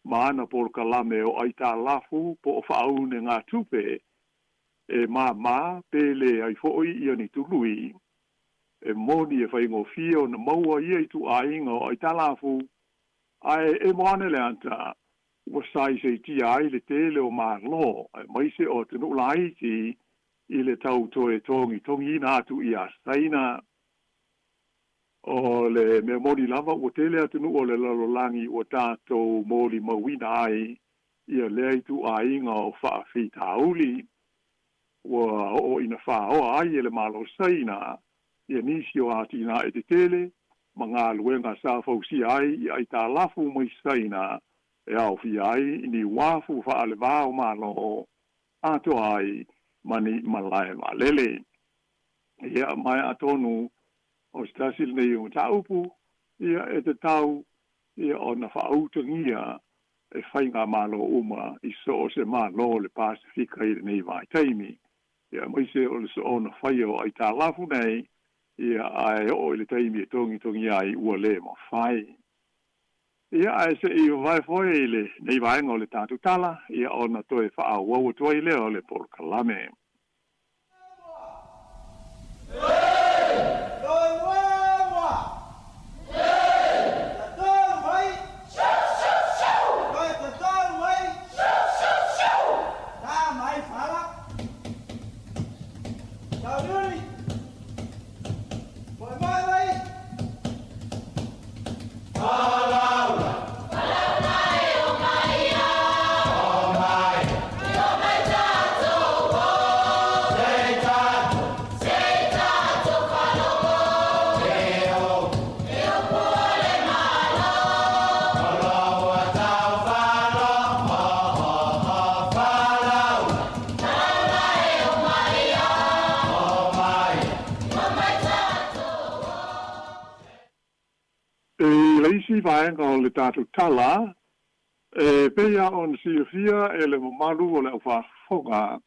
ma ana polokalame o aitalafu po o faaunegatupe e māmā pe leai foi ia ni tului. E moni e faigofie ona maua ia ituaiga o aitalafu, ae emo ane le ata ua saisaitia ai le tele o Malo aemaise o atunuu laiti i le tau toe togitogiina atu iā Saina. O le mea moni lava ua tele atunuu o le lalolagi ua tatou molimauina ai ia lea ituaiga o faafitauli. Ua oo ina faoa ai e le Malo o Saina ia nisi o atinae tetele ma galuega sa fausia ai i aitalafu mai Saina e aofia ai ni uafu faalevā o Malo atoa ai ma ni malae vaalele. Ia, ma atonu o se tasi lenei o mataupu ia e tatau ia ona faautagia e faigamalo uma i so o se Malo o le Pasefika i lenei vaitaimi. Ia, aemaise o le soona faia o aitalafu nei, ia ae oo i le taimi e togitogi ai ua le mafai. Ia, ae se i vavae foi i lenei vaega o le tatou tala, ia ona toe faaauau atu ai lea o le polokalame. I le isi vaega o le tatou tala, e pei lava ona silafia e le mamalu o le aufaafofoga,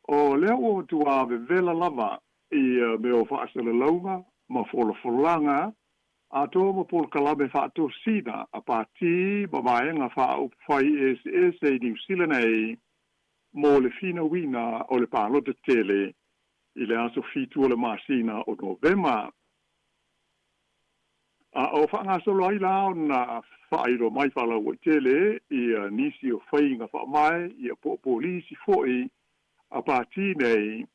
o lea ua matua vevela lava i mea o faasalalauga ma folafolaga atoa ma polokalame faatosina a pati ma vaega faaupufai eseese i Niu Sila nei mo le finauina o le palota tele i le aso 7 o le masina o Novema. A o faagasolo ai la ona faailoa mai faalauaitele ia nisi o faiga faavae ia po o polisi foi a pati nei,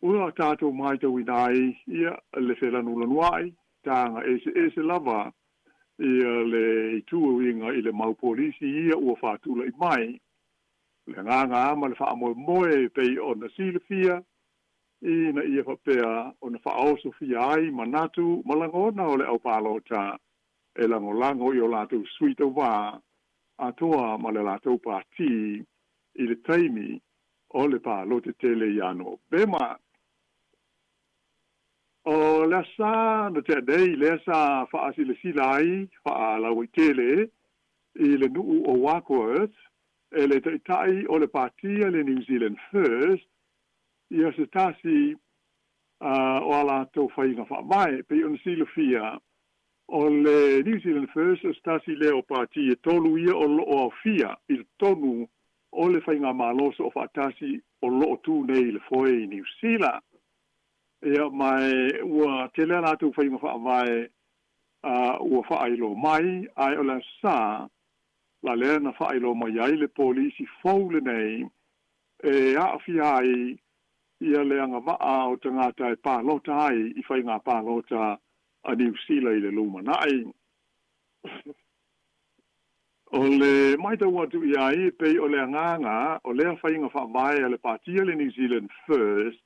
ua tatou matauina ai ia le felanulanuai taga eseese lava ia le itu e uiga i le mau polisi ia ua faatulai mai. Le agaga ma le faamoemoe e pei ona silafia ina ia faapea ona faaosofia ai manatu ma lagona o le aupalota e lagolago i o latou sui tauvā atoa ma le latou pati i le taimi o le palota tele ia Novema. O le asa na tea nei lea sa faasilasila ai faalauaitele i le nuu o Warkworth e le taitai o le patia le New Zealand First ia se tasi o a latou faiga faavae. Pei ona silafia, o le New Zealand First o se tasi lea o pati e tolu ia o loo aofia i totonu o le faigamalo soofaatasi o loo tu nei i le foe i Niu Sila. Ia, ma ua tele a latou faiga faavae ua faailoa mai, ae o le aso Sa la lea na faailoa mai ai le polisi fou lenei e aafia ai ia le agavaa o tagata e palota ai i faiga palota a Niu Sila i le lumanai. O le matau atu i ai, pei o le agaga o lea faiga faavae a le patia le New Zealand First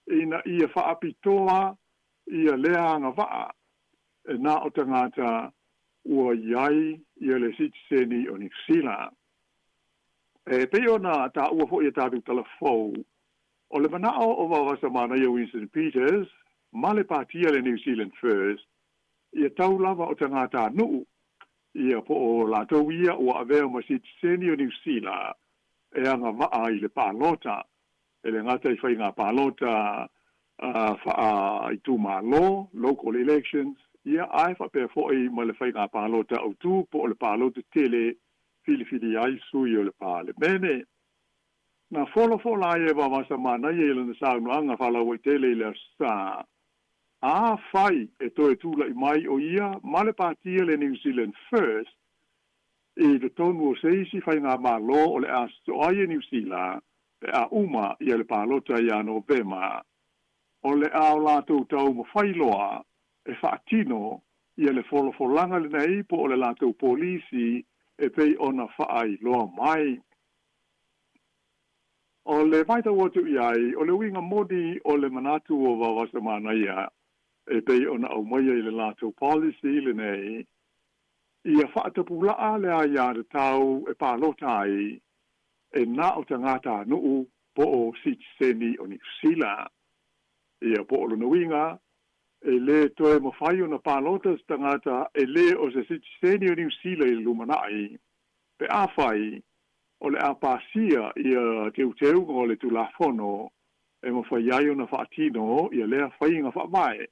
ina ia faapitoa ia lea agavaa e na o tagata ua i ai ia le sitiseni o Niu Sila. E pei ona taua foi e tatou talafou, o le manao o Vaovasamanaia Winston Peters ma le patia le New Zealand First, ia tau lava o tagatanuu ia po o latou ia ua avea ma sitiseni o Niu Sila e agavaa i le palota. E le gata i faiga palota faaitumalo, local elections, ia ae faapea foi ma le faiga palota autū po o le palota tele filifili ai sui o le Palemene. Na folafola ai e Vaovasamanaia i lana saunoaga faalauaitele i le Aso Sa, afai e toe tula'i mai o ia ma le patia le New Zealand First i totonu o se isi faigamalo o le a sosoo ai e Niu Sila pe a uma ia le palota ia Novema, o le a o latou taumafai loa e faatino ia le folafolaga lenei po o le latou polisi e pei ona faailoa mai. O le vaitau atu i ai, o le uiga moni o le manatu o Vaovasamanaia e pei ona aumaia i le latou policy lenei, ia faatapulaa le aiatatau e palota ai e na o tagatanuu po o sitiseni o Niu Sila. Ia po o lona uiga, e lē toe mafai ona palota se tagata e lē o se sitiseni o Niu Sila i le lumanai, pe afai o le a pasia ia teuteuga o le Tulafono e mafai ai ona faatino ia lea faiga faavae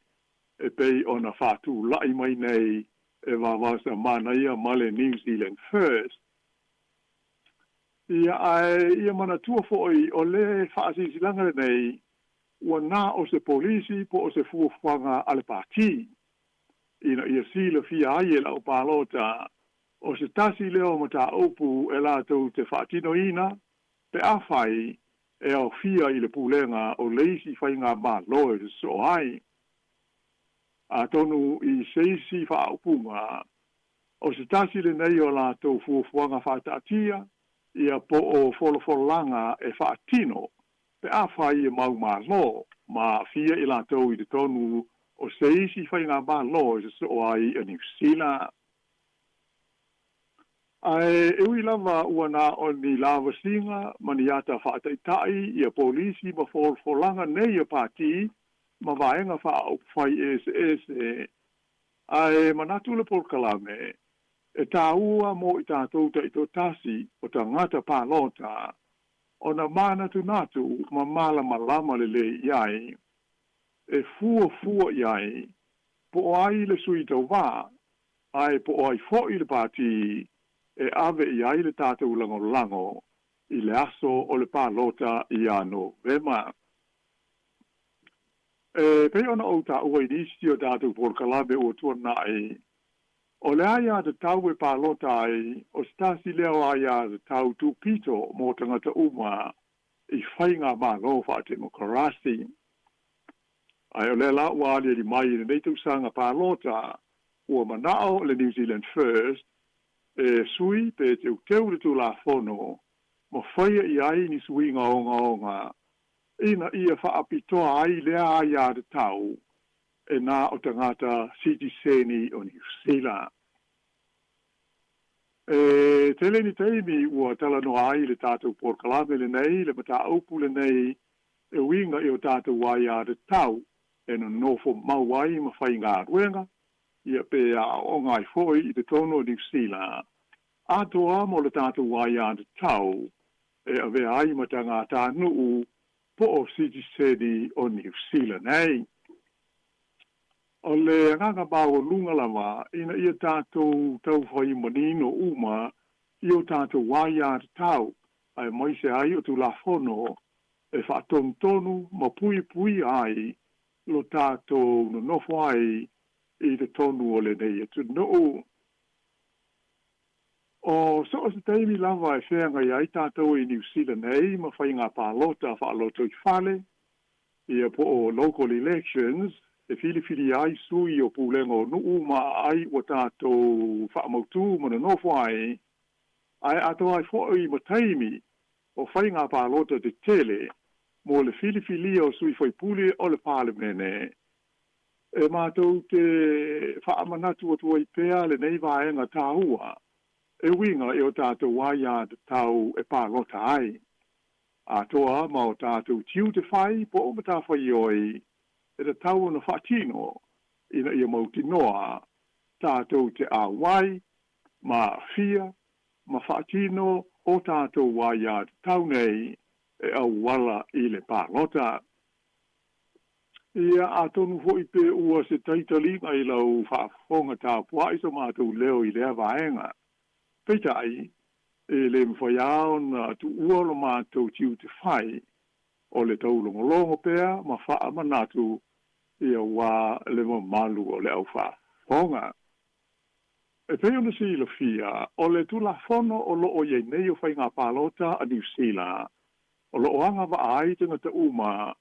e pei ona faatula'i mai nei e Vaovasamanaia ma le New Zealand First. Ia ae ia manatua fo'i o le faasilasilaga lenei ua na o se polisi po o se fuafuaga a le Pati ina ia silafia ai e le au palota o se tasi lea o mataupu e latou te faatinoina pe afai e aofia i le pulega o le isi faigamalo e sosoo ai. Atonu i se isi faaupuga, o se tasi lenei o latou fuafuaga faataatia ia po o folafolaga e faatino pe afai e mau malo ma aafia i latou i totonu o se isi faigamalo e sosoo ai a Niu Sila. Ae e ui lava ua na o ni lavasiga ma ni ata faataita'i ia polisi ma folafolaga nei a pati ma vaega faaupufai eseese, ae manatu le polokalame e tāua mo i tatou taitoatasi o tagata palota ona manatunatu ma malamalama lelei i ai, e fuafua i ai po o ai le sui tauvā ae po o ai fo'i le pati e ave i ai le tatou lagolago i le aso o le palota ia Novema. E pei ona ou taua i nisi o tatou polokalame ua tuana'i, o le aiatatau e palota ai o se tasi lea o aiatatau tupito mo tagata uma i faigamalo faatemokarasi. Ae o lea la ua aliali mai i lenei tausaga palota, ua mana'o le New Zealand First e sui pe teuteu le Tulafono ma faia i ai ni suiga ogaoga ina ia faapitoa ai lea aiatatau e na o tagata sitiseni o Niu Sila. E tele ni taimi ua talanoa ai le tatou polokalame lenei le mataupu lenei e uiga i o tatou aiatatau e nonofo mau ai ma faigaluega ia pe aooga ai fo'i i totonu o Niu Sila, atoa mo le tatou aiatatau e avea ai ma tagatanuu po o sitiseni o Niu Sila nei. O le agaga maualuga lava ina ia tatou taufai manino uma i o tatou aiatatau aemaise ai o Tulafono e faatonutonu ma puipuia ai lo tatou nonofo ai i totonu o lenei atunuu. O so o se taimi lava e feagai ai tatou i Niu Sila nei ma faiga palota faalotoifale, ia po o local elections, e filifili ai sui o pulega o nuu ma aai ua tatou faamautū ma nonofo ai, ae atoa ai fo'i ma taimi o faiga palota tetele mo le filifilia o sui faipule o le Palemene. E matou te faamanatu atu ai pea lenei vaega tāua e uiga i o tatou aiatatau e palota ai. Atoa ma o tatou tiute fai po o matafaioi e tatau ona faatino ina ia mautinoa tatou te auai ma aafia ma faatino o tatou aiatatau nei. e auala i le palota. Ia, atonu foi pe ua se taitaliga i lau faafofoga tapuai so matou leo i lea vaega. Peitai, e le mafai lava ona tuua lo matou tiute fai o le taulogologo pea ma faamanatu aua le mamalu o le aufaafofoga. E pei ona silafia, o le Tulafono o lo o i ai nei o Faiga Palota a Niu Sila, o lo o agavaa ai tagata uma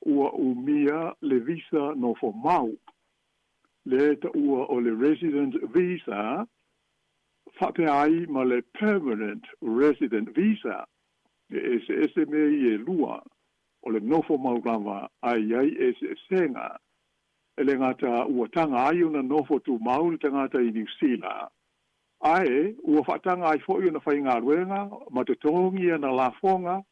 ua umia le visa nofomau, le taua o le Resident Visa, faapea ai ma le Permanent Resident Visa. E eseese mea ia e lua, o le nofomau lava ae i ai eseesega. E le gata ua taga ai ona nofo tumau le tagata i Niu Sila, ae ua faataga ai foi ona faigaluega ma totogi ana lafoga,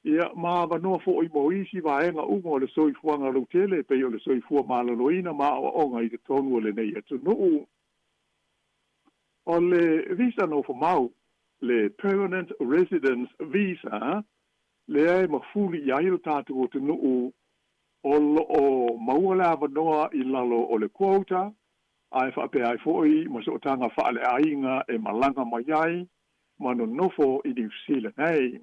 ia, ma avanoa foi mo isi vaega uma o le soifuaga lautele e pei o le soifua maloloina ma aoaoga i totonu o lenei atunuu. O le visa nofomau, le Permanent Residence Visa, lea e mafuli i ai lo tatou atunuu o lo o maua le avanoa i lalo o le quota, ae faapea ai foi ma sootaga faaleaiga e malaga mai ai ma nonofo i Niu Sila nei.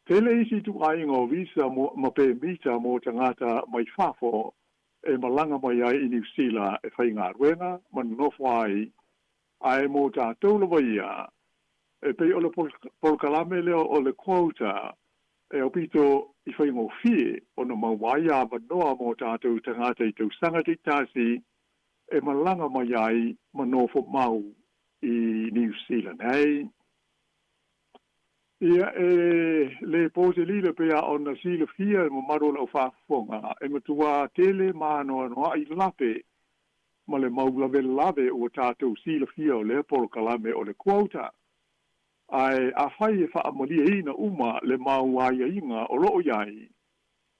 Tele isi ituaiga o visa ma pemita mo tagata mai fafo e malaga mai ai i Niu Sila e faigaluega ma nonofo ai, ae mo tatou lava ia, e pei o le polokalame lea o le quota e aupito i faigofie ona maua ai avanoa mo tatou tagata i tausaga taitasi e malaga mai ai ma nofo mau i Niu Sila nei. Ia, e le po se lilo pei lava ona silafia e le mamalu o lau faafofoga, e matua tele ma anoanoai lape ma le mau lavelave ua tatou silafia o lea polokalame o le quota. Ae afai e faamalieina uma le mau aiaiga o lo o i ai,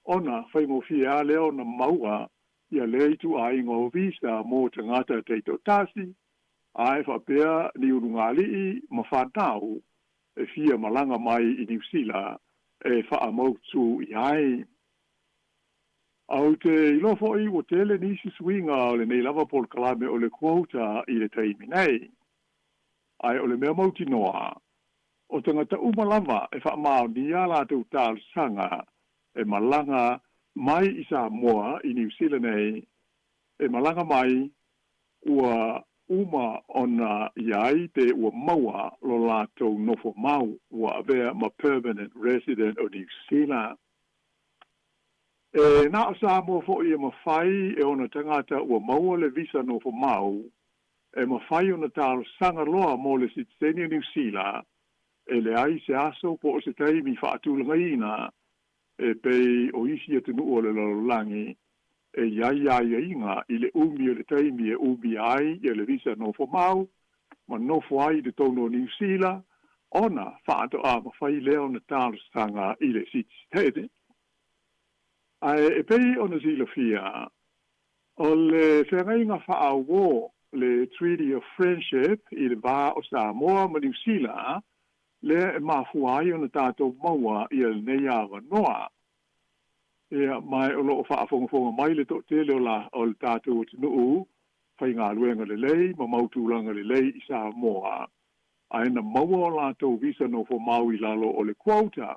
ona faigofie lava lea ona maua ia lea ituaiga o visa mo tagata taitoatasi, ae faapea ni ulugalii ma fanau e fia malaga mai i Niu Sila e faamautu i ai. Ou te iloa foi ua tele nisi suiga o lenei lava polokalame o le quota i le taimi nei. Ae o le mea mautinoa, o tagata uma lava e faamaonia a latou talosaga e malaga mai i Samoa i Niu Sila nei, e malaga mai ua uma ona i ai pe ua maua lo latou nofo mau ua avea ma permanent resident o Niu Sila. E na o Samoa foi e mafai e ona tagata ua maua le visa nofo mau e mafai ona talosaga loa mo le sitiseni o Niu Sila e leai se aso po o se taimi faatulagaina e pei o isi atunuu o le lalolagi e i ai aiaiga i le umi o le taimi e umia ai ia le visa nofo mau ma nofo ai i totonu o Niu Sila ona faatoa mafai lea ona talosaga i le sitiseni. Ae e pei ona silafia, o le feagaiga faauo le Treaty of Friendship i le va o Samoa ma Niu Sila lea e mafua ai ona tatou maua ia lenei avanoa. Ia, ma o lo o faafogafoga mai le toatele o la o le tatou atunuu faigaluega lelei ma mau tulaga lelei i Samoa, ae na maua o latou visa nofomau i lalo o le quota.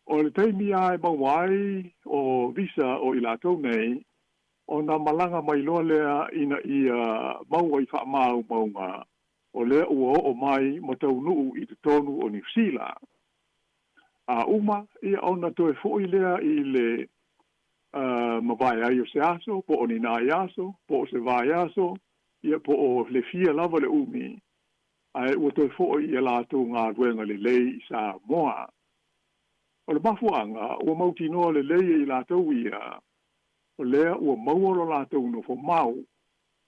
O le taimi lava e maua ai o visa o i latou nei, ona malaga mai loa lea ina ia maua i faamaumauga o lea ua oo mai ma taunuu i totonu o Niu Sila. A uma, ia ona toe foi lea i le mavae ai o se aso, po o ni nai aso, po o se vaiaso, ia po o le fia lava le umi, ae ua toe foi i a latou galuega lelei i Samoa. O le mafuaaga ua mautinoa lelei e i latou ia, o lea ua maua lo latou nofo mau,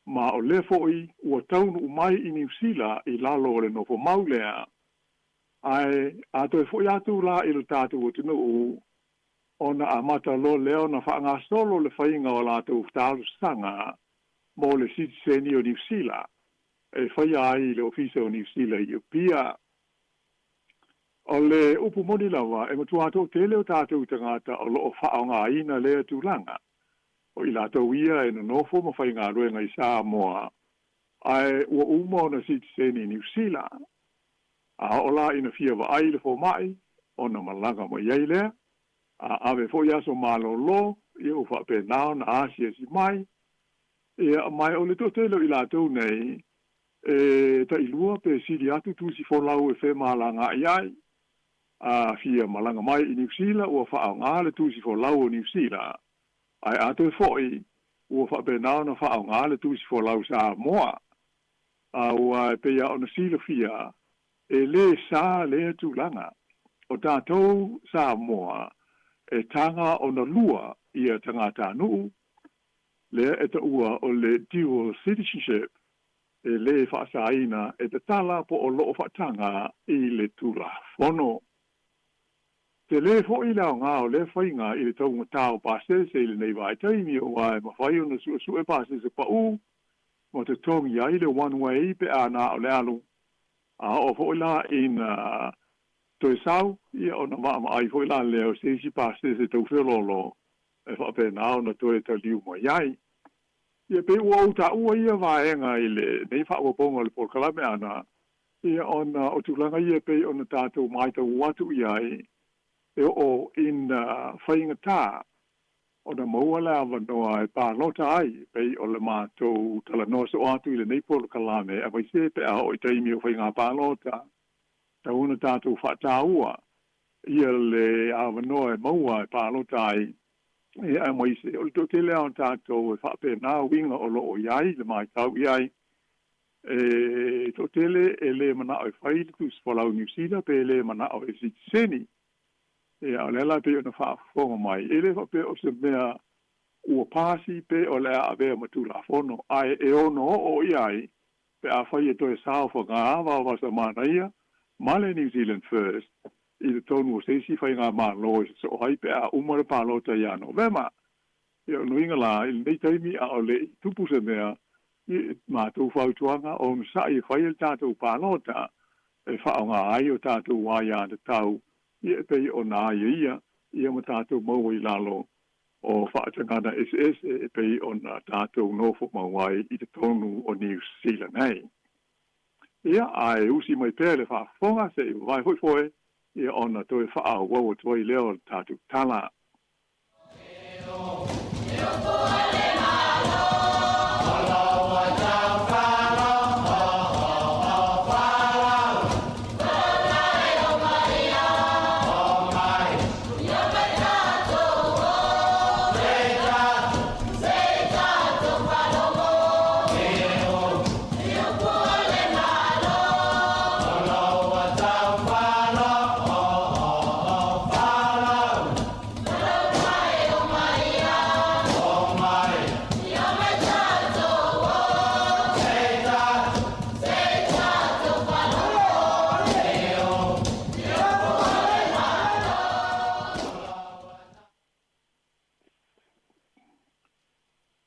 ma o lea foi ua taunuu mai i Niu Sila i lalo o le nofo mau lea. Ae a toe foi atu la i lo tatou atunuu, ona amata loa lea ona faagasolo le faiga o latou talosaga mo le sitiseni o Niu Sila e faia ai i le Ofisa o Niu Sila i Apia. O le upu moni lava, e matuā toʻatele o tatou tagata o loo faaaogāina lea tulaga. O i latou ia e nonofo ma faigaluega i Samoa, ae ua uma ona sitiseni i Niusila. A oo la ina fia vaai i le fomaʻi, ona malaga mai ai lea, a ave foi aso malōlō, ia ua faapena ona asiasi mai. Ia, ma o le toʻatele o i latou nei, e taʻilua pe sili atu tusi folau e femalagaʻi ai. A fia malaga mai i Niusila, ua faaaogā le tusi folau o Niusila, ae a toe foʻi, ua faapena ona faaaogā le tusi folau Samoa. A ua e pei lava ona silafia, e lē sā lea tulaga. O tatou Samoa, e taga ona lua ia tagatanuu, lea e taua o le dual citizenship, e lē faasāina e tatala po o loo faataga i le Tulafono. Telē foʻi le aogā o lea faiga i le taugatā o pasese i lenei vaitaimi, auā e mafai ona suʻesuʻe pasese paʻū ma totogi ai le one way pe a na o le alu. A oo foʻi la ina toe sau, ia ona maʻamaʻai foʻi la lea o se isi pasese tau feoloolo e faapena ona toe taliu mai ai. Ia pei ua ou taua ia vaega i lenei faaopoopoga o le polokalame ana, ia ona o tulaga ia e pei ona tatou matau atu i ai, e oo ina faigatā ona maua le avanoa e palota ai, e pei o le matou talanoa soo atu i lenei polokalame, aemaise pe a oo i taimi o faigā palota, tatau ona tatou faataua ia le avanoa e maua e palota ai. Ia, aemaise o le toʻatele lava o tatou e faapena uiga o loo i ai le matau i ai. E toʻatele e lē manaʻo e fai le tusi folau i Niusila pe lē manaʻo e sitiseni. Ia, o le ala e pei ona faafofoga mai, e lē faapea o se mea ua pasi pe o le a avea ma Tulafono, ae e ono oo i ai pe afai e toe saofagā vaovasa manaia ma le New Zealand First i totonu o se isi faigamālō e sosoo ai pe a uma le palota iā Novema. Ia, o lona uiga la, i lenei taimi a o leʻi tupu se mea, ia, matou fautuaga, onosaʻi e fai le tatou palota e faaaogā ai o tatou aiatatau, ia, e pei ona aiaia, ia ma tatou maua i lalo o faatagana eseese e pei ona tatou nofo mau ai i totonu o Niu Sila nei. Ia, ae usi mai pea le faafofoga se i vavae foi foe, ia ona toe faaauau atu ai lea o le tatou tala.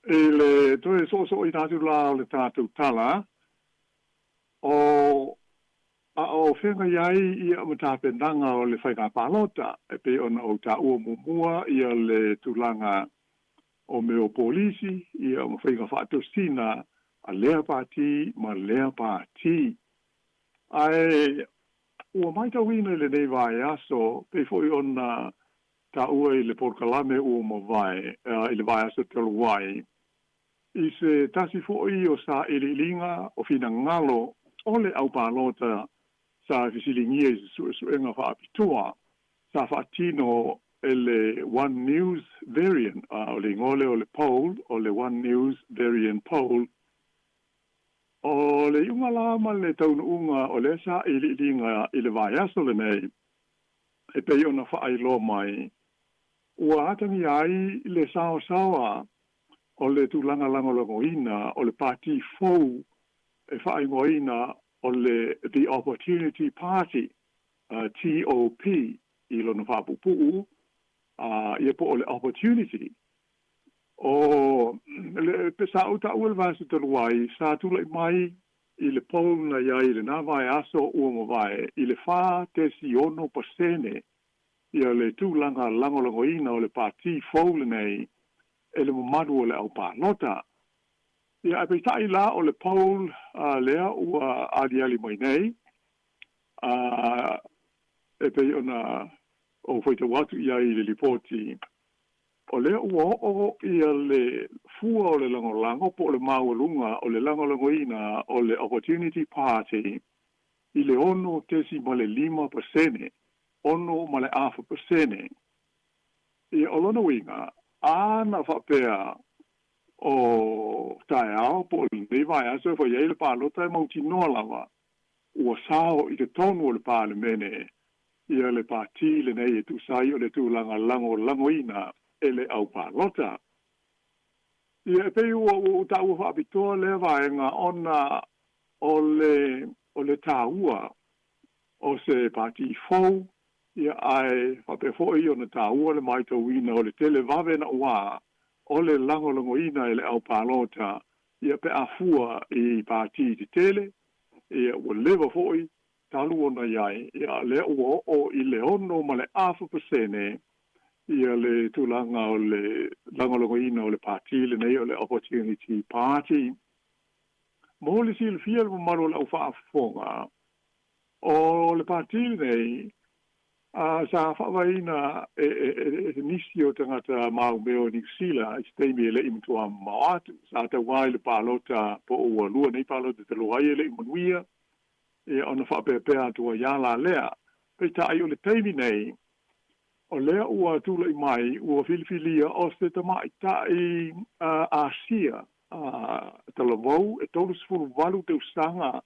I le toe soosooina atu la o le tatou tala, o a o feagai ai ia ma tapenaga o le faiga palota, e pei ona ou taua muamua ia le tulaga o mea o polisi ia ma faiga faatosina a lea pati ma lea pati. Ae ua matauina i lenei vaiaso, pei foi ona taua i le polokalame ua mavae i le vaiaso talu ai, i se tasi foi o sailiiliga o finagalo o le au palota sa fesiligia i se suesuega faapitoa sa faatino e le One News Verian, o le igoa lea o le poll, o le One News Verian Poll. O le iuga la ma le taunuuga o lea sailiiliga i le vaiaso lenei, e pei ona faailoa mai, ua atagia ai le saosaoa o le tulaga lagolagoina o le pati fou e faaigoaina o le The Opportunity Party, TOP i lona faapuupuu, ia po o le Opportunity. O le, sa ou taua i le vaiaso talu ai, sa tulai mai i le poll na i ai i lenā vaiaso ua mavae i le 4.6% ia le tulaga lagolagoina o le Pati fou lenei e le mamalu o le aupalota. Ia ae peitai la o le poll lea ua aliali mai nei e pei ona ou faitau atu i ai i le lipoti, o lea ua oo ia le fua o le lagolago po o le maualuga o le lagolagoina o le Opportunity Party i le 6.5%, 6.5%. Ia, o lona uiga, a na faapea o taeao po o lenei vaiaso e fai ai le palota e mautinoa lava ua sao i totonu o le Palemene ia le Pati lenei e tusa ai o le tulaga lagolagoina e le aupalota. Ia, e pei ua ou taua faapitoa lea vaega ona o le o le taua o se Pati fou, ia ae faapea foi ona taua le matauina o le tele vave naua o le lagolagoina e le aupalota ia pe a fua i Pati tetele, ia ua leva foi talu ona i ai, ia lea ua oo i le 6.5% ia le tulaga o le lagolagoina o le Pati lenei o le Opportunity Party. Mo le silafia e le mamalu o le aufaafofoga, o le Pati lenei sa faavaeina e e nisi o tagata maumeo o Niu Sila i se taimi e le i matua mamao atu. Sa tauā i le palota po o ua lua nei palota talu ai e le i manuia, ia ona faapeapea atu ai lava la lea. Peitai o le taimi nei, o lea ua tulai mai ua filifilia o se tamaitai Asia talavou e 38 tausaga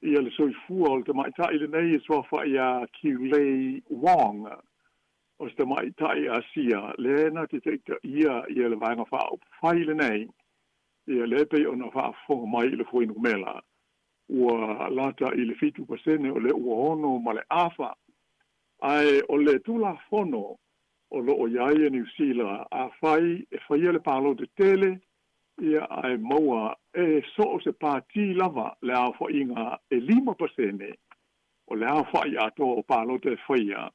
ia le soifua o le tamaitai lenei e suafa ia Kiulei Wong. O se tamaitai Asia lea na te taitaia ia le Vaega Faaupufai lenei, ia lea e pei ona faafofoga mai i le fuainumela ua lata i le 7% o lea ua 6.5. Ae o le Tulafono o lo o i ai e Niu Sila, afai e faia le palota tele, ia ae maua e so o se pati lava le aofaiga e 5% o le aofai atoa o palota e faia,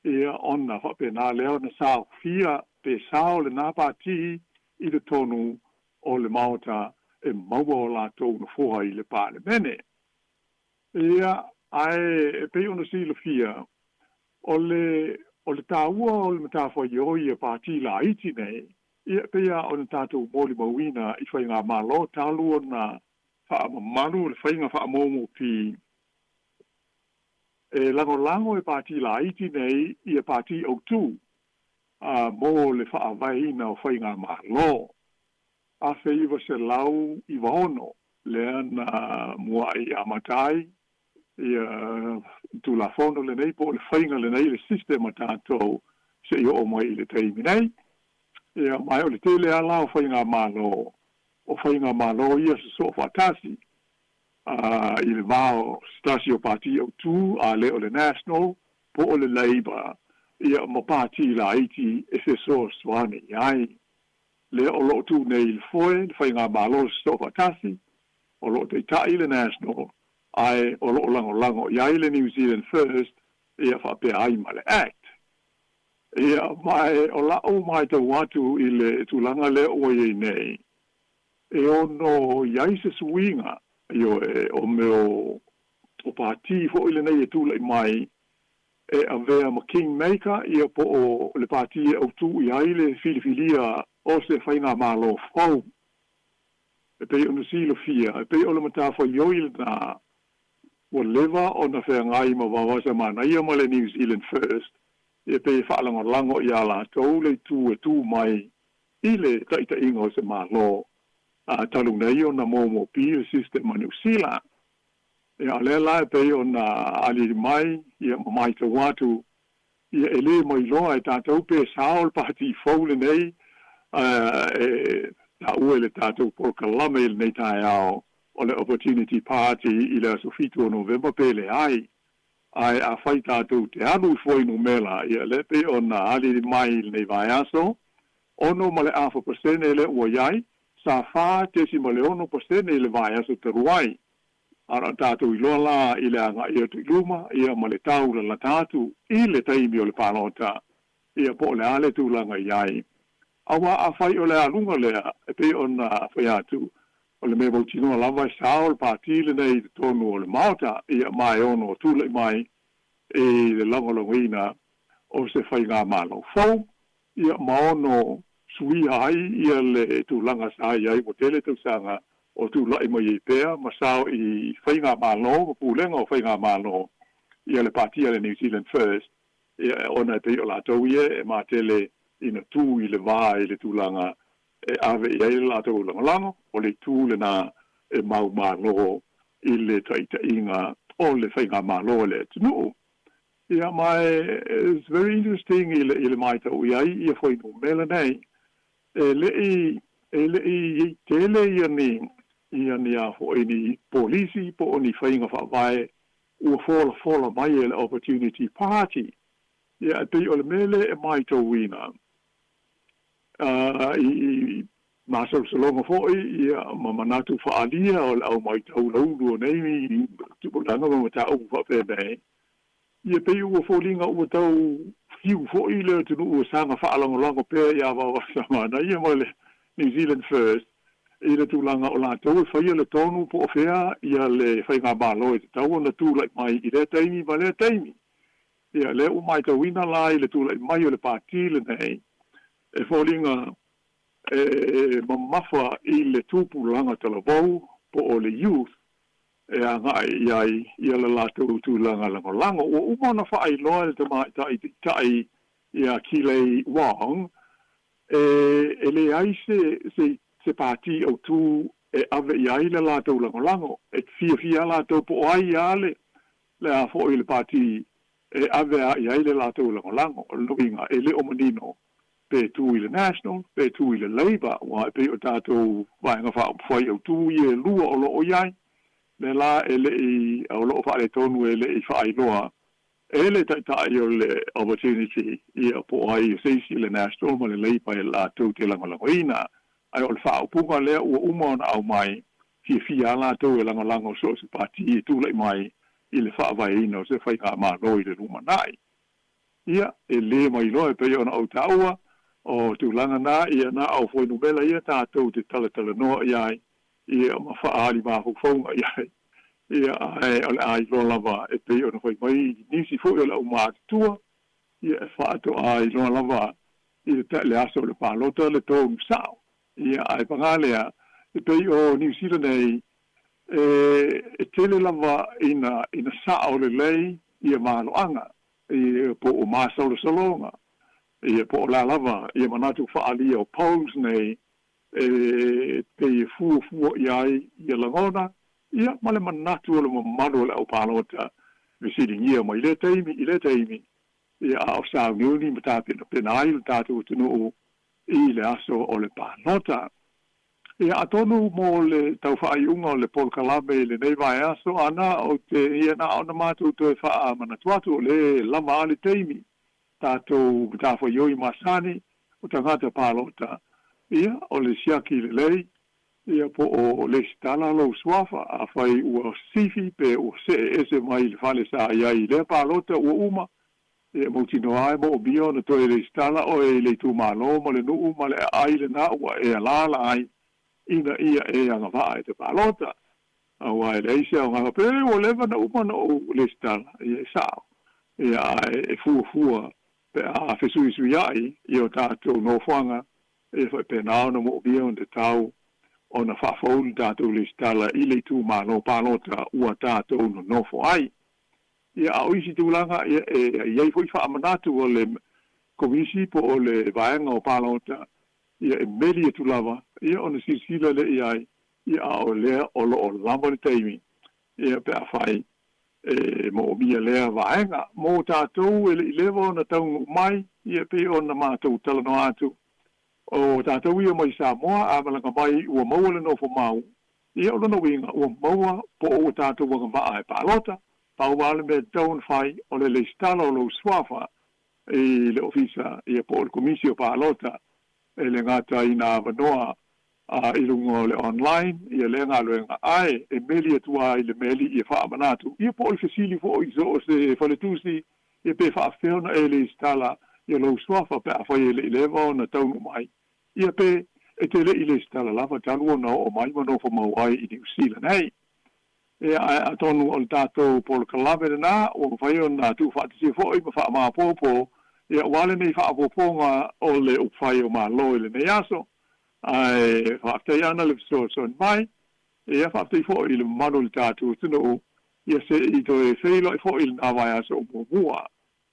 ia ona faapena lea ona saofia pe sao lenā pati i totonu o le Maota e maua o latou nofoa i le Palemene. Ia, ae e pei ona silafia, o le o le taua o le matafaioi a Pati laiti nei, ia e pei lava ona tatou molimauina i faigamalo talu ona faamamalu le faiga faamomopi, e lagolago e Pati laiti nei ia Pati autū mo le faavaeina o faigamalo. 1996 lea na mua'i amata ai ia Tulafono lenei po o le faiga lenei le system a tatou se'i oo mai i le taimi nei. Ia ma o le tele lava la o faigamalo, o faigamalo ia sosoo faatasi i le va o se tasi o Pati autū a le o le National po o le Labour ia ma Pati laiti e fesoasoani ai. Lea o lo o tu nei i le foe le faigamalo sosoo faatasi, o lo o taita'i le National ae o lo o lagolago i ai le New Zealand First ia faapea ai ma le Act. Ia, ma o la'u matau atu i le tulaga lea ua i ai nei, e ono i ai se suiga, ioe, o mea o pati foi lenei e tula'i mai e avea ma kingmaker ia po o le pati e autū i ai le filifilia o se faigamalo fou. E pei ona silafia, e pei o le matafaioi lenā ua leva ona feagai ma Vaoasa Manaia ma le New Zealand First, e pei e faalagolago iā latou le itu e tu mai i le taitaʻiga o se Malo a talu nei ona momopi le system a Niu Sila. Ia, o lea la e pei ona aliali mai ia ma matau atu, ia e le mailoa e tatou pe sao le pati fou lenei e taua i le tatou polokalame i lenei taeao o le Opportunity Party i le aso 7 o Novema pe leai. Ae afai tatou te alu i fuainumera, ia lea e pei ona aliali mai i lenei vaiaso, 6.5% lea ua i ai, sa 4.6% i le vaiaso talu ai. A o le a tatou iloa la i le agai atu i luma, ia, ma le tau lalata atu i le taimi o le palota, ia, po o le a le tulaga i ai. Auā afai o le aluga lea e pei ona fai atu, o le mea mautinoa lava e sao le pati lenei i totonu o le Maota, ia, ma e ono tulai mai i le lagolagoina o se faigamalo fou, ia, ma ono suia ai ia le tulaga sa i ai ua tele tausaga o tulai mai ai pea ma sao i faigamalo ma pulega o faigamalo ia le pati a le New Zealand First, ia, ona e pei o latou ia e matele ina tu i le va i le tulaga e ave i ai le latou lagolago, o le itu lena e maumalo i le taʻitaʻiga o le faigamalo a le atunuu. Ia, ma e it's very interesting i le i le matau i ai ia fuainumera nei, e leʻi e leʻi i tele ia ni ia ni a foʻi ni polisi po o ni faiga faavae ua folafola mai e le Opportunity Party. Ia, e pei o le mea lea e matauina i i masalosaloga foi ia ma manatu faaalia o le au matau laulu o nei tupulaga ma mataupu faapenei, ia pei ua foliga ua tau fiu foi le atunuu e saga faalagolago pea ia Vaovasa Manaia ma le New Zealand First i le tulaga o latou e faia le tonu po o fea ia le faigamalo e tatau ona tulai mai i lea taimi ma lea taimi. Ia, lea ua matauina la i le tulai mai o le pati lenei, e foliga e mamafa i le tupulaga talavou po o le youth e agai i ai ia le latou tulaga lagolago. Ua uma ona faailoa e le tamaitai taitai ia Kilei Wong e e leai se se se pati autū e ave i ai le latou lagolago. E fiafia latou po o ai lava le le a foi le pati e ave a i ai le latou lagolago. O le uiga, e le o manino pe tu i le National, pe tu i le Labour, aua e pei o tatou Vaega Faaupufai autū ia e lua o lo o i ai, lea la e le i, o lo o faaletonu e le i faailoa e le Taitai o le Opportunity ia po o ai o se isi le National ma le Labour e latou te lagolagoina. Ae o le faaupuga lea ua uma ona aumai, fiafia lava latou e lagolago so o se pati e tulai mai i le faavaeina o se faigamalo i le lumanai. Ia, e lē mailoa e pei ona ou taua, o tulaga na, ia na o fuainumera ia tatou te talatalanoa i ai, ia ma faaali mafaufauga i ai. Ia, ae o le a iloa lava e pei ona fai mai nisi foi o le aumatutua, ia e faatoa iloa lava i le le aso o le palota le tonu sao. Ia, ae paga lea, e pei o Niu Sila nei, e, e tele lava ina, ina sao lelei ia maloaga, ia po o masalosaloga, ia po o le a lava ia manatu faaalia o polls nei, e pei e fuafua i ai ia lagona, ia ma le manatu o le mamalu o le au palota fesiligia mai lea taimi i lea taimi, ia a o sauniuni ma tapenapena ai le tatou atunuu i le aso o le palota. Ia, atonu mo le tau faaiuga o le polokalame i lenei vaiaso, ana ou te, ia na ona matou toe faamanatu atu o lea e lava a le taimi, tatou matafaioi masani o tagata palota, ia, o le siaki lelei, ia po o lesitala lou suafa, afai ua sifi pe ua see ese mai le fale sa i ai i lea palota ua uma, Ia e mautinoa e moomia ona toe lesitala oe i le itumalo ma le nuu ma le aai lena ua e alaala ai ina ia e agavaa e te palota. Aua e leai se aoga faapea, ua leva ona uma ona ou lesitala, ia e sao. Ia ae e fuafua pe a fesuisuiai i o tatou nofoaga, ia faapena ona moomia ona tatau ona faafou le tatou lesitala i le itumalo palota ua tatou nonofo ai. Ia, a o isi tulaga, ia, e i ai foi faamanatu o le Komisi po o le Vaega o Palota, ia, e meli atu lava, ia, ona silasila lea i ai, ia, a o lea o lo o lava le taimi, ia, pe afai e moomia lea vaega. Mo tatou e le i leva ona taunuu mai, ia, e pei ona matou talanoa atu, o tatou ia mai Samoa, a malaga mai ua maua le nofo mau, Ia, o lona uiga, ua maua po o ua tatou agavaa e palota, pau lava le mea e tatau ona fai, o le lesitala o lou suafa i le ofisa, ia, po o le komisi o palota, e le gata i nā avanoa i luga o le online ia lea galuega, ae e meli atu lava i le meli ia faamanatu ia po o le fesili foi i so o se faletusi ia pe faafefea ona e lesitala ia lou suafa pe afai e le i leva ona taunuu mai ia pe e te le i lesitala lava talu ona oo mai ma nofo mau ai i Niu Sila nei. Ia, ae atonu o le tatou polokalame lenā ua mafai ona tuufaatasia foi ma faamaopoopo ia aua lenei faaopoopoga o le upufai o Malo i lenei aso. Ae faafetai ana le fesoasoani mai, ia faafetai foi i le mamalu o le tatou atunuu, ia se i toe feiloai foi i lenā vaiaso o muamua.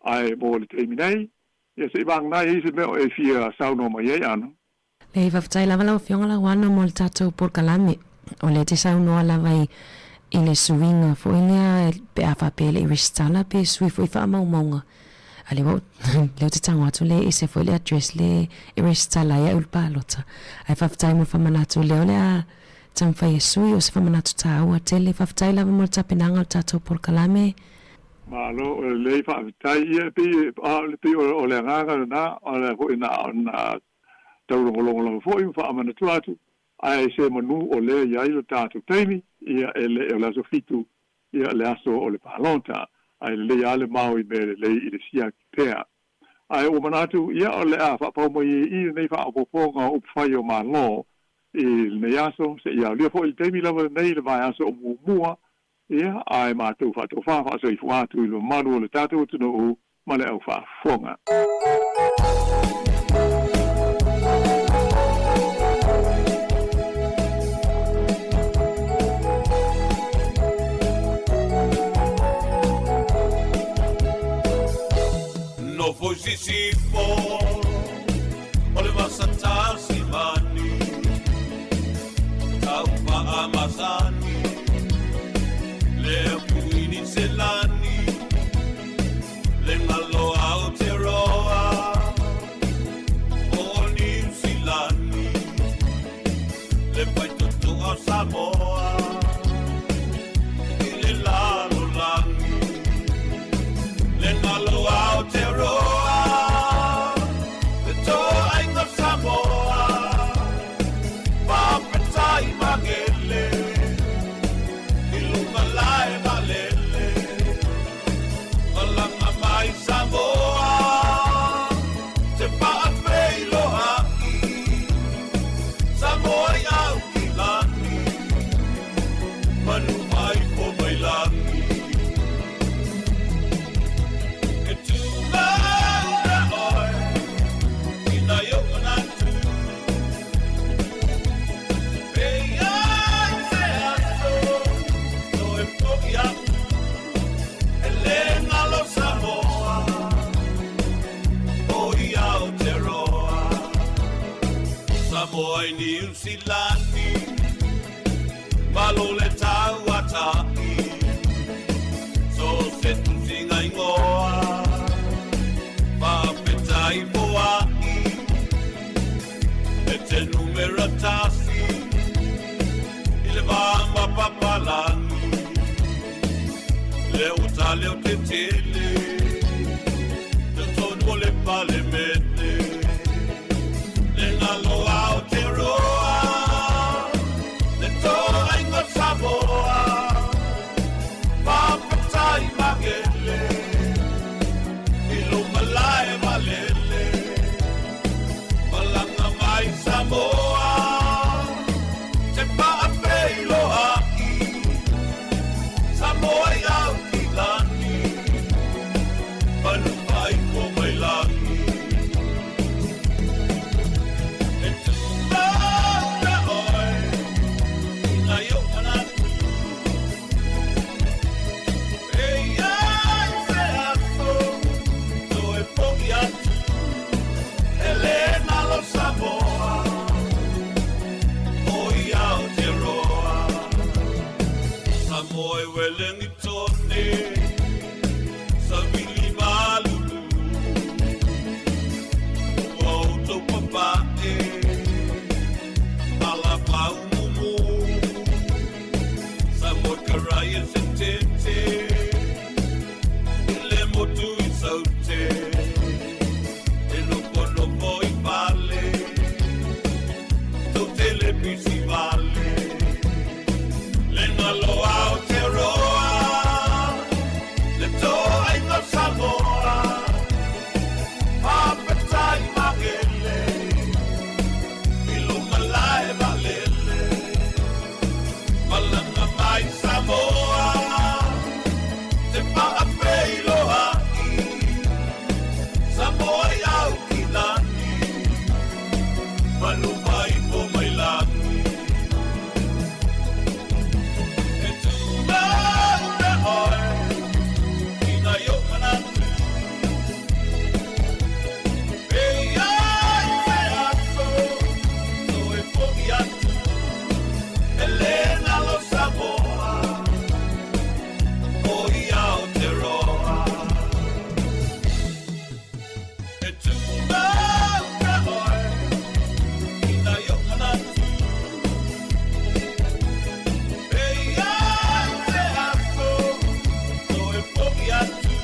Ae mo le taimi nei, ia se i vagana e i ai se mea o e fia saunoa mai ai Ana. Leai, faafetai lava lau Afioga Lauano mo le tatou polokalame. O lea e te saunoa lava i i le suiga foi lea pe a faapea e le i resitala pe sui foi faamaumauga. A lea ua ou lea ou te tago atu lea e ese foi le address lea e resitala ai au i le palota. Ae faafetai mo le faamanatu lea o le a taumafai e sui, o se faamanatu taua tele. Faafetai lava mo le tapenaga o le tatou polokalame. Malo, o lelei faafetai. Ia e pei e pei o le agaga lena, o le foi na ona taulogologo lava foi ma faamanatua atu, ae se manu o lea e i ai lo tatou taimi, ia e le o le aso 7 ia le aso o le palota, ae lelei lava le mao i mea lelei i le siaki pea. Ae ua manatu, ia o le a faapau mai ai i i lenei faaopoopoga o upufai o Malo i lenei aso, seia aolia foi i le taimi lava lenei i le vaiaso o muamua, ia ae matou faatofa faasoifua atu i le mamalu o le tatou atunuu ma le au faafofoga. Nofo i Sisifo o le vasa tasimani Taupa masani Le kuini selani Le ngalo Aotearoa O Niu Silani Le faitotoa o Samoa I le lalolagi Le ngalo Aotearoa Le toaiga o Samoa Faafetai magele I luga lae vaalele Malaga mai Samoa Te faafeiloai Samoa i au ki lani Manu mai po mai lagi E tū mauna oe I nai ou manatu Pe i ai se aso Toe fo'i atu E le galo Samoa O i Aotearoa Samoa i Niu Silani Malo le tauata'i So se tusiga ingoa Faafetai foa'i E te numera tasi I le va ma papalagi Lea ua tale o te tele Totonu o le Palemene Le galo Aotearoa Le toaiga o Samoa Faafetai magele I lou malae vaalele Malaga mai Samoa Te faafeiloai Samoa i au ki lani Manu faaipo mai lagi E tū mauna oe I nai ou manatu E i ai se aso Toe fo'i atu E le galo Samoa O i Aotearoa Samoa e Welengitone Savili malulu Ua outou papae Ala paumumu Samoa karaia se tete I le motu i Saute E nofonofo i fale Tou te le Fisivale Le ngalo Aotearoa Le toaiga o Samoa Faafetai magele I lou malae vaalele Malaga mai Samoa Te faafeiloai Samoa i au ki lani Malu mai po mai lagi E tūmau le oe I nai o manatu E ia i se aso Toe fo'i atu E le galo Samoa O i Aotearoa E tūmau pea oe I nai o manatu E ia i se aso Toe fo'i atu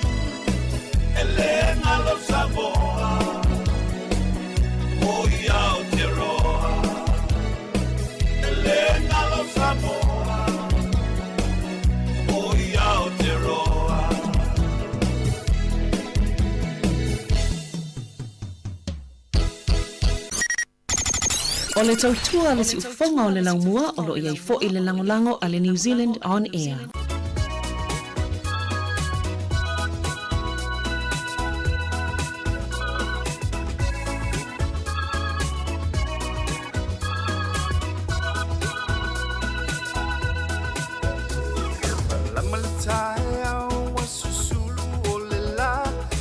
E le galo Samoa O i Aotearoa E le galo Samoa O i Aotearoa. O le tautua a le siufofoga o le laumua o lo o i ai foi le lagolago a le New Zealand On Air. Lama le taeao ua susulu o le lā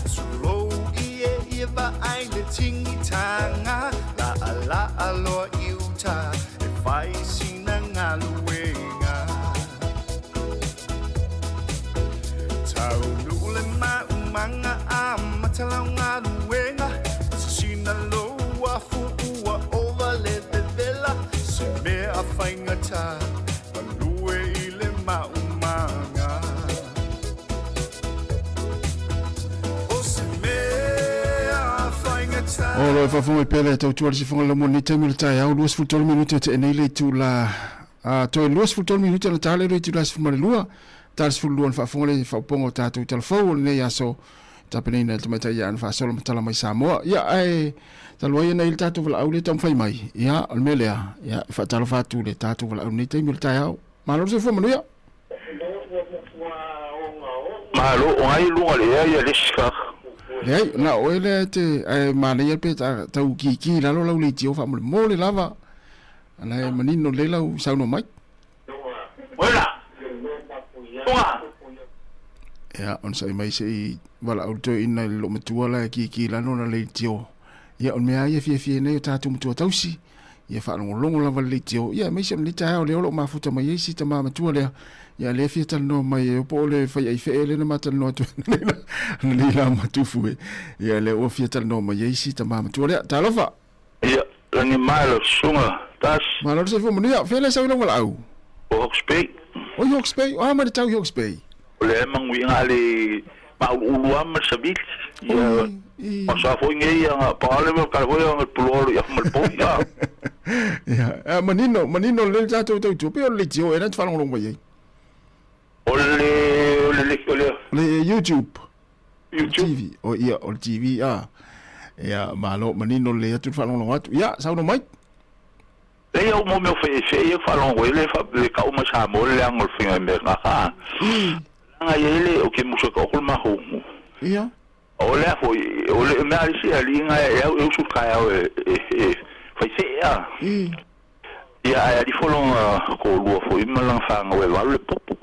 Sulou i e ia vaai le tigitaga Laalaa loa i uta e fai sina galuega Taunuu le maumaga amata lau galuega Sisina lou afu ua ova le vevela Se mea faigata galue i le maumaga O se mea faigata O lo e faafofoga mai pea le tautua le sifoga le mo nei taimi o le taeao 23 minute te nei le itula a toe 23 minute na tale le itula 12 tale 12 na faafofoga le faapopoga o tatou talafou o lenei aso tapenaina e le tamaitai ia Ana Faasola ma Tala Mai Samoa. Ia, ae talu ai ona i le tatou valaau lea e taumafai mai, ia, o le mea lea, ia, e faatalofa atu i le tatou valaau i lenei taimi o le taeao. Malo le soifua manuia. Malo, o ai luga le ea ia le isi kaka. Leai, na o oe lea e te, ae manaia pe ta, tau kiki i lalo lau leitio faamolemole lava. Ala e manino lelei lau saunoa mai. Oela! Tonga! Ia, onosai mai se i valaau le toeaina i le loomatua la e kiki i lalo ona leitio. Ia, o le mea lava ia e fiafia ai nei o tatou matua tausi, ia faalogologo lava le leitio. Ia, aemaise o lenei taeao lea o lo o mafuta mai ai si tama matua lea. Ia, lea e fia talanoa mai e po o le faiaifee lea na ma talanoa atu ai nei la matufu e. Ia, lea ua fia talanoa mai ai si tama matua lea. Talofa! Ia, lagi mai lau susuga, Tas. Malo le soifua manuia. Fea le sau i lau valaau? O Hawke's Bay. O i Hawke's Bay? O a mai le tau i Hawke's Bay? O lea e manuiga le mauluulu lava ma le savili. Ia, o sa foi nei ia nga pangale me kala foi nga pulo ia ma le poi. Ia, manino, manino le tatou tautua pe o le leitio e na te faalogologo mai ai. O le o le o le le YouTube. YouTube. TV. O ia, o le TV, a. Ia, malo, manino lelei atu le faalogologo atu. Ia, saunoa mai. Leai au mo mea o fe'efe'e ia faalogo ai le le ka'u mai Samoa le leaga o le faiga mea nga ka. Leaga ia le o ke musa ka o le mahu. Ia. O le afo o le mea ali si ali nga e au e usu ka au e e e fai fe'e a. Ia ai ali folo nga ko lua fo i ma langa fa nga we valu le popo.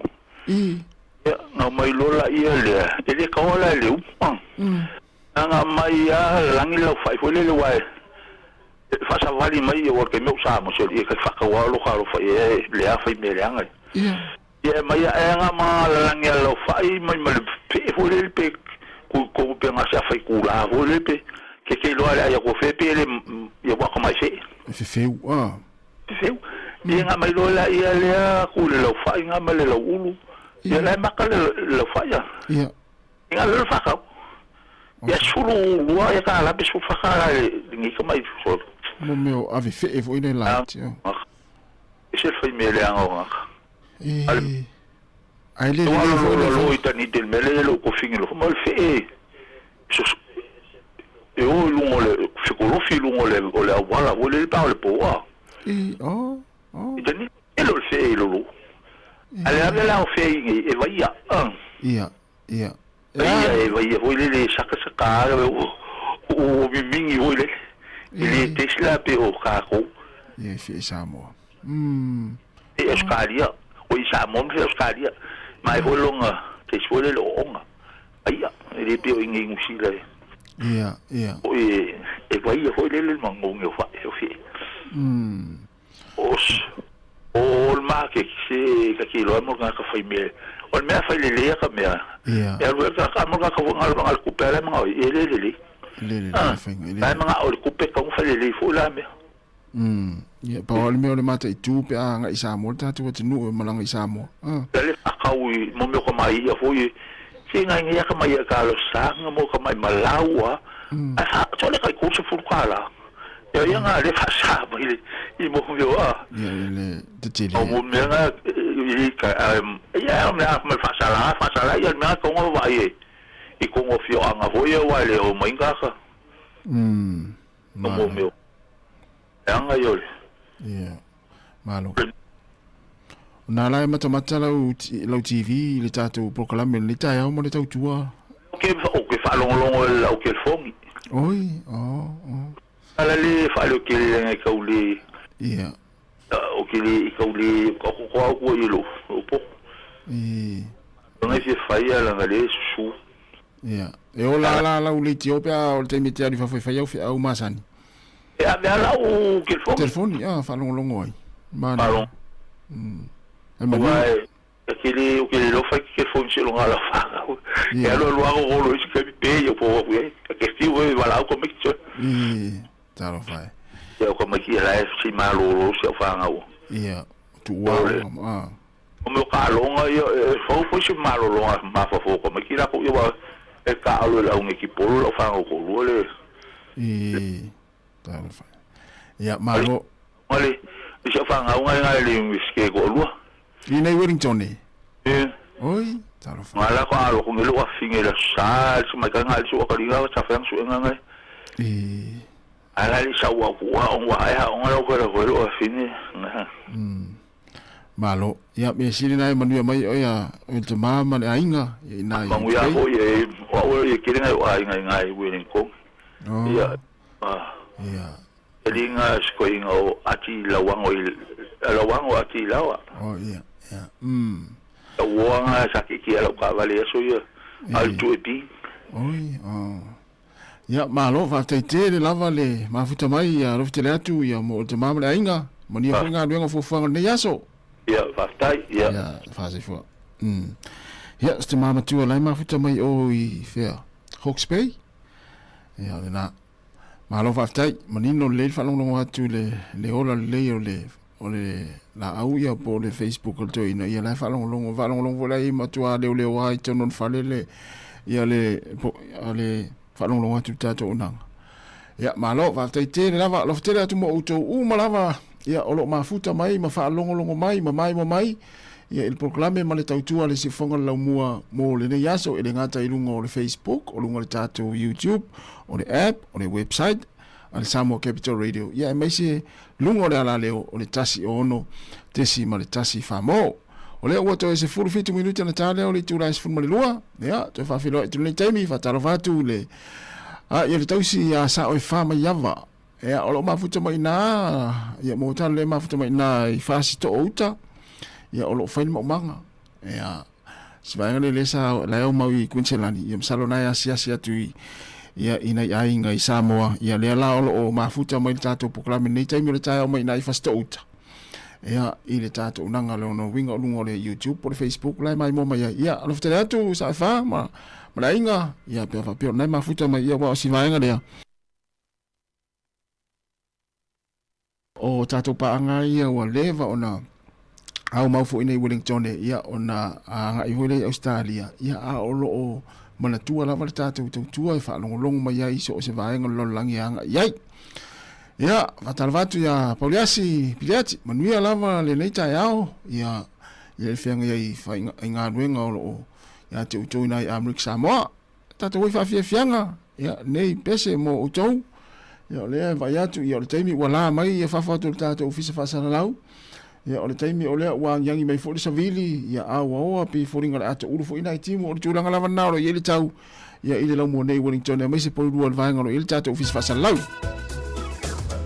Ia, na mai loa laia lea, e le kaua la e le uma. Na nga mai a lalagi lau fai foi lele wa e faasavali mai ia ua ke mea o sa mo se ia ka whakawa lo ka lo fai e le a fai me leanga. Ia. Ia mai a nga ma lalagi a lau fai mai ma le pe foi lele pe ku ko pe nga sa fai ku la foi lele pe ke ke loa le ia ko fe pe le ia wa ka mai fe. E fefeu a. Fefeu. Ia nga mai loa la ia lea ku le lau fai nga ma le lau ulu. Ia la e maka le lau fai ia. Ia. Nga le whakau. Ia sulu lua ia ka la pe su whaka la le ngi ka mai so. Mo mea o ave fee foi le la. ese le fai mea leaga o gaka. E ai le le foi le lo i tani te mele le lo kofingi lo ma le fe e o lungo le fekolofi lungo le o le awala o le pa o le poa. E o o. I tani e lo le fe e lo lo. Ale ave la o fe i e vaia. Ia ia. Ia e vaia foi le le saka saka o o mimingi foi le. I le Tesla pe o kako. Ia fe Samoa. E Australia, o i Samoa ma fe Australia. Mai foi longa te foi le onga. Aia, e le pe o ingi ngusila e. Ia, ia. O e e vaia foi le le mangongi o fa e o fe. O o le make se ka ki loa mo ka fai me. O le mea fai le lea ka mea. Ia. E alu e ka ka mo ka ka ngalo ngalo kupe ala mga e le le le. Le le le fai le. Ai mga o le kupe ka fai le le fo la mea. Ia, pa o le mea o le mata i tu pe a ngai Samoa, le tātou atunuu e malaga i Samoa. Le akau i mo mea ka mai ia foi. Se ngai ngai ka mai ka lo sanga mo ka mai malaua. A fa to le kai kursu furu kala. Ia ia nga le fa sa mai le i mo mea a. Ia le te tele. O mo mea nga i ka ia mea ma fa sa la ia mea ko ngo vai e. I ko ngo fio anga foi ia wa le o mai ka ka. O mo mea. Anga iole. Ia. Malo. Na lai matamata lau lau TV le tātou prokalame le taeao mo le tautua. Ke o ke whaalongolongo e lau telefoni. Oi, oh, oh. Ala le whaalo ke le ngai kau le. Ia. O ke le i kau le ko ko au ko i lo. O po. I. Ngai fia whai ala nga le susu. Ia. E o la la lau le Ethiopia o le taimi te alu fafo i whai au whiau masani. E a mea lau telefoni. Telefoni, ah, whaalongolongo ai. Mana. Whaalong. E manu. E ke le o ke le lo fai ke telefoni se longa la whanga. E alo alo ako rolo isi kami pe i o po waku e. Ke fiu e wala au ka miki tsoe. I, taro whai. Ia o ka miki e lae si malo lo si au whanga ua. Ia, tu ua ah. O meo ka alonga ia, e fau foi si malo longa mawhawhau ka miki lako ia wa e ka alo e lau ngi ki polo lau whanga ko lua le. I, taro whai. Ia, malo. Ngale, i si au whanga unga ngai le miske ko lua. I nei Wellington e? E. Oi, taro whai. Ngala ko alo ko ngelo a finge la sa, si mai ka ngai su ka linga sa fang su nga ngai. E. Ala li sa wa ku wa ong wa ai ha ong lo ko lo lo a finge. Malo, ia me siri nai manuia mai o ia o te mama le ainga ia ina i. Mangu ia ho ia o o ia kere ngai o ainga ngai Wellington. Ia. Ia. Linga skoinga o ati lawango i lawango ati lawa. Oh ia, ia. Uanga sa ki ki ala ka vale so ia. Al tu e pi. Oi, oh. Ia malo fa te te le lava le mafuta mai ia lo tele atu ia mo te mama le ainga. Mania foi ngā luenga fuafuaga nei aso. Ia, whaftai, ia. Ia, whasai fua. Ia, te mama tua lai mafuta mai o i whea. Hawke's Bay. Ia, le nā. Malo whaftai, manino le whalongongo atu le le ola le o le o le la au ia po le Facebook o le ina ia lai whalongongo whalongongo lai matua leo leo ai tonon whale le ia le po a le whalongongo atu tātou unanga. Ia, malo whaftai te le lava, lo whtele atu mo utou uma lava ia o lo mafuta mai, ma whaalongolongo mai, ma mai ma mai, ia il proklame ma le tautua le sifonga le laumua mo le nei aso, e le ngata i lunga o le Facebook, o lunga le tātou YouTube, o le app, o le website, a le Samoa Capital Radio. Ia e mai se lunga o le ala leo, o le tasi o ono, tesi ma le tasi whamō. O lea ua toe se 17 minuti na tā leo le tūrai se fulu ma le lua, ia, toe whawhiloa i tūnei taimi, whatalo whātu le, a, ia le tausi a sa oe wha mai awa. Ia, o lo mafuta mai nā, ia mō tāna le mafuta mai nā i whasi to o uta, ia o lo whaini maumanga. Ia, si vaenga le lesa lai au mau i Queensland, ia masalo nai asiasi atu i, ia ina i ainga i Samoa, ia lea la o lo o mafuta mai le tātou poklame nei taimi o le tae au mai nā i whasi to uta. Ia, i le tātou nanga le ono winga o lunga o le YouTube o le Facebook, lai mai mō mai ai. Ia, alofa tele atu sa e wha, ma le ainga, ia pea whapeo, nai mafuta mai ia wa o si vaenga lea. O tātou paanga ia ua leva ona au mau foi nei Wellington ia ona anga i hoi Australia ia a o lo o manatua lava le tātou tautua e whaalongolongo mai ai so o se vaenga lo langi anga iai. Ia, faatalofa atu ia Pauliasi Piliati, manuia lava lenei taeao, ia, ia le feagai ai i galuega o loo ia te outou ina i Amerika Samoa. Tatou ai faafiafiaga, ia, nei pese mo outou. Ia, o lea e vaai atu, ia, o le taimi ua la mai ia fafo atu o le tatou ofisa faasalalau. Ia, o le taimi o lea ua agiagi mai foi le savili, ia, auaoa, pei foliga o le a toulu foi nai timu. O le tulaga lava lena o lo o i ai le tau, ia, i le laumua nei i Wellington, aemaise Porirua i le vaega o lo o i ai le tatou ofisa faasalalau.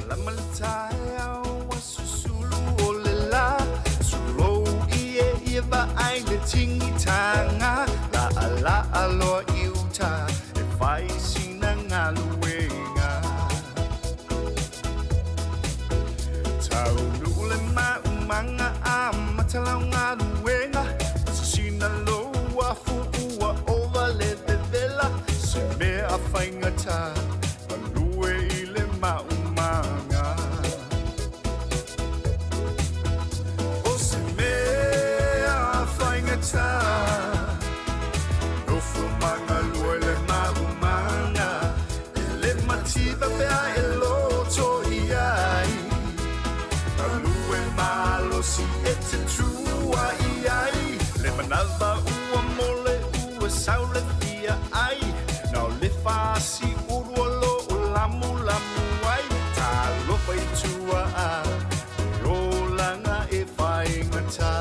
Malama le taeao ua susulu o le la Sulou i e ia vaai le tigitaga Laalaa loa i uta e fai sina galuega Taunuu le maumaga amata lau galuega Sisina lou afu ua ova le vevela Se mea faigata Galue i le maumaga O se mea faigata Nofo magalue le maumaga E le mativa pe a e loto i ai Galue malosi e te tua i ai Le manava ua mole ua sau le fia ai Na o le fasi ulu o lo o lamulamu ai Talofa i tua a le olaga e faigata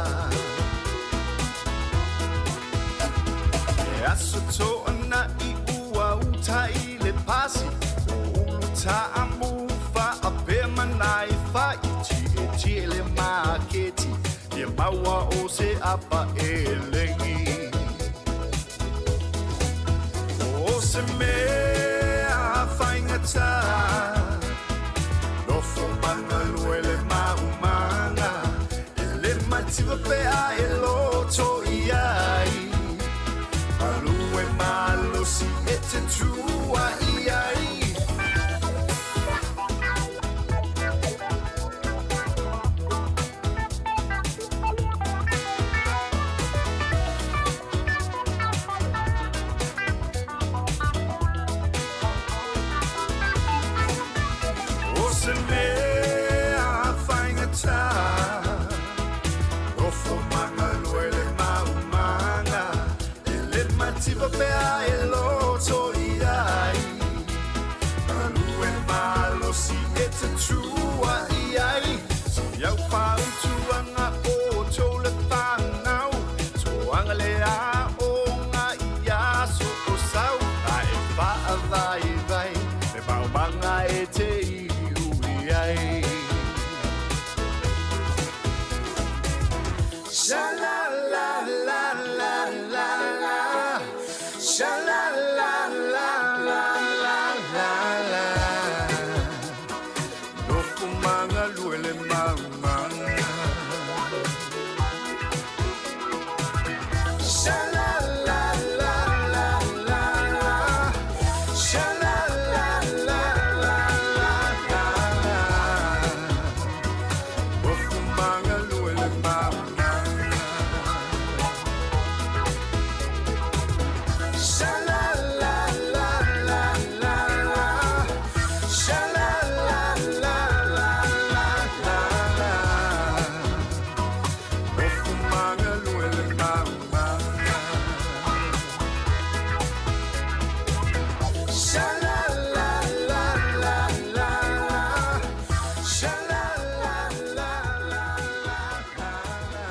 E aso toanai ua uta i le pasi O ulu taamu faapea manai fai Tietie le maketi Ia maua o se apa elegi O se mea faigata Nofo magalue le maumaga E le mativa pe a e loto i ai Galue malosi e te tua i ai O se mea faigata Nofo magalue le maumaga E le mativa pe a e loto i ai Galue malosi e te tua i ai Si au fautuaga o tou le fanau Toaga le aoga i aso o sau A e faavaivai le maumaga e te iu i ai Sha la la la la la la Sha la la la la la la la Nofo magalue le maumaga Sha la la la la la la Sha la la la la la la la Nofo magalue le maumaga Sha la la la la la la Sha la la la la la la la Nofo magalue le maumaga Sha la la la la la la Sha la la la la la la la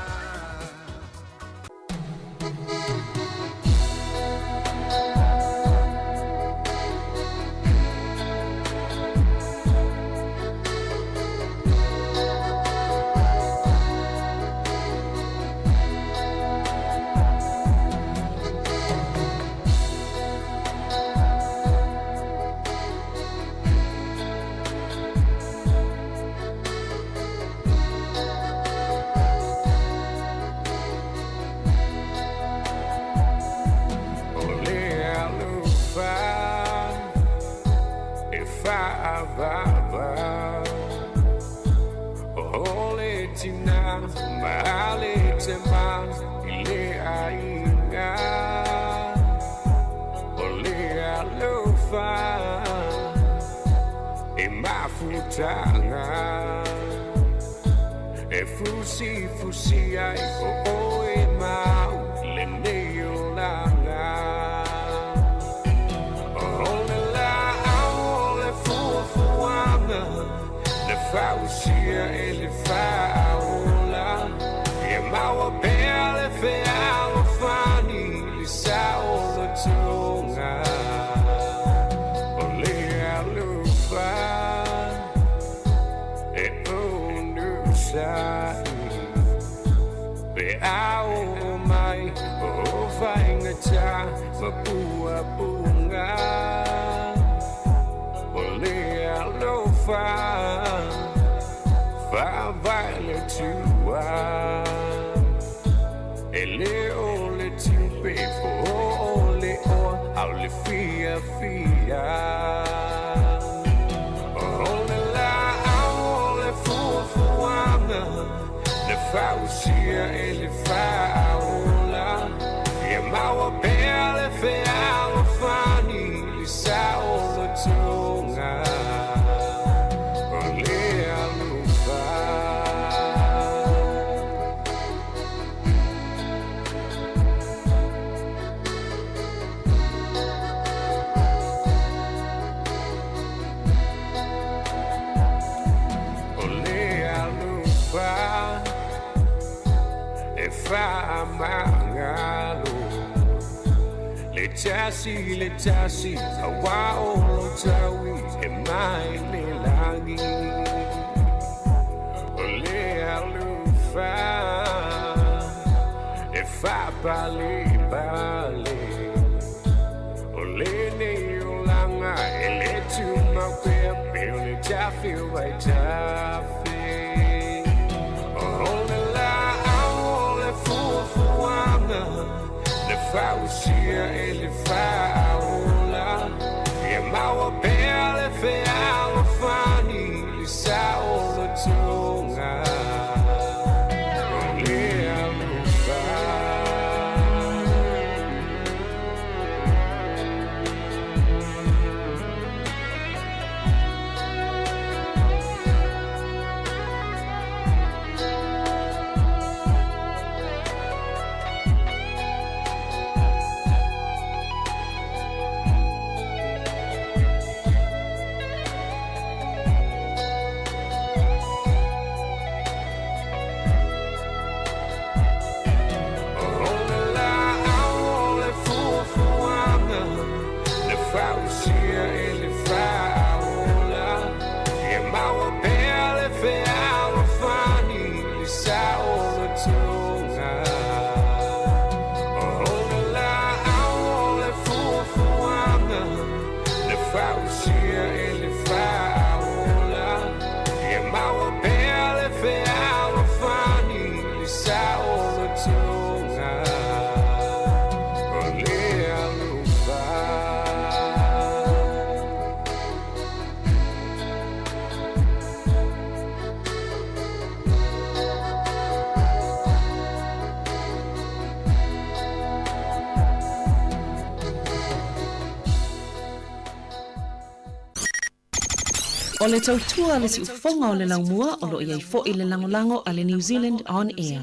O le alofa e faavava O le tina ma le tama i le aiga O le alofa e mafuta. amataga E fusi fusi ai o oe mau lenei olaga O le laau o le fuafuaga Na fausia e le faaola Ia maua pea le fealofani Le saolotoga O le alofa E onosai Pe a oo mai o faigata ma puapuga O le alofa faavae le Atua E lē o le tiupe po o le oa a o le fiafia O le laau o le fuafuaga Na fausia e le faaola Ia maua pea le fealofani Le saolotoga O le alofa O le alofa e faamagalo Le tasi le tasi auā o lou taui e mai le lagi O le alofa e faapalepale O lenei olaga e lē tumau pea pe o le tafe o vaitafe O le laau o le fuafuaga Na fausia e le faaola Ia maua pea le fealofani Le saolotoga O le alofa O le laau o le fuafuaga Na fausia e le faaola Ia maua pea le fealofani Le saolotoga O le laau o le fuafuaga Na fausia e le faaola Ia maua pea le fealofani Le saolotoga O le alofa. O le tautua a le siufofoga o le laumua o lo o i ai foi le lagolago a le New Zealand On Air.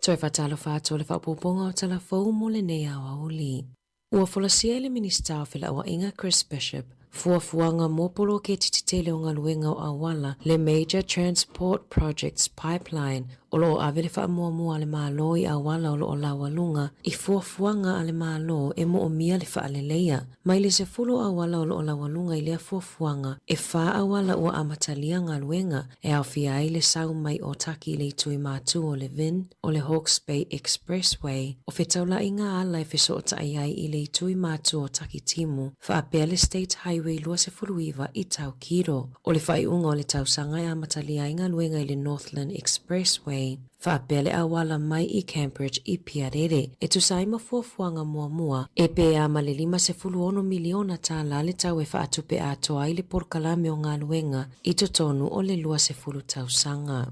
Toe faatalofa atu o le faaopoopoga o Tala Fou mo lenei aoauli. Ua folasia e le Minisita o Felauaiga Chris Bishop fuafuaga mo poloketi tetele o galuega o auala le Major Transport Projects Pipeline o lo o ave le faamuamua a le Malo i auala o lo o laualuga i fuafuaga a le Malo e moomia le faaleleia. Mai le 10 o auala o lo o laualuga i lea fuafuaga, e fa auala ua amatalia galuega, e aofia ai le sau mai o Taki i le itu i Matu o Levin, o le Hawke's Bay Expressway, o fetaulaiga ala e fesootai ai i le itu i Matu o Takitimu, faapea le State Highway 29 i Taukiro. O le faaiuga o le tausaga e amatalia ai galuega i le Northland Expressway, faapea le auala mai i Cambridge i Piarere, e tusa ai ma fuafuaga muamua, e pe a ma le $56 miliona tālā le tau e faatupe atoa ai le polokalame o galuega i totonu o le 20 tausaga.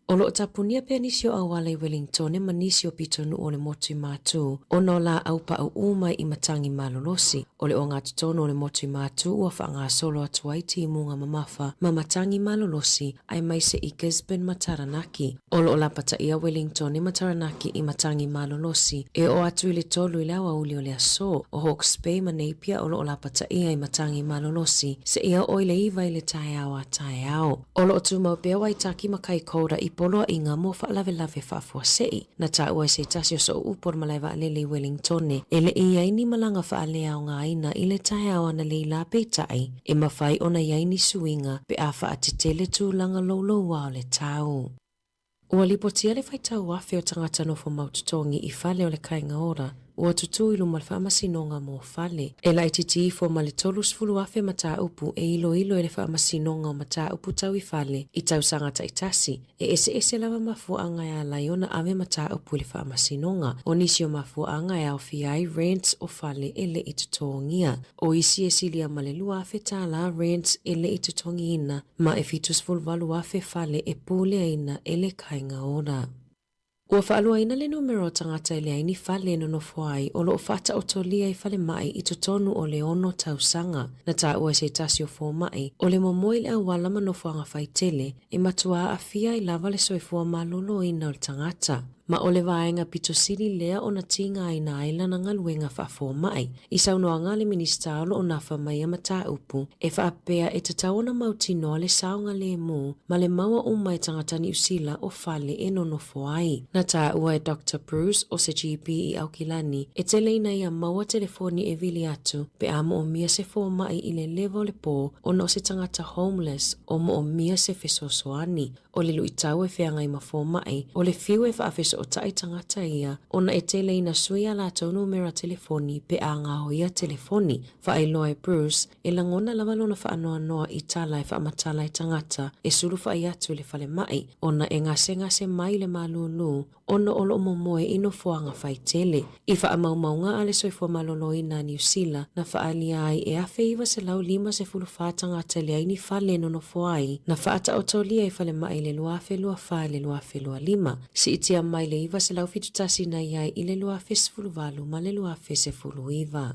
O lo o tapunia pea nisi o auala i Wellingtone ma nisi o pitonuu o le motu i Matū ona o laau paʻuʻū mai i matagi malolosi. O le ogatotonu o le motu i Matū ua faagasolo atu ai timuga mamafa ma matagi malolosi aemaise i Gisborne ma Taranaki. O lo o lapataia Wellingtone ma Taranaki i matagi malolosi e oo atu i le 3 i le aoauli o le aso. O Hawke's Bay ma Napier o lo o lapataia i matagi malolosi seia oo i le 9 i le taeao a taeao. O lo o tumau pea Waitaki ma Kaikoura i poloaiga mo faalavelave faafuasei. Na taua e se tasi o soʻu upu o le malae vaalele i Wellingtone, e le i ai ni malaga faaleaogaina i le taeao analeila peitai, e mafai ona i ai ni suiga pe a faatetele tulaga louloua o le tau. Ua lipotia le faitau afe o tagata nofo mau totogi i fale o le Kāinga Ora ua tutū i luma o le Faamasinoga mo Fale. E laitiiti ifo ma le 30,000 mataupu e iloilo e le Faamasinoga o Mataupu Tau i Fale i tausaga taitasi, e eseese lava mafuaaga e ala ai ona ave mataupu i le Faamasinoga. O nisi o mafuaaga e aofia ai rents o fale e le i totogia. O isi e silia ma le $2,000 tālā rents e le i totogiina ma e 78,000 fale e puleaina e le Kāinga Ora. Ua faaluaina le numera o tagata e leai ni fale e nonofo ai o lo o faataotolia i falemai i totonu o le ono tausaga. Na taua e se tasi o fomai, o le momoe i le auala ma nofoaga faitele e matua aafia ai lava le soifua maloloina o le tagata. Ma o le vaega pito sili lea ona tigaina ai lana galuega faafomai. I saunoaga a le Minisita o lo o nafa mai ia mataupu, e faapea e tatau ona mautinoa le saogalemu ma le maua uma e tagata Niu Sila o fale e nonofo ai. Na taua e Doctor Bruce o se GP i Aukilani, e tele ina ia maua telefoni e vili atu pe a moomia se fomai i le leva o le pō ona o se tagata homeless o moomia se fesoasoani. O le luitau e feagai ma fomai, o le fiu e faafesootai tagata ia ona e tele ina sui a latou numera telefoni pe a gaoia telefoni. Faailoa e Bruce, e lagona lava lona faanoanoa i tala e faamatala e tagata e sulufaʻi atu i le falemai ona e gasegase mai le malūlū ona o lo o momoe i nofoaga faitele. I faamaumauga a le Soifua Maloloina a Niu Sila na faaalia ai e 1,954 tagata leai ni fale e nonofo ai, na faataotolia i falemai i le 2024 i le 2025, siitia mai le 971 na i ai i le 2018 ma le 2019.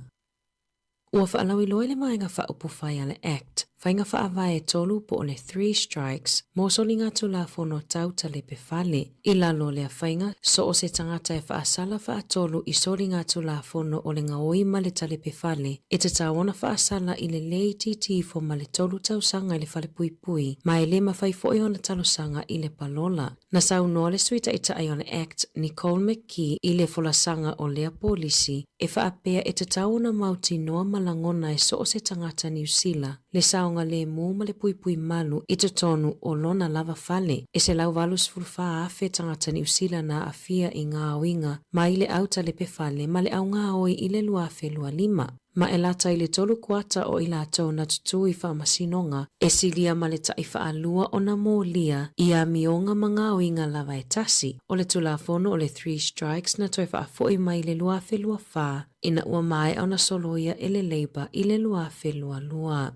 Ua faalauiloa e le Vaega Faaupufai a le Act, Faiga Faavae e tolu po o le Three Strikes mo soliga Tulafono tau talepe fale. I lalo o lea faiga, so o se tagata e faasala faatolu i soliga Tulafono o le gaoi ma le talepe fale, e tatau ona faasala i le le itiiti ifo ma le tolu tausaga i le falepuipui, ma e le mafai foi ona talosaga i le palola. Na saunoa le Sui Taitai o le Act, Nicole McKee i le folasaga o lea polisi e faapea e tatau ona mautinoa ma lagona e so o se tagata Niu Sila le saogalemu ma le puipui malu i totonu o lona lava fale. E 184,000 tagata Niu Sila na aafia i gaoiga mai le au talepe fale ma le augaoi i le 2025. Ma e lata i le tolu kuata o i latou na tutū i faamasinoga, e silia ma le taʻi faalua ona molia i amioga ma gaoiga lava e tasi, o le Tulafono o le Three Strikes na toe faafoʻi mai i le 2024 ina ua maea ona soloia e le Labour i le 2022.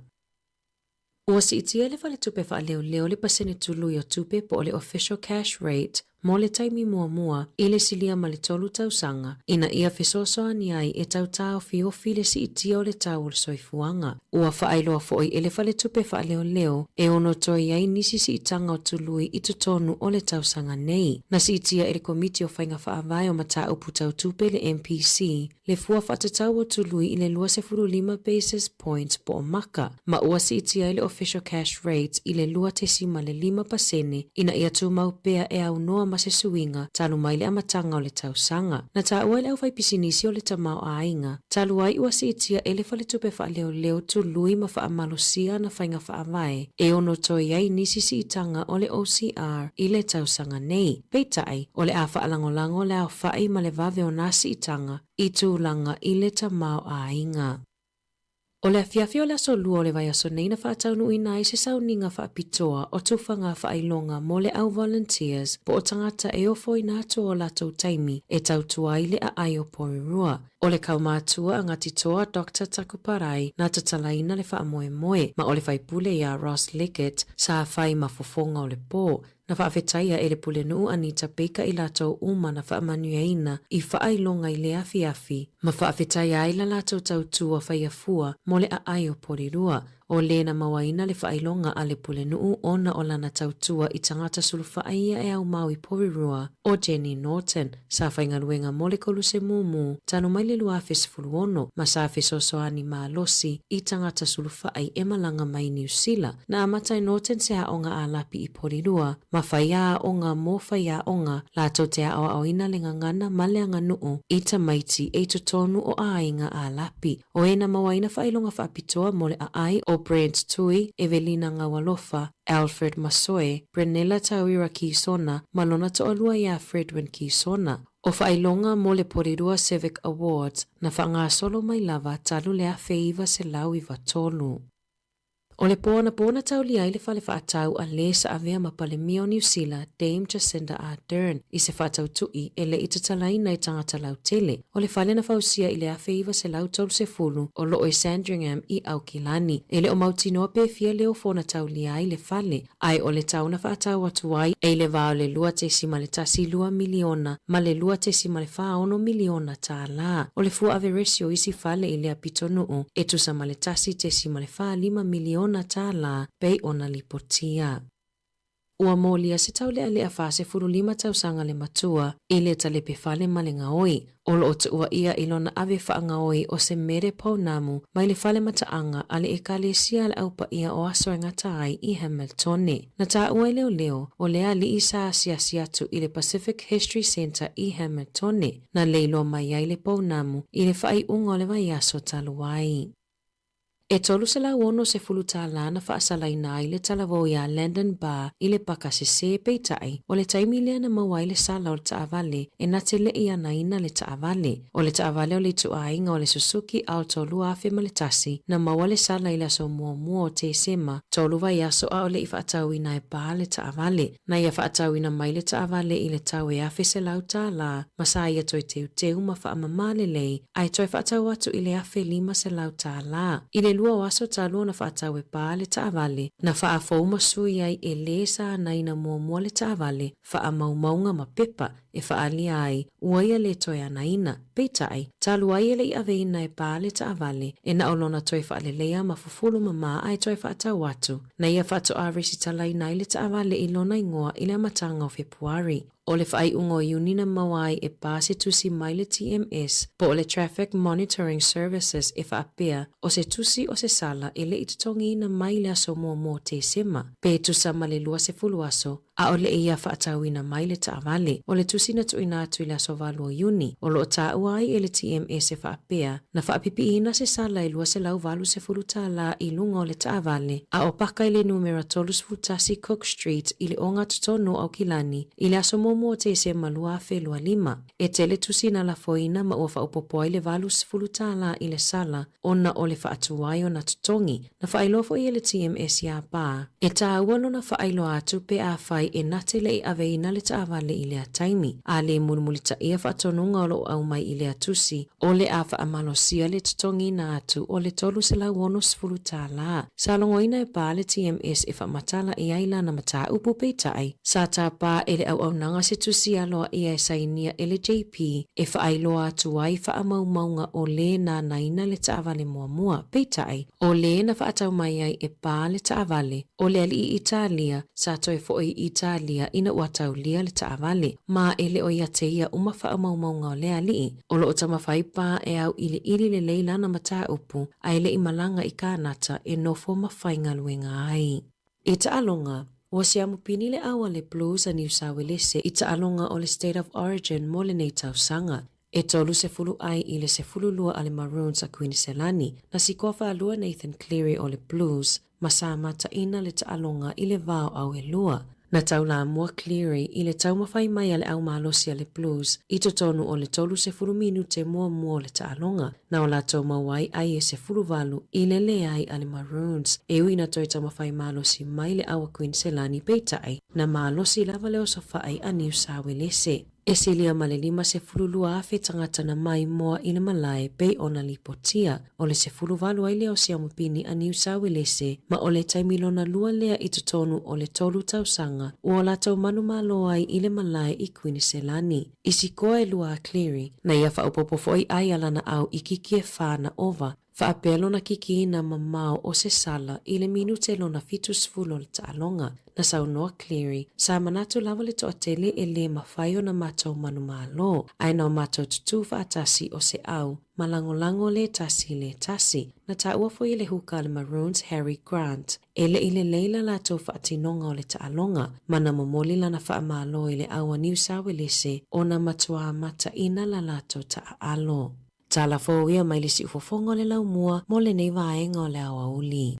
Ua siitia e le Faletupe Faaleoleo le pasene tului o tupe po o le official cash rate. mo le taimi muamua i le silia ma le tolu tausaga ina ia fesoasoani ai e tau taofiofi le siitia o le tau o le soifuaga. Ua faailoa foi e le Faletupe Faaleoleo e ono toe i ai nisi siitaga o tului i totonu o le tausaga nei. Na siitia e le Komiti o Faiga Faavae o Mataupu Tau Tupe le MPC le fua faatatau o tului i le 25 basis points po o maka, ma ua siitia ai le official cash rate i le 2.5% ina ia tumau pea e aunoa ma se suiga talu mai le amataga o le tausaga. Na taua e le aufaipisinisi o le tamaoaiga talu ai ua siitia e le Faletupe Faaleoleo tului ma faamalosia ana faiga faavae e ono toe ai nisi siitaga o le OCR i le tausaga nei. Peitai, o le a faalagolago le aofai ma le vave o nā siitaga i tulaga i le tamaoaiga. O le afiafi o le aso Lua o le vaiaso nei na faataunuuina ai se sauniga faapitoa o tufaga faailoga mo le au volunteers po o tagata e ofoina atu o latou taimi e tautua ai le aai o Porirua. O le kaumātua a Ngāti Toa Doctor Takuparai na tatalaina le faamoemoe ma o le faipule iā Ross Leggett sa fai ma fofoga o le pō. Na faafetaia e le Pulenuu Anita Baker i latou uma na faamanuiaina i faailoga i le afiafi ma faafetaia ai la latou tautua faiafua mo le aai o Porirua. O lē na mauaina le faailoga a le Pulenuu ona o lana tautua i tagata sulufai ia e aumau i Porirua, ʻo Jenny Norton, sa faigaluega mo le Koluse Mumu talu mai le 2016 ma sa fesoasoani malosi i tagata sulufai e malaga mai Niu Sila. Na amata e Norton se aoga ālapi i Porirua ma fai aoga mo faiaoga latou te aoaoina le gagana ma le aganuu i tamaiti e i totonu o aiga ālapi. O e na mauaina faailoga faapitoa mo le aai o Brent Tui, Evelina Gaualofa, Alfred Masoe, Brenella Tauira Kisona ma lona toalua iā Fredwin Kisona. O faailoga mo le Porirua Civic Awards na faagasolo mai lava talu le 1993. O le pō anapo na taulia ai le fale faatau a lē sa avea ma Palemia o Niu Sila, Dame Jacinda Ardern, i se faatautuʻi e le i tatalaina i tagata lautele. O le fale na fausia i le 1930 o loo i Sandringham i Aukilani. E le o mautinoa pe fia le ofo na taulia ai le fale, ae o le tau na faatau atu ai e i le va o le $2.12 miliona ma le $2.46 miliona tālā. O le fua averesi o isi fale i lea pitonuu e tusa ma le $1.45 miliona tālā pei ona lipotia. Ua molia se taulealea 45 tausaga le matua i le talepe fale ma le gaoi. O loo tuuaia i lona ave faagaoi o se mere pounamu mai le fale mataaga a le Ekalesia a le Au Paia o Aso e Gata ai i Hamiltone. Na taua e leoleo, o le alii sa asiasi atu i le Pacific History Centre i Hamiltone, na leiloa mai ai le pounamu i le faaiuga o le vaiaso talu ai. E $360 tālā na faasalaina ai le talavou iā Landon Barr i le paka sesē, peitai, o le taimi lea na maua ai le sala o le taavale e na te leʻi anaina le taavale. O le taavale o le ituaiga o le Suzuki Alto 2001 na maua le sala i le aso muamua o Tesema, tolu vaiaso a o leʻi faatauina e Barr le taavale. Na ia faatauina mai le taavale i le tau e $1,100 ma sa ia toe teuteu ma faamamā lelei ae toe faatau atu i le $1,500. I le lua o aso talu ona faatau e Pā le taavale, na faafou ma sui ai e lē sa anaina muamua le taavale, faamaumauga ma pepa e faaalia ai ua ia lē toe anaina. Peitai, talu ai e le i aveina e Pā le taavale, e na o lona toe faaleleia ma fufulu mamā ae toe faatau atu. Na ia faatoa resitalaina ai le taavale i lona igoa i le amataga o Fepuari. O le faaiuga o Iuni na maua ai e Pā se tusi mai le TMS po o le Traffic Monitoring Services e faapea o se tusi o se sala e le i totogiina mai i le aso muamua o Tesema, pe tusa ma le 20 aso, a o le i ia faatauina mai le taavale. O le tusi na tuuina atu i le aso 8 o Iuni, o loo taua ai e le TMS e faapea, na faapipiina se sala e $280 i luga o le taavale, a o paka i le numera 31 Cook Street i le ogatotonu o Aukilani i le aso muamua o Tesema 2025. E tele tusi na lafoina ma ua faaopoopo ai le $80 i le sala ona o le faatuai ona totogi. Na faailoa foi e le TMS iā Pā, e tāua lona faailoa atu pe afai Peitai e na te leʻi aveina le taʻavale i lea taimi, a le mulimulitaʻia faatonuga o loo aumai i lea tusi, o le a faamalosia le totogiina atu o le $360 tālā. Sa logoina e pā le TMS e faamatala i ai lana mataupu, peitai, sa tapā e le auaunaga se tusi aloaia e sainia e le JP e faailoa atu ai faamaumauga o lē nānaina le taavale muamua, peitai, o lē na faatau mai ai e pā le taavale o le aliʻi Italia sa toe foʻi i Italia ina ua taulia le taavale, ma e le o ia te ia uma faamaumauga o lea aliʻi. O loo taumafai pā e auiliili lelei lana mataupu ae leʻi malaga i Kānata e nofo ma faigaluega ai. I taaloga, ua siamu pini le au a le Blues a Niu Sauelese i taaloga o le State of Origin mo lenei tausaga. E 30 ai i le 12 a le Maroons a Kuiniselani, na sikoa faalua Nathan Cleary o le Blues ma sa mataina le taaloga i le vao au e lua. Na taulamua Cleary i le taumafai mai a le au malosi a le Blues i totonu o le 30 minute muamua o le taaloga, na o latou maua ai ai e 18 i le leai a le Maroons. E ui na toe taumafai malosi mai le au a Kuiniselani peitai, na malosi lava le osofai a Niu Sawelese. E silia ma le 52,000 tagata na maimoa i le malae pei ona lipotia, o le 18 ai lea o siamupini a Niu Sawelese ma o le taimi lona lua lea i totonu o le tolu tausaga ua o latou manumalo ai i le malae i Kuiniselani. I sikoa e lua a Cleary, na ia faaopoopo foi ai a lana au i kiki e whā na ova, faapea lona kikiina mamao o se sala i le minute lona 70 o le taaloga. Na saunoa Cleary, sa manatu lava le toatele e lē mafai ona matou manumalo, ae na o matou tutū faatasi o se au ma lagolago lē tasi lē tasi. Na taua foi e le huka a le Maroons Harry Grant, e leʻi lelei la latou faatinoga o le taaloga, ma na momoli lana faamalo i le au a Niu Sawelese ona matuā mataina la latou taaalo. Tala fou ia mai le siufofoga o le laumua mo lenei vaega o le aoauli.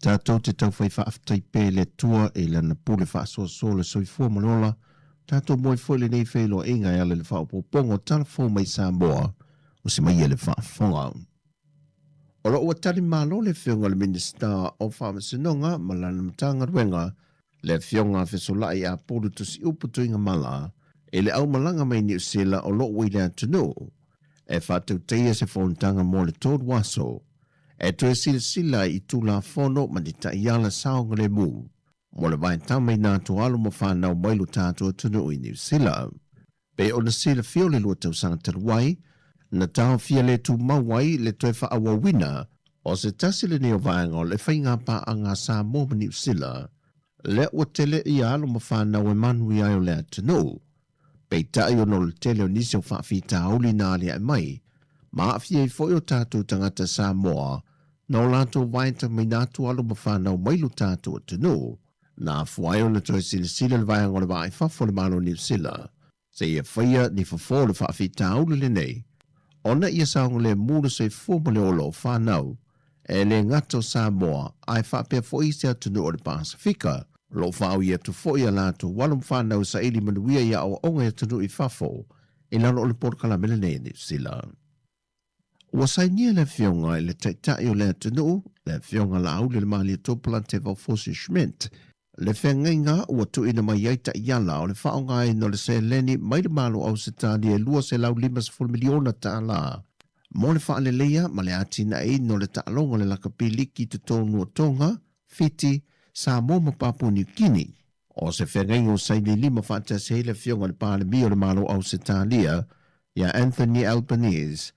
Tatou te taufai faafetai pea i le Atua i Lana pule faasoasoa le soifua ma le ola, tatou moe foi lenei feiloaiga e ala i le faaopoopoga o tala fou mai Samoa o se mai e le faafofoga. O lo o ua tali malo le Afioga i le Minisita o Faamasinoga ma lana Matagaluega, le Afioga a Fesolai Apulu Tusiupu Tuigamala, i le aumalaga mai Niu Sila o lo o ua i le atunuu e faatautaia se fonotaga mo le tolu aso e toe silasila ai i Tulafono ma ni taiala saogalemu mo le vaetama i nā atu alo ma fanau mai lo tatou atunuu i Niu Sila. Pei ona silafia o le lua tausaga talu ai, na taofia le tumau ai le toe faaauauina o se tasi lenei o vaega o le faiga paaga a Samoa ma Niu Sila, lea ua tele ia alo ma fanau e manuia ai o le atunuu. Peitai ona o le tele o nisi o faafitauli na aliae mai, ma aafia ai foi o tatou tagata Samoa na o latou vaetamaina atu alo ma fanau mai lo tatou atunuu, na afua ai ona toe silasila le vaega o le Vaa i Fafo o le Malo o Niu Sila seia faia ni fofo o le faafitauli lenei ona ia saogalemu le soifua ma le ola o fanau e le gata o Samoa ae faapea foi isi atunuu o le Pasefika. O lo o faaui atu foi a latou alo ma fanau e saili manuia i aoaoga i atunuu i fafo i lalo o le polokalame lenei a Niu Sila. Ua sainia le Afioga i le Taitai o le atunuu, le Afioga Laauli Lemalietopola Tevao Fosi Schmidt, le feagaiga ua tuuina mai ai taiala o le faaaogaina o le seleni mai le Malo Ausetalia e $250 miliona tala mo le faaleleia ma le atinaeina o le taaloga o le lakapi liki i totonu o Toga, Fiti, Samoa ma Papua Niu Kini. O se feagaiga ua saini lima faatasi ai le Afioga i le Palemia o le Malo Ausetalia, ia Anthony Albanese,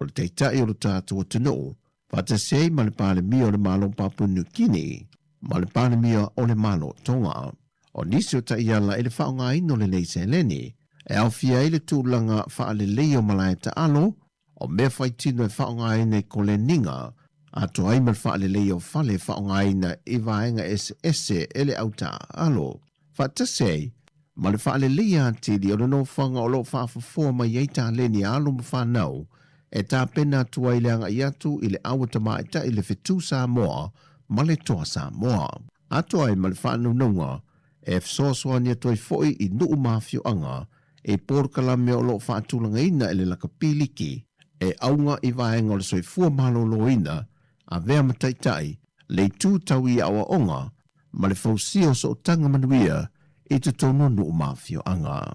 o le Taitai o lo tatou atunuu, faatasi ai ma le Palemia o le Malo Papua Niu Kini ma le Palemia o le Malo o Tonga. O nisi o taiala i le faaaogaina o lenei seleni, e aofia ai le tulaga faaleleia o malae taalo, o mea faitino e faaaogaina i koleniga, atoa ai ma le faaleleia o fale e faaaogaina i vaega eseese e le au taaalo, faatasi ai ma le faaleleia atili o le nofoaga o lo o faafofoa mai ai taleni a alo ma fanau. e tapena atu ai le agai atu i le Aua Tamaitai i le Fetu Samoa ma le Toa Samoa. Atoa ai ma le faanaunauga e fesoasoani atu ai foi i nuu ma afioaga i polokalame o lo o faatulagaina e le Lakapi Liki e auga i vaega o le soifua maloloina, avea ma taitai, le itu tau i aoaoga ma le fausia o sootaga manuia i totonu o nuu ma afioaga.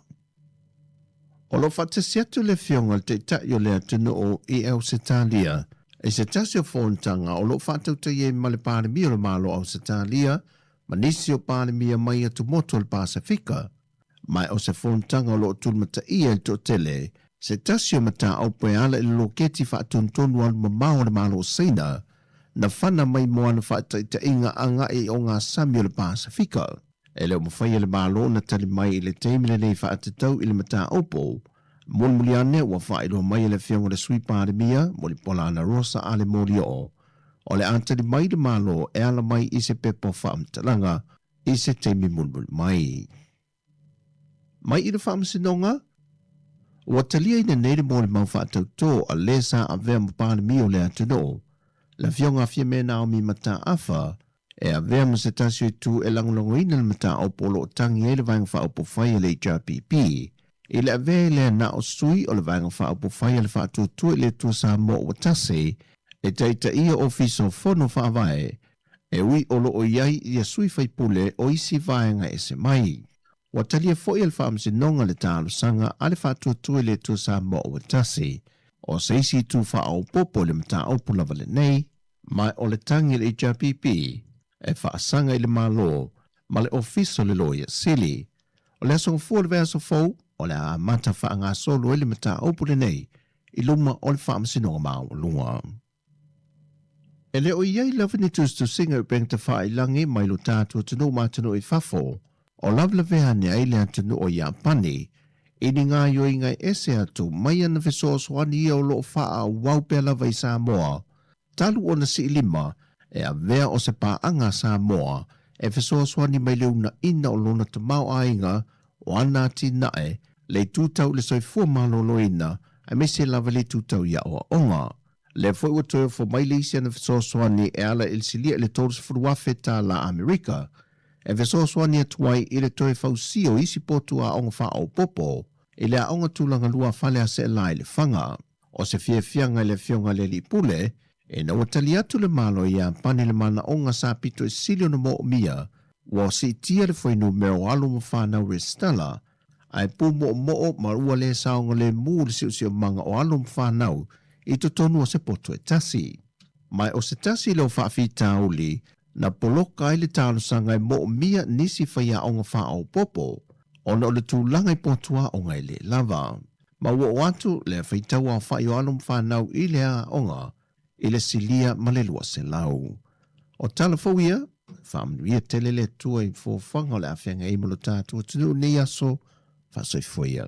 O lo o faatasi atu le Afioga i le Taitai o le atunuu i Ausetalia i se tasi o fonotaga o lo o faatautaia ai ma le Palemia o le Malo o Ausetalia ma nisi o Palemia mai atumotu o le Pasefika, ma o se fonotaga o lo o tulimataia i le toatele se tasi o mataupu e ala i le loketi faatonutonu alumamao a le Malo o Saina na fana mai mo ana faataitaiga agai i ogasami o le Pasefika. E le o mafai e le Malo ona tali mai i le taimi lenei faatatau i le mataupu. Mulimuli ane ua faailoa mai e le Afioga i le Sui Palemia, Mulipola Anarosa Ale Molioo, o le a tali mai le Malo e ala mai i se pepa o faamatalaga i se taimi mulimuli mai. Mai i le Faamasinoga, ua taliaina nei le molimau faatautō a le sa avea ma Palemia o le atunuu, le Afioga a Fiame Naomi Mataafa, e avea ma se tasi o itu e lagolagoina le mataupu o lo o tagi ai le Vaega Faaupufai a le HRPP i le avea ai lea na o sui o le Vaega Faaupufai a le Faatuatua i le Atua Samoa ua Tasi e taitaia Ofisa o Fono Faavae e ui o lo o i ai ia sui faipule o isi vaega ese mai. Ua talia foi e le Faamasinoga le talosaga a le Faatuatua i le Atua Samoa ua Tasi o se isi itu faaopoopo i le mataupu lava lenei, Ma o le tagi a le HRPP e faasaga i le Malo ma le Ofisa o le Loia Sili. O le aso gafua o le vaiaso fou, o le a amata faagasolo ai le mataupu lenei i luma o le Faamasinoga Maualuga. E le o i ai lava ni tusitusiga i upega tafailagi mai lo tatou atunuu ma atunuu i fafo o lavelavea ane ai le atunuu o Iapani i ni gaoioiga e ese atu mai ana fesoasoani ia o lo o faaauau pea lava i Samoa talu ona siilima e avea o se paaga a Samoa e fesoasoani mai le uunaina o lona tamaoaiga o ana atinae, le itu tau i le soifua maloloina aemaise lava le itu tau i aoaoga. Lea foi ua toe ofo mai le isi ana fesoasoani e ala i le silia i le $30,000 Amerika e fesoasoani atu ai i le toe fausia o isi potu aoga faaopoopo i le Aoga Tulaga Lua a Faleaseela i Lefaga. O se fiafiaga i le Afioga i le Alii Pule, ina ua tali atu le Malo i Iapani i le manaoga sa pito i sili ona moomia, ua siitia le fuainumera o alo ma fanau resitala, ae pumoomoo ma ua le saogalemu le siosiomaga o alo ma fanau i totonu o se poto e tasi. Ma o se tasi lea o faafitauli na poloka ai le talosaga e moomia nisi faiaoga faaopoopo ona o le tulaga i potu aoga e le lava. Ma ua oo atu le faitau aofai o alo ma fanau i le aoga i le silia ma le 200. O tala fou ia, faamanuia tele le Atua i foafoaga o le a feagai ai ma lo tatou atunuu i lenei aso, faasoifua ia.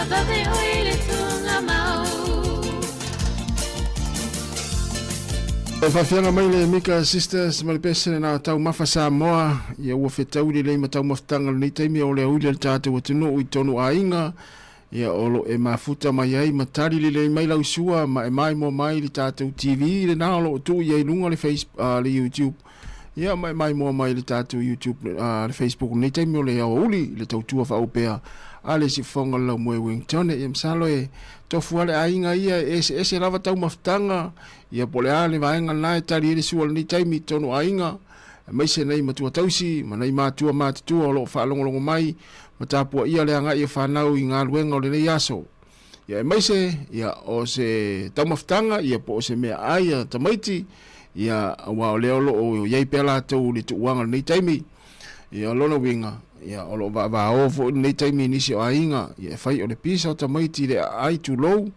Faavave oe i le tugamau. E faafiaga mai le Mika Sisters ma le pese lena o Taumafa Samoa, ia ua fetaui lelei ma taumafataga o lenei taimi o le auli a le tatou atunuu i tonu aiga, ia o lo e mafuta mai ai ma tali lelei mai lau sua ma e maimoa mai le tatou TV lena o lo o tuu i ai luga le face, le YouTube, ia ma e maimoa mai le tatou YouTube, le Facebook lenei taimi o le aoauli i le tautua faaupea a le Siufofoga o le Laumua i Wellington. Ia masalo e tofu lava le aiga ia e eseese lava taumafataga, Ia po o le a le vaega lena e tali ai le sua o lenei taimi i totonu o aiga, aemaise nai matua tausi ma nai matua matutua o lo o faalogologo mai ma tapuaia le agai o fanau i galuega o lenei aso. Ia aemaise ia o se taumafataga ia po o se meaai a tamaiti ia aua o lea o lo o i ai pea latou i le tuuaga o lenei taimi. Ia o lona uiga ia o lo o vaavao foi lenei taimi i nisi o aiga ia e fai o le pisa o tamaiti i le aai tulou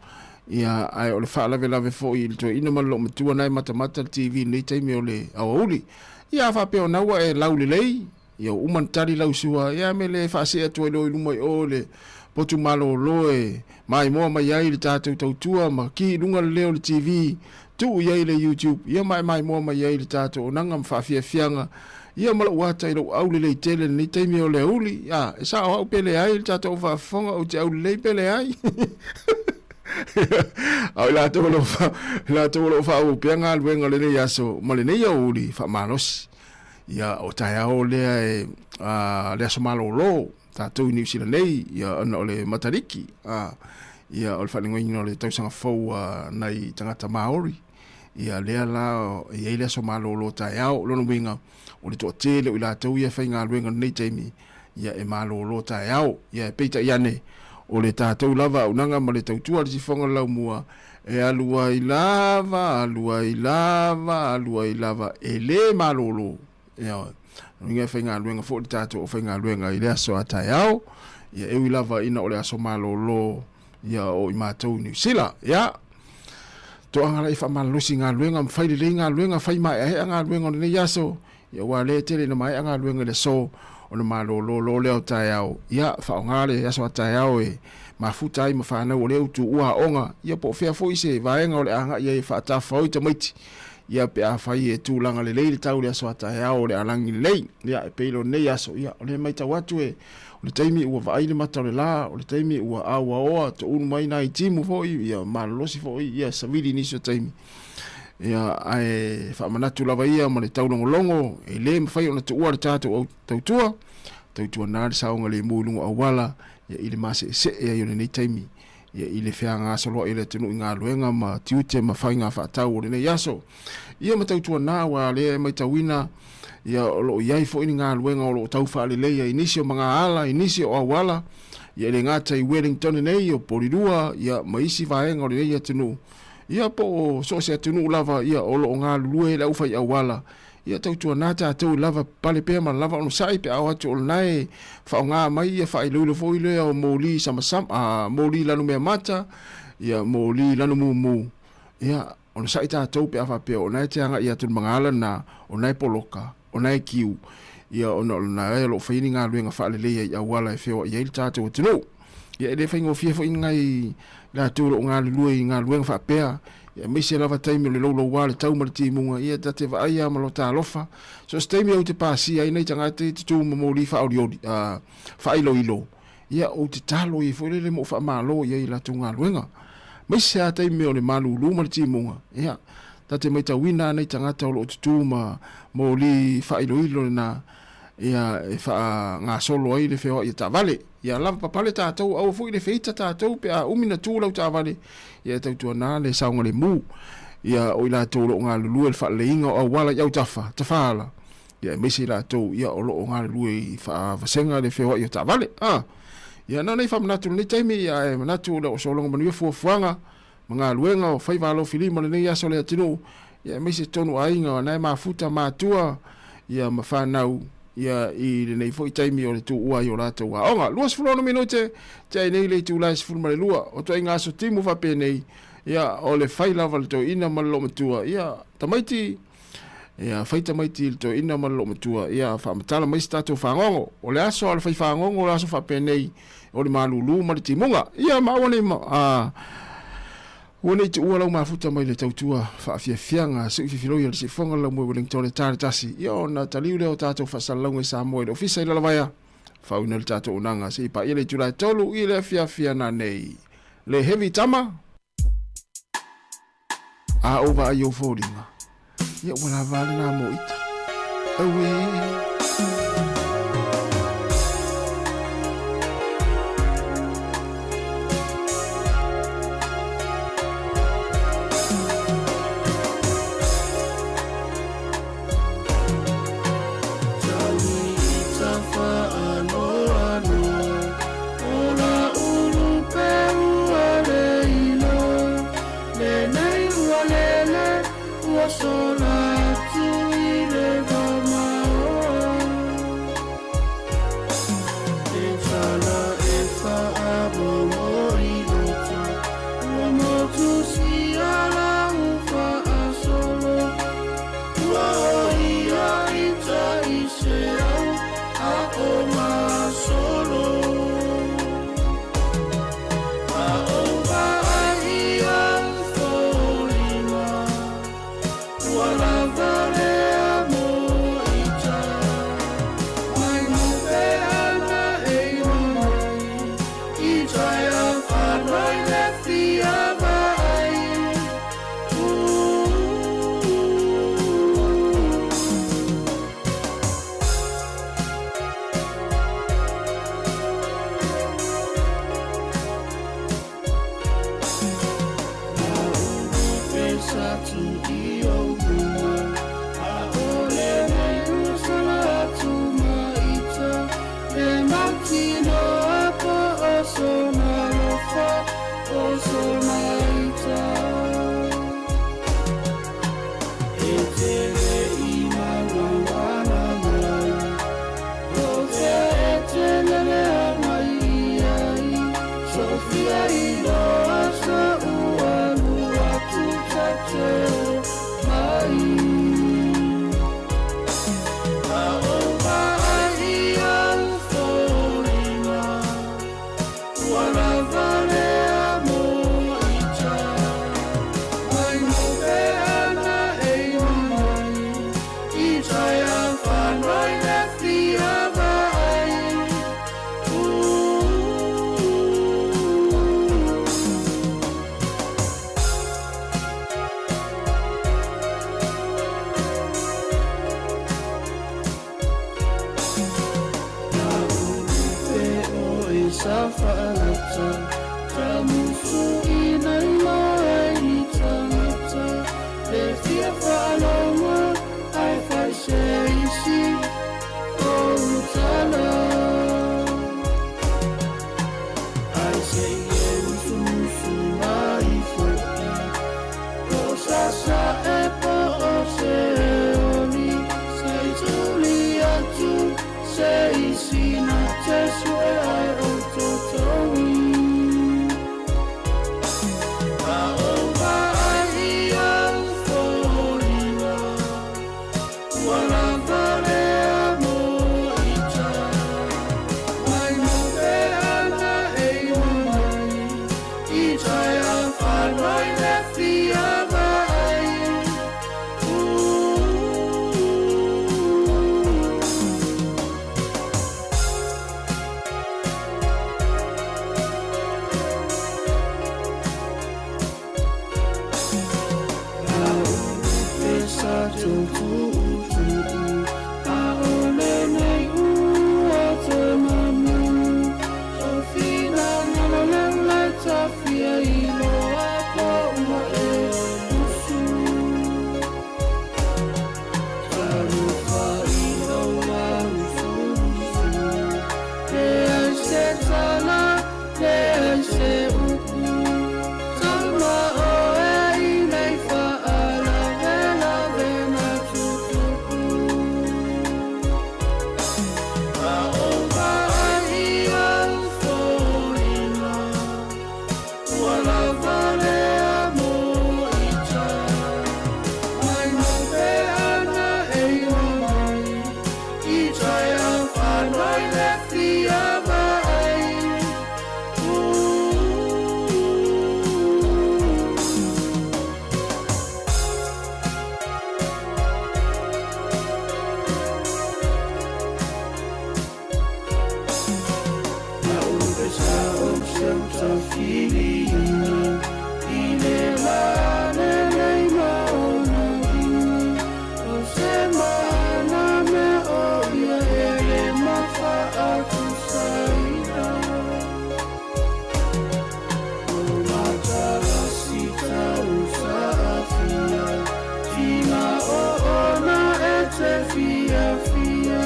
Ia, ae o le faalavelave foi i le toeaina ma le loomatua na e matamata le TV i lenei taimi o le aoauli. Ia, a faapea o na ua e laulelei, ia ua uma ona tali lau sua, ia me le faasee atu ai loa i luma i o le potu malolo e maimoa mai ai le tatou tautua ma ki i luga le leo o le TV, tuu i ai le YouTube, ia ma e maimoa mai ai le tatou onaga ma faafiafiaga, ia ma lou ata i lou aulelei tele i lenei taimi o le aoauli. A, e sao au pe leai le tatou faafofoga, ou te aulelei pe leai. A o i latou o lo o latou o lo o faaauau pea galuega o lenei aso ma lenei aoauli faamalosi. Ia, o taeao lea e, a, le aso malolo tatou i Niu Sila nei, ia, ona o le Matariki, a, ia, o le faalegoina o le tausaga fou a nai tagata Māori. Ia, lea la e i ai le aso malolo taeao. O lona uiga, o le toatele o i latou ia e faigaluega i lenei taimi, ia e malolo taeao. Ia e peitai ane, o le tatou lava auaunaga ma le tautua a le sifoga o le laumua, e alu ai lava, alu ai lava, alu ai lava, e le malolo. Ioe. O uiga e faigaluega foi le tatou aufaigaluega i le aso a taeao, ia e ui lava ina o le aso malolo ia o i matou i Niu Sila. Ia, toaga la i faamalolosi galuega ma fai lelei galuega, fai maeaea galuega o lenei aso, Ia aua lea e tele ina maea galuega i le aso ona malolo loa lea o taeao, ia faaaoga le aso a taeao e mafuta ai ma fanau o lea ua tuua aoga, ia po o fea foi se vaega o le a agai ai e faatafafao i tamaiti, ia pe afai e tulaga lelei le tau i le aso a taeao o le a lagi lelei. Ia e pei o lenei aso, ia o lea e matau atu e o le taimi ua vaai le mata o le la, o le taimi ua auaoa toulu mai nai timu foi, ia malolosi foi, ia savili i nisi o taimi. Ia, ae faamanatu lava ia ma le taulogologo, e le mafai ona tuua le tatou au tautua, tautua na le saogalemu i luga o auala, ia i le maseesee ai o lenei taimi, ia i le feagasoloai o le atunuu i galuega ma tiute ma faiga faatau o lenei aso. Ia ma tautua na aua lea e maitauina, ia o lo o i ai foi ni galuega o lo o tau faaleleia i nisi o magaala, i nisi o auala, ia e le gata i Wellington nei, o Porirua, ia ma isi vaega o lenei atunuu, Ia po o so o se atunuu lava ia o lo o galulue le aufaiauala, ia tautuana tatou i lava pale pea ma lava onosai pe a o atu o lena e faaaoga mai ia faailoilo foi lea o moli samasama, a, moli lanumeamata, ia moli lanumumu, ia onosai tatou pe a faapea o lena e te agai atu i le magaala lena, o lena e poloka, o lena e kiu, ia ona o lena e o lo o faia ni galuega faaleleia i auala e feoai ai le tatou atunuu. Ia e le faigofie foi ni nai latou o lo o galulue i galuega faapea, ia aemaise lava taimi o le louloua le tau ma le timuga, ia ta te vaai lava ma lota alofa. So o se taimi ou te pasia ai nai tagata ia te tu ma moli faaolioli, faailoilo, ia ou te talo ai foi lele ma ou faamalo i ai i latou galuega. Aemaise lava taimi o le malulu ma le timuga, ia ta te maitauina lava nai tagata o lo o tutū ma moli faailoilo lena, ia e faagasolo ai le feoai a taavale. Ia lava papale tatou, aua foi le feita tatou pe a umi na tu lau taavale, ia e tautuana le saogalemu. Ia o i latou o lo o galulue i le faaleleiga o auala i autafa, tafaala, ia aemaise i latou ia o lo o galulue i faavasega le feoai o taavale. A! Ia na o nei faamanatu i lenei taimi, ia ae manatu o le o sologa manuia fuafuaga ma galuega o faiva alofilima i lenei aso o le atunuu, ia aemaise totonu o aiga o na e mafuta matua ia ma fanau ia i lenei foi taimi o le tuua ai o latou aoga. 26 minute tea ai nei le itula e 12 o ituaiga aso timu faapenei, ia o le fai lava le toeaina ma le loomatua, ia tamaiti, ia fai tamaiti i le toeaina ma le loomatua, ia faamatala mai se tatou fagogo. O le aso a le fai fagogo o le aso faapenei. O le malūlū ma le timuga. Ia ma aua nei a ua nei tuua lau mafuta mai le tautua faafiafiaga se i fifiloi a le siufofoga o le laumua i Wellington i le ta le tasi. Ia ona taliu lea o tatou faasalalauga i Samoa i le ofisa i Lalovaea. Faauina le tatou auaunaga se i paia le itula e tolu i le afiafi ana nei. Le heavy tama! A ou vaai i ou foliga, ia ua lava a lena mo ita. Auē! taufiliina i le lalelei ma ona uiga, o se mana mea o ia e le mafa'atusaina. O matalasi tau sa'afia, tina o ona e te fiafia,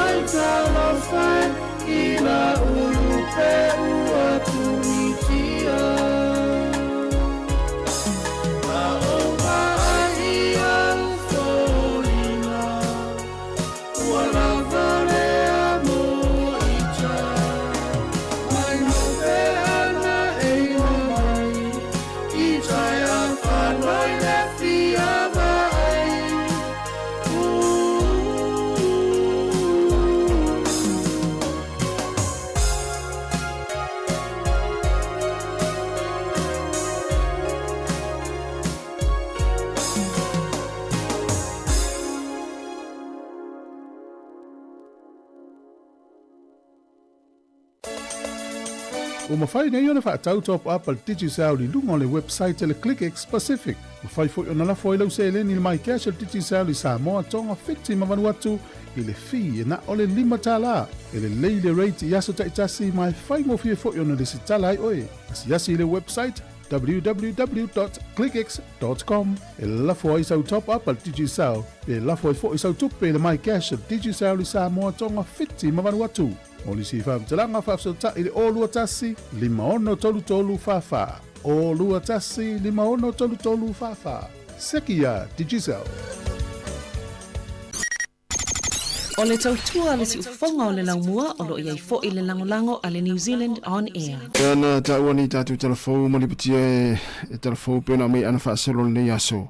ai talofa e i la ulupe ua punitia. A o vaai au foliga, ua lava lea mo ita. Mai nope ana e iwa mai, i tai a whanoi le fia vaai. Ua mafai nei ona faatau top up a le Digicel i luga o le website a le ClickX Pacific. Mafai foi ona lafo ai lau seleni i le MyCash a le Digicel i Samoa, Tonga, Fiti ma Vanuatu i le fee e na o le $5. E lelei le rate i aso taitasi ma e faigofie foi ona lesitala ai oe. Asiasi i le website www.clickx.com e lafo ai sau top up a le Digicel pe lafo ai foi sau tupe i le MyCash a le Digicel i Samoa, Tonga, Fiti ma Vanuatu. Mo nisi faamatalaga faafesootai i le 021 5633 44. 021 5633 44. Seki iā Digicel. O le tautua a le siufofoga o le laumua o lo o i ai foi le lagolago a le New Zealand On Air. Ea na taua nei tatou talafou ma lipotia e talafou pei ona aumai ana faasolo lenei aso.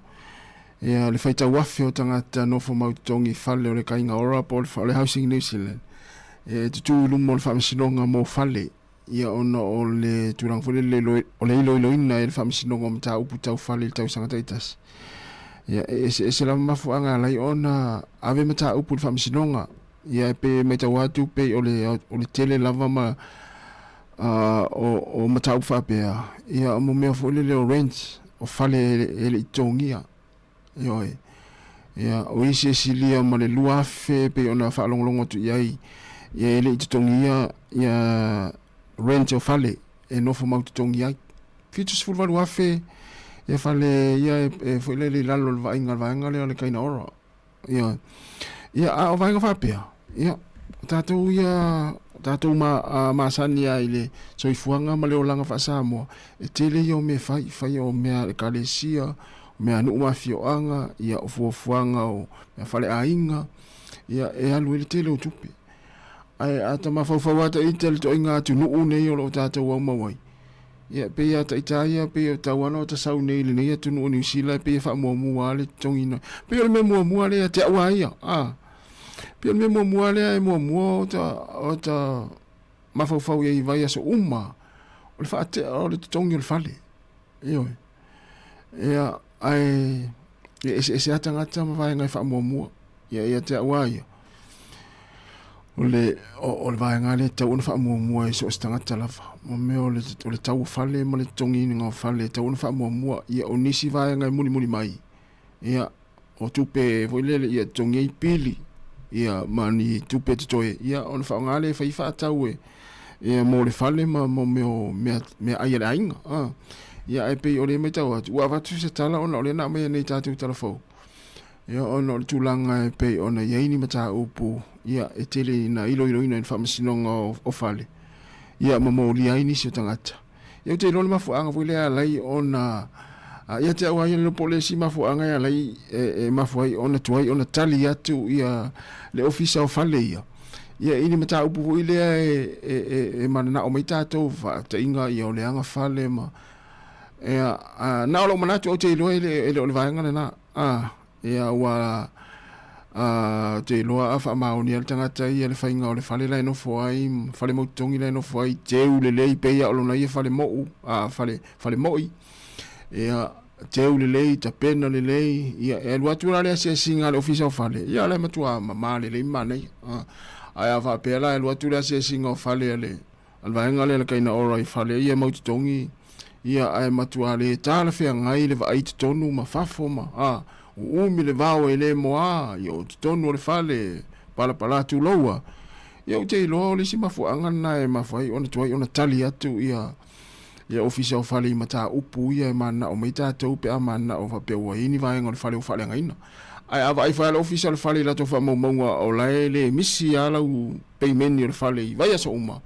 Ea le faitau afe o tagata nofo mau totogi i fale o le Kainga Ora po o le Housing New Zealand e tutū i luma o le faamasinoga mo fale ia ona o le tulaga foi lele o le iloiloina e le faamasinoga o mataupu tau fale i le tausaga taitasi. Ia e eseese lava mafuaaga e ala ai ona ave mataupu i le faamasinoga. Ia e pei e matau atu pei o le o le tele lava ma o mataupu faapea, ia mo mea foi lele o rent, o fale e le i totogia. Ioe. Ia, o isi e silia ma le 2,000 pei ona faalogologo atu i ai, ia e le i totogia ia rent o fale e nofo mau totogi ai. 78,000 ia fale ia e foi lele i lalo o le vaaiga a le vaega lea o le Kaina Ora. Ioe. Ia, a o vaega faapea, ia, o tatou ia, o tatou ma, a, masani lava i le soifuaga ma le olaga faa-Samoa, e tele ia o mea e fai, fai o mea a le ekalesia, o mea a nuu ma afioaga, ia, o fuafuaga o mea faleaiga, ia, e alu ai le tele o tupe. Ae a ta mafaufau lava ta ita i le ituaiga atunuu nei o lo o tatou aumau ai, Ia, pei a taita ia, pei o tau ana o tasau nei i lenei atunuu o Niu Sila, e pei e faamuamua lava le totogiina. Pei o le mea muamua lea ia te au a ia, a. Pei o le mea muamua lea e muamua o ta, o ta mafaufau i ai i vaiaso uma, o le faatea o le totogi o le fale. Ioe. Ia, ae e eseese lava tagata ma vaega e faamuamua. Ia, ia te au a ia, o le, o, o le vaega lea e tatau ona faamuamua e so o se tagata lava. Mo mea o le, o le tau o fale ma le totogiina o fale e tatau ona faamuamua. Ia, o nisi vaega e mulimuli mai, ia, o tupe foi lele ia totogi ai pili, ia, ma ni tupe totoe, ia, ona faaaoga lea e fai faatau e, ia, mo le fale ma mo mea o mea, meaai a le aiga. A. Ia, ae pei o lea e matau atu, ua avatu se tala ona o lea na aumaia nei i tatou tala fou. Ia, ona o le tulaga e pei ona i ai ni mataupu, ia, e tele ina iloiloina i le Faamasinoga o Fale, ia, ma molia ai nisi o tagata. Ia, ou te iloa le mafuaaga foi lea e ala ai ona, ia te au lava ia, le iloa po o le isi mafuaaga e ala ai, e mafua ai ona tuai ona tali atu ia le Ofisa o Fale ia, ia, i ni mataupu foi lea e mananao mai tatou, faataitaiga, ia, o le agafale ma, ia, na o lou manatu ou te iloa e le o le vaega lena. A, ia, ua, a, ou te iloa a faamaoni lava le tagata ia le faiga o le fale la e nofo ai, fale mautotogi la e nofo ai, teu lelei pei lava o lona ia fale mou, a, fale, fale moi. Ia, teu lelei, tapena lelei, ia, e alu atu la le asiasiga a le Ofisa o Fale, ia, o la e matua mama lelei ma manaia. A, ae a faapea la e alu atu le asiasiga o fale a le, a le vaega lea a le Kaina Ora i fale ia e mau totogi, ia ae matua le talafeagai le vaai i totonu ma fafo ma, a, uumi le vao e le moa, ia o totonu o le fale, palapala tuloua. Ia ou te iloa o le isi mafuaaga lena e mafua ai ona tuai ona tali atu ia ia ofisa o fale i mataupu ia e mananao mai tatou pe a mananao faapea ua i ai ni vaega o le fale ua faaleagaina. Ae a vaai foi lava le ofisa o le fale i latou faamaumauga o la e le misi lava lau peimeni o le fale i vaiaso uma,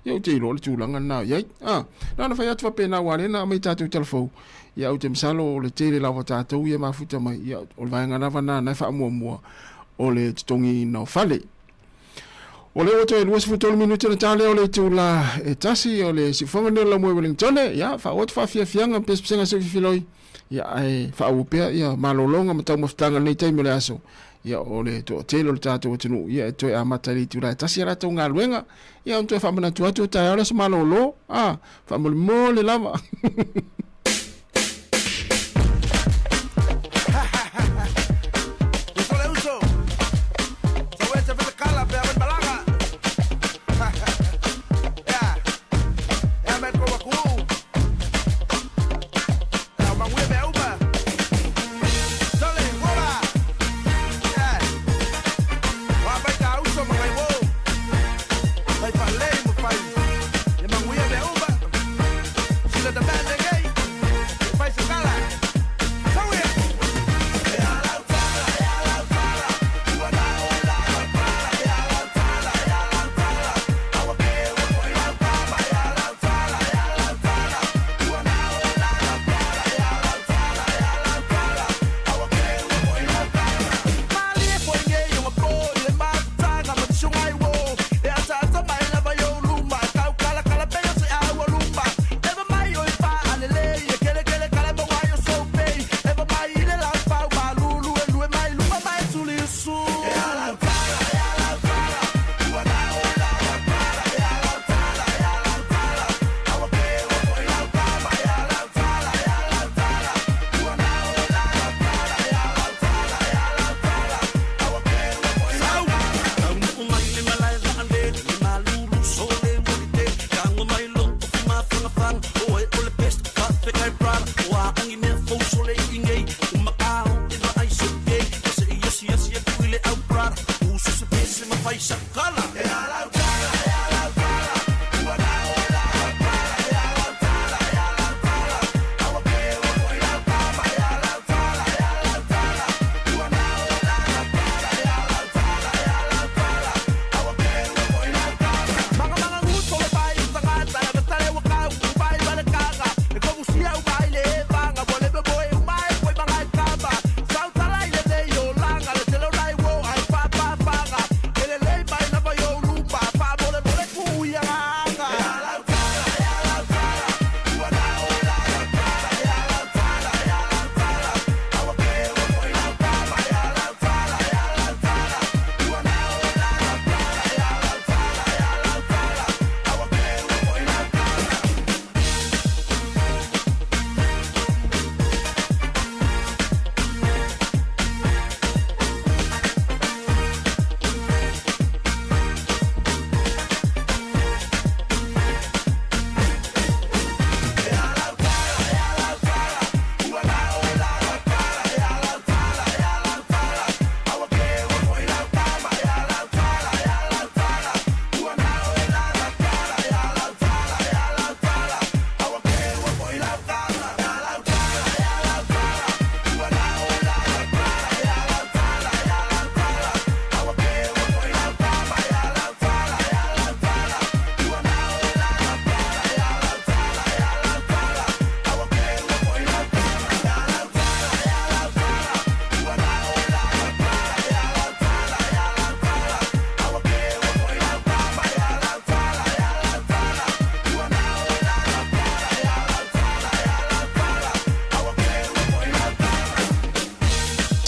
ia ou te iloa o le tulaga lena o i ai. A, na ona fai atu faapena aua o lea na aumai tatou tala fou, ia ou te masalo o le tele lava o tatou ia e mafuta mai, ia o le vaega lava lena na e faamuamua o le totogiina o fale. O lea ua toe 23 minute ona ta lea o le itula e tasi o le siufofoga lenei o le Laumua i Wellingtone. Ia, faaauau atu faafiafiaga ma pesepesega se filifiloi. Ia, ae faaauau pea ia malologa ma taumafataga i lenei taimi o le aso. Ia, o le toatele o le tatou atunuu, ia, e toe amata i le itula e tasi a latou galuega. Ia, ona toe faamanatu atu o taeao le aso malolo. A, faamolemole lava.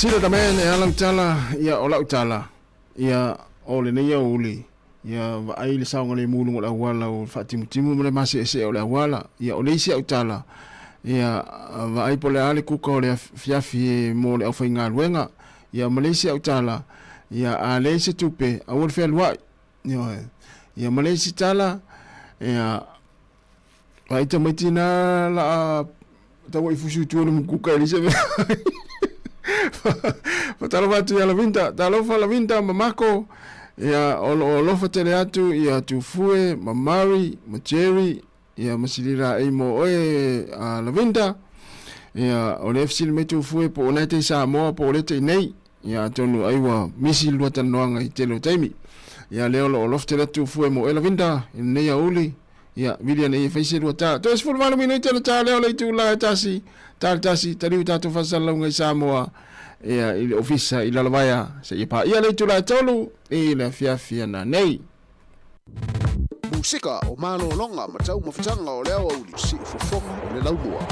Sila tamen e ala tala ia o lau tala ia o lenei aoauli ia vaai le saogalemu i luga o le auala o le faatimutimu ma le maseesee o le auala ia o le isi au tala ia vaai po o le a le kuka o le afiafi e mo le aufaigaluega ia ma le isi au tala ia a leai se tupe aua le fealuai Ioe. Ia ma le isi tala, Ia ai tamaiti na la tau ai fusu tu le mukuka elise me. Fatalofa atu ia Lavinda, talofa Lavinda ma Mako, ia o lo o alofa tele atu ia Tufue, ma Mary, ma Jerry, ia ma Silila ei mo oe a Lavinda. Ia o le fesili mai Tufue po o na te Samoa po o le te nei. Ia atonu ai ua misi lua talanoaga i tele o taimi. Ia lea o lo o alofa tele atu Tufue mo oe Lavinda i lenei aoauli. Ia, vili ana ia fai se lua tā. Toe 18 minute le tā lea o le itula e tasi, tā le tasi, taliu tātou faasalalauga i Samoa, ia, i le ofisa i Lalovaea, seia paia le itula e tolu i le afiafi ana nei. Musika o malologa ma taumafataga o le aoauli siufofoga o le laumua.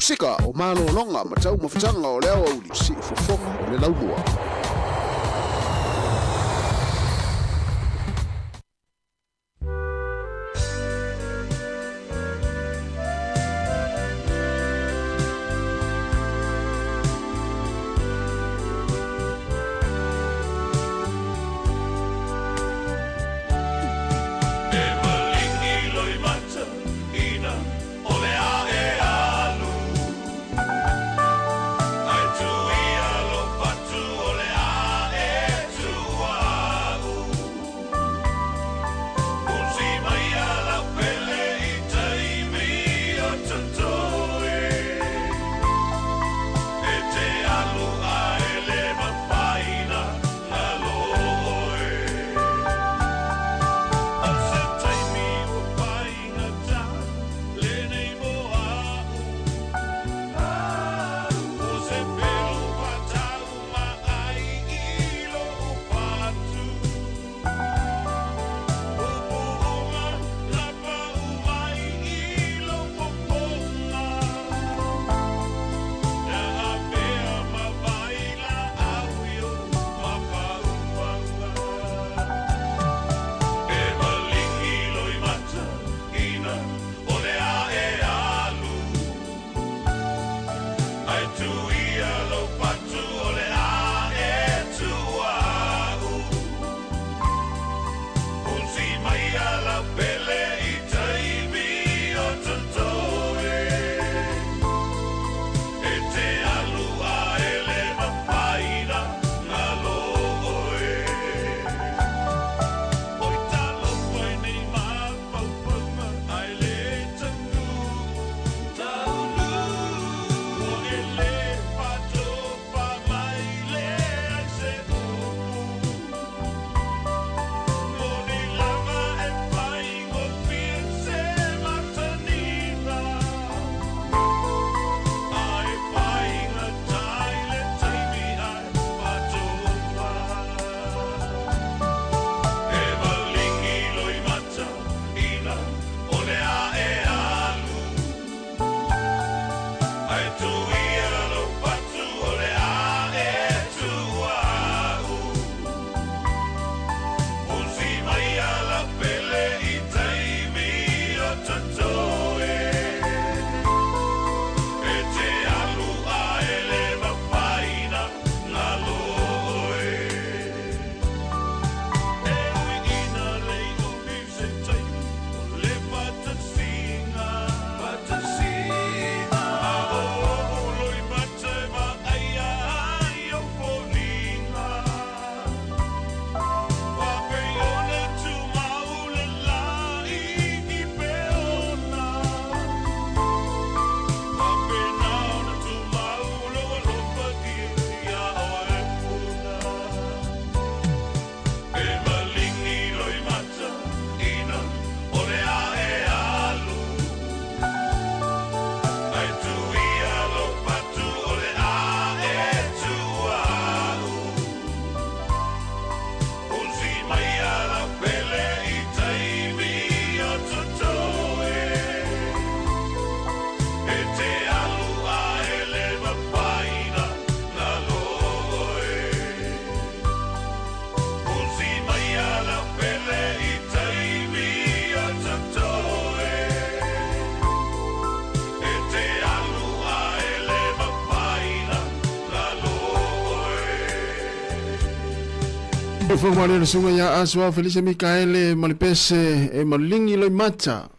Pasika o malologa ma taumafataga o le aoauli siufofoga o le laumua. E maligi loimata ina o le a e alu Ae tuia lou patu o le a e tuaʻu Usi maia lau pele i taimi o totoe E te alu ae le mafaina ngalo oe O se taimi ua faigata lenei mo a'u O se pelu patau ma ai i lo'u patu Upu uma na pau mai i lou popoga Na avea ma vailaau i ou mafaufauga E maligi loimata ina o le a e alu Ae tuia lou patu o le a e tuaʻu Usi maia lau pele i taimi o totoe E te alu ae le mafaina ngalo oe Oi talofa i nei mafaufauga ae le taunuu Ua e le faatofa mai leai se upu Moni lava e faigofie se mataniga Ae faigata i le taimi ae faatofa E maligi loimata ina o le a e alu Ae tuia lou patu o le a e tuaʻu Usi maia lau pele i taimi o totoe E te alu ae le mafaina ngalo oe E ui ina lei umi se taimi o le patasiga Patasiga A o o'u loimata e vaaia ai ou foliga Faapei ona tumau le la i Gipeona Faapena ona tumau lou alofa ia oe Puna E maligi loimata ina o le a e alu Ae tuia lou patu o le a e tuaʻu Usi maia lau pele i taimi o totoe E te alu ae le mafaina ngalo oe Usi maia lau pele i taimi o totoe E te alu ae le mafaina ngalo oe. Fofoga le Susuga ia Asoa Felise Mikaele Malipese e maligi loimata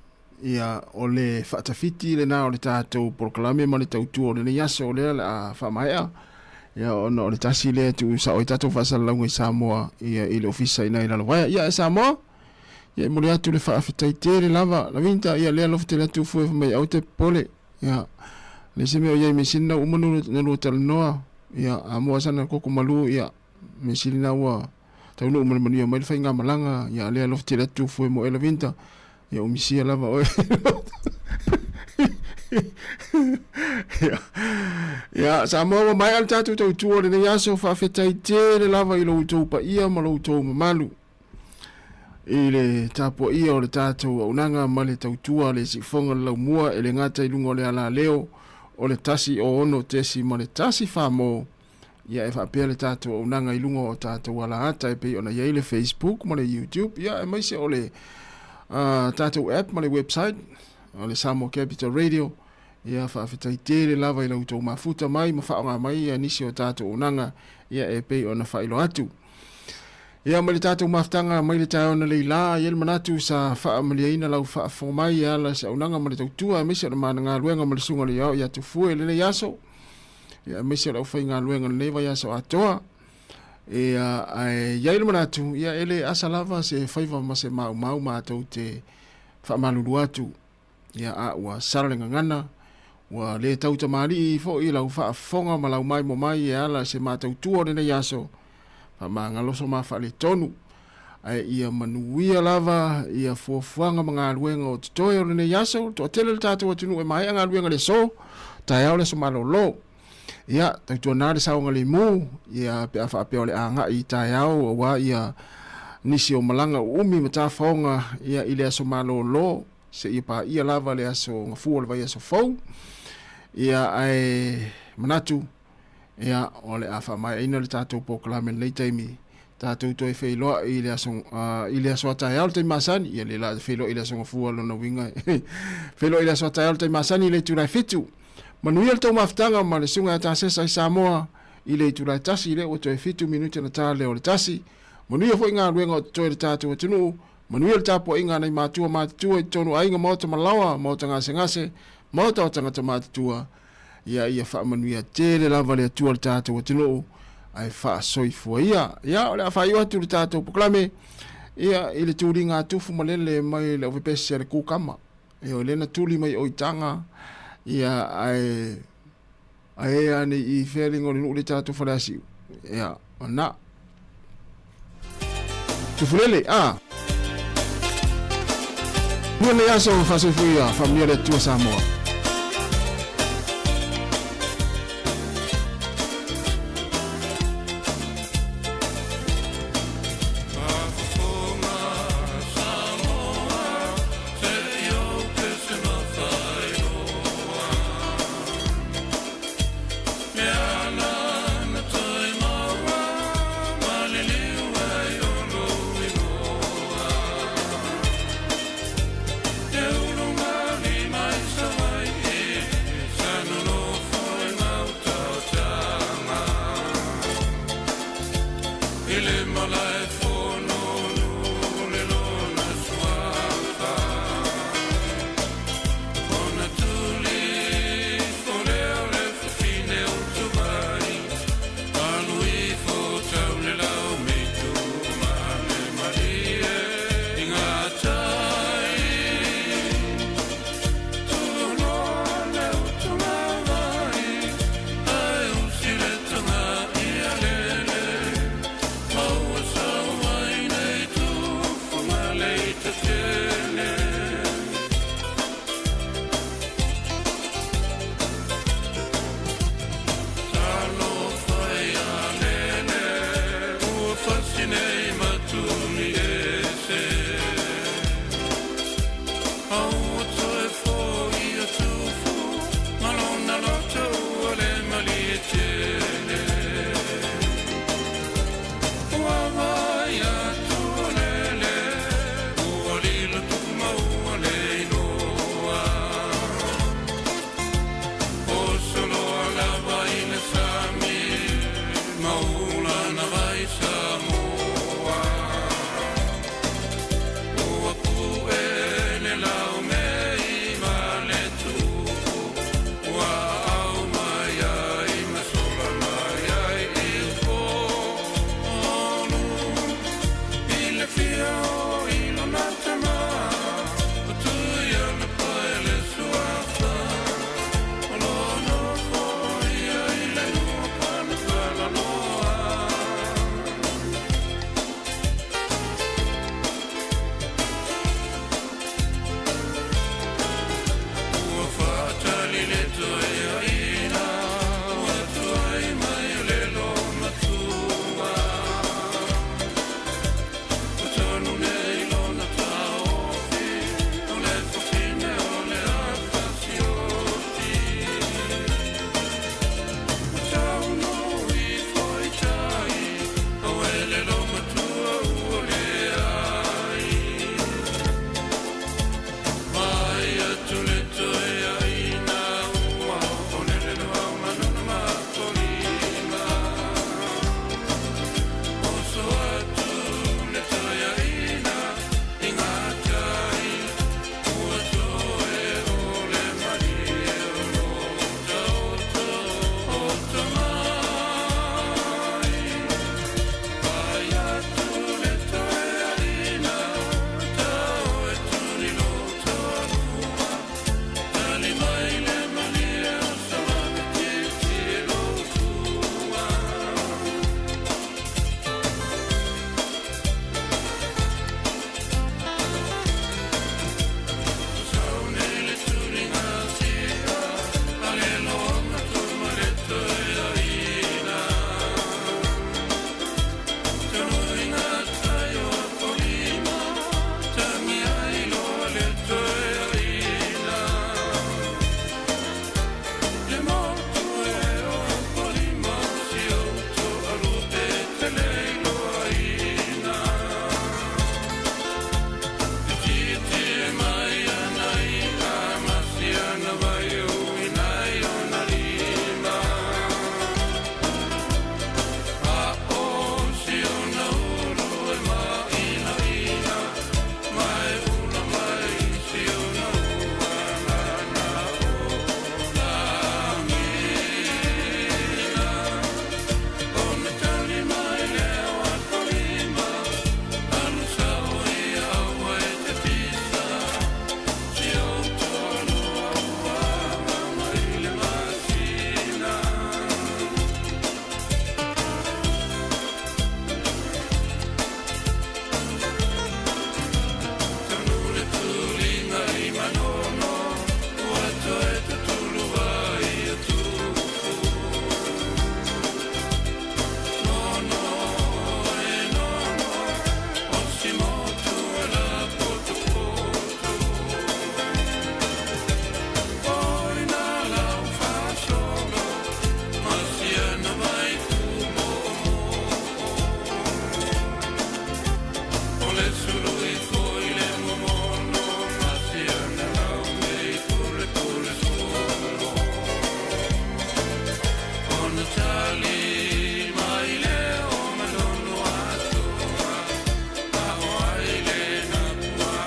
ia o le faatafiti lena o le tatou polokalame ma le tautua o lenei aso o lea o le a faamaea ia ona o le tasi lea e tuu sao ai tatou faasalalauga i Samoa ia i le ofisa i ina i Lalovaea. Ia e Samoa, ia e momoli atu le faafetai tele lava Lavinta, ia lea alofa tele atu fue mai aua te popole. Ia le se mea o iai measili na ua uma na lua talanoa ia a moa sana koko malu ia measili na ua taunuu ma le manuia mai le faigamalaga ia lea alofa tele atu fue mo e Lavinta. Ia umisia lava oe. Ia, ia Samoa ua maea le tatou tautua o lenei aso, faafetai tele lava i lo outou paia ma lo outou mamalu i le tapuaia o le tatou auaunaga ma le tautua a le Siufoga le Laumua e le gata i luga o le alaleo. o le 106.1 mo ia e faapea le tatou auaunaga i luga o tatou alaata e pei ona i ai le Facebook ma le YouTube, ia aemaise o le tatou app ma le website o le Samoa Capital Radio. Ia faafetai tele lava i la outou mafuta mai ma faaaoga mai ia nisi o tatou auaunaga ia e pei ona faailoa atu. Ia mai le tatou mafutaga mai le taeao analeila, i ai le manatu sa faamaliaina lau faafofoga mai e ala se auaunaga ma le tautua aemaise o le mana galuega ma le susuga o le Ioao ia Tufue i lenei aso. Ia aemaise o le aufaigaluega i lenei vaiaso atoa. Ia ae i ai le manatu, ia e le asa lava se faiva ma se maumau matou te faamalulu atu. Ia a ua sala le gagana, ua le tau tamalii foi lau faafofoga ma lau maimoa mai e ala se matautua o lenei aso, faamagaloso ma faaletonu. Ae ia manuia lava ia fuafuaga ma galuega o totoe o lenei aso, toatele le tatou atunuu e maea galuega le aso, taeao le aso malolo. Ia, tautuana le saogalemu, ia pe a faapea o le agai i taeao aua ia nisi o malaga uumi ma tafaoga ia i le aso malolo, seia paia lava le aso gafua o le vaiaso fou. Ia, ae manatu, ia, o le a faamaeaina le tatou polokalame i lenei taimi, tatou toe feiloai i le aso, i le aso a taeao le taimi masani, ia le la feiloai i le aso gafua lona uiga, feiloai i le aso a taeao le taimi masani i le itula e 7. Manuia le tou mafutaga ma le Susuga ia Tasesa i Samoa i le itula e 1 lea ua toe 7 minute ona ta lea o le 1. Manuia foi galuega o totoe le tatou atunuu. Manuia le tapuaiga a nai matua matutua i totonu o aiga, maota malaoa, maota gasegase, maota o tagata matutua. Ia ia faamanuia tele lava le Atua le tatou atunuu ae faasoifua ia. Ia o le a faaiu atu le tatou polokalame ia i le tuliga a Tufu Malele mai le Ovepesi a le Kukama. Ia o lea na tuli mai o i Taga ia ae ae ane i fea le igoa o le nuu le tatou Faleasiu. Ia ona Tufulele, a. Manuia lenei aso, faasoifua ia, faamanuia le Atua Samoa.